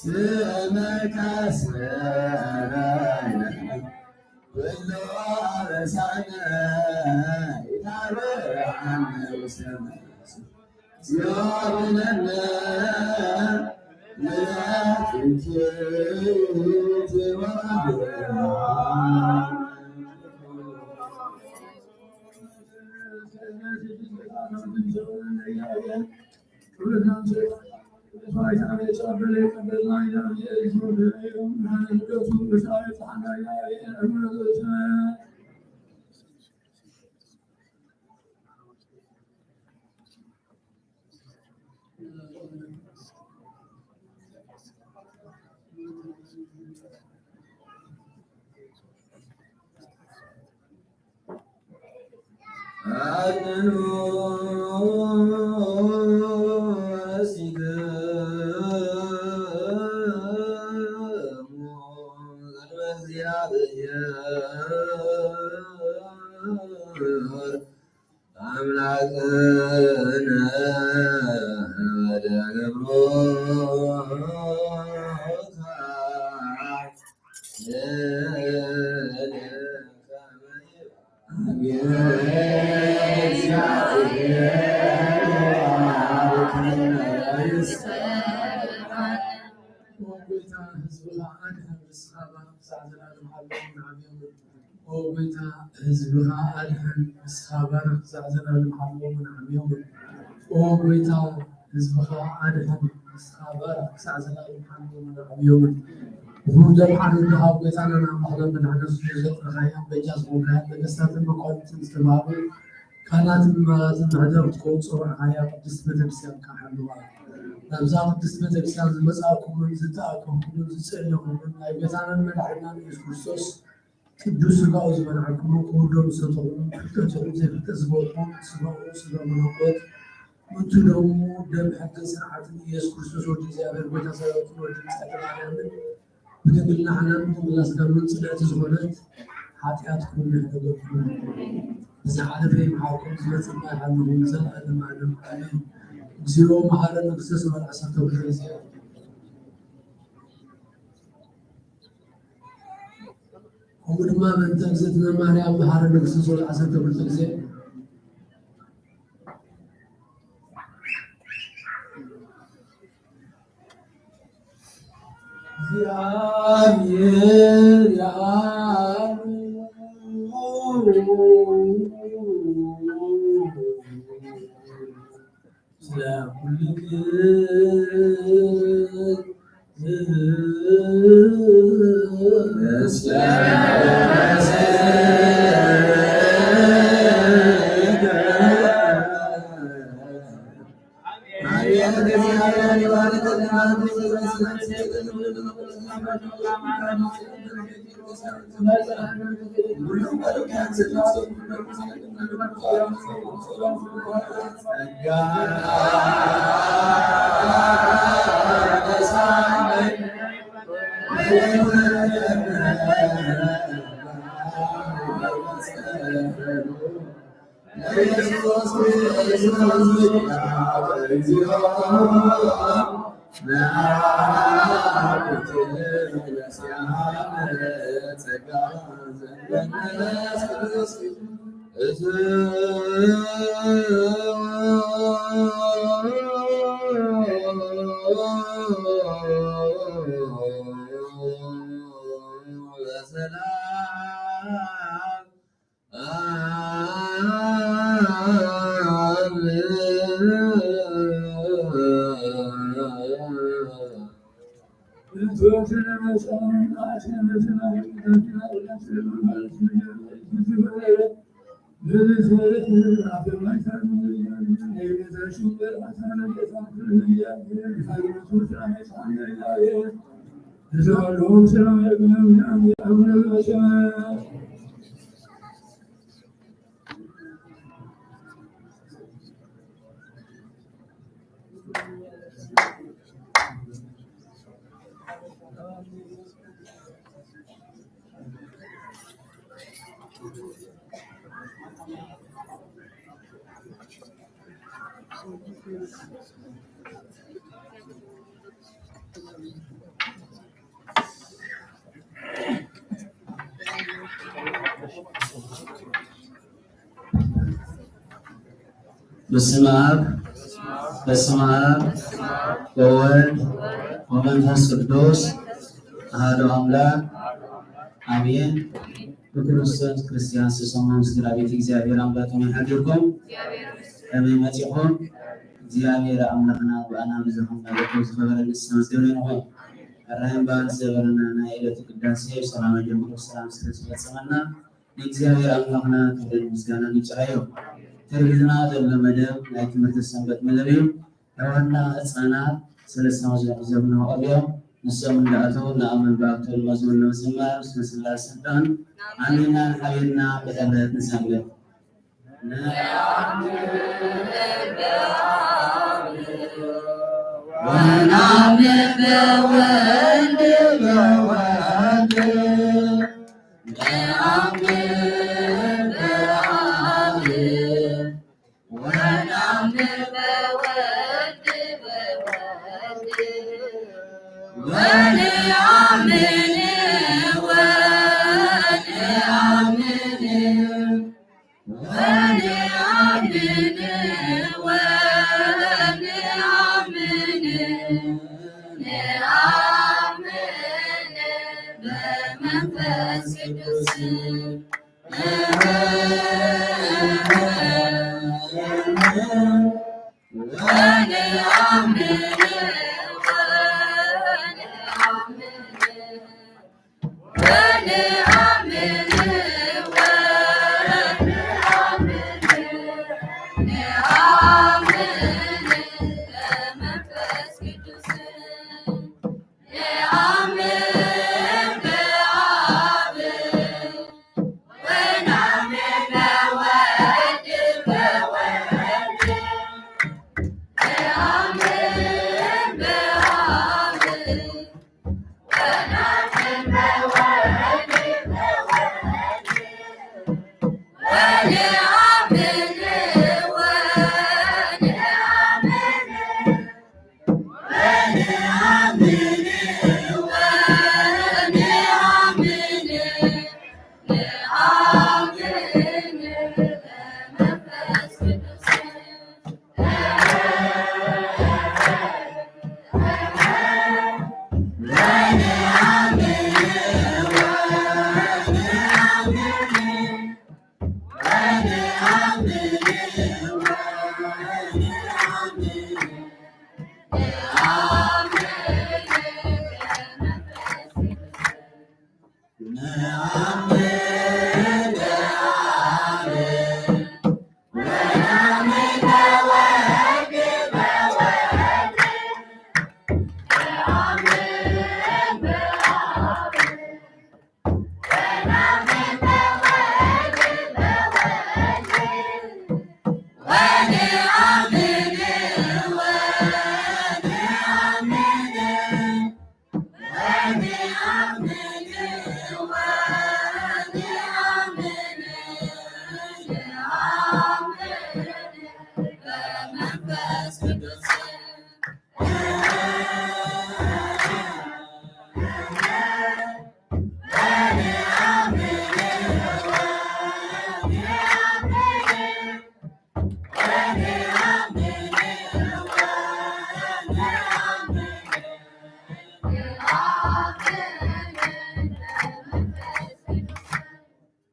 ስምከ ስረይ ኩሉ ኣበሳነ ኢታብአነ ውስተ መንግስት። አምላክነ ወደ ገብሩ ኦ ጎይታ፣ ህዝብኻ ኣድሕን፣ ንስኻ ባርኽ፣ ክሳዕ ዘላለም ሓልዎም ንዓብዮም። ኦ ጎይታ፣ ህዝብኻ ኣድሕን፣ ንስኻ ባርኽ፣ ክሳዕ ዘላለም ሓልዎም ንዓብዮም። ኦ ጎይታ፣ ህዝብኻ ኣድሕን፣ ንስኻ ባርኽ፣ ክሳዕ ዘላለም ሓልዎም ንዓብዮም። ብኹሉ ደም ሓድሕድኻ ኣብ ጎይታናን ኣምላኽናን መድሓኒና የሱስ ዘጥረኻያ፣ በጃ ዝኾንካያ፣ ነገስታትን መኳንንትን ዝተባህሉ ካህናትን መራሕትን ማሕደር ክትከውን ዝጸዋዕካያ ቅድስቲ ቤተክርስትያንካ ሓልዋ። ናብዛ ቅድስቲ ቤተክርስትያን ዝመጻእኩምን ዝተኣከብኩምን ዝጸለኹምን ናይ ጌታናን መድሓኒናን ኢየሱስ ክርስቶስ ቅዱስ ስጋኡ ዝበልዓኩምን ክቡር ደሙ ዝሰተኹምን ፍልጠትኹም ዘይፍልጠት ዝገበርኩም፣ ስጋኡ ስጋ መለኮት፣ ምእንቲ ደሙ ደም ሕግን ስርዓትን ኢየሱስ ክርስቶስ ወዲ እግዚኣብሔር ጎይታ ሰራዊትን ወዲ ብፅዕቲ ማርያምን ብድንግልና ሓናን ብድንግልና ስጋን ጽንዕቲ ዝኾነት ሓጢኣትኩም ይሕደገኩም። ብዝሓለፈ ይምሓርኩም፣ ዝመጽእ ድማ ይሓልኹም፣ ንዘለኣለም ዓለም ኣሜን። እግዚኦ መሐረነ ክርስቶስ በል ዓሰርተ ክልተ ግዜ። ከምኡ ድማ በእንተ እግዝእትነ ማርያም መሐረነ ክርስቶስ በል ዓሰርተ ክልተ ግዜ። እግዚአብሔር ያሉ ስለ ኩልክን በስመ አብ በስመ አብ ወወልድ ወመንፈስ ቅዱስ አሐዱ አምላክ አሜን። ብክርስቶስ ክርስቲያን ዝተሰሙ ስድራ ቤት እግዚኣብሔር ኣምላክ ከመይ ሓዲርኩም? ከመይ መጺኹም? እግዚኣብሔር ኣምላኽና ብኣና ብዝኾነ በረከት ዝኸበረ ንዝተመስገነ ይኹን። ኣራይን በዓል ዝገበረና ናይ ዕለቱ ቅዳሴ ብሰላም ጀምሮ ብሰላም ስለ ዝፈጸመና ንእግዚኣብሔር ኣምላኽና ክብርን ምስጋናን ይብጽሓዮ። ተርሂዝና ዘሎ መደብ ናይ ትምህርቲ ሰንበት መደብ እዩ። ኣሕዋትና ህፃናት ሰለስተ መዝሙር ሒዞም እናቐረቡ እዮም። ንሶም እንዳኣተው ንኣምን ብኣብ ትብል መዝሙር ንምዝማር ምስለ ስላሴ ስልጣን ኣሚንና ሓቢርና ብሕብረት ንዘምር። ወናምን በወልድ በወልድ ነአምን በአብ ወናምን በወልድ በወልድ ወነአምን ወነአምን ወነአምን ወነአምን ነአምን በመንፈስ ቅዱስ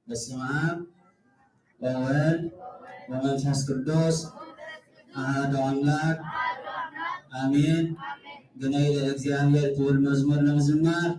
በስመ አብ ወወልድ ወመንፈስ ቅዱስ አሐዱ አምላክ አሜን። ግነይ ለእግዚአብሔር ትብል መዝሙር ንምዝማር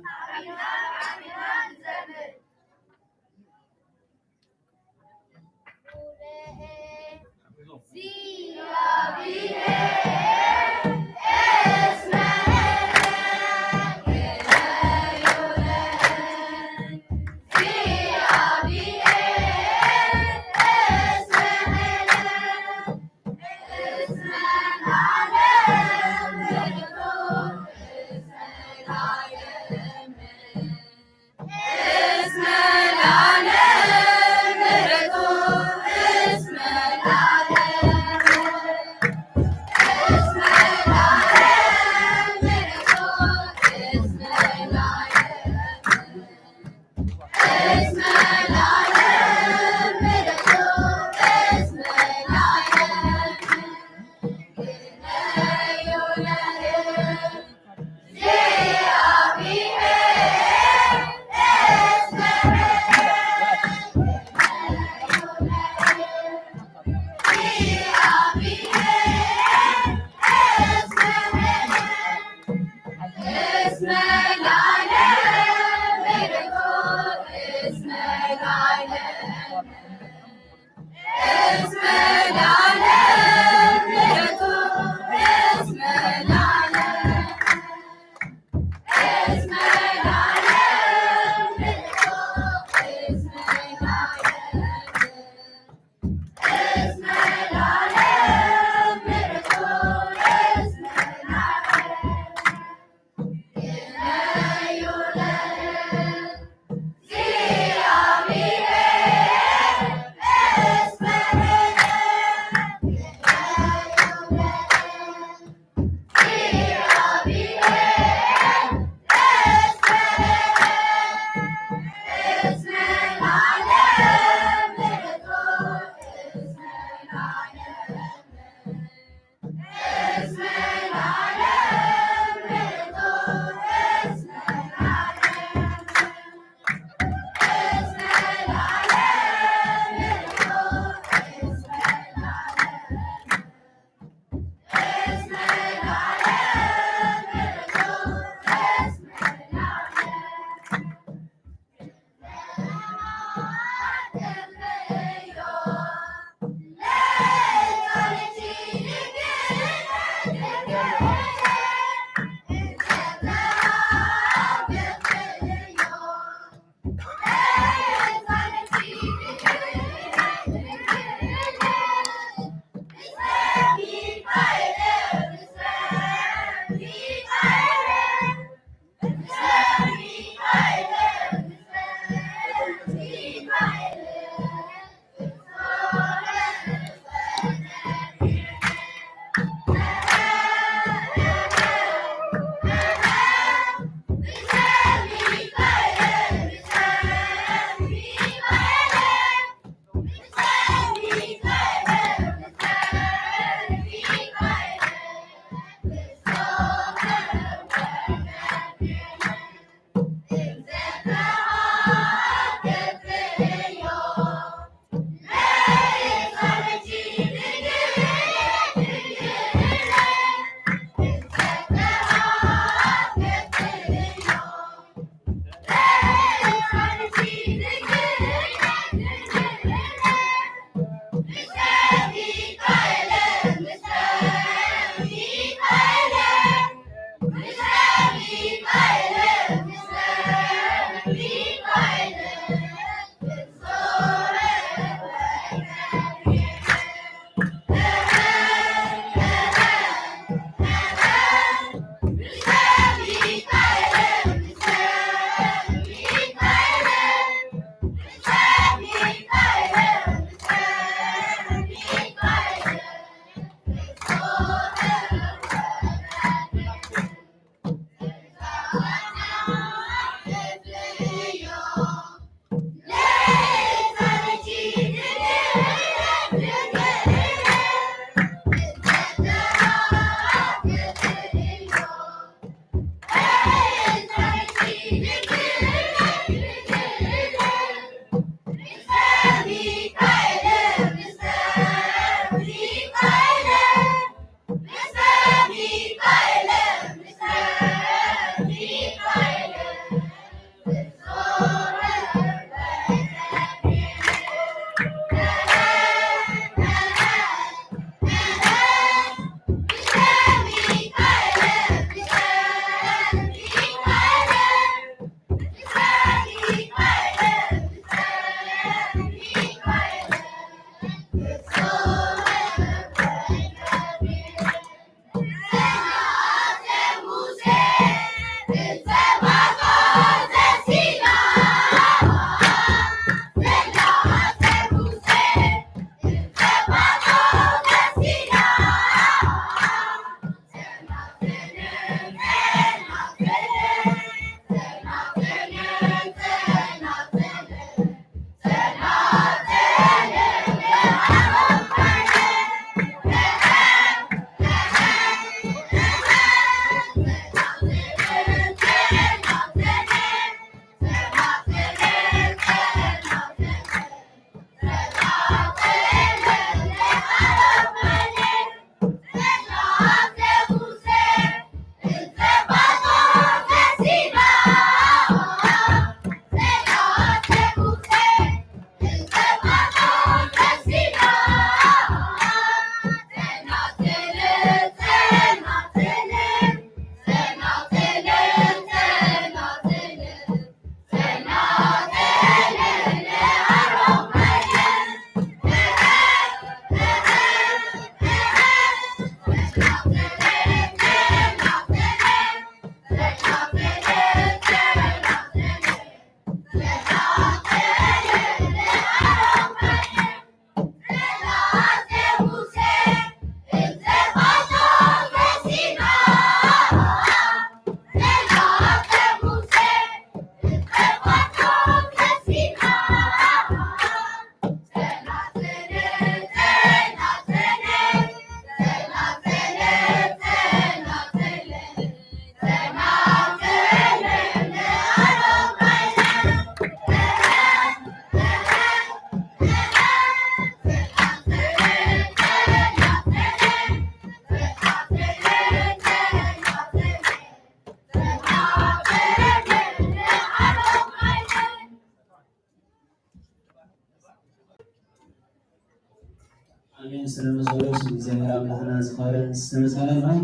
ስለ መዝሙሩ ስም እግዚኣብሔር ኣምላኽና ዝኸበረን ዝተመሰገነ ይኹን።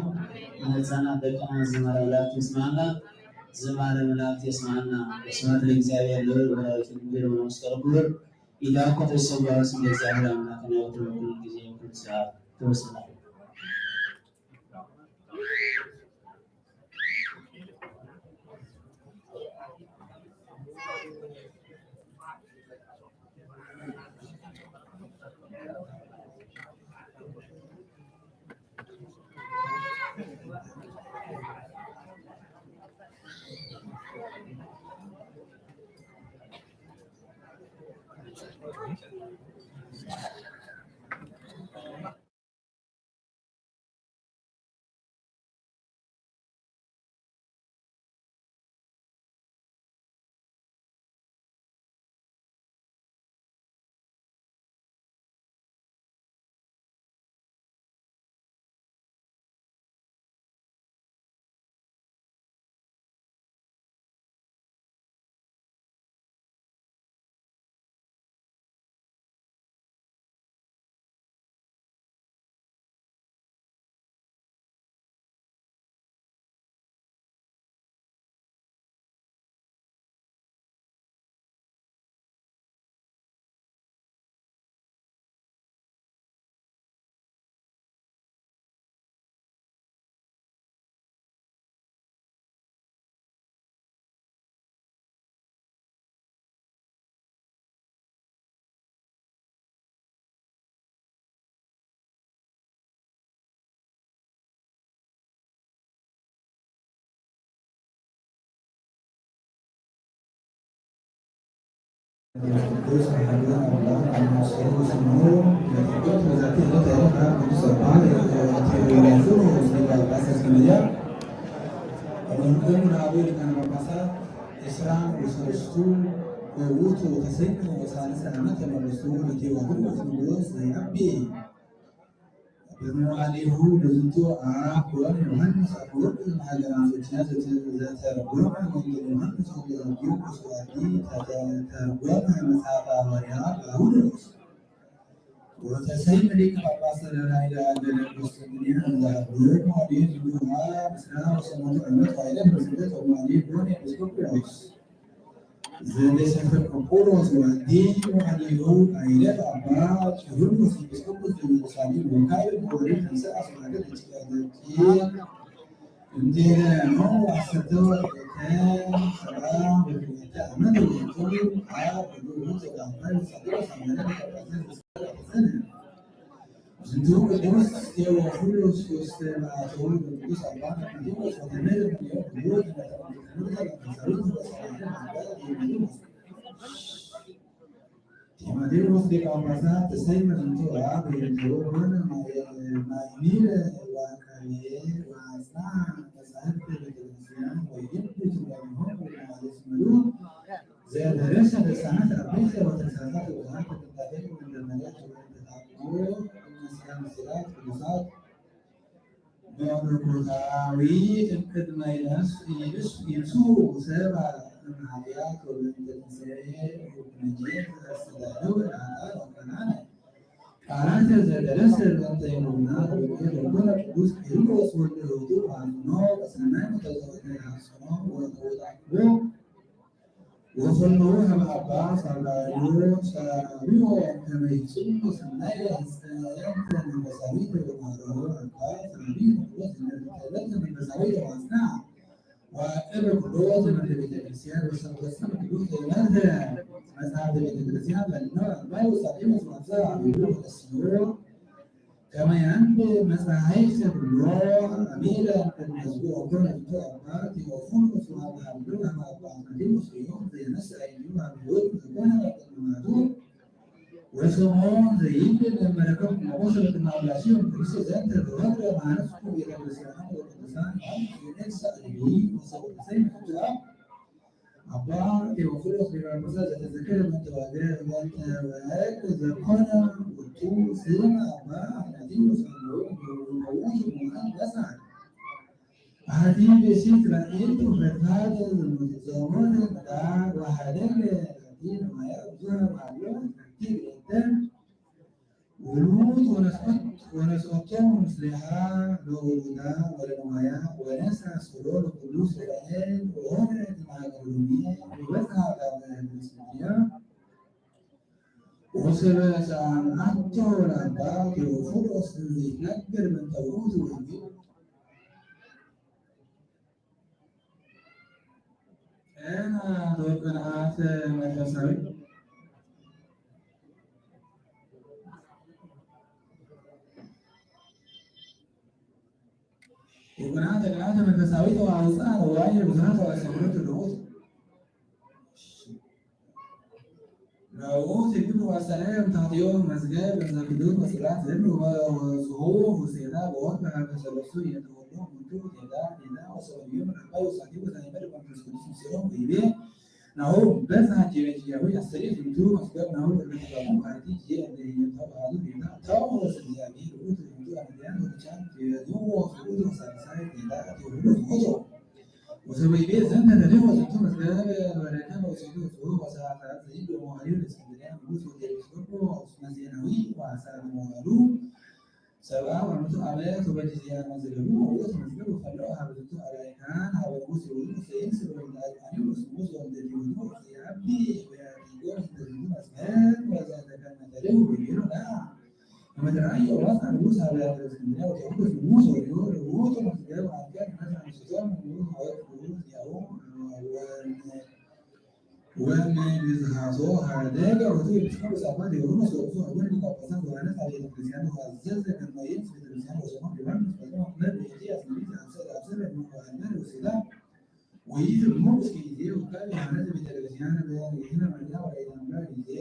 ንህፃናት ደቅና ዝማሬ መላእክት የስማዕና፣ ዝማሬ መላእክት የስማዕና። ስብሐት ለእግዚኣብሔር ልዑል ወላዲቱ ድንግል ወለመስቀሉ ክቡር። ኢዳኮ ተሰዋ ስም ለእግዚኣብሔር ኣምላኽና ወትረኩሉ ጊዜ ወኩሉ ሰዓት ተወሰና። ቅዱስ ኣሐዱ ኣምላክ ኣማስሩ ስሙ ለፍቅር በዛቲ ዕለት ያረፈ ቅዱስ አባ ቴዎድሮስ ሊቀ ጳጳሳት ዘመያ ወንድም ናቡ ሊቃነ ጳጳሳት ዕስራ ወሰለስቱ ወውቱ ተሰይሙ ወሳልሰ ዓመት ተመልሱ ለቴዎድሮስ ንጉስ ዘይዓቢ በመዋዕሊሁ ለዝንቱ አብ ወር ዮሐንስ አፈወርቅ ዘመሃገረ አንጾኪያ ዘተርጎመ ወንጌል ዮሐንስ ወንጌል ማቴዎስ ወአዲ ተተርጎመ መጽሐፈ ሐዋርያ ጳውሎስ ወተሰይመ ሊቀ ጳጳስ ለናይለ ሀገረ ቁስጥንጥንያ እንዘ ሀብሩ ሞዴ ዝንቱ አብ ዕስራ ወሰመንቱ ዓመት ዋይለ ፕሬዝደንት ወሞዴ ቦን ኤጲስቆጶስ። ዘደሰፈ ቆጶሮስ ወዲ ወሃሊሁ አይለት አባ ጭሩስ ኤጲስቆጶስ ዘኢየሩሳሌም ወካዕብ ወወልድ ተንሥአ ስብሐተ ለእግዚአብሔር። እንዴነ ነው አሰተወ ሰባ ወክልተ ዓመት ወንቱ አብ ብሩክ ዘጋባይ ሰደረ ሰመረ ተቀዘ ተሰነ። ዝንቱ ቅዱስ ቴዎፍሎስ ውስተ መዓቱ ቅዱስ አባ ጢሞቴዎስ ወተመረ እምኔሁ ክቡር ትምህርተ መንፈሳዊት ወሰማዕተ ማንበብ ይመልስ። ጢሞቴዎስ ሊቀ ጳጳሳት ተሰይመ ዝንቱ አብ በይንቱ ኮነ ማእሚረ ወአቃቤ ወአጽንዐ መጻሕፍተ ቤተ ክርስቲያን ወይህብ ትርጓሜሆሙ ለማለት ምሉ ዘደረሰ ልሳናት አበይተ ወተንሳሳት ወብዙኃት ቅንጣቴ ወመደመሪያት ወመንተታቅቦ እነስያ ምስጢራት ቅዱሳት መለኮታዊ እምቅድመ ይንስ ይንሱ ሰባ እምኃጢአት ወበእንተ ትንሣኤ ወኩነኔ ዘአስተዳለወ ለኃጥኣን ወካህናነ ቃላተ ዘደረሰ በእንተ ይሁብና ወይቤ ለኮነ ቅዱስ ቄርሎስ ወልደ ውእቱ ፋኑኖ በሰናይ መተዘወተ ያሐጽኖ ወተወጣቅቦ ወፈነወ ሀበ አባ ሳብራሪዮ ሳብራሪዮ ከመ ይጽሙ ሰናየ ሕጸየንተ መንፈሳዊተ ወማረወ አባ ሳብራሪዮ ቅዱስ ለተ መንፈሳዊተ ዋስና ወአቀበ ኩሎ ትምህርተ ቤተ ክርስቲያን ወሰንበሰ ቅዱስ ትምህርተ መጽሐፍተ ቤተ ክርስቲያን ለእንተ አባ ወሳጤ መስዋዕተ አብዩ ወለስዮ ከመ ያንብ መጻሕፍተ ኩሎ አሚረ ቅድመ ዝብኦ ኮነ ዝብኦ አባ ቴዎፍሎስ ወአብ ሀብሎ አባ አትናቴዎስ ዮም ዘይነስ አይዩ አብዮት ዘኮነ ቅድማቱ ወስምዖን ዘይብል መመለከት ሞቆስ ወቅድመ አብላሲዮን ክርስቶስ ዘንተ ተወግረ ማነስኩ ቤተ ክርስቲያን ወቅዱሳን ዮሐንስ ዮሐንስ አልዊ ወሰብ ተሰይም አባ ቴዎፍሎስ ሊቀ ጳጳሳት ዘተዘከረ በእንተ ዋገ በእንተ ወልድ ዘኮነ ውእቱ ስም አባ አትናቴዎስ አለው ወውቱ መሆን በሳል አሐቲ ብእሲት ራእይት ወፈድፋድ ዘሞተ ምዳ ወሀደግ ላቲ ነማያ ብዙሃ ባሎ ላቲ ቤተን ውሉድ ወነስኦት-፣ ወነስኦቶም ምስሌሃ ለውሉዳ ወለንዋያ ወነሳ ስሎ ለቅዱስ ዑራኤል ወሆረ ማቅሩኒ ወበጽሐ ዳግመ ምስልያ ወሰበ ሰኣን ኣቶ ለኣባ ቴዎፍሎስ እንዘይትነግር በእንተ ውእቱ ወንጌል። ጤና ወቅንዓት መንፈሳዊ ወቅንዓት፣ ቅንዓት መንፈሳዊ ተዋህፃ ነዋየ ብዙሃት ተዋሰብረት ልዑት ናብኡ ትግብ ዋሰናዮም ታትዮም መዝገብ እንዘ ቅዱስ ወስላት ዝህሉ ወዝሁ ሙሴና በወት በሃበ ሰለስቱ የተወሉ ሙንቱ ቴዳ ቴዳ ወሰበልዮም አባይ ወሳቲ ወዛይመድ መንፈስ ቅዱስ ምስሎም ወይቤ ናሁ በዛ ጀበጅያዊ አስተሬት እንቱ መዝገብ ናሁ እርግትጋቡ አንቲ ጊዜ እንደ ይመታ ባህሉ ቴዳ ታው ወስ እግዚአብሔር ውእቱ እንቱ አመዲያን ወቻን ቴዳ ወሳልሳይ ቴዳ ቴዳ ወሰበይቤ ዘንተ ተደወ ዝንቱ መዝገብ ወረከበ ወጽኡ ጽኡ ወሰዓታት ዘይብሎ መዋዕል ለእስክንድርያ ንጉስ ወንጌል ኤጲስቆጶስ መዜናዊ ወአሳሪ መዋዕሉ ሰብአ ወአመቱ አመት ወበጊዜያ መዝገቡ ወውእቱ መዝገብ ወፈለወ ሀበ ዝንቱ አርአያ ካህን ሀበ ንጉስ ይሁን ሰይን ስለ ወልደ አልቃኒ ወስሙ ዘወልደ ዲሁዱ ወዘየአቢ ወያዲጎ እንተ ዝንቱ መዝገብ ወዘተከመ ተደው ወይቤሎ ላ ከመ ተራእየ ወራስ ንጉስ ሀበ ያለ እስክንድርያ ወቴዎፍሎስ ንጉስ ወዲሁ ርቡጥ መዝገብ አልቀ መዝገብ አንስቶም ንጉስ ሀወት ንጉስ ያሁ ወመግዝሃቶ ሀደገ ወቱ ኤጲስቆጶስ አባ ቴዎፍሎስ ወቅቱ አቡነ ሊቀ ጳጳሳት ዮሐንስ አብ ቤተ ክርስቲያን ወአዘዘ ከመ ይንስ ቤተ ክርስቲያን ወሰማ ዮሐንስ በዘማ ክመድ ብእቲ አስመሪት አብሰር አብሰር ወአንበር ወሴላ ወይት እሞ እስከ ጊዜ ወቃል ዮሐንስ ቤተ ክርስቲያን በያለ ጊዜ መርያ ወአይታምራ ጊዜ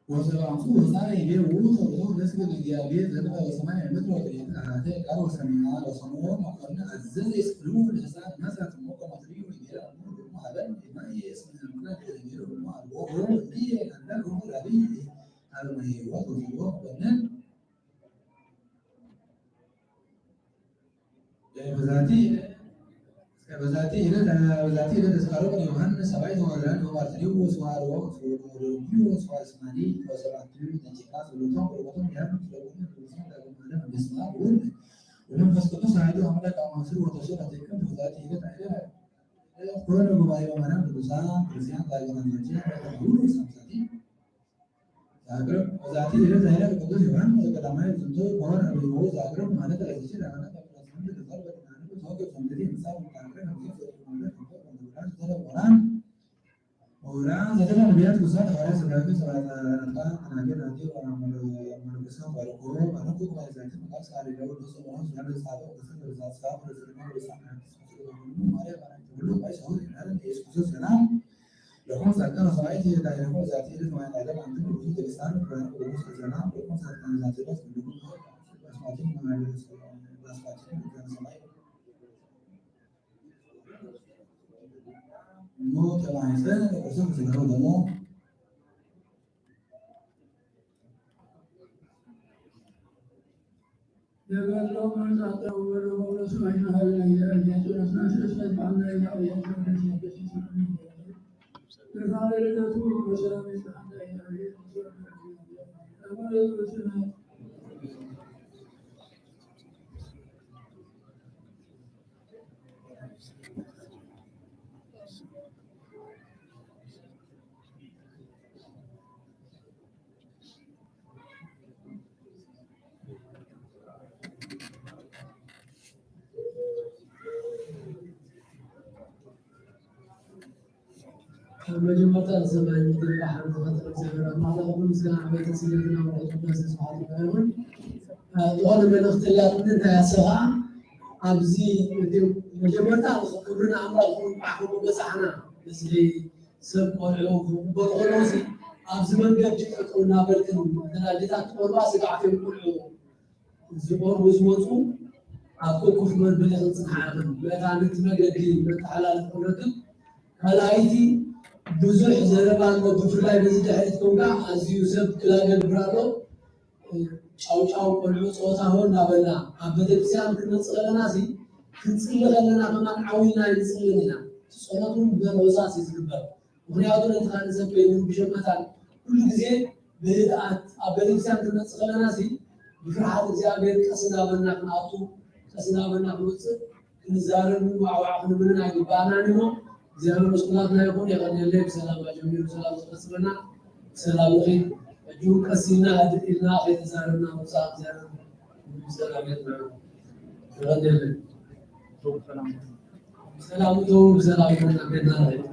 ወሰባቱ ህፃን ይቤ ውእቱ ርእሶ ለስግድ ለእግዚአብሔር ዘንበለ ሰማይ ምድር ወክልኤተ አራተ ቃል ወሰሚዐ ወሰምዖ መኮንን አዘዘ ይስቅልዎ ለህፃን መሳት ሞቆ መትሪ ወይቤላ እሞ ሀበን ማየ እስመ ምክንያት ለሚሮ እሞ አልቦ እንዲየ ከንደር ሁሉ ላብይ አለማየ ህይወት ወዝቦ መኮንን በዛቲ በዛቲ ዕለት በዛቲ ዕለት ተስካሮም ዮሐንስ ሰባይ ተወልዳን ወማርትሪዎስ ወአርዮስ ወዶንኪዎስ ወአስማኒ ወሰባቱ ደቂቃ ጸሎቶም ቁርበቶም ያም ስለቁም ቅዱሳን ዳግም ዓለም በስመ አብ ወወልድ ወመንፈስ ቅዱስ አሐዱ አምላክ አማስር ወተሰብ አትክም በዛቲ ዕለት አይደረ ኮነ ጉባኤ በማርያም ቅዱሳን ክርስቲያን ዳግም አንጆችን በተሁሉ ሳምሳቲ ዛግረብ ወዛቲ ይእቲ ዘይረ ቅዱስ ዮሐንስ ቀዳማዊ ዝንቱ ከሆነ አብይሆ ዛግረብ ማለት አይስችል አነ ከፍላስምንት ክፈል በቅናንብ ተወገብ ሰንበቴ ምሳብ ዛግረብ ከምሴ ሰዎች ማለት ከፈል በንትብላን ዘተለ ቁራን ቁራን ዘተለ ነቢያት ቅዱሳን ሐዋርያ ሰባኪ ሰባት አረጣ ተናገር ናቴ ወራመረሳ ባርኮ ባረኮ ባይዛችን ቃል ሳሪ ደው ደስ ሆኖ ያለ ሳበ ቅዱሳን በዛት ሳብ ረዘርማ ቅዱሳን አዲስ ምስል በሙሉ ማርያም ባራቸው ሁሉ ባይሰሆን ይናለን ኢየሱስ ክርስቶስ ሰላም ለኩም ጸጋ ሰማይ ትሄዳ ይረሞ ዛቲ ልት ማይ ናይለ አንተ ብዙ ተግሳር ብራን ብዙ ሰላም ለኩም ጸጋ ዛቲ ለት ብዙ ባስማቲን ባስማቲን ሰማይ ኖ ተማይሰ ለቁርሰ ከሰገረው ደግሞ ኣብ መጀመርታ ንሰማይ ምድሪ ሓንቲ ፈጥረ እግዚኣብሔር ኣምላኽ ኩሉ ምስጋና ዓበይቲ ስግደትና ወርሒ ቅዳሴ ስብሐት ይግባእ ይኹን። ዝኾነ መልእኽቲ ኣላትኒ እንታይ ኣሰኻ ኣብዚ እቲ መጀመርታ ክብሪ ንኣምላኽ ይኹን፣ እንኳዕ ከምኡ በጻሕና። እዚ ሰብ ቆልዑ ክቕበሉ ከለዉ ሲ ኣብዚ መንገዲ ጠጠው እናበልክን እተን ኣዴታት ክቐርባ ስጋዕ እዮም ቆልዑ ዝቐርቡ ዝመፁ ኣብ ኮፍ መበሊ ክንፅንሓ ኢኽን። በታ ነቲ መገዲ መተሓላለፊ ክንረክብ፣ ካልኣይቲ ብዙሕ ዘረባ ኣሎ፣ ብፍላይ በዚ ድሕሪት ኮንካ ኣዝዩ ሰብ ክላገል ብር ኣሎ። ጫው ጫው ቆልዑ ፀወታ ሆ እናበልና ኣብ ቤተክርስትያን ክንመፅእ ከለና ሲ ክንፅሊ ከለና ከማን ዓው ኢልና ኣይንፅልን ኢና። እቲ ፀሎት እውን ብመንፈሳት እዩ ዝግበር። ምኽንያቱ ነቲ ካልእ ሰብ ከይንርብሾ መታን ኩሉ ግዜ ብህድኣት ኣብ ቤተክርስትያን ክንመፅእ ከለና ሲ ብፍርሓት እግዚኣብሔር ቀስ እናበልና ክንኣቱ፣ ቀስ እናበልና ክንወፅእ፣ ክንዛረብ፣ ዋዕዋዕ ክንብልን ኣይግባእናን እሞ እግዚኣብሔር ምስ ኩላትና ይኹን። የቐንየለይ። ብሰላም ኣጀሚሩ ሰላም ዘፈፅመና ሰላም ንኺድ። ሕጂ እውን ቀስ ኢልና ህድእ ኢልና ከይተዛረብና ምውፃእ እግዚኣብሔር ሰላም የጥምዐና። የቐንየለይ። ሰላም እተው ብሰላም ይኹን።